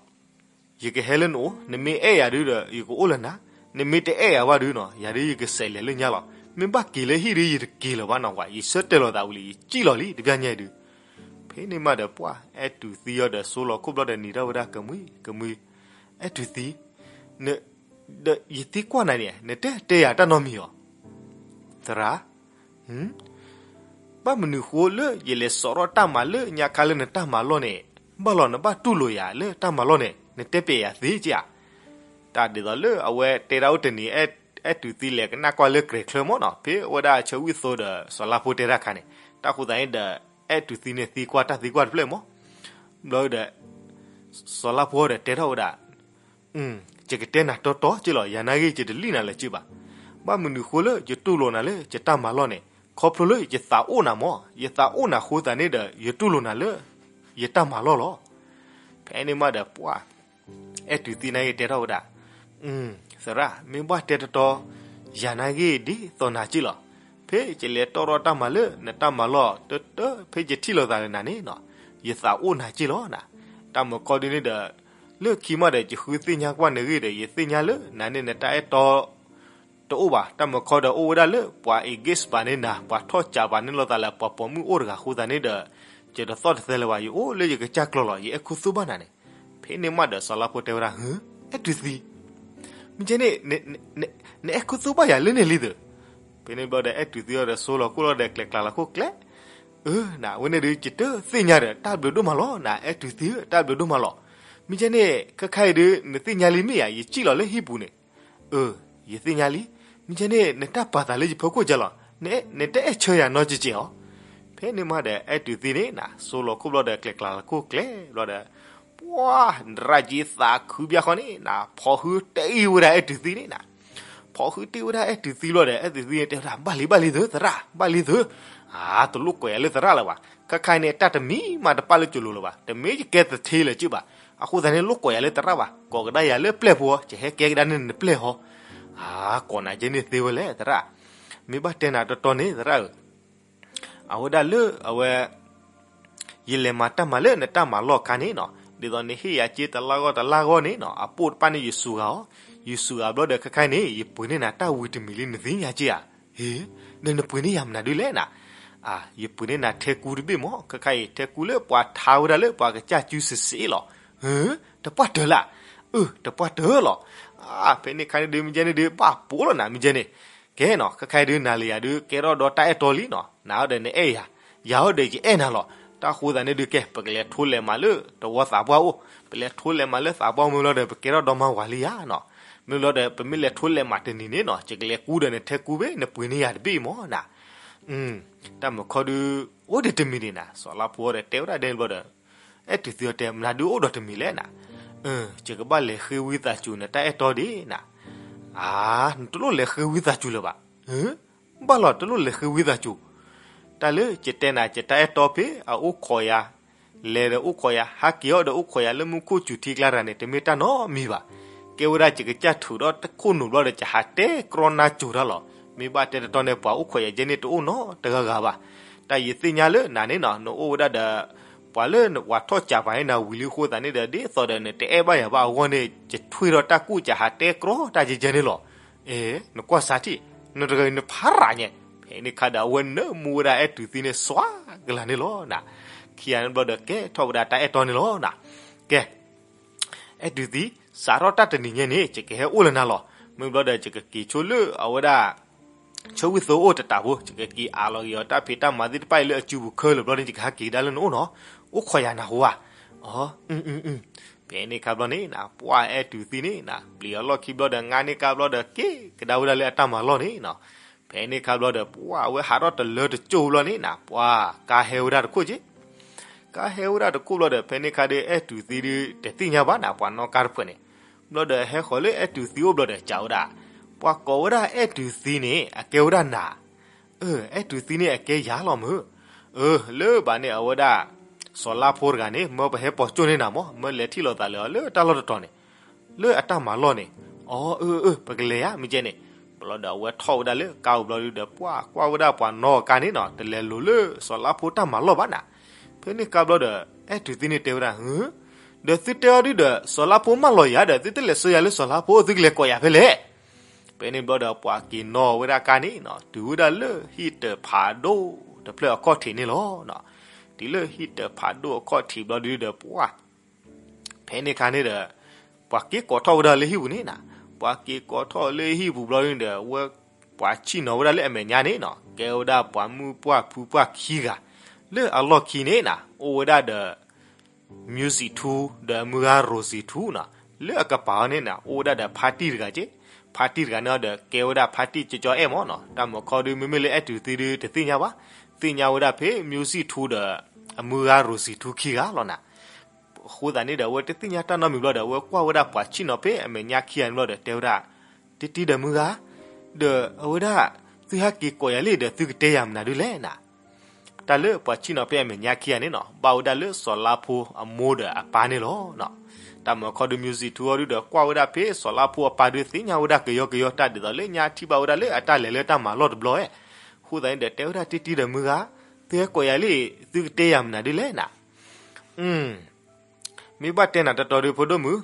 ယကဟဲလၢနအိၣ်, နမ့ၢ်အဲၣ်ယၤဒုဒီး ယကအိၣ်လၢနၤ, နမ့ၢ်တအဲၣ်ယၤဘၣ်ဒုနီၤ ယၤဒု ယကစဲးလဲၤလၢညါလီၤ. မ့ၢ်ဘၣ်က့ၤလၢဟံၣ်ဒု ယတက့ၤလၢၤဘၣ်နီၤဝဲ, ယဆၢတဲာ်လီၤသးဝံၤလံ ယစံၣ်လီၤလံ တဘျီညါအံၤဒု. ဖဲန့ၣ်မးဒီးပှၢ် အဲၣ်တူၤသံအီၤဒီး စိလီၤခိၣ်ဘျီဒီးနံၤထီၣ်ဝဲဒၣ်ကမှံကမှံ, အဲၣ်တူၤသံ ဒီးယသံကွၢ်နၤန့ၣ် နတဲတဲယၤတၢ်နီတမံၤအီၤ. သရၣ်, ဘၣ်မနုၤဃိလၢယလဲၤစိာ်ထီၣ်တၢ်မၤလၢညါခါလၢနတၢ်မၤလီၢ်န့ၣ်, ဘၣ်လီၤနဘၣ်တူၢ်လိာ်ယၤလၢတၢ်မၤလီၢ်န့ၣ် နတဲပျဲယၤသ့က့ဧါ. တၢ်ဒ်သိးလၢအဝဲတဲဒၣ်အိၣ်တနံၤ အဲၣ်တူၤသံလဲၤကနၣ်ကွၢ်လၢကြဲၤချၢမးနီၤ ဖဲအဝဲဒၣ်ဆၢဝံၣ်သိဒီးစီၤလါဖိတဲတၢ်ခါန့ၣ်, တၢ်ဃိသတးန့ၣ်ဒီး အဲၣ်တူၤသံန့ၣ်သံကွၢ်တၢ်သံကွၢ်တဖျၢၣ်မး. ဘျီဒီး စီၤလါဖိဒီးတဲထီၣ်ဝဲဒၣ် ယကတဲနၤတီတီက့လီၤ, ယၤနာ်ဂ့ၢ် ယတလံၣ်နၤလၢၤက့ဘၣ်. ဘၣ်မနုၤဃိလၢယတူၢ်လိာ်နၤလၢယတၢ်မၤလီၢ်န့ၣ်, ခီဖျိလၢယသးအိၣ်နၤမး, ယသးအိၣ်နၤဃိသတးန့ၣ်ဒီး ယတူၢ်လိာ်နၤလၢယတၢ်မၤလီၢ်လီၤ. ဖဲန့ၣ်မးဒီးပှၢ် အဲၣ်တူၤသံနာ်ဂ့ၢ်တဲထီၣ်ဝဲဒၣ်, သရၣ် မ့ၢ်ဘၣ်တဲတီတီ, ယၤနာ်ဂ့ၢ်ဒ်သိးနၤက့လီၤ. ဖဲယလဲၤတီၣ်ထီၣ်တၢ်မၤလၢနတၢ်မၤလီၢ်တတၢၢ် ဖဲယထံၣ်လိာ်သးလၢနၤန့ၣ်နီၤ, ယသးအိၣ်နၤက့လီၤနၤ. တၢ်မုၢ်ခီဒုန့ၣ်ဒီး လၢခံမးဒီး ယဃုသ့ၣ်ညါကွၢ်နဂ့ၢ်ဒီး ယသ့ၣ်ညါလၢနၤန့ၣ် နတၢ်အဲၣ်တီ တအိၣ်ဘၣ်. တၢ်မုၢ်ခီဒီးအိၣ်ဝဲဒၣ်လၢ ပှၤ engage ဘၣ်န့ၢ်နၤ, ပှၤထီၣ်ကးဘၣ်န့ၢ်လိာ်သးလၢပှၤပိာ်မုၣ်အိၣ်တဂၤဃိသတးန့ၣ်ဒီး ယတသီၣ်တသဲလၢၤဘၣ်, ယအိၣ်လၢယကစၢ်ကျီၤလီၤ, ယအဲၣ်ခူသူၣ်ဘၣ်နၤန့ၣ်. ဖဲန့ၣ်မးဒီးစီၤလါဖိတဲဝဲဒၣ်, အဲၣ်တူၤသံ, မ့ၢ်ကဲန့ၣ် နအဲၣ်ခူသူၣ်ဘၣ်ယၤလၢန့ၣ်လံသၢ. ဖဲန့ၣ်ဘျီဒီး အဲၣ်တူၤသံအီၤဒီး စိလီၤခိၣ်လီၤဒီး ကျဲၤကျါလီၤခိၣ်ကျဲ အၢ နဝဲန့ၣ်ဒုး ယတသ့ၣ်ညါဒီး တၢ်ဘျုးဒိၣ်မးလီၤ နအဲၣ်တူၤသံဧၢ တၢ်ဘျုးဒိၣ်မးလီၤ. မ့ၢ်ကဲန့ၣ် ခဲခါအံၤဒုး နသ့ၣ်ညါလံမ့ၢ်ဧါ ယစံၣ်လီၤလၢဟံၣ်ပူၤန့ၣ်. အၢ ယသ့ၣ်ညါလံ. မ့ၢ်ကဲန့ၣ် နတၢ်ပာ်သးလၢယဖီခိၣ်ကလီၤ, နတအဲၣ်ဆၢယၤနီတစဲးဧါ. ဖဲန့ၣ်မးဒီး အဲၣ်တူၤသံန့ၣ်န စိလီၤခိၣ်ဘျီဒီး ကျဲၤကျါလီၤခိၣ်ကျဲဘျီဒီး ပှၤ နရၣ်က့သးခုဘၣ်ဃီန့ၣ်န ဖီၣ်ဟုတ့ၢ်ဝဲဒၣ်အဲၣ်တူၤသံန့ၣ်န. ဖီၣ်ဟုတ့ၢ်ဝဲဒၣ်အဲၣ်တူၤသံဘျီဒီး အဲၣ်တူၤသံန့ၣ်တဲဝဲဒၣ် ဘၣ်လံဘၣ်လံသုသရၣ် ဘၣ်လံသု. အါ တလိၣ်ကွဲးယၤလၢသရၣ်လၢၤဘၣ်. ခဲခါအံၤန့ၣ် တၢ်တမံၤမးတပာ်လၢကၠိလိၤလၢၤဘၣ်, တမ့ၢ်ယကဲသထ့လၢၤက့ဘၣ်. အဃိသတးန့ၣ် လိၣ်ကွဲးယၤလၢသရၣ်ဘၣ်, ကိးကဒါယၤလၢပျဲၢ်ဖိ ယဟဲကဲကဒါန့ၣ်နပျဲၢ်ဟီ. အါ ကိးနၤကဲန့ၣ်သ့ဝဲလဲၣ်သရၣ်. မ့ၢ်ဘၣ်တဲနၤတီတီန့ၣ်သရၣ်ဧၢ အဝဲဒၣ်လၢအဝဲ ယလဲၤမၤတၢ်မၤလၢနတၢ်မၤလီၢ်အခါန့ၣ်နီၤ, ဒ်သိးနဟ့ၣ်ယၤက့တလါဂီၢ်တလါဂီၢ်န့ၣ်နီၤ, အပိၢ်တဖၣ်န့ၣ်ယစူးဂၤအီၤ, ယစူးဂၤဘျီဒီးခဲခါအံၤန့ၣ် ယပှ့ၤန့ၢ်နၤတၢ်ဝံၤတမံၤလံနသ့ၣ်ညါက့ဧါ. ဟ့, ဒီးနပှ့ၤန့ၢ်ယၤမနုၤဒုလဲၣ်နၤ. အါ, ယပှ့ၤန့ၢ်နၤထဲကူတဘ့ၣ်မး, ခဲခါအံၤထဲကူလၢပှၤထါဝဲဒၣ်လၢပှၤကစၢ်စုစ့လီၤ. ဟ့, တပှၢ်တၢၢ်လၢ်. အၢ, တပှၢ်တၢၢ်လီၤ. အါ, ဖဲန့ၣ်ခါန့ၣ်ဒုး မ့ၢ်ကဲန့ၣ်ဒုး ဘၣ်ပိာ်လီၤနၤ မ့ၢ်ကဲန့ၣ်. ကဲနီၤ, ခဲခါအံၤဒုး နၤလၢယၤဒုး ကဲထီၣ်ဒီးတၢ်အဲၣ်တီလံနီၤ, နၤဒီးနအဲၣ်ယၤ, ယၤဒီးယအဲၣ်နၤလီၤ. တၢ်ဃိသးန့ၣ်ဒုး ကဲ ပကလဲၤထိလဲၤမးလၢတဝီသးပှၢ်အိၣ်, ပလဲၤထိလဲၤမးလၢသးပှၢ်မ့ၢ်လီၤဒီး ပကဲထီၣ်ဒီမါဝၤလံယၤနီၤ. မ့ၢ်လီၤဒီး ပမ့ၢ်လဲၤထိလဲၤမးတနံၤန့ၣ်နီၤ, ယကလဲၤကူဒီးနထဲကူဘ့ၣ် နပှ့ၤန့ၢ်ယၤတဘ့ၣ်မးနၤ. တၢ်မုာ်ခီဒုး အိၣ်ဒံးတမံၤဒံးနၤ, စီၤလါဖိဒီးတဲဝဲဒၣ်ဒဲန့ၣ်ဘျီဒီး အဲၣ်တူၤသံအီၤတဲ မနုၤဒုးအိၣ်ဒီးတမံၤလဲၣ်နၤ. အၢ, ယကဘၣ်လဲၤဃ့ဝံသးစူၤနတၢ်အဲၣ်တီဒံးနၤ. အါ, နတလိၣ်လဲၤဃ့ဝံသးစူၤလၢၤဘၣ်. ဘၣ်လီၤ တလိၣ်လဲၤဃ့ဝံသးစူၤ. တၢ်လၢယတဲနၤ ယတၢ်အဲၣ်တီဖဲအအိၣ်ခိးယၤ, လဲၤဒီးအိၣ်ခိးယၤ, ဟးက့ၤအီၤဒီးအိၣ်ခိးယၤ လၢမူခိၣ်စူၤထံကျါတဂၤန့ၣ် တမ့ၢ်တၢ်နီတမံၤဘၣ်. ကဲဝဲဒၣ်ယကစၢ်ထုးဒီးတခိၣ်နူာ်ဘျီဒီး ယဟးတဲကြီနါစိၤတၢ်လီၤ. မ့ၢ်ဘၣ်တဲတတီန့ၣ် ပှၤအိၣ်ခိးယၤယဲန့ၣ် တအိၣ်နီတဂၤဂၤဘၣ်. တၢ်ယသ့ၣ်ညါလၢနၤန့ၣ်နီၤ, နအိၣ်ဝဲဒၣ်ဒီး ပှၤလၢပှၤထီၣ်ကးပှၤန့ၣ်နၤဝံၤလံအဃိသတးန့ၣ်ဒီး ဒ်သိးဒီးနတအဲၣ်ဘၣ်ယၤဘၣ်အဂီၢ်န့ၣ် ယထွံၣ်ထီၣ်တၢ်ကူၣ် ယဟးတဲကြီတၢ်ယဲယဲန့ၣ်လီၤ. အဲ, နကွၢ်စးထံၣ်, နတဂၤနဖးရၤညါ. ဖဲန့ၣ်ခါဒီး အဝဲနၢမူဝဲဒၣ်အဲၣ်တူၤသံန့ၣ် စွါကလၤန့ၣ်လီၤနၤ. ခံဂၤန့ၣ်ဘျီဒီး ကဲထီၣ်ဝဲဒၣ်တၢ်အဲၣ်တီန့ၣ်လီၤနၤ. ကဲ အဲၣ်တူၤသံ, စးထီၣ်တၢ်တနံၤညါန့ၣ် ယကဟဲအိၣ်လၢနၤလီၤ. မ့ၢ်ဘျီဒီး ယကက့ၤဆိလၢအဝဲဒၣ် ဆိဝံၣ်သိအိၣ်တတးဖိ, ယကက့ၤအးလီၤက့ၤအီၤတၢ်ဖံးတၢ်မၤသ့ၣ်တဖၣ်အံၤလၢအစုပူၤခဲလၢာ်ဘျီန့ၣ် ယကဟဲက့ၤကဒါလၢနအိၣ်နီၤ. အိၣ်ခိးယၤနၢ်ဟူဧါ. အီ, ဖဲန့ၣ်ခါဘျီန့ၣ်နၤ, ပှၢ်အဲၣ်တူၤသံန့ၣ်နၤ, ပျံၤအီၤလီၢ်ခံဘျီဒီး ငါန့ၢ်ကါဘျီဒီး က့ၤကဒါဝဲဒၣ်လၢအတၢ်မၤလီၢ်န့ၣ်နၤ. ဖဲန့ၣ်ခါဘျီဒီး ပှၢ်အဝဲဟးထီၣ်တလၢတကၠိၢ်ဘျီန့ၣ်နၤ, ပှၢ်ကါဟဲဝဲဒၣ်တခိၣ်က့ ကါဟဲဝဲဒၣ်တခိၣ်ဘျီဒီး ဖဲန့ၣ်ခါဒီး အဲၣ်တူၤသံဒုးတသ့ၣ်ညါဘၣ်နၤ ပှၤနီၣ်ကါတဖုန့ၣ်. ဘျီဒီးဟဲဃီၤလၢအဲၣ်တူၤသံအိၣ်ဘျီဒီး စံးဝဲဒၣ်, ပှၤကိးဝဲဒၣ်အဲၣ်တူၤသံန့ၣ် အကဲဝဲဒၣ်နၤ. အၢ, အဲၣ်တူၤသံန့ၣ်အကဲယၤလီၤမုၢ်. အၢ, လၢဘၣ်န့ၣ်အဝဲဒၣ် စီၤလါဖိတဂၤန့ၣ် မၢပဟဲပိာ်ကၠိၢ်န့ၢ်နၤမး, မၢလဲၤထံၣ်လိာ်သးလၢအီၤလၢတၢ်လီၢ်တတီၤန့ၣ် လၢအတၢ်မၤလီၢ်န့ၣ်. အီ, အၢ, အၢ, ပကလဲၤဧါ မ့ၢ်ကဲန့ၣ်. ဘျီဒီးအဝဲထီၣ်ဝဲဒၣ်လၢကါပူၤဘျီဒုးဒီး ပှၢ်ကွၢ်ဝဲဒၣ်ပှၤနီၣ်ကါန့ၣ်နၤ, တလဲၤလိၤလၢစီၤလါဖိတၢ်မၤလီၢ်ဘၣ်နၤ. ဖဲန့ၣ်ခါဘျီဒီး အဲၣ်တူၤသံန့ၣ်တဲဝဲဒၣ်, ဒီးသုတဲအီၤဒုးဒီး စီၤလါဖိမၢလီၤယၤဒီး သုတလဲၤဆှၢယၤလၢစီၤလါဖိ သုကလဲၤကိးယၤဖဲလဲၣ်. ဖဲန့ၣ်ဘျီဒီး ပှၤက့ၤနီၣ်ဝဲဒၣ်ကါန့ၣ်နၤ, တုၤဝဲဒၣ်လၢဟံၣ်တဖးဒိၣ်တဖျၢၣ်အခီၣ်ထံးန့ၣ်လီၤ. တုၤလၢဟံၣ်တဖးဒိၣ်အခီၣ်ထံးဘျီဒုးဒီး ပှၢ် ဖဲန့ၣ်ခါန့ၣ်ဒီး ပှၤက့ၤကိးထီၣ်ဝဲဒၣ်လၢဟံၣ်ပူၤန့ၣ်နၤ. ပှၤက့ၤကိးထီၣ်လၢဟံၣ်ပူၤဘျီဒုးဒီး အဝဲပှၤဆံၣ်နီၤဝဲဒၣ်လၢအမဲာ်ညါန့ၣ်နၤ, ကဲဝဲဒၣ်ပှၤမုၣ်ပှၢ်ဖုပှၢ်ခံဂၤ, လၢအလီၢ်ခံန့ၣ်နၤ အိၣ်ဝဲဒၣ်ဒီး Music Two ဒီးအမုၢ်ဂၤ Rosie Two နၤ, လၢအကပၤအီၤန့ၣ်နၤ အိၣ်ဝဲဒၣ်ဒီးဖါတံၢ်တဂၤက့, ဖါတံၢ်တဂၤန့ၣ်ဒီး ကဲဝဲဒၣ်ဖါတံၢ်ကၠီကၠီအဲၣ်မးနၤ. တၢ်မုာ်ခီဒုး မ့မ့ၢ်လၢအဲၣ်တူၤသံဒုး တသ့ၣ်ညါဘၣ်, သ့ၣ်ညါဝဲဒၣ်ဖဲ Music Two ဒီး အမုၢ်ဂၤ Rosie Two ခံဂၤလီၤနၤ. အဃိသတးန့ၣ်ဒီး အဝဲတသ့ၣ်ညါတၢ်နီတမံၤဘျီဒီး အဝဲကွၢ်ဝဲဒၣ်ပှၤဆံၣ်နီၤဖဲအမဲာ်ညါခံဂၤန့ၣ်ဘျီဒီး တဲဝဲဒၣ်, တံတံဒီးမုၢ်ဂၤ, ဒီးအဝဲဒၣ် သုဟဲက့ၤကိးယၤလံဒီး သုကတဲယၤမနုၤဒုးလဲၣ်နၤ. တၢ်လၢပှၤဆံၣ်နီၤဖဲအမဲာ်ညါခံဂၤန့ၣ်နၤ ဘၣ်ဝဲဒၣ်လၢစီၤလါဖိအမိၢ်ဒီးအပၢ်န့ၣ်လီၤ. တၢ်မုာ်ခီဒုး Music Two အီၤဒုးဒီး ကွၢ်ဝဲဒၣ်ဖဲစီၤလါဖိအပၢ်ဒုး သ့ၣ်ညါဝဲဒၣ်ကယီကယီ တၢ်ဒ်သိးလၢညါထံၣ်ဘၣ်ဝဲဒၣ်လၢအတၢ်လဲၤလၢတၢ်မၤလီၢ်တဘျီဧါ. အဃိသတးန့ၣ်ဒီး တဲဝဲဒၣ် တံတံဒီးမုၢ်ဂၤ, သုဟဲကိးယၤလံ, သုကတဲယၤမနုၤဒုးလဲၣ်နၤ. မ့ၢ်ဘၣ်တဲနၤတတီဒုး ဖိဒိၣ်မုၣ်,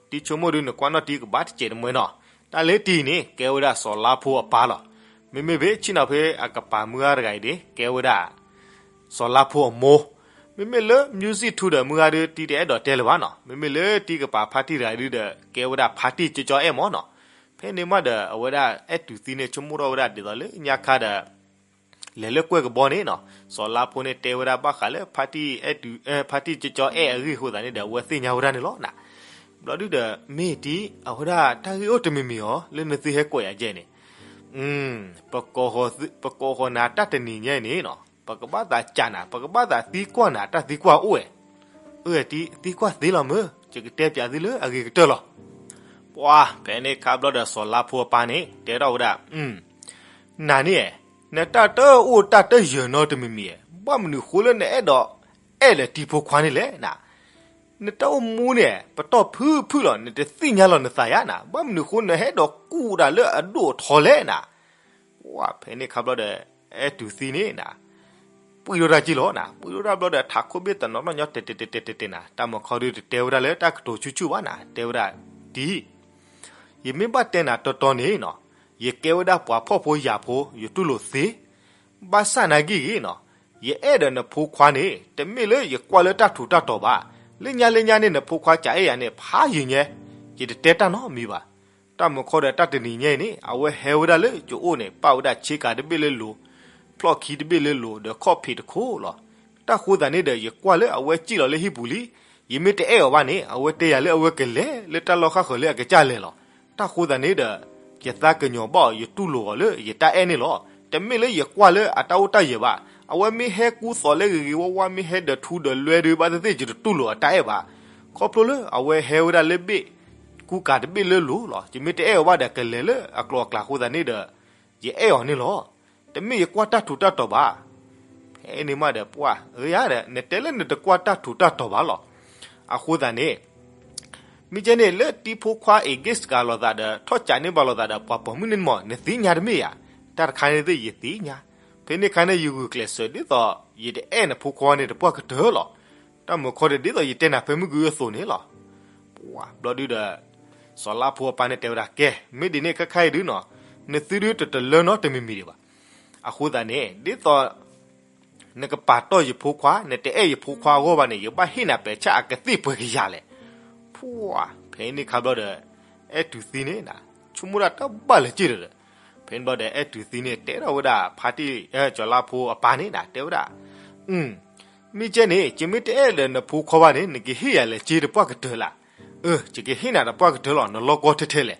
တံဆိကမိၣ်ဒုး နကွၢ်နီၣ်တံကဘၣ်တစဲးတမှဲနီၤ. တၢ်လၢတံန့ၣ် ကဲဝဲဒၣ်စီၤလါဖိအပၢ်လီၤ. မ့မ့ၢ်ဖဲဆံၣ်နီၤဖဲအကပၤမုၢ်ဂၤတဂၤအံၤန့ၣ် ကဲဝဲဒၣ် စီၤလါဖိအမိၢ်. မ့မ့ၢ်လၢ Music Two ဒီးမုၢ်ဂၤဒုး တံတအဲၣ်ဒိးတဲလၢၤဘၣ်နီၤ. မ့မ့ၢ်လၢတံကပၤဖါတံၢ်တဂၤဒုးဒီး ကဲဝဲဒၣ်ဖါတံၢ်ကၠီကၠီအဲၣ်မးနီၤ. ဖဲန့ၣ်မးဒီး အဝဲဒၣ်အဲၣ်တူၤသံန့ၣ် ဆိကမိၣ်ထီၣ်ဝဲဒၣ်ဒ်သိးလၢညါခါဒီး လဲၤလၢကွဲၢ်ကဘီန့ၣ်နီၤ, စီၤလါဖိန့ၣ်တဲဝဲဒၣ်ဘၣ်ဃးလၢ ဖါတံၢ်အဲၣ်တူး ဖါတံၢ်ကၠီကၠီအဲၣ်အဂ့ၢ်အဃိသတးန့ၣ်ဒီး အဝဲသ့ၣ်ညါဝဲဒၣ်န့ၣ်လီၤနၤ. ဘျီဒုဒီး မ့ၢ်တံၤ အဝဲဒၣ်တၢ်ဂ့ၢ်အိၣ်တမံၤမံၤအီၤ လၢနသုဟဲကွဲးယၤယဲန့ၣ် ပကိးဃီၤနၤတၢ်တနံၤညါအံၤန့ၣ်နီၤ, ပကဘၣ်သးကးနၤ, ပကဘၣ်သးသံကွၢ်နၤ တၢ်သံကွၢ်အိၣ်ဝဲ. အၢ တံၤ သံကွၢ်သ့လီၤမၢ်, ယကတဲပၠးသုလၢအဂ့ၤကတၢၢ်လီၤ. ပှၤ ဖဲန့ၣ်ခါဘျီဒီး စီၤလါဖိအပၢ်န့ၣ် တဲထီၣ်ဝဲဒၣ်, နၤန့ၣ် နတၢ်တအိၣ်တၢ်တယၢၤနီတမံၤမံၤ, ဘၣ်မနုၤဃိလၢနအဲၣ်ဒိး အဲၣ်လၢတံၤဖိခွါန့ၣ်လဲၣ်နၤ. နတၢ်အိၣ်မူန့ၣ် ပတီၢ်ဖုၣ်ဖုၣ်လီၤ, နတသ့ၣ်ညါလီၤနသးယါနၤ, ဘၣ်မနုၤဃိနဟဲဒိးကူၣ်တၢ်လၢအဒိၣ်အထီလဲၣ်နၤ. ပှၤ ဖဲန့ၣ်ခါဘျီဒီး အဲၣ်တူးသံန့ၣ်နၤ ပှံၢ်ထီၣ်တၢ်က့ၢ်လီၤနၤ, ပှံၢ်ထီၣ်တၢ်ဘျီဒီး ထးခိၣ်ဘ့ၣ်တနီၤနီၤညီတဲာ်တဲာ်တဲာ်တဲာ်တဲာ်နၤ, တၢ်မုၢ်ခီဒုတတဲဝဲဒၣ်လၢတၢ်ကတိၤဆူၣ်ဆူၣ်ဘၣ်နၤ, တဲဝဲဒၣ်, တံၤ ယမ့ၢ်ဘၣ်တဲနၤတီတီန့ၣ်နီၤ, ယကဲဝဲဒၣ်ပှၤဖှီၣ်ဖိယာ်ဖိ ယတူၢ်လိာ်သ့, ဘၣ်ဆၣ်နာ်က့ဂ့ၤနီၤ, ယအဲၣ်ဒီးနဖိခွါန့ၣ် တမ့ၢ်လၢယကွၢ်လၢတၢ်ထူးတၢ်တီၤဘၣ်, လၢညါလၢညါန့ၣ် နဖိခွါကအဲၣ်ယၤန့ၣ် ဖးယံၤညါ, ယတတဲတၢ်နီတမံၤဘၣ်. တၢ်မုၢ်ခီဒီးတၢ်တနံၤညါအံၤန့ၣ် အဝဲဟဲဝဲဒၣ်လၢယအိၣ်န့ၣ် ပာ်ဝဲဒၣ်ဆ့ကၤတဘ့ၣ်လၢလိၤ, ဖျီၣ်ခံတဘ့ၣ်လၢလိၤ ဒီးခီၣ်ဖံးတခိၣ်လီၤ. တၢ်ဃိသတးန့ၣ်ဒီး ယကွၢ်လၢအဝဲစံၣ်လီၤလၢဟံၣ်ပူၤလံ, ယမ့ၢ်တအဲၣ်အီၤဘၣ်န့ၣ် အဝဲတဲယၤလၢအဝဲကလဲၤလၢတၢ်လီၢ်ဃၣ်ဃၢၤလၢအကစၢ်လဲၤလီၤ. တၢ်ဃိသတးန့ၣ်ဒီး ယသးကညီၤဘၣ်အီၤ ယတူၢ်လိာ်အီၤလၢယတၢ်အဲၣ်န့ၣ်လီၤ. တမ့ၢ်လၢယကွၢ်လၢအတၢ်အိၣ်တၢ်ယၢၤဘၣ်. အဝဲမ့ၢ်ဟဲကူသိးလၢဂ့ၤဂ့ၤဝါဝါ မ့ၢ်ဟဲဒီးထူဒီးလွဲဒီး ဘၣ်သ့ၣ်သ့ၣ် ယတတူၢ်လိာ်အတၢ်အဲၣ်ဘၣ်. ခီဖျိလၢအဝဲဟဲဝဲဒၣ်လၢဘ့ၣ်ကူကၤတဘ့ၣ်လၢလိၤလီၤ. ယမ့ၢ်တအဲၣ်အီၤဘၣ်ဒီး ကလဲၤလၢအကျိၤအကျဲအဃိသတးန့ၣ်ဒီး ယအဲၣ်အီၤန့ၣ်လီၤ. တမ့ၢ်ယကွၢ်တၢ်ထူးတၢ်တီၤဘၣ်. ဖဲန့ၣ်မးဒီး ပှၤဧၢယၤဒီး နတဲလၢနတကွၢ်တၢ်ထူးတၢ်တီၤဘၣ်လီၤ. အဃိသတးန့ၣ် မ့ၢ်ကဲန့ၣ် လၢတံၤဖိခွါ engage ကၤလိာ်သးဒီး ထီၣ်ကးန့ၢ်ဘၣ်လိာ်သးဒီး ပှၤပိာ်မုၣ်န့ၣ်မး နသ့ၣ်ညါတမ့ၢ်ဧါ. တၢ်တခါန့ၣ်သ့ၣ်ယသ့ၣ်ညါ. ဖဲန့ၣ်ခါန့ၣ် ယဂုာ်ကျဲးစၢးဒ်သိး ယတအဲၣ်နဖိခွါန့ၣ်တပှၢ်ကတၢၢ်လီၤ. တၢ်မုၢ်ခီဒီး ဒ်သိးယတဲနၤဖဲမုၢ်ဂုၤအသိးန့ၣ်လီၤ. ပှၤ ဘျီဒုဒီး စီၤလါဖိအပၢ်န့ၣ်တဲဝဲဒၣ် ကဲ မ့ၢ်ဒ်န့ၣ်ခဲခါအံၤဒုနီၤ, နသုဒုတတလၢနီတမံၤမံၤဒံးဘၣ်. အဃိသတးန့ၣ် ဒ်သိး နကပာ်တီၢ်ယဖိခွါ နတအဲၣ်ယဖိခွါအဂီၢ်ဘၣ်န့ၣ် ယဘၣ်ဟ့ၣ်နၤပဲာ်ဆၣ်အကသ့ၣ်ပှဲၤကယၤလဲၣ်. ပှၤ ဖဲန့ၣ်ခါဘျီဒီး အဲၣ်တူးသံန့ၣ် ဆိကမိၣ်ဒၣ်တၢ်ဘၣ်လဲၤက့ၢ်ဒီး ဖဲန့ၣ်ဘျီဒီး အဲၣ်တူးသံန့ၣ် တဲထီၣ်ဝဲဒၣ်ဖါတံၢ် စီၤလါဖိအပၢ်န့ၣ် တဲဝဲဒၣ် မ့ၢ်ကဲန့ၣ် ယမ့ၢ်တအဲၣ်ဒီးနဖိခွါဘၣ်န့ၣ် နကဟ့ၣ်ယၤလဲၤက့တပှၢ်ကတၢၢ်လၢ်. အၢ ယကဟ့ၣ်နၤတပှၢ်ကတၢၢ်လီၤ, နလီၢ်ကီထဲထဲလဲၣ်.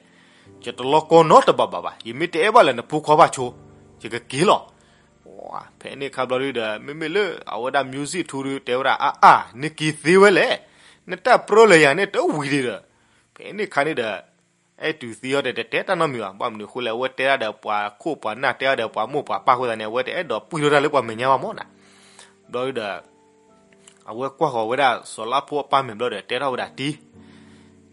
ယတလီၢ်ကီနီတဘၣ်ဘၣ်ဘၣ်, ယမ့ၢ်တအဲၣ်ဘၣ်လၢနဖိခွါဘၣ်ဆိ, ယကက့ၤလီၤ. ဖဲန့ၣ်ခါဘျီဒုဒီး မ့မ့ၢ်လၢအဝဲဒၣ် music ထူဒု တဲဝဲဒၣ် အါအါ နက့ၤသ့ဝဲလဲၣ်, နတၢ်ပြၢလၢယၤန့ၣ်တဝံၤဒံးဒီး ဖဲန့ၣ်ခါန့ၣ်ဒီး အဲၣ်တူးသံအီၤဒီး တတဲတၢ်နီတမံၤဘၣ်. ဘၣ်မနုၤအဃိလဲၣ်, အဝဲတဲဒၣ်ဒီးပှၤခိၣ်ပှၤနၢ် တဲဒၣ်ဒီးပှၤမိၢ်ပှၤပၢ်အဃိသတးန့ၣ် အဝဲတအဲၣ်ဒိးပှံၢ်ထီၣ်တၢ်လၢပှၤမဲာ်ညါဘၣ်မးနၤ. ဘျီဒုဒီး အဝဲကွၢ်ဃီၤဝဲဒၣ်စီၤလါဖိအပၢ်မဲာ်ဘျီဒီး တဲထီၣ်ဝဲဒၣ်တံၤ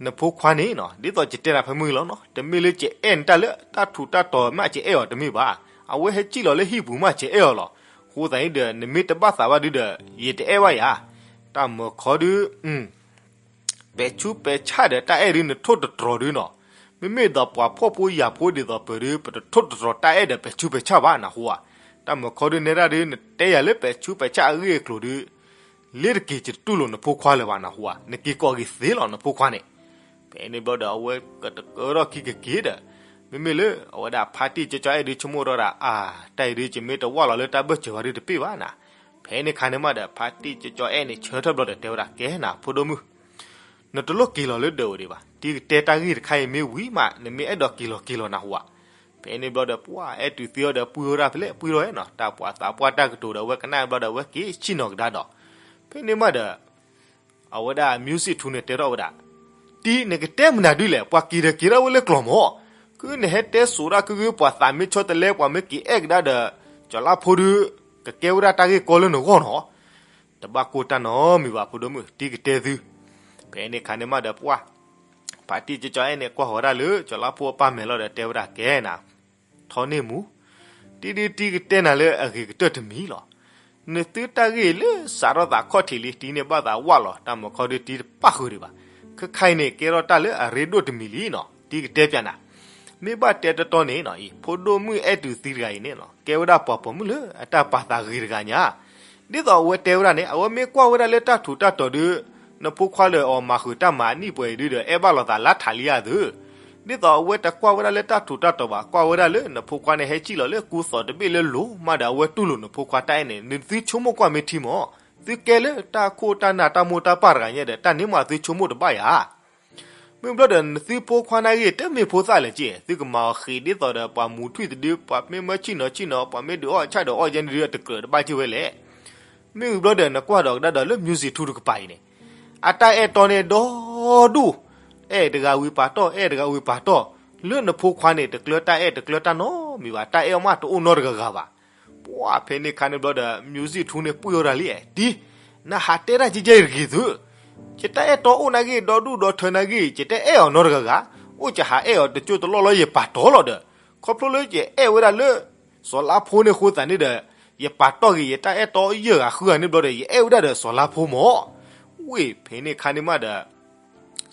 နဖိခွါန့ၣ်နီၤ ဒ်သိးယတဲနၤဖဲမုၢ်ဂီၤလီၤနီၤ, တမ့ၢ်လၢယအဲၣ်နတၢ်လၢတၢ်ထူးတၢ်တီၤမး ယအဲၣ်အီၤတမ့ၢ်ဘၣ်. အဝဲဟဲစံၣ်လီၤလၢဟံၣ်ပူၤမး ယအဲၣ်အီၤလီၤ. အဃိသတးန့ၣ်ဒီး နမ့ၢ်တဘၣ်သးဘၣ်ဒုဒီး ယတအဲၣ်ဘၣ်ယၤ. တၢ်မုၢ်ခီဒု ပဲာ်ဆူးပဲာ်ဆၣ်ဒီးတၢ်အဲၣ်ဒု နထိၣ်သတြီၤဒုနီၤ. မ့မ့ၢ်ဒီးပှၤဖှီၣ်ဖိယာ်ဖိဒ်သိးပၢၤဒု ပတထိၣ်သတြီၤတၢ်အဲၣ်ဒီးပဲာ်ဆူးပဲာ်ဆၣ်ဘၣ်နၢ်ဟူဧါ. တၢ်မုၢ်ခီဒုနဲဒၣ်ဒု နတဲယၤလၢပဲာ်ဆူးပဲာ်ဆၣ်အဂ့ၢ်အကျိၤဒု လ့တက့ၤ ယတတူၢ်လိာ်နဖိခွါလၢၤဘၣ်နၢ်ဟူဧါ. နက့ၤကိးက့ၤသ့လီၤနဖိခွါန့ၣ်. ဖဲန့ၣ်ဘျီဒီး အဝဲကတကၢထီၣ်ခံကက့ၤဒီး မ့မ့ၢ်လၢအဝဲဒၣ်ဖါတံၢ်ကၠီကၠီအဲၣ်ဒု ဆိကမိၣ်ထီၣ်ဒၣ် အါ တၢ်အံၤဒု ယမ့ၢ်တဝၢ်လီၤလၢတၢ်ဘၢၣ်စၢၤဝဲဒုတပ့ၢ်ဘၣ်နၤ. ဖဲန့ၣ်ခါန့ၣ်မးဒီး ဖါတံၢ်ကၠီကၠီအဲၣ်န့ၣ် ဆၢထၢၣ်ဘျီဒီး တဲဝဲဒၣ် ကဲနၤ ဖိဒိၣ်မုၣ် နတလိၣ်က့ၤလီၤလၢဒၢးဝဲဒံးဘၣ်. တံၤကတဲတၢ်ဂ့ၢ်တခါအံၤမ့ၢ်ဝံၤမး နမ့ၢ်အဲၣ်ဒိးက့ၤလီၤက့ၤလီၤနၢ်ဟူဧါ. ဖဲန့ၣ်ဘျီဒီး ပှၤအဲၣ်တူးသံအီၤဒီး ပှံၢ်ထီၣ်ဒၣ်ဖဲလဲၣ် ပှံၢ်ထီၣ်နီၤ, တၢ်ပှၤသးပှၢ်တၢ်ကတိၤဒီး အဝဲကနၣ်ဘျီဒီး အဝဲက့ၤဆ့ၣ်နီၤကဒါဒီး ဖဲန့ၣ်မးဒီး အဝဲဒၣ် music ထူန့ၣ် တဲထီၣ်ဝဲဒၣ် တံၤ နကတဲမနုၤဒုလဲၣ်, ပှၤက့ၤဒီးက့ၤထီၣ်ဝဲလၢကျိာ်မး, ကုနဟဲတဲစိာ်ဒၣ်ကုကု ပှၤသးမ့ၢ်ဆီတလဲ ပှၤမ့ၢ်က့ၤအဲၣ်ကဒါဒီး ကၠီၤလါဖိဒု ကကဲဝဲဒၣ်တၢ်ဂ့ၢ်ကီလၢနဂီၢ်နီၤ. တဘၣ်ကိၢ်တၢ်နီတမံၤဘၣ် ဖိဒိၣ်မုၣ် တံၤကတဲသု. ဖဲန့ၣ်ခါန့ၣ်မးဒီးပှၢ် ဖါတံၢ်ကၠီကၠီအဲၣ်န့ၣ် ကွၢ်ဃီၤဒၣ်လၢ ကၠီၤလါဖိအပၢ်မဲာ်လီၤဒီး တဲဝဲဒၣ် ကဲနၤ ထီန့ၢ်မူ တံၤဒုတံၤကတဲနၤလၢအဂ့ၤကတၢၢ်တမံၤလီၤ. နသုတၢ်ဂ့ၢ်လၢစးထီၣ်သးခီၣ်ထံးလံ တံၤန့ၣ်ဘၣ်သးဝၢ်လီၤ, တၢ်မုၢ်ခီဒုတံၤတပၣ်ဃုာ်ဒံးဘၣ်. ခဲခါအံၤန့ၣ် ကဲထီၣ်တၢ်လၢအရ့ဒိၣ်တမံၤလံနီၤ, တံၤကတဲပၠးနၤ. မ့ၢ်ဘၣ်တဲတီတီန့ၣ်နီၤအံၤ ဖိဒိၣ်မုၣ်အဲၣ်တူးသံတဂၤအံၤန့ၣ်နီၤ ကဲဝဲဒၣ်ပှၤပိာ်မုၣ်လၢအတၢ်ပာ်သးဂ့ၤတဂၤညါ ဒ်သိးအဝဲတဲဝဲဒၣ်န့ၣ် အဝဲမ့ၢ်ကွၢ်ဝဲဒၣ်လၢတၢ်ထူးတၢ်တီၤဒု နဖိခွါလၢအီၤမၤဃုာ်တၢ်မၤအနံၣ်ပှဲၤအံၤဒုဒီး အဲၣ်ဘၣ်လိာ်သးလါထးလံဧါသု. ဒ်သိးအဝဲတကွၢ်ဝဲဒၣ်လၢတၢ်ထူးတၢ်တီၤဘၣ်, ကွၢ်ဝဲဒၣ်လၢနဖိခွါန့ၣ် ဟဲစံၣ်လီၤလၢကူသိးတဘ့ၣ်လၢလိၤမးဒီး အဝဲတူၢ်လိာ်နဖိခွါတၢ်အဲၣ်န့ၣ် နသုဆိကမိၣ်ကွၢ်မ့ၢ်ထံမၢ်, သုကဲလၢတၢ်ခိၣ်တၢ်နးတၢ်မိၢ်တၢ်ပၢ်တဂၤညါဒီး တၢ်န့ၣ်မးသုဆိကမိၣ်တဘၣ်ယၤ မ့ၢ်ဘျီဒီး နသုဖိခွါန့ၣ်ဂ့ၤ တမ့ၢ်ဖိသၣ်လဲၣ်က့, သုကမၤအီၤဃ့ဒ်သိးဒီး ပှၤမူထွံၣ်တဒု, ပှၤမ့ၢ်မၢဆံၣ်နီၤဆံၣ်နီၤ, ပှၤမ့ၢ်ဒုးအီၣ်ဆၣ်ဒီးအီၣ်ယဲန့ၣ်ဒုး အတကြၢးတဘၣ်က့ၤဝဲလဲၣ်. မ့ၢ်ဝံၤဘျီဒီး နကွၢ်ဒီးကဒါဒီးလၢ music ထူတကပၤအံၤန့ၣ်, အတၢ်အဲၣ်တီန့ၣ်ဒီဒူၣ်, အဲၣ်တဂၤဝံၤပာ်တီၢ်, အဲၣ်တဂၤဝံၤပာ်တီၢ်, လၢနဖိခွါန့ၣ် တကျၢတၢ်အဲၣ်တကျၢတၢ်နီတမံၤဘၣ်, တၢ်အဲၣ်အီၤမးတအိၣ်နီတဂၤဂၤဘၣ်. ပှၢ်ဖဲန့ၣ်ခါန့ၣ်ဘျီဒီး music ထူန့ၣ် ပှံၢ်အီၤဒၣ်လံ, တံၤ, နဟးတဲတၢ်ကဲကဲအံၤတဂ့ၤသု, ယတၢ်အဲၣ်တီအိၣ်န့ၣ်ဂ့ၤ ဒီဒူၣ်ဒီထၢန့ၣ်ဂ့ၤ ယတအဲၣ်အီၤနီတဂၤဂၤ, အိၣ်ယဟးအဲၣ်အီၤတကၠိၢ်တလီၢ်လီၤ ယပာ်တီၢ်လီၤဒီး, ခီဖျိလၢယအဲၣ်ဝဲဒၣ်လၢ စီၤလါဖိန့ၣ်အဃိသတးန့ၣ်ဒီး, ယပာ်တီၢ်က့ၤယတၢ်အဲၣ်တီယဲၢ်ဂၤဃုဂၤန့ၣ်ဘျီဒီး ယအဲၣ်ဝဲဒၣ်ဒီးစီၤလါဖိမၢ်. ဝ့ၢ်ဖဲန့ၣ်ခါန့ၣ်မးဒီး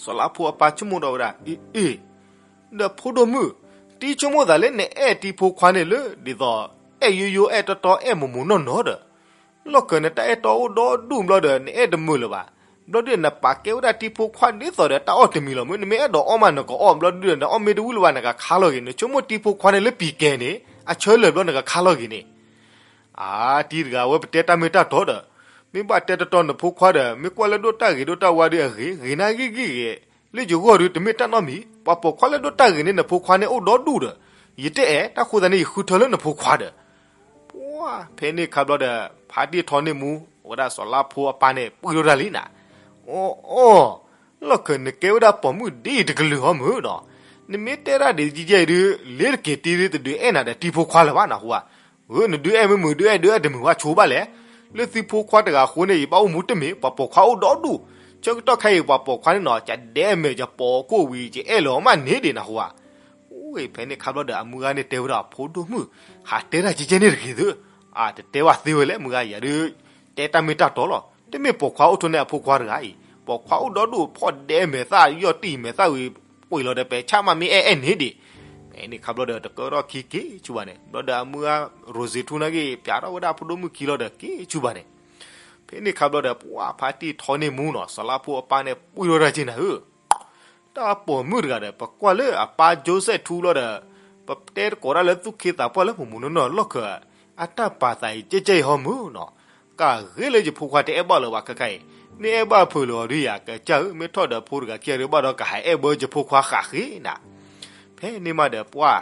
စီၤလါဖိအပၢ်ဆိကမိၣ်ဒီးဝဲဒၣ်, အ့ အ့, ဒီးဖိဒိၣ်မုၣ်, တံၤဆိကမိၣ်သးလၢနအဲၣ်တံၤဖိခွါန့ၣ်လၢ ဒ်သိး အဲၣ်ယိယိအဲၣ်တီတီအဲၣ်မိၢ်မိၢ်နီၢ်နီၢ်ဒီး, လီၢ်ခၢၣ်နတၢ်အဲၣ်တီအိၣ်ဒီဒူၣ်ဘျီဒီး နအဲၣ်တမုာ်လၢၤဘၣ်. ဘျီဒုဒီးနပာ်ကဲဝဲဒၣ်တံၤဖိခွါဒ်သိးဒီးတၢ်အီၣ်တမံၤလီၤ. မ့ၢ်နမ့ၢ်အဲၣ်ဒိးအီၣ်မးနကအီၣ်, ဘျီဒုဒီးနအီၣ်မ့ၢ်တဝံၤလၢၤဘၣ်နကခါလီၤဂ့ၤ, နဆိကမိၣ်တံၤဖိခွါန့ၣ်လၢပံၤကဲန့ၣ် အဆၢလၢာ်ဘျီနကခါလီၤဂ့ၤန့ၣ် အါ, တံၤတဂၤဝဲပတဲတၢ်မ့ၢ်တၢ်တီဒီး, မ့ၢ်ဘၣ်တဲတတီနဖိခွါဒီး မ့ၢ်ကွၢ်လၢဒိၣ်တၢ်ဂ့ၤဒိၣ်တၢ်ဝါဒုအဂ့ၤ, ဂ့ၤနာ်ဂ့ၤဂ့ၤဂ့ၤ, လၢယဂီၢ်ဒုတမ့ၢ်တၢ်နီတမံၤ, ပှၤပိာ်ခွါလၢဒိၣ်တၢ်ဂ့ၤန့ၢ်နဖိခွါန့ၣ်အိၣ်ဒီဒူၣ်ဒီး, ယတအဲၣ်တၢ်ဃိသတးန့ၣ် ယဃုထၢလၢနဖိခွါဒီး ပှၢ်ဖဲန့ၣ်ခါဘျီဒီး ဖါတံၢ်ထီန့ၢ်မူ, အဝဲဒၣ်စီၤလါဖိအပၢ်န့ၣ် ပှံၢ်ထီၣ်တၢ်လံနၤ, အီၣ်အီၣ်, လီၢ်ခၢၣ်နကဲဝဲဒၣ်ပိာ်မုၣ်ဒ်အံၤတကလုာ်ဟီမုၢ်နီၤ, နမ့ၢ်တဲဒၣ်ဒ်ယဲအံၤဒုး လ့ၤတက့ၤတံၤဒုးတဒုးအဲၣ်နၤဒီးတံၤဖိခွါလၢၤဘၣ်နဟူဧါ, ဂ့ၤနဒုးအဲၣ်မ့ၢ်မုာ်ဒုးအဲၣ်ဒုးအဲၣ်တမုာ်ဘၣ်ဆိဘၣ်လဲၣ်, လၢသုဖိခွါတဂၤအဃိန့ၣ် ယဘၣ်အိၣ်မူတမ့ၢ် ပှၤပိာ်ခွါအိၣ်ဒီဒူၣ်, ဆၢကတီၢ်ခဲအံၤပှၤပိာ်ခွါန့ၣ်နီၤ ကဒဲမဲာ်ယပိာ်ကိၣ်ဝံၤ ယအဲၣ်လၢၤအီၤမးန့ၣ်ဒ်နဟူဧါ အိၣ်ဖဲန့ၣ်ခါဘျီဒီး အမုၢ်ဂၤန့ၣ်တဲဝဲဒၣ် ဖိဒိၣ်မုၣ်, ဟးတဲတၢ်ကဲကဲန့ၣ်တဂ့ၤသု, အတတဲဘၣ်သ့ဝဲလဲၣ် မုၢ်ဂၤယၤဒုး, တဲတၢ်မ့ၢ်တၢ်တီလီၤ, တမ့ၢ်ပိာ်ခွါအိၣ်ထိၣ်န့ၢ်အဖိခွါတဂၤအံၤ, ပိာ်ခွါအိၣ်ဒီဒူၣ်ဖီၣ်ဒဲမဲာ်သၣ်ယီၢ်တံၢ်မဲာ်သၣ်ဝံၤ, ပှ့ၤလီၤဒီးပဲာ်ဆၣ်မးမ့ၢ်အဲၣ်အဲၣ်န့ၣ်ဒံး, ဖဲန့ၣ်ခါဘျီဒီးတကၢထီၣ်ခံက့ၤဆူဘၣ်န့ၣ် ဘျီဒီးအမုၢ်ဂၤ ရိၤစ့ၤထူန့ၣ်ဂ့ၤ ပျးထီၣ်ဝဲဒၣ်ဖိဒိၣ်မုၣ်ခံလီၤဒီးက့ၤဆူဘၣ်န့ၣ်, ဖဲန့ၣ်ခါဘျီဒီး ပှၢ်ဖါတံၢ်ထီန့ၢ်မူနီၤ စီၤလါဖိအပၢ်န့ၣ် ပှံၢ်ထီၣ်တၢ်က့ၤနၤဧၢ တၢ်ပိာ်မုၣ်တဂၤဒီး ပကွၢ်လၢအပၢ်ကၠိစဲးထူလီၤဒီး, ပတဲတကိးဒၣ်လၢသူၣ်က့သးပှၢ်လၢမိၢ်မိၢ်နီၢ်နီၢ်လီၢ်ခၢၣ်, အတၢ်ပာ်သးအံၤကဲကဲအံၤဟီမုၢ်နီၤ, ကးဂ့ၤလၢယဖိခွါတအဲၣ်ဘၣ်လၢၤဘၣ်ခဲခါအံၤ, မ့ၢ်အဲၣ်ဘၣ်ဖုးလၢၤအီၤဒုးယၤ ကစၢ်ဧၢ မ့ၢ်ထီၣ်ဒီးဖိတဂၤခံဂၤဒုးဘၣ်ဒီး ကဟးအဲၣ်ဘၢယဖိခွါဃးဃ့နၤ ဖဲန့ၣ်မးဒီးပှၢ်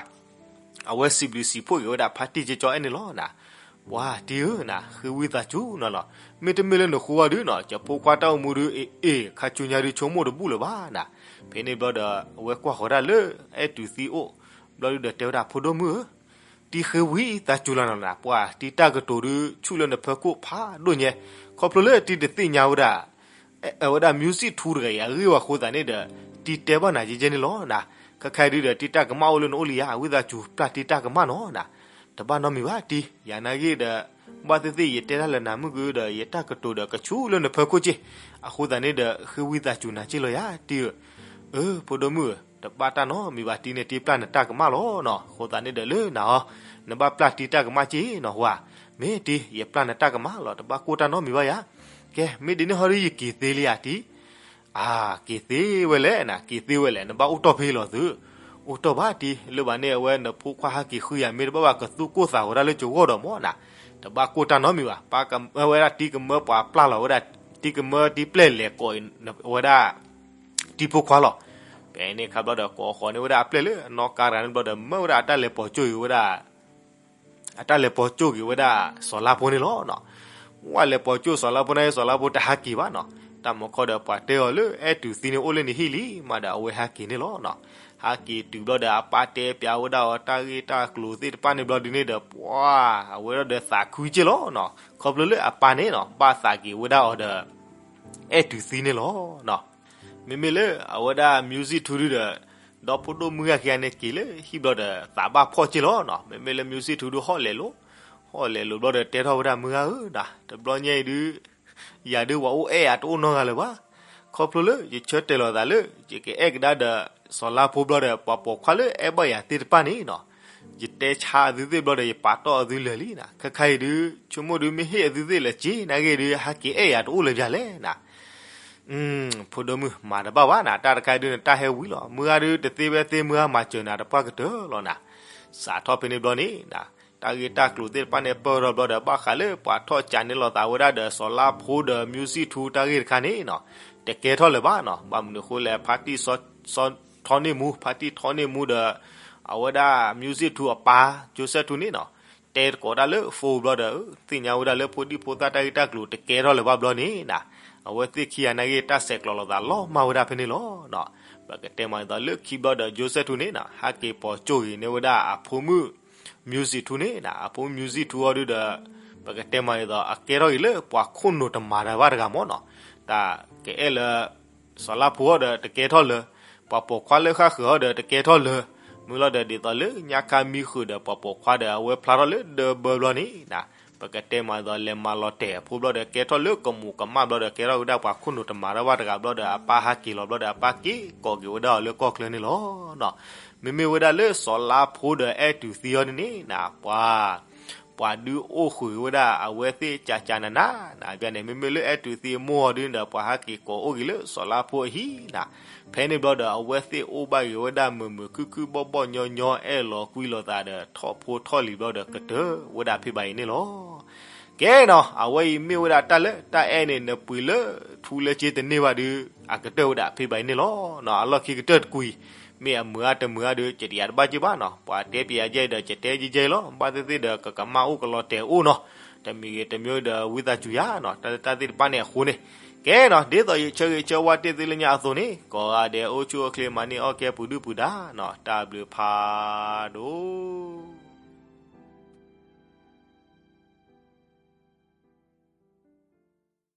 အဝဲစံးဘျုးစံးဖှိၣ်က့ၤဝဲဒၣ်ဖါတံၢ်ကၠီအဲၣ်န့ၣ်လီၤနၤ, ပှၢ်တံၢ်ဧၢနၤ ဃ့ဝံသးစူၤနီၤလီၤ, မ့တမ့ၢ်လၢနဃိဝဲဒုးနီၤ ယဖိခွါတၢ်အိၣ်မူဒုး အ့ၣ်အ့ၣ် ခါဆူညါဒုးဆိကမိၣ်တဘူၣ်လၢၤဘၣ်နၤ, ဖဲန့ၣ်ဘျီဒီး အဝဲကွၢ်ဃီၤဒၣ်လၢ အဲၣ်တူးသံအိၣ်, ဘျီဒုးဒီးတဲဝဲဒၣ်ဖိဒိၣ်မုၣ်ဧၢ တံၤဃ့ဝံသးစူၤလီၤနၤ, ပှၢ်တံၢ်တၢ်ကတိၤဒုးဆူၣ်လၢနဖၢခိၣ်ဖးဒိၣ်ညါ, ခီဖျိလၢတံၤတသ့ၣ်ညါဝဲဒၣ် အဝဲဒၣ် music ထူတဂၤအံၤ အဂ့ၢ်ဝဲအဃိသတးန့ၣ်ဒီး တံၤတဲဘၣ်နၤယဲယဲန့ၣ်လီၤနၤ, ခဲခါအံၤဒုးဒီး တံၤတၢ်ကမၣ်အိၣ်လၢနအိၣ်လံဧါ အဝံသးစူၤပျၢ်တံၤတၢ်ကမၣ်နီၤနၤ, တဘၣ်နီတမံၤဘၣ်တံၤ, ယၤနာ်ဂ့ၤဒီး ဘၣ်သ့ၣ်သ့ၣ်ယတဲတၢ်လၢနၤမုၢ်ကဒီး ယတၢ်ကတိၤဒီးကဆူၣ်လၢနဖၢခိၣ်က့ၢ်, အဃိသတးန့ၣ်ဒီး ဃ့ဝံသးစူၤနၤက့ၢ်လီၤယၤတံၤဧၢ, အၢ ဖိဒိၣ်မုၣ်ဧၢ တဘၣ်တၢ်နီတမံၤဘၣ်တံၤန့ၣ် တံၤပျၢ်နတၢ်ကမၣ်လီၤနီၤ, အဃိသတးန့ၣ်ဒီးလၢနၤဟီ နဘၣ်ပျၢ်တံၤတၢ်ကမၣ်က့ၢ်နီၤဟူဧါ, မ့ၢ်တံၤ ယပျၢ်နတၢ်ကမၣ်လီၤ တဘၣ်ကိၢ်တၢ်နီတမံၤဘၣ်ယၤ, ကဲ မ့ၢ်ဒ်န့ၣ်ဟီဒုးယက့ၤသ့လံဧါတံၤ, အါ က့ၤသ့ဝဲလဲၣ်နၤ က့ၤသ့ဝဲလဲၣ် နဘၣ်အိၣ်တီၢ်ဖဲအံၤလီၤသု, အိၣ်တီၢ်ဘၣ်တံၤ လၢဘၣ်န့ၣ် အဝဲနဖိခွါဟးက့ၤဃုယၤ မ့ၢ်တဘၣ်ဘၣ်ကသူၣ်ကိၢ်သးဝဲဒၣ်လၢကဂီၢ်ဒီးမၢ်နၤ, တဘၣ်ကိၢ်တၢ်နီတမံၤဘၣ်, ပၢ်ဝဲဒၣ်တံၤကမၢပှၤပျၢ်လီၤဝဲဒၣ်, တံၤကမၢတံၤပျဲၢ်လဲၤကိးအဝဲဒၣ် တံၤဖိခွါလီၤ, ဖဲန့ၣ်ခါဘျီဒီး ကိးဃီၤန့ၢ်ဝဲဒၣ်အပျဲၢ်လၢအနီၣ်ကါတဂၤန့ၣ်ဘျီဒီး မၢဝဲဒၣ်အတၢ်လဲၤပိာ်ကၠိၣ်က့ၤဝဲဒၣ် အတၢ်လဲၤပိာ်ကၠိၣ်က့ၤဝဲဒၣ် စီၤလါဖိန့ၣ်လီၤနီၤ, ဝဲလဲၤပိာ်ကၠိၣ်စီၤလါဖိန့ၣ် စီၤလါဖိတဟးက့ၤဘၣ်နီၤ, တၢ်မၤခီဒီးပှၤတဲအီၤလၢအဲၣ်တူးသံန့ၣ်အိၣ်လၢနဟံၣ်လံမးဒီး အဝဲဟးက့ၤန့ၣ်လီၤနီၤ, ဟးက့ၤတုၤဘျီဒီး အပၢ်တဲပျးဝဲဒၣ်အီၤတၢ်ဂ့ၢ်တၢ်ကျိၤသ့ၣ်တဖၣ်န့ၣ်ဘျီဒုးန့ၣ်ဒီး ပှၤ အဝဲဒၣ်ဒီးသးခုက့ၢ်လီၤနီၤ, ခီဖျိလၢအပၢ်န့ၣ်နီၤ ဘၣ်သးက့ၤဝဲဒၣ်အီၤဒီး အဲၣ်တူးသံန့ၣ်လီၤနီၤ, မ့မ့ၢ်လၢအဝဲဒၣ် music ထူဒုဒီး ဒီဖိဒိၣ်မုၣ်ဂၤခံဂၤန့ၣ်က့ၤလၢဟံၣ်ဘျီဒီး သးဘၣ်ဖှီၣ်က့ၢ်လီၤနီၤ, မ့မ့ၢ်လၢ music ထူဒုဟီၣ်လဲၤလိၤ, ဟီၣ်လဲၤလိၤဘျီဒီး တဲထီၣ်ဝဲဒၣ်မုၢ်ဂၤဧၢနီၤ, တဘျီညါအံၤဒုး ယၤဒုးဝဲအိၣ်အဲၣ်ယၤတအိၣ်နီတဂၤလၢၤဘၣ်, ခီဖျိလၢယဆၢတဲာ်လီၤသးလၢ ယကအဲၣ်ကဒါဒီး စီၤလါဖိဘျီဒီး ပှၤပိာ်ခွါလၢအဲၣ်ဘၣ်ယၤသ့ၣ်တဖၣ်န့ၣ်နီၤ, ယတဲဆါအသုသ့ၣ်ဘျီဒီး ယပာ်တီၢ်အသုလၢာ်လံနီၤ, ခဲခါအံၤဒုး ဆိကမိၣ်ဒုးမ့ၢ်ဟ့ၣ်အသုသ့ၣ်လၢာ်က့ၢ် နာ်ဂ့ၤဒုး ဟးက့ၤအဲၣ်ယၤတအိၣ်လၢၤဘၣ်လဲၣ်နီၤ ဖိဒိၣ်မုၣ်မၤတဘၣ်ဘၣ်နၤ, တၢ်တခါဒုးန့ၣ် တၢ်ဟဲဝံၤလီၤ, မုၢ်ဂၤဒုးတသ့ဝဲသ့ မုၢ်ဂၤမၤစၢၤနၤတပှၢ်ကတၢၢ်လီၤနၤ. စးထီၣ်ဖဲန့ၣ်ဘျီန့ၣ်နၤ, တၢ်ဂ့ၢ်တၢ်ကျိၤသ့ၣ်တဖၣ်န့ၣ် ပၢၢ်ထီၣ်ဘျီဒီး ဘၣ်ဃးလၢပှၤထီၣ်ကးန့ၢ်လိာ်သးဝဲဒၣ်ဒီး စီၤလါဖိဒီး music ထူတၢ်ဂ့ၢ်တခါန့ၣ်နၤ, တကဲထီၣ်လၢၤဘၣ်နၤ. ဘၣ်မနုၤအဃိလဲၣ်, ဖါတံၢ်စီၤထီန့ၢ်မူ, ဖါတံၢ်ထီန့ၢ်မူဒီး အဝဲဒၣ် music ထူအပၢ် ကၠိစဲၣ်ထူန့ၣ်နၤ, တဲသကိးတၢ်လၢ phone ဘျီဒီး သ့ၣ်ညါဝဲဒၣ်လၢဖိဒံဖိသၣ်တၢ်ဂ့ၢ်တၢ်ကျိၤတကဲထီၣ်လၢၤဘၣ်ဘျီန့ၣ်နၤ, အဝဲသ့ၣ်ခံဂၤနာ်က့ တၢ်ဆဲးကျိးလိာ်သးလီၤမၢ်ဝဲဒၣ်ဖဲန့ၣ်လီၤ. ပကတဲမးအသိးလၢခံဘျီဒီး ကၠိစဲၣ်ထူန့ၣ်နၤ ဟဲက့ၤပိာ်ကၠိဂ့ၤန့ၢ်ဝဲဒၣ်အဖိမုၣ် music ထူန့ၣ်နၤ, အဖိမုၣ် music ထူအီၤဒုဒီး ပကတဲမးအသိး အကဲထီၣ်ဂ့ၤလၢပှၤခိၣ်နူာ်တမၤတၢ်ဘၣ်တဂၤမၢ်နၤ, တၢ်ကအဲၣ်လၢ စီၤလါဖိအီၤဒီးတကဲထီၣ်လၢၤ, ပှၤပိာ်ခွါလၢဃၣ်ဃၢၤအီၤဒီးတကဲထီၣ်လၢၤ, မ့ၢ်လီၤဒီးဒ်သိးလၢညါခါမံဃုာ်ဒီး ပှၤပိာ်ခွါဒီးအဝဲဖျါထီၣ်လၢဒၢဘၢဘျီန့ၣ်နၤ, ပကတဲမးအသိး လဲၤမၤလီၤတဲာ်အဖိဘျီဒီး ကဲထီၣ်လၢကမူးကမၣ်ဘျီဒီး ကဲထီၣ်ဝဲဒၣ်ပှၤခိၣ်နူာ်တမၤတၢ်ဘၣ်တဂၤဘျီဒီး အပၢ်ဟဲက့ၤလီၤဘျီဒီး အပၢ်က့ၤကိးက့ၤဝဲဒၣ်အီၤလၢကီၢ်ချၢန့ၣ်လီၤ. မ့မ့ၢ်ဝဲဒၣ်လၢစီၤလါဖိဒီးအဲၣ်တူၤသံအီၤဒ်န့ၣ်နၤ, ပှၤ ပှၤဒုးအိၣ်ဃုာ်ဝဲဒၣ်အဝဲသ့ၣ်ကကနနၤနၤ, ဘၣ်န့ၣ် မ့မ့ၢ်လၢအဲၣ်တူၤသံအမိၢ်အီၤဒ်န့ၣ်ဒီး ပှၤဟဲက့ၤကိးအိၣ်က့ၤလၢစီၤလါဖိအဟံၣ်နၤ, ဖဲန့ၣ်ဘျီဒီး အဝဲသ့ၣ်အိၣ်ဘၣ်ဂ့ၤဝဲဒၣ်မုာ်မုာ်ခုၣ်ခုၣ်ဘီၣ်ဘီၣ်ညီညီ အဲၣ်လီၤကွံလီၤသးဒီး ထီၣ်ဖိထီၣ်လံၤဘျီဒီး ကတၢၢ်ဝဲဒၣ်ဖဲဘၣ်အံၤန့ၣ်လီၤ. ကဲနၤ, အဝဲအံၤမ့ၢ်ဝဲဒၣ်တၢ်လၢတၢ်အဲၣ်န့ၣ် နပှ့ၤလၢထူလၢစ့တန့ၢ်ဘၣ်ဒီး အကတၢၢ်ဝဲဒၣ်ဖဲဘၣ်အံၤန့ၣ်လီၤ. အလီၢ်ခံကတၢၢ်တကွံာ် မ့ၢ်အမုာ်အါတမုာ်အါဒီး ကတယၤတဘၣ်က့ဘၣ်နၤ, ပှၤတဲပယၤယဲအံၤဒီး ကတဲယဲယဲအံၤလီၤ. ဘၣ်သ့ၣ်သ့ၣ်ဒီး ကကမၣ်အိၣ်ကလီၤတဲာ်အိၣ်နၤ, တမံၤဂ့ၤတမံၤဒီး ဝံသးစူၤယၤနၤ, တၢ်လၢတၢ်သ့ၣ်တဖၣ်န့ၣ်အဃိန့ၣ်, ကဲနၤ, ဒ်သိးယဆၢဂ့ၤဆၢဝါတ့ၢ်သုလၢညါအသိးန့ၣ်, ကိးဂၤဒဲးအိၣ်ဆူၣ်အိၣ်ချ့ မၤန့ၢ်အီၣ်ကဲပှၤဒုၣ်ပှၤဒါနၤ, တၢ်ဘျုးဖးဒိၣ်